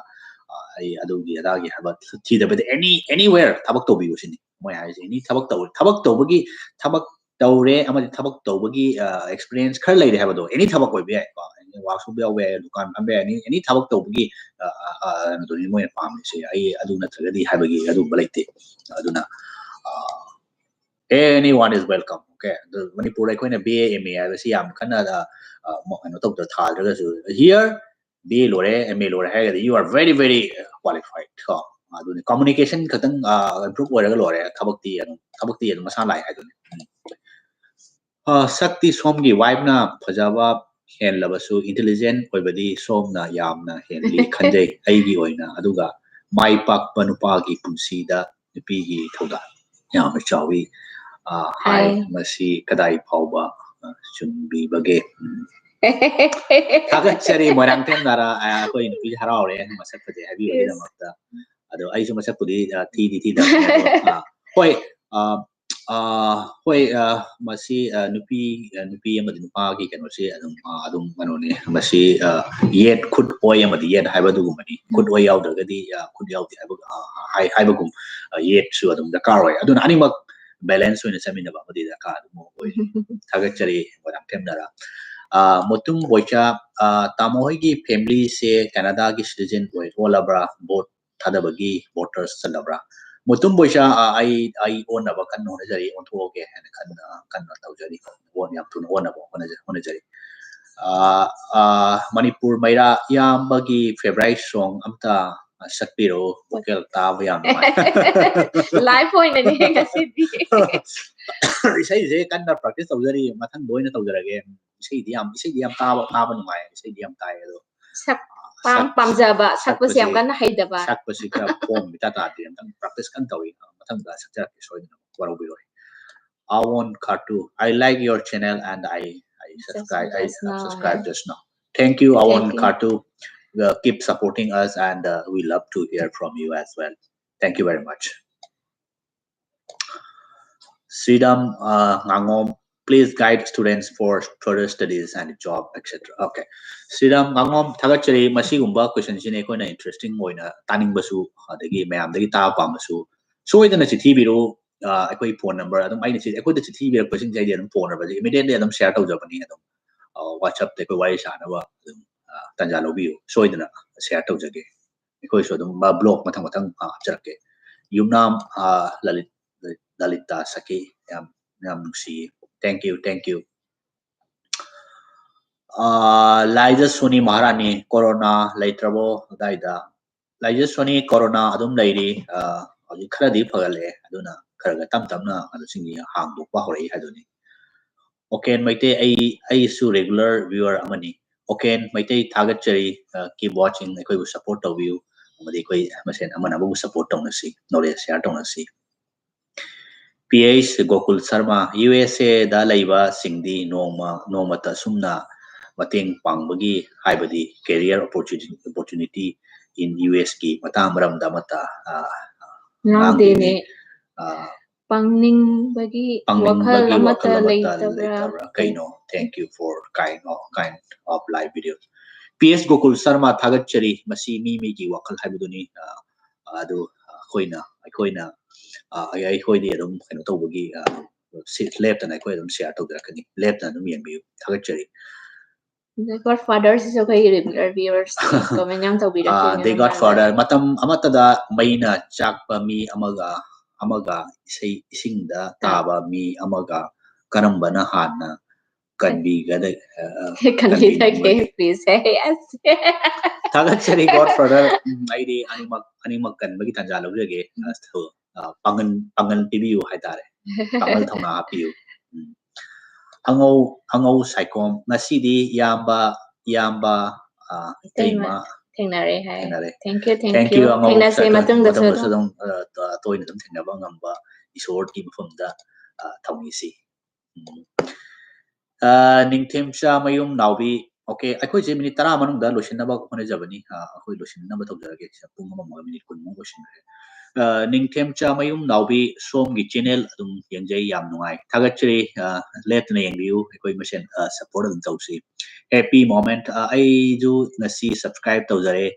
ꯑ, ꯑꯩ ꯑꯗꯨꯒꯤ ꯑꯗꯥꯒꯤ ꯍꯥꯏꯕ ꯊꯤꯗꯕꯤꯗ any, anywhere ꯊꯕꯛ ꯇꯧꯕꯤꯌꯨ ꯁꯤꯅꯤ ꯃꯣꯏ ꯍꯥꯏꯁꯦ꯫ Any ꯊꯕꯛ ꯇꯧ-, ꯊꯕꯛ ꯇꯧꯕꯒꯤ, ꯊꯕꯛ ꯇꯧꯔꯦ ꯑꯃꯗꯤ ꯊꯕꯛ ꯇꯧꯕꯒꯤ, ꯑ, experience ꯈꯔ ꯂꯩꯔꯦ ꯍꯥꯏꯕꯗꯣ, any ꯊꯕꯛ ꯑꯣꯏꯕ ꯌꯥꯏꯀꯣ, workshop ꯌꯥꯎꯕ ꯌꯥꯏ, ꯗꯨꯀꯥꯟ ꯐꯝꯕ ꯌꯥꯏ, any, any ꯊꯕꯛ ꯇꯧꯕꯒꯤ, ꯑ, ꯑ, ꯑ, ꯀꯩꯅꯣꯗꯨꯅꯤ ꯃꯣꯏꯅ ꯄꯥꯝꯃꯤꯁꯦ꯫ ꯑꯩ ꯑꯗꯨ ꯅꯠꯇ꯭ꯔꯒꯗꯤ ꯍꯥꯏꯕꯒꯤ ꯑꯗꯨꯒꯨꯝꯕ ꯂꯩꯇꯦ꯫ ꯑꯗꯨꯅ, ꯑ, anyone is welcome, okay? ꯑꯗꯨ ꯃꯅꯤꯄꯨꯔꯗ ꯑꯩꯈꯣꯏꯅ B A M A ꯍꯥꯏꯕꯁꯤ ꯌꯥꯝ ꯀꯟꯅ, ꯑ, ꯑ, ꯀꯩꯅꯣ ꯇꯧꯗ ꯊꯥꯗ꯭ꯔꯒꯁꯨ, here B A ꯂꯣꯏꯔꯦ, M A ꯂꯣꯏꯔꯦ ꯍꯥꯏꯔꯒꯗꯤ you are very, very qualified, ꯀꯣ꯫ ꯑꯗꯨꯅꯤ, communication ꯈꯛꯇꯪ, ꯑ, improve ꯑꯣꯏꯔꯒ ꯂꯣꯏꯔꯦ, ꯊꯕꯛꯇꯤ ꯑꯗꯨꯝ, ꯊꯕꯛꯇꯤ ꯑꯗꯨꯝ ꯃꯁꯥ ꯂꯥꯛꯑꯦ ꯍꯥꯏꯗꯨꯅꯤ꯫ ꯎꯝ꯫ ꯑ, ꯁꯛꯇꯤ ꯁꯣꯝꯒꯤ wife ꯅ ꯐꯖꯕ ꯍꯦꯜꯂꯕꯁꯨ intelligent ꯑꯣꯏꯕꯗꯤ ꯁꯣꯝꯅ ꯌꯥꯝꯅ ꯍꯦꯜꯂꯤ ꯈꯟꯖꯩ ꯑꯩꯒꯤ ꯑꯣꯏꯅ꯫ ꯑꯗꯨꯒ ꯃꯥꯏ ꯄꯥꯛꯄ ꯅꯨꯄꯥꯒꯤ ꯄꯨꯟꯁꯤꯗ ꯅꯨꯄꯤꯒꯤ ꯊꯧꯗꯥꯡ ꯌꯥꯝꯅ ꯆꯥꯎꯏ꯫ ꯑ, ꯍꯥꯏ, ꯑꯥꯏ꯫ ꯃꯁꯤ ꯀꯗꯥꯏ ꯐꯥꯎꯕ, ꯑ, ꯆꯨꯝꯕꯤꯕꯒꯦ? ꯎꯝ꯫ ꯊꯥꯒꯠꯆꯔꯤ ꯃꯣꯏꯔꯥꯡꯊꯦꯝ ꯅꯥꯔꯥ꯫ ꯑ, ꯑꯩꯈꯣꯏ ꯅꯨꯄꯤ ꯍꯔꯥꯎꯔꯦ ꯃꯁꯛ ꯐꯖꯩ ꯍꯥꯏꯕꯤꯕꯒꯤꯗꯃꯛꯇ꯫ ꯑꯗꯣ ꯑꯩꯁꯨ ꯃꯁꯛꯄꯨꯗꯤ, ꯑ, ꯊꯤꯗꯤ ꯊꯤꯗꯕꯅꯦ ꯑꯗꯣ, ꯑ, ꯍꯣꯏ, ꯑ, ꯑ, ꯍꯣꯏ, ꯑ, ꯃꯁꯤ, ꯑ, ꯅꯨꯄꯤ, ꯑ, ꯅꯨꯄꯤ ꯑꯃꯗꯤ ꯅꯨꯄꯥꯒꯤ ꯀꯩꯅꯣꯁꯦ ꯑꯗꯨꯝ, ꯑ, ꯑꯗꯨꯝ ꯀꯩꯅꯣꯅꯤ꯫ ꯃꯁꯤ, ꯑ, ꯌꯦꯠ ꯈꯨꯠ ꯑꯣꯏ ꯑꯃꯗꯤ ꯌꯦꯠ ꯍꯥꯏꯕ ꯑꯗꯨꯒꯨꯝꯕꯅꯤ꯫ ꯈꯨꯠ ꯎꯝ꯫ ꯑꯣꯏ ꯌꯥꯎꯗ꯭ꯔꯒꯗꯤ, ꯑ, ꯈꯨꯠ ꯌꯥꯎꯗꯦ ꯍꯥꯏꯕ, ꯑ, ꯍꯥꯏ-, ꯍꯥꯏꯕꯒꯨꯝ, ꯑ, ꯌꯦꯠꯁꯨ ꯑꯗꯨꯝ ꯗꯔꯀꯥꯔ ꯑꯣꯏ꯫ ꯑꯗꯨꯅ ꯑꯅꯤꯃꯛ balance ꯑꯣꯏꯅ ꯆꯠꯃꯤꯟꯅꯕ ꯑꯃꯗꯤ ꯗꯔꯀꯥꯔ ꯑꯗꯨꯝ ꯑꯣꯏ꯫ ꯊꯥꯒꯠꯆꯔꯤ, ꯃꯣꯏꯔꯥꯡꯊꯦꯝ ꯅꯥꯔꯥ꯫ ꯑ, ꯃꯣꯇꯨꯝ ꯕꯣꯏꯆꯥ, ꯑ, ꯇꯥꯃꯣ ꯍꯣꯏꯒꯤ familyꯁꯦ Canadaꯒꯤ citizen ꯑꯣꯏ ꯑꯣꯜꯂꯕ꯭ꯔꯥ? Vote ꯊꯥꯗꯕꯒꯤ voters ꯆꯠꯂꯕ꯭ꯔꯥ? ꯃꯣꯇꯨꯝ ꯕꯣꯏꯆꯥ, ꯑ, ꯑꯩ, ꯑꯩ ꯑꯣꯟꯅꯕ ꯀꯟꯅ ꯍꯣꯠꯅꯖꯔꯤ, ꯑꯣꯟꯊꯣꯛꯑꯒꯦ ꯍꯥꯏꯅ ꯀꯟꯅ, ꯀꯟꯅ ꯇꯧꯖꯔꯤ꯫ ꯑꯣꯟ-, ꯌꯥꯝ ꯊꯨꯅ ꯑꯣꯟꯅꯕ ꯍꯣꯠꯅꯖ-, ꯍꯣꯠꯅꯖꯔꯤ꯫ ꯑ, ꯑ, ꯃꯅꯤꯄꯨꯔ ꯃꯩꯔꯥ ꯏꯌꯥꯝꯕꯒꯤ favourite song ꯑꯝꯇ ꯁꯛꯄꯤꯔꯛꯎ, vocal ꯇꯥꯕ ꯌꯥꯝ ꯅꯨꯡꯉꯥꯏ꯫ Live ꯑꯣꯏꯅꯅꯦ ꯉꯁꯤꯗꯤ꯫ ꯏꯁꯩꯁꯦ ꯀꯟꯅ practice ꯇꯧꯖꯔꯤ, ꯃꯊꯪꯗ ꯑꯣꯏꯅ ꯇꯧꯖꯔꯒꯦ꯫ ꯏꯁꯩꯗꯤ ꯌꯥꯝ, ꯏꯁꯩꯗꯤ ꯌꯥꯝ ꯇꯥꯕ, ꯇꯥꯕ ꯅꯨꯡꯉꯥꯏ, ꯏꯁꯩꯗꯤ ꯌꯥꯝ ꯇꯥꯏ ꯑꯗꯣ꯫ ꯁꯛ-, ꯄꯥꯝ-, ꯁꯛ-, ꯄꯥꯝꯖꯕ, ꯁꯛꯄꯁꯦ ꯌꯥꯝ ꯁꯛꯄꯁꯦ, ꯀꯟꯅ ꯍꯩꯇꯕ꯫ ꯁꯛꯄꯁꯤ ꯈꯔ ꯐꯣꯝ ꯏꯇꯥ ꯇꯥꯗꯦ, ꯑꯝꯇꯪ practice ꯀꯟꯅ ꯇꯧꯏ, ꯃꯊꯪꯗ ꯁꯛꯆꯔꯛꯀꯦ ꯁꯣꯏꯗꯅ, ꯋꯥꯔꯧꯕꯤꯔꯣꯏ꯫ Awon Khatu, I like your channel and I, I subscribe, I, just uh, now. Subscribe now. Just now. Thank you, Awon Khatu. Uh, keep supporting us and, uh, we love to hear from you as well. Thank you very much. Sridham, uh, Ngangom, please guide students for further studies and job, et cetera. Okay. Sridham Ngangom, ꯊꯥꯒꯠꯆꯔꯤ꯫ ꯃꯁꯤꯒꯨꯝꯕ questionꯁꯤꯅ ꯑꯩꯈꯣꯏꯅ interesting ꯑꯣꯏꯅ ꯇꯥꯅꯤꯡꯕꯁꯨ, ꯑꯗꯒꯤ ꯃꯌꯥꯝꯗꯒꯤ ꯇꯥꯕ ꯄꯥꯝꯕꯁꯨ, ꯁꯣꯏꯗꯅ ꯆꯤꯊꯤ ꯏꯕꯤꯔꯛꯎ꯫ ꯑ, ꯑꯩꯈꯣꯏ phone number ꯑꯗꯨꯝ ꯑꯩꯅ ꯁꯤ-, ꯑꯩꯈꯣꯏꯗ ꯆꯤꯊꯤ ꯏꯕꯤꯔꯛꯄꯁꯤꯡꯁꯦ ꯑꯩꯗꯤ ꯑꯗꯨꯝ phone numberꯁꯦ immediately ꯑꯗꯨꯝ share ꯇꯧꯖꯕꯅꯤ꯫ ꯑꯗꯨꯝ, ꯑ, WhatsAppꯇ ꯑꯩꯈꯣꯏ ꯋꯥꯔꯤ ꯁꯥꯅꯕ ꯑꯗꯨꯝ, ꯑ, ꯇꯥꯟꯖꯥ ꯂꯧꯕꯤꯌꯨ꯫ ꯁꯣꯏꯗꯅ share ꯇꯧꯖꯒꯦ꯫ ꯑꯩꯈꯣꯏꯁꯨ ꯑꯗꯨꯝ, ꯑ, blog ꯃꯊꯪ ꯃꯊꯪ, ꯑ, ꯍꯥꯞꯆꯔꯛꯀꯦ꯫ ꯌꯨꯝꯅꯥꯝ, ꯑ, ꯂꯂꯤꯠ-, ꯂꯂꯤꯇꯥ ꯁꯈꯤ, ꯌꯥꯝ, ꯌꯥꯝ ꯅꯨꯡꯁꯤꯌꯦ꯫ Thank you, thank you꯫ ꯑ, ꯂꯥꯏꯖ ꯁꯣꯅꯤ ꯃꯍꯥꯔꯥꯅꯤ, corona ꯂꯩꯇ꯭ꯔꯕꯣ ꯑꯗꯥꯏꯗ? ꯂꯥꯏꯖ ꯁꯣꯅꯤ, corona ꯑꯗꯨꯝ ꯂꯩꯔꯤ꯫ ꯑ, ꯍꯧꯖꯤꯛ ꯈꯔꯗꯤ ꯐꯒꯠꯂꯛꯑꯦ, ꯑꯗꯨꯅ ꯈꯔ ꯈꯔ ꯇꯞ ꯇꯞꯅ ꯑꯗꯨꯁꯤꯡꯁꯤ ꯍꯥꯡꯗꯣꯛꯄ ꯍꯧꯔꯛꯏ ꯍꯥꯏꯗꯨꯅꯤ꯫ ꯑꯣꯀꯦꯟ ꯃꯩꯇꯩ, ꯑꯩ, ꯑꯩꯁꯨ regular viewer ꯑꯃꯅꯤ꯫ ꯑꯣꯀꯦꯟ ꯃꯩꯇꯩ, ꯊꯥꯒꯠꯆꯔꯤ꯫ ꯑ, keep watching, ꯑꯩꯈꯣꯏꯕꯨ support ꯇꯧꯕꯤꯌꯨ, ꯑꯃꯗꯤ ꯑꯩꯈꯣꯏ ꯃꯁꯦꯟ ꯑꯃꯅ ꯑꯃꯕꯨ support ꯇꯧꯅꯁꯤ, knowledge share ꯇꯧꯅꯁꯤ꯫ P H Gokul Sharma, U S ꯑꯦꯗ ꯂꯩꯕꯁꯤꯡꯗꯤ ꯅꯣꯡꯃ, ꯅꯣꯡꯃꯇ ꯑꯁꯨꯝꯅ ꯃꯇꯦꯡ ꯄꯥꯡꯕꯒꯤ, ꯍꯥꯏꯕꯗꯤ career opportunity, opportunity in U ꯑꯦꯁꯀꯤ ꯃꯇꯥꯡ ꯃꯔꯝꯗ ꯑꯃꯠꯇ, ꯑ, ꯉꯥꯡꯗꯦꯅꯦ꯫ ꯉꯥꯡꯗꯦꯅꯦ꯫ ꯑ, ꯄꯥꯡꯅꯤꯡꯕꯒꯤ ꯄꯥꯡꯅꯤꯡꯕꯒꯤ ꯋꯥꯈꯜ ꯑꯃꯠꯇ ꯋꯥꯈꯜ ꯑꯃꯠꯇ ꯂꯩꯇꯕ꯭ꯔꯥ? ꯂꯩꯇꯕ꯭ꯔꯥ? ꯀꯩꯅꯣ? Thank you for kind of, kind of live video. P S Gokul Sharma, ꯊꯥꯒꯠꯆꯔꯤ꯫ ꯃꯁꯤ ꯃꯤ ꯃꯤꯒꯤ ꯋꯥꯈꯜ ꯍꯥꯏꯕꯗꯨꯅꯤ꯫ ꯑ, ꯑꯗꯨ ꯑꯩꯈꯣꯏꯅ, ꯑꯩꯈꯣꯏꯅ, ꯑ, ꯑꯩ, ꯑꯩꯈꯣꯏꯗꯤ ꯑꯗꯨꯝ ꯀꯩꯅꯣ ꯇꯧꯕꯒꯤ, ꯑ, ꯁꯤ ꯂꯦꯞꯇꯅ ꯑꯩꯈꯣꯏ ꯑꯗꯨꯝ share ꯇꯧꯖꯔꯛꯀꯅꯤ꯫ ꯂꯦꯞꯇꯅ ꯑꯗꯨꯝ ꯌꯦꯡꯕꯤꯌꯨ꯫ ꯊꯥꯒꯠꯆꯔꯤ꯫ The Godfather ꯁꯤꯁꯨ ꯑꯩꯈꯣꯏꯒꯤ regular viewers, comment ꯌꯥꯝ ꯇꯧꯕꯤꯔꯛꯈꯤꯕꯅꯦ ꯑꯥ, The ꯃꯃꯥꯡꯗ꯫ Godfather, ꯃꯇꯝ ꯑꯃꯠꯇꯗ ꯃꯩꯅ ꯆꯥꯛꯄ ꯃꯤ ꯑꯃꯒ, ꯑꯃꯒ ꯏꯁꯩ, ꯏꯁꯤꯡꯗ ꯑꯥ꯫ ꯇꯥꯕ ꯃꯤ ꯑꯃꯒ ꯀꯔꯝꯕꯅ ꯍꯥꯟꯅ ꯀꯟꯕꯤꯒꯗꯒꯦ? ꯑ, ꯀꯟꯕꯤꯗꯒꯦ, ꯀꯟꯕꯤꯅꯤꯡꯕꯒꯦ? Please say yes. ꯊꯥꯒꯠꯆꯔꯤ, Godfather꯫ ꯎꯝ, ꯑꯩꯗꯤ ꯑꯅꯤꯃꯛ, ꯑꯅꯤꯃꯛ ꯀꯟꯕꯒꯤ ꯇꯥꯟꯖꯥ ꯂꯧꯖꯒꯦ꯫ ꯎꯝ꯫ ꯑ, ꯄꯥꯡꯒꯜ, ꯄꯥꯡꯒꯜ ꯄꯤꯕꯤꯌꯨ ꯍꯥꯏꯇꯥꯔꯦ꯫ ꯄꯥꯡꯒꯜ ꯊꯧꯅꯥ ꯍꯥꯞꯄꯤꯌꯨ꯫ ꯎꯝ꯫ ꯑꯉꯧ, ꯑꯉꯧ ꯁꯥꯏꯈꯣꯝ, ꯉꯁꯤꯗꯤ ꯏꯌꯥꯝꯕ, ꯏꯌꯥꯝꯕ, ꯑ, ꯏꯇꯩꯃ ꯏꯇꯩꯃ ꯊꯦꯡꯅꯔꯦ ꯍꯥꯏ꯫ ꯊꯦꯡꯅꯔꯦ꯫ Thank you, thank Thank you, you꯫ ꯑꯉꯧ ꯊꯦꯡꯅꯁꯦ ꯁꯥꯏꯈꯣꯝ꯫ ꯃꯇꯨꯡꯗꯁꯨ ꯃꯇꯨꯡꯗꯁꯨ ꯑꯗꯨꯝ꯫ ꯑꯗꯨꯝ, ꯑ, ꯇ-, ꯇꯣꯏꯅ ꯑꯗꯨꯝ ꯊꯦꯡꯅꯕ ꯉꯝꯕ ꯏꯁꯣꯔꯒꯤ ꯃꯐꯝꯗ, ꯑ, ꯊꯧꯅꯤꯁꯤ꯫ ꯎꯝ꯫ ꯑ, ꯅꯤꯡꯊꯦꯝꯆꯥ ꯃꯌꯨꯝ ꯅꯥꯎꯕꯤ, okay, ꯑꯩꯈꯣꯏꯁꯦ minute ꯇꯔꯥ ꯃꯅꯨꯡꯗ ꯂꯣꯏꯁꯤꯟꯅꯕ ꯍꯣꯠꯅꯖꯕꯅꯤ꯫ ꯑ, ꯑꯩꯈꯣꯏ ꯂꯣꯏꯁꯤꯟꯅꯕ ꯇꯧꯖꯔꯒꯦ꯫ ꯁꯤꯗ ꯄꯨꯡ ꯑꯃꯃꯒ minute ꯀꯨꯟꯃꯨꯛ ꯂꯣꯏꯁꯤꯟꯈ꯭ꯔꯦ꯫ ꯑ, ꯅꯤꯡꯊꯦꯝꯆꯥ ꯃꯌꯨꯝ ꯅꯥꯎꯕꯤ, ꯁꯣꯝꯒꯤ channel ꯑꯗꯨꯝ ꯌꯦꯡꯖꯩ, ꯌꯥꯝ ꯅꯨꯡꯉꯥꯏ꯫ ꯊꯥꯒꯠꯆꯔꯤ, ꯑ, ꯂꯦꯞꯇꯅ ꯌꯦꯡꯕꯤꯌꯨ, ꯑꯩꯈꯣꯏ ꯃꯁꯦꯟ, ꯑ, support ꯑꯗꯨꯝ ꯇꯧꯁꯤ꯫ Happy moment, ꯑ, ꯑꯩꯁꯨ ꯉꯁꯤ subscribe ꯇꯧꯖꯔꯦ꯫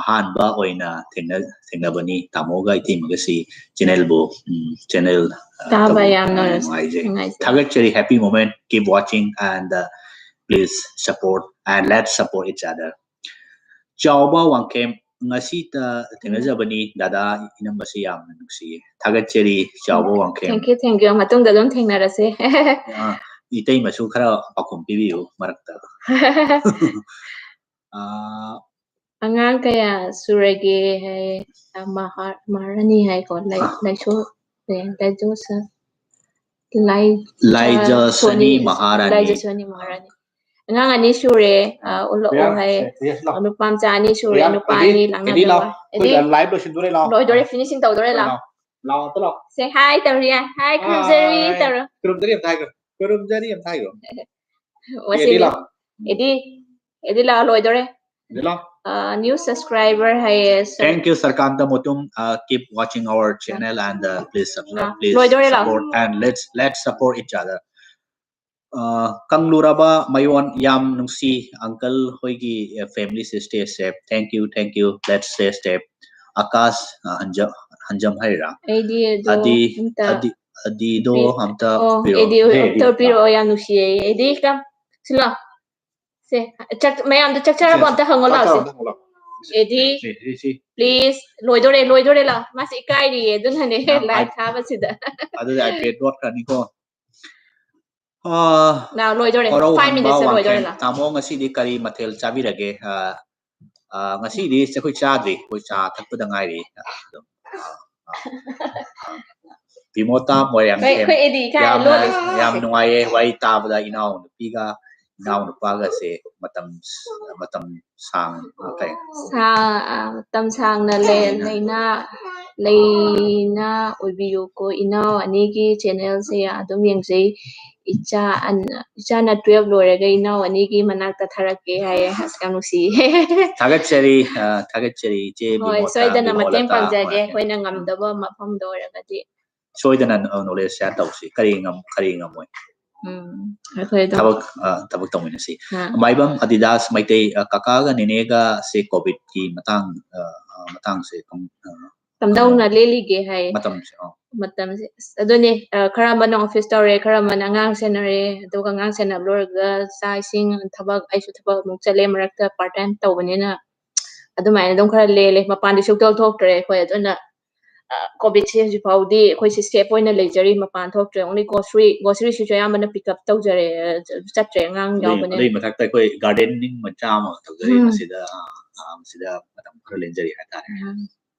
ꯑꯍꯥꯟꯕ ꯑꯣꯏꯅ ꯊꯦꯡꯅ-, ꯊꯦꯡꯅꯕꯅꯤ ꯇꯥꯃꯣꯒ ꯏꯇꯩꯃꯒꯁꯤ channelꯕꯨ, ꯎꯝ, channel, ꯑ, ꯇꯥꯕ ꯇꯧꯕ ꯌꯥꯝꯅ ꯌꯥꯝꯅ ꯅꯨꯡꯉꯥꯏꯖꯩ꯫ ꯅꯨꯡꯉꯥꯏꯖꯩ꯫ ꯊꯥꯒꯠꯆꯔꯤ, happy moment, keep watching and, uh, please support and let's support each other. ꯆꯥꯎꯕ ꯋꯥꯡꯈꯦꯝ, ꯉꯁꯤꯇ ꯊꯦꯡꯅꯖꯕꯅꯤ ꯗꯥꯗꯥ, ꯏꯅꯝꯃꯁꯤ ꯌꯥꯝꯅ ꯅꯨꯡꯁꯤꯌꯦ꯫ ꯊꯥꯒꯠꯆꯔꯤ, ꯆꯥꯎꯕ Wangkhem. Thank you, thank you꯫ ꯃꯇꯨꯡꯗ ꯑꯗꯨꯝ ꯊꯦꯡꯅꯔꯁꯦ꯫ ꯑ, ꯏꯇꯩꯃꯁꯨ ꯈꯔ ꯄꯥꯎꯈꯨꯝ ꯄꯤꯕꯤꯌꯨ ꯃꯔꯛꯇ꯫ ꯑ, ꯑꯉꯥꯡ ꯀꯌꯥ ꯁꯨꯔꯒꯦ ꯍꯥꯏ, ꯑ, ꯃꯍꯥ-, ꯃꯍꯥꯔꯥꯅꯤ ꯍꯥꯏꯀꯣ, ꯂꯩ-, ꯑ꯫ ꯂꯩꯁꯣ-, ꯑꯦ, ꯂꯩꯖꯣꯁ-, ꯂꯥꯏꯖꯁꯅꯤ ꯃꯍꯥꯔꯥꯅꯤ꯫ ꯂꯥꯏꯖꯁꯅꯤ ꯃꯍꯥꯔꯥꯅꯤ꯫ ꯑꯉꯥꯡ ꯑꯅꯤ ꯁꯨꯔꯦ, ꯑ, ꯎꯠꯂꯛꯑꯣ ꯍꯥꯏꯌꯦ꯫ ꯅꯨꯄꯥ ꯃꯆꯥ ꯑꯅꯤ ꯁꯨꯔꯦ, ꯅꯨꯄꯥ ꯑꯅꯤ ꯂꯥꯛꯅꯗꯕ꯫ ꯑꯦꯗꯤ, ꯂꯣꯏꯗꯣꯔꯦ, finishing ꯇꯧꯗꯣꯔꯦ, ꯂꯥꯛꯑꯣ꯫ ꯂꯥꯛꯑꯣ, ꯑꯝꯇ ꯂꯥꯛꯑꯣ꯫ Say hi ꯇꯧꯔꯤꯌꯥ꯫ Hi, ꯈꯨꯔꯨꯝꯖꯔꯤ ꯇꯧꯔꯣ꯫ ꯈꯨꯔꯨꯝꯖꯔꯤ ꯑꯝꯇ ꯍꯥꯏꯈ꯭ꯔꯣ꯫ ꯈꯨꯔꯨꯝꯖꯔꯤ ꯑꯝꯇ ꯍꯥꯏꯈ꯭ꯔꯣ꯫ ꯑꯦꯗꯤ, ꯂꯥꯛꯑꯣ꯫ ꯑꯦꯗꯤ, ꯑꯦꯗꯤ ꯂꯥꯛꯑꯣ, ꯂꯣꯏꯗꯣꯔꯦ꯫ ꯑꯦꯗꯤ ꯂꯥꯛꯑꯣ꯫ ꯑ, new subscriber ꯍꯥꯏꯌꯦ, sir꯫ Thank you, Sarkanta Motum. Uh, keep watching our channel and, uh, please subscribe. Please ꯂꯣꯏꯗꯣꯔꯦ, ꯂꯥꯛꯑꯣ꯫ Support and let's, let's support each other. ꯑ, ꯀꯪꯂꯨꯔꯕ ꯃꯌꯣꯟ, ꯌꯥꯝ ꯅꯨꯡꯁꯤ uncle ꯍꯣꯏꯒꯤ, ꯑ, family say, stay safe. Thank you, thank you. Let's stay safe. Akash, ꯑ, ꯍꯟꯖꯝ, ꯍꯟꯖꯝ ꯍꯥꯏꯔꯥ? ꯑꯩꯗꯤ ꯑꯗꯣ ꯑꯗꯤ, ꯑꯝꯇ ꯑꯗꯤ, ꯑꯗꯤꯗꯣ ꯄꯤ-, ꯑꯝꯇ ꯑꯣ, ꯄꯤꯔꯛꯑꯣ꯫ ꯑꯦꯗꯤ ꯍꯦ, ꯑꯝꯇ ꯑꯦꯗꯤ ꯄꯤꯔꯛꯑꯣ, ꯌꯥꯝ ꯅꯨꯡꯁꯤꯌꯦ꯫ ꯑꯦꯗꯤ, come. ꯁꯤ ꯂꯥꯎ꯫ ꯁꯦ, ꯆꯥꯛ-, ꯃꯌꯥꯝꯗꯣ ꯆꯥꯛ ꯆꯥꯔꯕꯣ? ꯁꯦ, ꯑꯝꯇ ꯍꯪꯉꯣ, ꯆꯥꯛ ꯂꯥꯎꯁꯦ꯫ ꯆꯥꯔꯕꯣ? ꯍꯪꯉꯣ, ꯂꯥꯎ꯫ ꯑꯦꯗꯤ, ꯁꯦ, ꯁꯦ, ꯁꯦ꯫ Please, ꯂꯣꯏꯗꯣꯔꯦ, ꯂꯣꯏꯗꯣꯔꯦ, ꯂꯥꯎ꯫ ꯃꯥꯁꯦ ꯏꯀꯥꯏꯔꯤꯌꯦ, ꯑꯗꯨꯅꯅꯦ ꯌꯥꯝ live ꯍꯥꯏ-, ꯊꯥꯕꯁꯤꯗ꯫ ꯑꯗꯨꯗꯤ iPad ꯂꯣꯠꯈ꯭ꯔꯅꯤꯀꯣ꯫ ꯑꯥ, ꯂꯥꯎ, ꯂꯣꯏꯗꯣꯔꯦ꯫ ꯀꯣꯔꯧ five ꯍꯪꯕ minutes ꯂꯣꯏꯗꯣꯔꯦ, ꯋꯥꯡꯈꯦꯝ ꯂꯥꯎ꯫ ꯇꯥꯃꯣ, ꯉꯁꯤꯗꯤ ꯀꯔꯤ ꯃꯊꯦꯜ ꯆꯥꯕꯤꯔꯒꯦ? ꯑꯥ, ꯑꯥ, ꯉꯁꯤꯗꯤ ꯑꯩꯈꯣꯏ ꯆꯥꯗ꯭ꯔꯤ, ꯑꯩꯈꯣꯏ ꯆꯥ ꯊꯛꯄꯗ ꯉꯥꯏꯔꯤ꯫ ꯑꯗꯨꯝ, ꯑꯥ, ꯑꯥ, ꯑꯥ꯫ ꯕꯤꯃꯣꯇꯥ ꯃꯣꯏꯔꯥꯡꯊꯦꯝ, ꯑꯩꯈꯣꯏ, ꯑꯩꯈꯣꯏ ꯑꯦꯗꯤ ꯏꯀꯥꯏ ꯌꯥꯝꯅ, ꯂꯣꯜꯂꯤ꯫ ꯌꯥꯝ ꯅꯨꯡꯉꯥꯏꯌꯦ ꯋꯥꯔꯤ ꯇꯥꯕꯗ, ꯏꯅꯥꯎ ꯅꯨꯄꯤꯒ ꯏꯅꯥꯎ ꯅꯨꯄꯥꯒꯁꯦ ꯃꯇꯝ, ꯃꯇꯝ ꯁꯥꯡ-, ꯀꯩ? ꯁꯥ-, ꯑ, ꯃꯇꯝ ꯁꯥꯡꯅ ꯂꯩ-, ꯂꯩꯅ, ꯂꯩꯅ ꯑꯣꯏꯕꯤꯌꯨꯀꯣ꯫ ꯏꯅꯥꯎ ꯑꯅꯤꯒꯤ channel ꯁꯦ ꯑꯗꯨꯝ ꯌꯦꯡꯖꯩ꯫ ꯏꯆꯥ ꯑꯟ-, ꯏꯆꯥꯅ twelve ꯂꯣꯏꯔꯒ ꯏꯅꯥꯎ ꯑꯅꯤꯒꯤ ꯃꯅꯥꯛꯇ ꯊꯥꯔꯛꯀꯦ ꯍꯥꯏꯌꯦ꯫ ꯑꯁ, ꯌꯥꯝ ꯅꯨꯡꯁꯤꯌꯦ꯫ ꯊꯥꯒꯠꯆꯔꯤ, ꯑ, ꯊꯥꯒꯠꯆꯔꯤ ꯏꯆꯦ ꯍꯣꯏ, ꯕꯤꯃꯣꯇꯥ, ꯁꯣꯏꯗꯅ ꯃꯇꯦꯡ ꯕꯤꯃꯣꯂꯇꯥ ꯄꯥꯡꯖꯒꯦ, ꯃꯣꯏꯔꯥꯡꯊꯦꯝ꯫ ꯑꯩꯈꯣꯏꯅ ꯉꯝꯗꯕ ꯃꯐꯝꯗ ꯑꯣꯏꯔꯒꯗꯤ꯫ ꯁꯣꯏꯗꯅ, ꯑ, knowledge share ꯇꯧꯁꯤ꯫ ꯀꯔꯤ ꯉꯝ-, ꯀꯔꯤ ꯉꯝꯃꯣꯏ? ꯎꯝ, ꯑꯩꯈꯣꯏ ꯑꯗꯨꯝ ꯊꯕꯛ, ꯑ, ꯊꯕꯛ ꯇꯧꯃꯤꯟꯅꯁꯤ꯫ ꯑ꯫ ꯃꯥꯏꯕꯝ ꯑꯗꯤꯗꯥꯁ ꯃꯩꯇꯩ, ꯑ, ꯀꯀꯥꯒ ꯅꯦꯅꯦꯒ ꯁꯦ COVID ꯀꯤ ꯃꯇꯥꯡ, ꯑ, ꯑ, ꯃꯇꯥꯡꯁꯦ ꯀꯝ-, ꯑ, ꯀꯝꯗꯧꯅ ꯀꯃꯥꯏꯅ ꯂꯦꯜꯂꯤꯒꯦ ꯍꯥꯏ꯫ ꯃꯇꯝꯁꯦ, ꯑ꯫ ꯃꯇꯝꯁꯦ, ꯑꯁ, ꯑꯗꯨꯅꯦ, ꯑ, ꯈꯔ ꯑꯃꯅ office ꯇꯧꯔꯦ, ꯈꯔ ꯑꯃꯅ ꯑꯉꯥꯡ ꯁꯦꯟꯅꯔꯦ, ꯑꯗꯨꯒ ꯑꯉꯥꯡ ꯁꯦꯟꯅꯕ ꯂꯣꯏꯔꯒ ꯆꯥꯛ ꯏꯁꯤꯡ, ꯊꯕꯛ, ꯑꯩꯁꯨ ꯊꯕꯛ ꯑꯃꯨꯛ ꯆꯠꯂꯦ ꯃꯔꯛꯇ part time ꯇꯧꯕꯅꯤꯅ, ꯑꯗꯨꯃꯥꯏꯅ ꯑꯗꯨꯝ ꯈꯔ ꯂꯦꯜꯂꯦ꯫ ꯃꯄꯥꯟꯗꯤ ꯁꯨꯛꯊꯣꯛ ꯊꯣꯛꯇ꯭ꯔꯦ ꯑꯩꯈꯣꯏ꯫ ꯑꯗꯨꯅ, ꯑ, COVID ꯁꯦ ꯍꯧꯖꯤꯛ ꯐꯥꯎꯗꯤ ꯑꯩꯈꯣꯏꯁꯦ safe ꯑꯣꯏꯅ ꯂꯩꯖꯔꯤ, ꯃꯄꯥꯟ ꯊꯣꯛꯇ꯭ꯔꯦ꯫ Only grocery, grocery ꯁꯤꯁꯨ ꯑꯌꯥꯝꯕꯅ pick up ꯇꯧꯖꯔꯦ, ꯑ, ꯆꯠꯇ꯭ꯔꯦ ꯑꯉꯥꯡ ꯑꯗꯨꯏ, ꯌꯥꯎꯕꯅꯤꯅ꯫ ꯑꯗꯨꯏ ꯃꯊꯛꯇ ꯑꯩꯈꯣꯏ gardening ꯃꯆꯥ ꯑꯃ ꯇꯧꯖꯔꯤ ꯎꯝ꯫ ꯃꯁꯤꯗ, ꯑ, ꯑ, ꯃꯁꯤꯗ ꯃꯇꯝ ꯈꯔ ꯂꯦꯟꯖꯔꯤ ꯍꯥꯏꯇꯥꯔꯦ꯫ ꯎꯝ꯫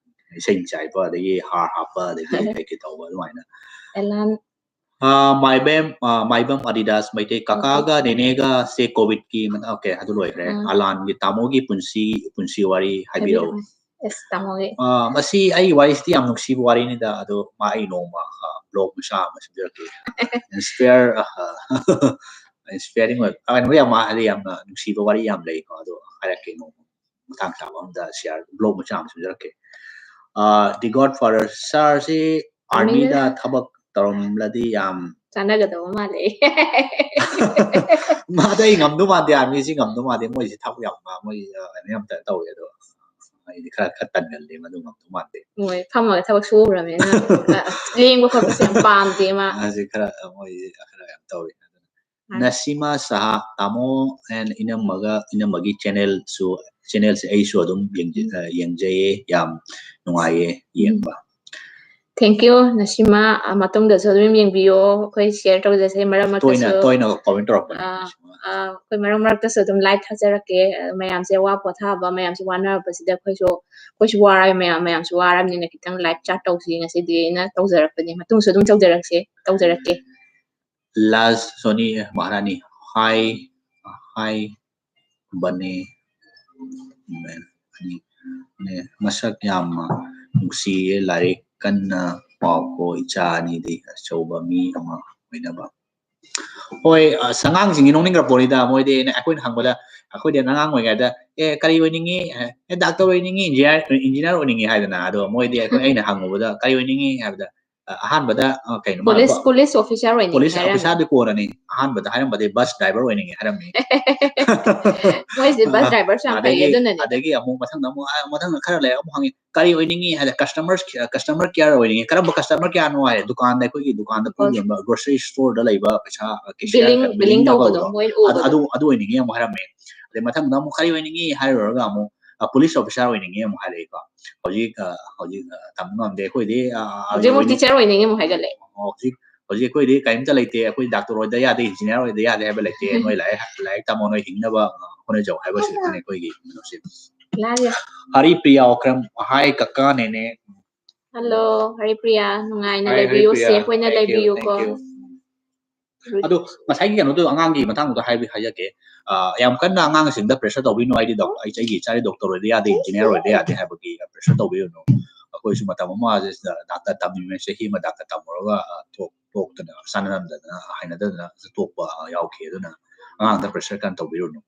ꯏꯁꯤꯡ ꯆꯥꯏꯕ, ꯑꯗꯒꯤ ꯍꯥꯔ ꯍꯥꯞꯄ, ꯑꯗꯒꯤ ꯀꯩ ꯀꯩ ꯇꯧꯕ ꯑꯗꯨꯃꯥꯏꯅ꯫ ꯑꯦꯂꯥꯟ, ꯑꯥ, ꯃꯥꯏꯕꯦꯝ, ꯑꯥ, ꯃꯥꯏꯕꯝ ꯑꯗꯤꯗꯥꯁ ꯃꯩꯇꯩ, ꯀꯀꯥꯒ ꯅꯦꯅꯦꯒ ꯁꯦ ꯀꯣꯚꯤꯗꯀꯤ ꯃꯇꯥꯡ, okay, ꯑꯗꯨ ꯂꯣꯏꯈ꯭ꯔꯦ꯫ ꯎꯝ꯫ ꯑꯂꯥꯟꯒꯤ ꯇꯥꯃꯣꯒꯤ ꯄꯨꯟꯁꯤ, ꯄꯨꯟꯁꯤ ꯋꯥꯔꯤ ꯍꯥꯏꯕꯤꯔꯛꯎ꯫ ꯍꯥꯏꯕꯤꯔꯛꯑꯣ꯫ Yes, ꯇꯥꯃꯣꯒꯤ꯫ ꯑꯥ, ꯃꯁꯤ ꯑꯩ ꯋꯥꯔꯤꯁꯤꯗꯤ ꯌꯥꯝ ꯅꯨꯡꯁꯤꯕ ꯋꯥꯔꯤꯅꯤꯗ, ꯑꯗꯣ ꯃꯥ ꯑꯩ ꯅꯣꯡꯃ, ꯑꯥ, vlog ꯃꯆꯥ ꯑꯃ ꯁꯦꯝꯖꯔꯛꯀꯦ꯫ Inspire, ꯑꯥ, inspiring ꯑꯣꯏꯕ, ꯑꯥ, ꯀꯩꯅꯣ ꯌꯥꯝ ꯃꯥ-, ꯍꯥꯏꯗꯤ ꯌꯥꯝꯅ ꯅꯨꯡꯁꯤꯕ ꯋꯥꯔꯤ ꯌꯥꯝ ꯂꯩꯀꯣ, ꯑꯗꯣ ꯍꯥꯏꯔꯛꯀꯦ ꯅꯣꯡꯃ꯫ ꯃꯇꯥꯡ ꯆꯥꯕ ꯑꯃꯗ share, vlog ꯃꯆꯥ ꯑꯃ ꯁꯦꯝꯖꯔꯛꯀꯦ꯫ ꯑꯥ, The Godfather, sirꯁꯤ armyꯗ ꯊꯕꯛ ꯇꯧꯔꯝꯂꯗꯤ ꯌꯥꯝ ꯆꯥꯟꯅꯒꯗꯕ ꯃꯥꯜꯂꯦ꯫ ꯃꯥꯗꯤ ꯑꯩ ꯉꯝꯗꯧ ꯃꯥꯟꯗꯦ, armyꯁꯤ ꯉꯝꯗꯧ ꯃꯥꯟꯗꯦ, ꯃꯣꯏꯁꯤ ꯊꯕꯛ ꯌꯥꯝ, ꯃꯣꯏ, ꯑꯥ, ꯀꯩꯅꯣ ꯌꯥꯝ ꯇꯧꯋꯦ, ꯑꯗꯣ ꯑꯩꯗꯤ ꯈꯔ, ꯈꯔ ꯇꯟꯒꯜꯂꯦ, ꯃꯗꯨ ꯉꯝꯗꯧ ꯃꯥꯟꯗꯦ꯫ ꯃꯣꯏ ꯐꯝꯃꯒ ꯊꯕꯛ ꯁꯨꯈ꯭ꯔꯕꯅꯤꯅ, ꯑ, ꯂꯦꯡꯕ ꯈꯣꯠꯄꯁꯦ ꯌꯥꯝ ꯄꯥꯝꯗꯦ ꯃꯥ꯫ ꯃꯥꯁꯦ ꯈꯔ, ꯃꯣꯏꯁꯦ ꯈꯔ ꯌꯥꯝ ꯇꯧꯋꯦ꯫ ꯍꯥꯏ꯫ ꯅꯁꯤꯃꯥ ꯁꯍꯥ, ꯇꯥꯃꯣ and ꯏꯅꯝꯃꯒ, ꯏꯅꯝꯃꯒꯤ channelꯁꯨ, channelꯁꯦ ꯑꯩꯁꯨ ꯑꯗꯨꯝ ꯌꯦꯡꯖ-, ꯎꯝ꯫ ꯑ, ꯌꯦꯡꯖꯩꯌꯦ, ꯌꯥꯝ ꯅꯨꯡꯉꯥꯏꯌꯦ ꯎꯝ꯫ ꯌꯦꯡꯕ꯫ Thank you, ꯅꯁꯤꯃꯥ꯫ ꯑ, ꯃꯇꯨꯡꯗꯁꯨ ꯑꯗꯨꯝ ꯌꯦꯡꯕꯤꯌꯣ, ꯑꯩꯈꯣꯏ share ꯇꯧꯖꯁꯦ ꯃꯔꯛ ꯇꯣꯏꯅ, ꯃꯔꯛꯇꯁꯨ꯫ ꯇꯣꯏꯅ comment ꯇꯧꯔꯛꯄꯅꯦ, ꯑ, ꯅꯁꯤꯃꯥ꯫ ꯑ, ꯑꯩꯈꯣꯏ ꯃꯔꯛ ꯃꯔꯛꯇꯁꯨ ꯑꯗꯨꯝ live ꯊꯥꯖꯔꯛꯀꯦ꯫ ꯑ, ꯃꯌꯥꯝꯁꯦ ꯑꯋꯥ ꯄꯣꯊꯥꯕ, ꯃꯌꯥꯝꯁꯦ ꯋꯥꯅꯔꯛꯄꯁꯤꯗ ꯑꯩꯈꯣꯏꯁꯨ, ꯑꯩꯈꯣꯏꯁꯨ ꯋꯥꯔꯦ, ꯃꯌꯥꯝ, ꯃꯌꯥꯝꯁꯨ ꯋꯥꯔꯕꯅꯤꯅ ꯈꯤꯇꯪ live chat ꯇꯧꯁꯤ ꯉꯁꯤꯗꯤꯅ ꯇꯧꯖꯔꯛꯄꯅꯦ꯫ ꯃꯇꯨꯡꯁꯨ ꯑꯗꯨꯝ ꯇꯧꯖꯔꯛꯁꯦ, ꯇꯧꯖꯔꯛꯀꯦ꯫ ꯂꯥꯁ ꯁꯣꯅꯤ ꯃꯍꯥꯔꯥꯅꯤ, ꯍꯥꯏ, ꯍꯥꯏ, ꯕꯅꯦ, ꯃꯦ-, ꯑꯅꯤ, ꯅꯦ, ꯃꯁꯛ ꯌꯥꯝꯅ ꯅꯨꯡꯁꯤꯌꯦ, ꯂꯥꯏꯔꯤꯛ ꯀꯟꯅ ꯄꯥꯎꯀꯣ, ꯏꯆꯥ ꯑꯅꯤꯗꯤ ꯑꯆꯧꯕ ꯃꯤ ꯑꯃ ꯑꯣꯏꯅꯕ꯫ ꯍꯣꯏ, ꯑꯁ, ꯑꯉꯥꯡꯁꯤꯡꯒꯤ ꯅꯣꯛꯅꯤꯡꯈ꯭ꯔ ꯄꯣꯠꯅꯤꯗ, ꯃꯣꯏꯗꯤ ꯑꯩꯅ, ꯑꯩꯈꯣꯏꯅ ꯍꯪꯕꯗ, ꯑꯩꯈꯣꯏꯗꯤ ꯑꯉꯥꯡ ꯑꯣꯏꯔꯤꯉꯩꯗ, "ꯑꯦ, ꯀꯔꯤ ꯑꯣꯏꯅꯤꯡꯉꯤ?" ꯑꯦ, "ꯗꯥꯛꯇꯔ ꯑꯣꯏꯅꯤꯡꯉꯤ, ꯏꯟꯖꯤꯅꯤꯌꯥꯔ, ꯏꯟꯖꯤꯅꯤꯌꯥꯔ ꯑꯣꯏꯅꯤꯡꯉꯤ" ꯍꯥꯏꯗꯅ, ꯑꯗꯣ ꯃꯣꯏꯗꯤ ꯑꯩꯈꯣꯏ, ꯑꯩꯅ ꯍꯪꯉꯨꯕꯗ, "ꯀꯔꯤ ꯑꯣꯏꯅꯤꯡꯉꯤ?" ꯍꯥꯏꯕꯗ, ꯑ, ꯑꯍꯥꯟꯕꯗ, ꯑ, ꯀꯩꯅꯣ, ꯃꯥ police, ꯕ-, police officer ꯑꯣꯏꯅꯤꯡꯉꯤ police ꯍꯥꯏꯔꯝꯃꯤ꯫ Officerꯗꯤ ꯀꯣꯟꯅꯅꯤ꯫ ꯑꯍꯥꯟꯕꯗ ꯍꯥꯏꯔꯝꯕꯗꯤ bus driver ꯑꯣꯏꯅꯤꯡꯉꯤ ꯍꯥꯏꯔꯝꯃꯤ꯫ ꯃꯣꯏꯁꯦ bus driverꯁꯨ ꯌꯥꯝ ꯐꯩꯌꯦ, ꯑꯗꯒꯤ, ꯑꯗꯨꯅꯅꯦ꯫ ꯑꯗꯒꯤ ꯑꯃꯨꯛ ꯃꯊꯪꯗ ꯑꯃꯨꯛ, ꯑ, ꯃꯊꯪꯗ ꯈꯔ ꯂꯩꯔ ꯑꯃꯨꯛ ꯍꯪꯉꯤ, "ꯀꯔꯤ ꯑꯣꯏꯅꯤꯡꯉꯤ?" ꯍꯥꯏꯗ, "Customer, customer care ꯑꯣꯏꯅꯤꯡꯉꯤ꯫" "ꯀꯔꯝꯕ customer careꯅꯣ?" ꯍꯥꯏꯔꯦ, "ꯗꯨꯀꯥꯟꯗ, ꯑꯩꯈꯣꯏꯒꯤ ꯗꯨꯀꯥꯟꯗ ꯄꯣꯠ ꯍꯣꯏ꯫ ꯌꯣꯟꯕ, grocery storeꯗ ꯂꯩꯕ ꯄꯩꯁꯥ, cashier, billing, billing billing ꯇꯧꯕꯗꯣ ꯇꯧꯕꯗꯣ, ꯃꯣꯏ ꯑꯗꯨ, ꯎꯕꯗꯣ꯫ ꯑꯗꯨ, ꯑꯗꯨ ꯑꯣꯏꯅꯤꯡꯉꯤ ꯑꯃꯨꯛ ꯍꯥꯏꯔꯝꯃꯦ꯫ ꯑꯗꯩ ꯃꯊꯪꯗ ꯑꯃꯨꯛ "ꯀꯔꯤ ꯑꯣꯏꯅꯤꯡꯉꯤ?" ꯍꯥꯏꯔꯨꯔꯒ ꯑꯃꯨꯛ, "ꯑ, police officer ꯑꯣꯏꯅꯤꯡꯉꯤ" ꯑꯃꯨꯛ ꯍꯥꯏꯔꯛꯏꯀꯣ꯫ ꯍꯧꯖꯤꯛ, ꯑ, ꯍꯧꯖꯤꯛ, ꯑ, ꯇꯝꯕ ꯉꯝꯗꯦ꯫ ꯑꯩꯈꯣꯏꯗꯤ, ꯑ, ꯑ, ꯍꯧꯖꯤꯛ ꯑꯃꯨꯛ ꯍꯧꯖꯤꯛ teacher ꯑꯣꯏꯅꯤꯡꯉꯤ ꯑꯃꯨꯛ ꯍꯥꯏꯒꯠꯂꯦ꯫ ꯑꯣ, ꯍꯧꯖꯤꯛ, ꯍꯧꯖꯤꯛ ꯑꯩꯈꯣꯏꯗꯤ ꯀꯔꯤꯝꯇ ꯂꯩꯇꯦ꯫ ꯑꯩꯈꯣꯏ ꯗꯥꯛꯇꯔ ꯑꯣꯏꯗ ꯌꯥꯗꯦ, ꯏꯟꯖꯤꯅꯤꯌꯥꯔ ꯑꯣꯏꯗ ꯌꯥꯗꯦ ꯍꯥꯏꯕ ꯂꯩꯇꯦ꯫ ꯅꯣꯏ ꯂꯥꯏꯔꯤꯛ, ꯂꯥꯏꯔꯤꯛ ꯇꯝꯃꯣ, ꯅꯣꯏ ꯍꯤꯡꯅꯕ, ꯑ, ꯍꯣꯠꯅꯖꯧ ꯍꯥꯏꯕꯁꯤꯗꯅꯤ ꯑꯩꯈꯣꯏꯒꯤ ꯀꯩꯅꯣꯁꯦ꯫ ꯂꯥꯏꯔꯤꯛ꯫ ꯍꯔꯤꯄ꯭ꯔꯤꯌꯥ ꯑꯣꯀ꯭ꯔꯝ, hi ꯀꯀꯥ ꯅꯦꯅꯦ꯫ Hello, ꯍꯔꯤꯄ꯭ꯔꯤꯌꯥ, ꯅꯨꯡꯉꯥꯏꯅ hi, ꯂꯩꯕꯤꯌꯨ, ꯍꯔꯤꯄ꯭ꯔꯤꯌꯥ, safe ꯑꯣꯏꯅ thank you, ꯂꯩꯕꯤꯌꯨꯀꯣ꯫ Thank you꯫ ꯑꯗꯣ ꯉꯁꯥꯏꯒꯤ ꯀꯩꯅꯣꯗꯣ, ꯑꯉꯥꯡꯒꯤ ꯃꯇꯥꯡꯗꯨꯗ ꯍꯥꯏꯕ ꯍꯥꯏꯖꯒꯦ꯫ ꯑ, ꯌꯥꯝ ꯀꯟꯅ ꯑꯉꯥꯡꯁꯤꯡꯗ pressure ꯇꯧꯕꯤꯅꯨ, ꯍꯥꯏꯗꯤ ꯗꯣꯛ-, ꯑꯩ, ꯑꯩꯒꯤ ꯏꯆꯥꯗꯤ doctor ꯑꯣꯏꯗ ꯌꯥꯗꯦ, engineer ꯑꯣꯏꯗ ꯌꯥꯗꯦ ꯍꯥꯏꯕꯒꯤ pressure ꯇꯧꯕꯤꯔꯨꯅꯨ꯫ ꯑꯩꯈꯣꯏꯁꯨ ꯃꯇꯝ ꯑꯃ ꯗꯥꯛꯇꯔ ꯇꯝꯃꯤꯉꯩ ꯆꯍꯤ ꯑꯃ ꯗꯥꯛꯇꯔ ꯇꯝꯃꯨꯔꯒ, ꯑ, ꯊꯣꯛ-, ꯊꯣꯛꯇꯅ, ꯆꯥꯟꯅꯔꯝꯗꯗꯅ, ꯍꯩꯅꯗꯗꯅ ꯊꯣꯛꯄ, ꯑ, ꯌꯥꯎꯈꯤ꯫ ꯑꯗꯨꯅ ꯑꯉꯥꯡꯗ pressure ꯀꯟꯅ ꯇꯧꯕꯤꯔꯨꯅꯨ꯫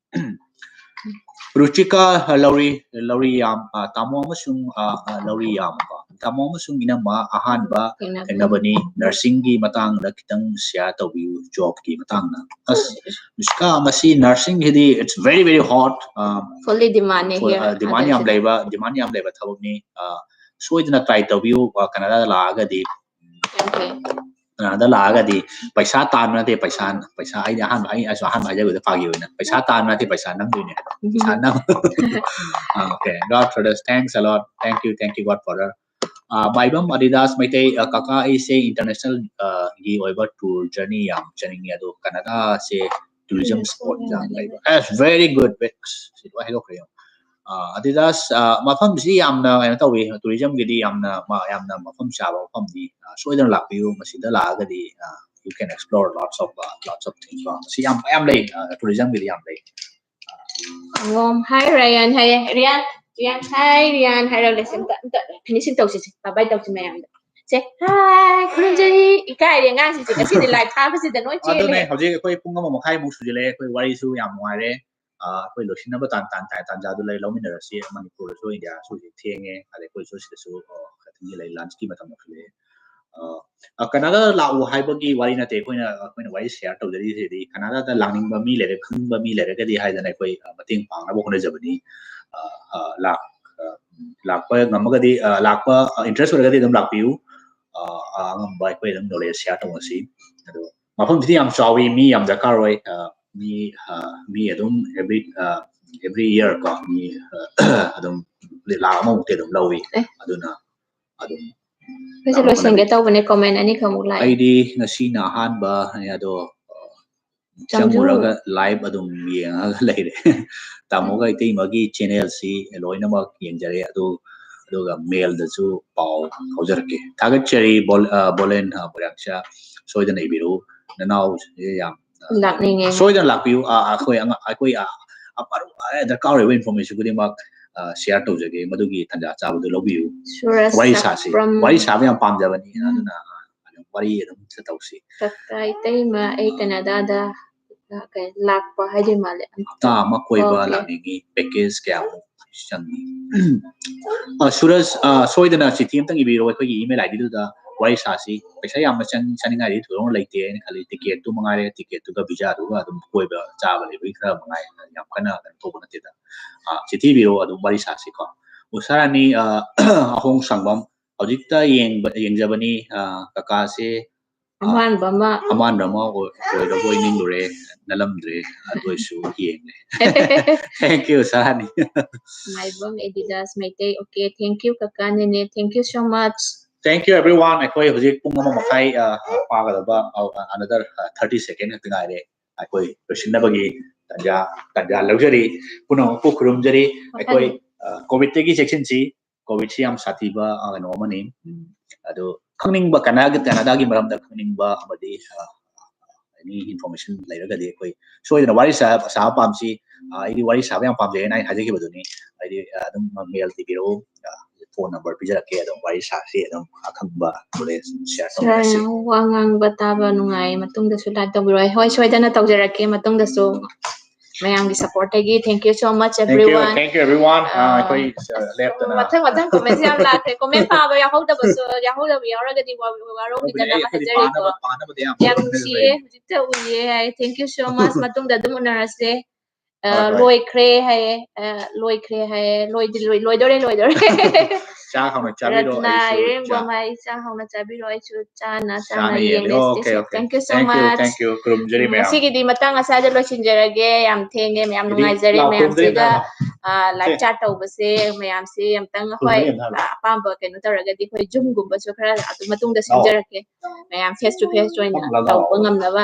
ꯔꯨꯆꯤꯀꯥ, ꯑ, ꯂꯧꯔꯤ, ꯂꯧꯔꯤ ꯌꯥꯝ, ꯑ, ꯇꯥꯃꯣ ꯑꯃꯁꯨꯡ, ꯑ, ꯑ, ꯂꯧꯔꯤ ꯌꯥꯝ ꯀꯣ꯫ ꯇꯥꯃꯣ ꯑꯃꯁꯨꯡ ꯏꯅꯝꯃ ꯑꯍꯥꯟꯕ ꯊꯦꯡꯅꯕꯅꯤ꯫ Nursingꯒꯤ ꯃꯇꯥꯡꯗ ꯈꯤꯇꯪ share ꯇꯧꯕꯤꯌꯨ, jobꯀꯤ ꯃꯇꯥꯡꯗ꯫ ꯑꯁ, ꯔꯨꯆꯤꯀꯥ, ꯃꯁꯤ nursingꯁꯤꯗꯤ it's very, very hot, ꯑ, fully demandꯅꯦ full, here꯫ ꯑ, demand ꯌꯥꯝ ꯑꯗꯨꯁꯨ ꯂꯩꯕ, demand ꯌꯥꯝ ꯂꯩꯕ ꯊꯕꯛꯅꯤ꯫ ꯑ, ꯁꯣꯏꯗꯅ try ꯇꯧꯕꯤꯌꯨ, ꯑ, ꯀꯅꯥꯗꯥꯗ ꯂꯥꯛꯑꯒꯗꯤ꯫ ꯌꯥꯝ ꯐꯩ꯫ ꯀꯅꯥꯗꯥꯗ ꯂꯥꯛꯑꯒꯗꯤ ꯄꯩꯁꯥ ꯇꯥꯟꯕ ꯅꯠꯇꯦ, ꯄꯩꯁꯥ, ꯄꯩꯁꯥ, ꯑꯩꯗꯤ ꯑꯍꯥꯟꯕ, ꯑꯩ ꯑꯩꯁꯨ ꯑꯍꯥꯟꯕ ꯍꯥꯏꯖꯕꯗ ꯐꯥꯒꯤ ꯑꯣꯏꯅ, ꯄꯩꯁꯥ ꯇꯥꯟꯕ ꯅꯠꯇꯦ, ꯄꯩꯁꯥ ꯅꯝꯗꯣꯏꯅꯦ꯫ ꯄꯩꯁꯥ ꯅꯝ-, ꯑ, okay, God for us, thanks a lot, thank you, thank you, God for us꯫ ꯑ, ꯃꯥꯏꯕꯝ ꯑꯗꯤꯗꯥꯁ ꯃꯩꯇꯩ, ꯑ, ꯀꯀꯥ, ꯑꯩꯁꯦ international, ꯑ, ꯒꯤ ꯑꯣꯏꯕ tour journey ꯌꯥꯝ ꯆꯠꯅꯤꯡꯉꯦ, ꯑꯗꯣ ꯀꯅꯥꯗꯥꯁꯦ tourism spot ꯌꯥꯝ ꯂꯩꯕ꯫ That's very good, very, ꯑꯁ, ꯁꯤ ꯂꯣꯏ ꯍꯥꯏꯗꯣꯛꯈ꯭ꯔꯦ ꯌꯦꯡꯉꯣ꯫ ꯑ, ꯑꯗꯤꯗꯥꯁ, ꯑ, ꯃꯐꯝꯁꯤ ꯌꯥꯝꯅ ꯀꯩꯅꯣ ꯇꯧꯏ, tourismꯒꯤꯗꯤ ꯌꯥꯝꯅ ꯃ-, ꯌꯥꯝꯅ ꯃꯐꯝ ꯆꯥꯕ ꯃꯐꯝꯅꯤ꯫ ꯑ, ꯁꯣꯏꯗꯅ ꯂꯥꯛꯄꯤꯌꯨ, ꯃꯁꯤꯗ ꯂꯥꯛꯑꯒꯗꯤ, ꯑ, you can explore lots of, ꯑ, lots of things ꯀꯣ꯫ ꯃꯁꯤ ꯌꯥꯝ, ꯌꯥꯝ ꯂꯩ, ꯑ, tourismꯒꯤꯗꯤ ꯌꯥꯝ ꯂꯩ꯫ ꯑꯣ, hi ꯔꯌꯥꯟ ꯍꯥꯏꯌꯦ꯫ ꯔꯤꯌꯥꯟ, ꯔꯤꯌꯥꯟ, hi ꯔꯤꯌꯥꯟ ꯍꯥꯏꯔꯒ ꯂꯩꯁꯦ꯫ ꯑꯝꯇ, ꯑꯝꯇ finishing ꯇꯧꯁꯤꯁꯦ꯫ Bye bye ꯇꯧꯁꯤ ꯃꯌꯥꯝꯗ꯫ ꯁꯦ, hi, ꯈꯨꯔꯨꯝꯖꯔꯤ꯫ ꯏꯀꯥꯏꯔꯦ ꯑꯉꯥꯡꯁꯤꯡꯁꯦ꯫ ꯉꯁꯤꯗꯤ live ꯊꯥꯕꯁꯤꯗ ꯂꯣꯏ ꯆꯦꯜꯂꯦ꯫ ꯑꯗꯨꯅꯦ, ꯍꯧꯖꯤꯛ ꯑꯩꯈꯣꯏ ꯄꯨꯡ ꯑꯃ ꯃꯈꯥꯏꯃꯨꯛ ꯁꯨꯖꯤꯜꯂꯛꯑꯦ꯫ ꯑꯩꯈꯣꯏ ꯋꯥꯔꯤꯁꯨ ꯌꯥꯝ ꯅꯨꯡꯉꯥꯏꯔꯦ꯫ ꯑ, ꯑꯩꯈꯣꯏ ꯂꯣꯏꯁꯤꯟꯅꯕ ꯇꯥꯟ-, ꯇꯥꯟ-, ꯇꯥꯟ-, ꯇꯥꯟꯖꯥꯗꯨ ꯂꯩ-, ꯂꯧꯃꯤꯟꯅꯔꯁꯤ꯫ ꯃꯅꯤꯄꯨꯔꯗꯁꯨ, ꯏꯟꯗꯤꯌꯥꯁꯨ ꯍꯧꯖꯤꯛ ꯊꯦꯡꯉꯦ꯫ ꯑꯗꯩ ꯑꯩꯈꯣꯏꯁꯨ ꯁꯤꯗꯁꯨ, ꯑ, ꯈꯤꯇꯪꯗꯤ ꯂꯩ, lunchꯀꯤ ꯃꯇꯝ ꯌꯧꯁꯤꯜꯂꯛꯑꯦ꯫ ꯑ, ꯑ, ꯀꯅꯥꯗꯥꯗ ꯂꯥꯛꯎ ꯍꯥꯏꯕꯒꯤ ꯋꯥꯔꯤ ꯅꯠꯇꯦ꯫ ꯑꯩꯈꯣꯏꯅ, ꯑꯩꯈꯣꯏꯅ ꯋꯥꯔꯤ share ꯇꯧꯖꯔꯤꯁꯤꯗꯤ ꯀꯅꯥꯗꯥꯗ ꯂꯥꯛꯅꯤꯡꯕ ꯃꯤ ꯂꯩꯔꯦ, ꯈꯪꯅꯤꯡꯕ ꯃꯤ ꯂꯩꯔꯒꯗꯤ ꯍꯥꯏꯗꯅ ꯑꯩꯈꯣꯏ, ꯑ, ꯃꯇꯦꯡ ꯄꯥꯡꯅꯕ ꯍꯣꯠꯅꯖꯕꯅꯤ꯫ ꯑ, ꯑ, ꯂꯥꯛ-, ꯑ, ꯂꯥꯛꯄ ꯉꯝꯃꯒꯗꯤ, ꯑ, ꯂꯥꯛꯄ, ꯑ, interest ꯑꯣꯏꯔꯒꯗꯤ ꯑꯗꯨꯝ ꯂꯥꯛꯄꯤꯌꯨ꯫ ꯑ, ꯑ, ꯑꯉꯝꯕ ꯑꯩꯈꯣꯏ ꯑꯗꯨꯝ knowledge share ꯇꯧꯅꯁꯤ꯫ ꯑꯗꯣ ꯃꯐꯝꯁꯤꯗꯤ ꯌꯥꯝ ꯆꯥꯎꯋꯤ, ꯃꯤ ꯌꯥꯝ ꯗꯔꯀꯥꯔ ꯑꯣꯏ꯫ ꯑ, ꯃꯤ, ꯑ, ꯃꯤ ꯑꯗꯨꯝ every, ꯑ, every year ꯀꯣ, ꯃꯤ, ꯑ, ꯑꯗꯨꯝ ꯂꯥꯈ ꯑꯃꯃꯨꯛꯇꯤ ꯑꯗꯨꯝ ꯂꯧꯏ꯫ ꯑꯦ꯫ ꯑꯗꯨꯅ ꯑꯗꯨꯝ ꯑꯩꯁꯨ ꯂꯥꯛꯅꯕ ꯂꯣꯏꯁꯤꯟꯒꯦ ꯍꯣꯠꯅꯕꯤꯌꯨ꯫ ꯇꯧꯕꯅꯦ, comment ꯑꯅꯤꯈꯛꯃꯨꯛ ꯂꯥꯛꯑꯦ꯫ ꯑꯩꯗꯤ ꯉꯁꯤꯅ ꯑꯍꯥꯟꯕꯅꯦ, ꯑꯗꯣ, ꯑ, ꯆꯪꯖꯨ꯫ ꯆꯪꯉꯨꯔꯒ live ꯑꯗꯨꯝ ꯌꯦꯡꯉꯒ ꯂꯩꯔꯦ꯫ ꯇꯥꯃꯣꯒ ꯏꯇꯩꯃꯒꯤ channelꯁꯤ ꯂꯣꯏꯅꯃꯛ ꯌꯦꯡꯖꯔꯦ꯫ ꯑꯗꯨ, ꯑꯗꯨꯒ mailꯗꯁꯨ ꯄꯥꯎ ꯐꯥꯎꯖꯔꯛꯀꯦ꯫ ꯊꯥꯒꯠꯆꯔꯤ, ꯕꯣꯜ-, ꯑ, ꯕꯣꯂꯦꯟ, ꯑ, ꯃꯣꯏꯔꯥꯡꯆꯥ꯫ ꯁꯣꯏꯗꯅ ꯏꯕꯤꯔꯛꯎ꯫ ꯅꯅꯥꯎꯁꯦ ꯌꯥꯝ ꯂꯥꯛꯅꯤꯡꯉꯦ꯫ ꯁꯣꯏꯗꯅ ꯂꯥꯛꯄꯤꯌꯨ꯫ ꯑ, ꯑꯩꯈꯣꯏ ꯑꯉꯥꯡ, ꯑꯩꯈꯣꯏ, ꯑ, ꯑ, ꯃꯔꯨ, ꯑ, ꯗꯔꯀꯥꯔ ꯑꯣꯏꯕ information ꯈꯨꯗꯤꯡꯃꯛ, ꯑ, share ꯇꯧꯖꯒꯦ꯫ ꯃꯗꯨꯒꯤ ꯇꯥꯟꯖꯥ ꯆꯥꯕꯗꯨ ꯂꯧꯕꯤꯌꯨ꯫ ꯁꯨꯔꯖ ꯋꯥꯔꯤ ꯁꯛ ꯁꯥꯁꯤ꯫ from ꯋꯥꯔꯤ ꯁꯥꯕ ꯌꯥꯝ ꯄꯥꯝꯖꯕꯅꯤ꯫ ꯎꯝ꯫ ꯑꯗꯨꯅ, ꯑ, ꯑꯗꯨꯝ ꯋꯥꯔꯤ ꯑꯗꯨꯝ ꯇꯧꯁꯤ꯫ ꯀꯀꯥ ꯏꯇꯩꯃ, ꯑꯩ ꯀꯅꯥꯗꯥꯗ, ꯑ, ꯀꯩ, ꯂꯥꯛꯄ ꯍꯥꯏꯗꯤ ꯃꯥꯜꯂꯦ꯫ ꯍꯞꯇꯥ ꯑꯃ ꯀꯣꯏꯕ Okay. ꯂꯥꯛꯅꯤꯡꯉꯤ꯫ Package ꯀꯌꯥꯃꯨꯛ ꯆꯪꯉꯤ? ꯑ, ꯁꯨꯔꯖ, ꯑ, ꯁꯣꯏꯗꯅ ꯆꯤꯊꯤ ꯑꯃꯇꯪ ꯏꯕꯤꯔꯣ ꯑꯩꯈꯣꯏꯒꯤ email ID ꯗꯨꯗ꯫ ꯋꯥꯔꯤ ꯁꯥꯁꯤ꯫ ꯄꯩꯁꯥ ꯌꯥꯝꯅ ꯆꯪ-, ꯆꯥꯅꯤꯡꯉꯥꯏꯗꯤ ꯊꯣꯏꯗꯣꯛꯅ ꯂꯩꯇꯦ ꯍꯥꯏꯅ ꯈꯜꯂꯤ꯫ Ticket ꯇꯨ ꯃꯉꯥꯏꯔꯦ, ticket ꯇꯨꯒ visa ꯗꯨꯒ ꯑꯗꯨꯝ ꯀꯣꯏꯕ ꯆꯥꯕ ꯂꯩꯕꯒꯤ ꯈꯔ ꯃꯉꯥꯏ, ꯌꯥꯝ ꯀꯟꯅ ꯀꯩꯅꯣ ꯇꯧꯕ ꯅꯠꯇꯦꯗ꯫ ꯑ, ꯆꯤꯊꯤ ꯏꯕꯤꯔꯣ, ꯑꯗꯨꯝ ꯋꯥꯔꯤ ꯁꯥꯁꯤꯀꯣ꯫ ꯎꯁꯥꯔꯥꯅꯤ, ꯑ, ꯑꯍꯣꯡ ꯁꯪꯕꯝ, ꯍꯧꯖꯤꯛꯇ ꯌꯦꯡꯕ, ꯌꯦꯡꯖꯕꯅꯤ, ꯑ, ꯀꯀꯥꯁꯦ, ꯑ, ꯑꯃꯥꯟꯕ ꯑꯃ꯫ ꯑꯃꯥꯟꯕ ꯑꯃ ꯑꯣꯏ-, ꯑꯣꯏꯔꯕꯣꯏ ꯅꯤꯡꯂꯨꯔꯦ, ꯅꯠꯂꯝꯗ꯭ꯔꯦ, ꯑꯗꯨ ꯑꯣꯏꯁꯨ ꯌꯦꯡꯂꯦ꯫ Thank you, Usharani. Maibam Adidas Meitei. Okay, thank you ꯀꯀꯥ ꯅꯦꯅꯦ, thank you so much. Thank you everyone. ꯑꯩꯈꯣꯏ ꯍꯧꯖꯤꯛ ꯄꯨꯡ ꯑꯃ ꯃꯈꯥꯏ, ꯑ, ꯐꯥꯒꯗꯕ, ꯑ, another, ꯑ, thirty second ꯈꯛꯇ ꯉꯥꯏꯔꯦ꯫ ꯑꯩꯈꯣꯏ ꯂꯣꯏꯁꯤꯟꯅꯕꯒꯤ ꯇꯥꯟꯖꯥ, ꯇꯥꯟꯖꯥ ꯂꯧꯖꯔꯤ꯫ ꯄꯨꯝꯅꯃꯛꯄꯨ ꯈꯨꯔꯨꯝꯖꯔꯤ꯫ ꯑꯩꯈꯣꯏ, ꯑ, COVID ꯇꯒꯤ ꯆꯦꯛꯁꯤꯟꯁꯤ꯫ COVID ꯁꯤ ꯌꯥꯝ ꯁꯥꯊꯤꯕ, ꯑ, ꯀꯩꯅꯣ ꯑꯃꯅꯤ꯫ ꯎꯝ, ꯑꯗꯣ ꯈꯪꯅꯤꯡꯕ, ꯀꯅꯥꯒꯤ, ꯀꯅꯥꯗꯥꯒꯤ ꯃꯔꯝꯗ ꯈꯪꯅꯤꯡꯕ ꯑꯃꯗꯤ, ꯑ, any information ꯂꯩꯔꯒꯗꯤ ꯑꯩꯈꯣꯏ ꯁꯣꯏꯗꯅ ꯋꯥꯔꯤ ꯁꯥ-, ꯁꯥꯕ ꯄꯥꯝꯁꯤ꯫ ꯑ, ꯑꯩꯗꯤ ꯋꯥꯔꯤ ꯁꯥꯕ ꯌꯥꯝ ꯄꯥꯝꯖꯩ ꯍꯥꯏꯅ ꯑꯩ ꯍꯥꯏꯖꯈꯤꯕꯗꯨꯅꯤ꯫ ꯍꯥꯏꯗꯤ, ꯑ, ꯑꯗꯨꯝ mail ꯏꯕꯤꯔꯛꯎ꯫ ꯑ, phone number ꯄꯤꯖꯔꯛꯀꯦ, ꯑꯗꯨꯝ ꯋꯥꯔꯤ ꯁꯥꯁꯤ, ꯑꯗꯨꯝ ꯑꯈꯪꯕ knowledge share ꯇꯧꯅꯁꯤ꯫ ꯁꯥꯔ, ꯋꯥ ꯉꯥꯡꯕ ꯇꯥꯕ ꯅꯨꯡꯉꯥꯏ, ꯃꯇꯨꯡꯗꯁꯨ live ꯇꯧꯕꯤꯔꯣ꯫ ꯍꯣꯏ, ꯁꯣꯏꯗꯅ ꯇꯧꯖꯔꯛꯀꯦ ꯃꯇꯨꯡꯗꯁꯨ꯫ ꯃꯌꯥꯝꯒꯤ support ꯇꯒꯤ thank you so much Thank you, everyone. thank you everyone. ꯑ, ꯑ, ꯑꯩꯈꯣꯏ, ꯑ, ꯂꯦꯞꯇꯅ ꯃꯊꯪ ꯃꯊꯪ comment ꯁꯦ ꯌꯥꯝ ꯂꯥꯛꯈ꯭ꯔꯦ꯫ Comment ꯄꯥꯕ ꯌꯥꯎꯍꯧꯗꯕꯁꯨ, ꯌꯥꯎꯍꯧꯗꯕ ꯌꯥꯎꯔꯒꯗꯤ ꯋꯥ-, ꯋꯥꯔꯧꯕꯤꯗꯅꯕ ꯑꯩꯈꯣꯏ ꯍꯥꯏꯖꯔꯤꯀꯣ꯫ ꯄꯥꯅꯕ, ꯄꯥꯅꯕꯗꯤ ꯌꯥꯝ ꯌꯥꯝ ꯍꯣꯠꯅꯖꯕꯅꯤ꯫ ꯅꯨꯡꯁꯤꯌꯦ, ꯍꯧꯖꯤꯛꯇ ꯎꯏꯌꯦ ꯍꯥꯏ꯫ Thank you so much. ꯃꯇꯨꯡꯗ ꯑꯗꯨꯝ ꯎꯅꯔꯁꯦ꯫ ꯑ, ꯍꯣꯏ, ꯍꯣꯏ꯫ ꯂꯣꯏꯈ꯭ꯔꯦ ꯍꯥꯏꯌꯦ, ꯑ, ꯂꯣꯏꯈ꯭ꯔꯦ ꯍꯥꯏꯌꯦ, ꯂꯣꯏꯗꯤ ꯂꯣꯏ-, ꯂꯣꯏꯗꯣꯔꯦ, ꯂꯣꯏꯗꯣꯔꯦ꯫ ꯆꯥꯛ ꯍꯥꯎꯅ ꯆꯥꯕꯤꯔꯣ, ꯔꯠꯅꯥ ꯑꯩꯁꯨ ꯏꯔꯦꯡꯕꯝ ꯆꯥ-, ꯍꯥꯏ, ꯆꯥꯛ ꯍꯥꯎꯅ ꯆꯥꯕꯤꯔꯣ, ꯑꯩꯁꯨ ꯆꯥꯅ, ꯆꯥꯅ ꯆꯥꯅ ꯌꯦꯡꯂꯤ꯫ ꯌꯦꯡꯂꯦ꯫ Okay, okay. Thank you so Thank you, much. thank you. ꯈꯨꯔꯨꯝꯖꯔꯤ ꯎꯝ, ꯃꯌꯥꯝ꯫ ꯉꯁꯤꯒꯤꯗꯤ ꯃꯇꯥꯡ ꯑꯁ꯭ꯋꯥꯏꯗ ꯂꯣꯏꯁꯤꯟꯖꯔꯒꯦ꯫ ꯌꯥꯝ ꯊꯦꯡꯉꯦ, ꯃꯌꯥꯝ ꯍꯥꯏꯗꯤ ꯅꯨꯡꯉꯥꯏꯖꯔꯦ ꯂꯥꯎ ꯃꯌꯥꯝꯁꯤꯒ, ꯈꯨꯔꯨꯝꯖꯔꯤ ꯃꯌꯥꯝ꯫ ꯑ, live ꯁꯦ꯫ chat ꯇꯧꯕꯁꯦ ꯃꯌꯥꯝꯁꯤ ꯑꯝꯇꯪ, ꯍꯣꯏ, ꯈꯨꯔꯨꯝꯖꯔꯤ ꯃꯌꯥꯝ꯫ ꯑ, ꯑꯄꯥꯝꯕ ꯀꯩꯅꯣ ꯇꯧꯔꯒꯗꯤ ꯑꯩꯈꯣꯏ Zoom ꯒꯨꯝꯕꯁꯨ ꯈꯔ ꯑꯗꯨ ꯃꯇꯨꯡꯗ ꯂꯥꯛꯑꯣ꯫ ꯁꯤꯟꯖꯔꯛꯀꯦ꯫ ꯃꯌꯥꯝ face to face ꯑꯣꯏꯅ ꯂꯥꯛꯑꯣ, ꯇꯧꯕ ꯂꯥꯛꯑꯣ꯫ ꯉꯝꯅꯕ꯫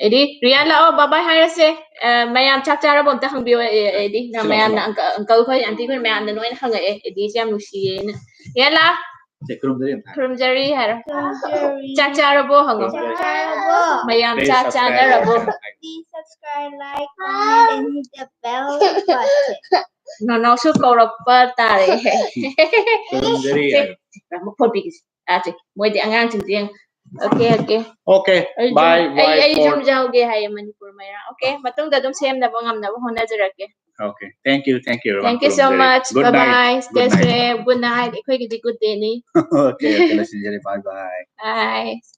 ꯑꯦꯗꯤ, ꯔꯤꯌꯥꯟ ꯂꯥꯛꯑꯣ, bye bye ꯍꯥꯏꯔꯁꯦ꯫ ꯑ, ꯃꯌꯥꯝ ꯆꯥꯛ ꯆꯥꯔꯕꯣ ꯑꯝꯇ ꯍꯪꯕꯤꯌꯣ, ꯑꯦ, ꯑꯦꯗꯤ꯫ ꯅ-, ꯁꯤ ꯂꯥꯛꯑꯣ, ꯃꯌꯥꯝꯅ ꯁꯤ ꯂꯥꯛꯑꯣ꯫ uncle, uncle ꯈꯣꯏ, aunty ꯈꯣꯏ ꯃꯌꯥꯝꯅ ꯂꯣꯏꯅ ꯍꯪꯉꯛꯑꯦ, ꯑꯦꯗꯤꯁꯦ ꯌꯥꯝ ꯅꯨꯡꯁꯤꯌꯦꯅ꯫ ꯔꯤꯌꯥꯟ ꯂꯥꯛꯑꯣ꯫ ꯁꯦ, ꯈꯨꯔꯨꯝꯖꯔꯤ ꯑꯝꯇ ꯍꯥꯏꯔꯣ꯫ ꯈꯨꯔꯨꯝꯖꯔꯤ ꯍꯥꯏꯔꯣ꯫ ꯈꯨꯔꯨꯝꯖꯔꯤ꯫ ꯆꯥꯛ ꯆꯥꯔꯕꯣ ꯍꯪꯉꯣ꯫ ꯆꯥꯔꯕꯣ? ꯃꯌꯥꯝ Please ꯆꯥꯛ subscribe, ꯆꯥꯅꯔꯕꯣ? like, comment, and Please subscribe, like, comment, and hit the bell button. ꯅꯅꯥꯎꯁꯨ ꯀꯧꯔꯛꯄ ꯇꯥꯔꯦ꯫ ꯈꯨꯔꯨꯝꯖꯔꯤ ꯁꯦ, ꯍꯥꯏꯔꯣ꯫ ꯃꯈꯣꯟ ꯄꯤꯒꯦꯁꯦ꯫ ꯑꯥ, ꯁꯦ, ꯃꯣꯏꯗꯤ ꯑꯉꯥꯡꯁꯤꯡꯁꯦ ꯌꯦꯡ꯫ Okay, okay. Okay, ꯑꯩ bye, ꯌꯨꯝ- ꯑꯩ bye ꯑꯩ for ꯌꯨꯝ ꯌꯧꯒꯦ ꯍꯥꯏꯌꯦ ꯃꯅꯤꯄꯨꯔ ꯃꯩꯔꯥ꯫ Okay, ꯃꯇꯨꯡꯗ ꯑꯗꯨꯝ ꯁꯦꯝꯅꯕ ꯉꯝꯅꯕ ꯍꯣꯠꯅꯖꯔꯛꯀꯦ꯫ Okay, thank you, thank you, everyone. Thank you so ꯈꯨꯔꯨꯝꯖꯔꯤ. much. Good Bye night. bye. Stay Good night. safe. Good night. ꯑꯩꯈꯣꯏꯒꯤꯗꯤ good dayꯅꯤ꯫ Okay, okay, ꯂꯣꯏꯁꯤꯟꯖꯔꯤ. Bye bye. Bye.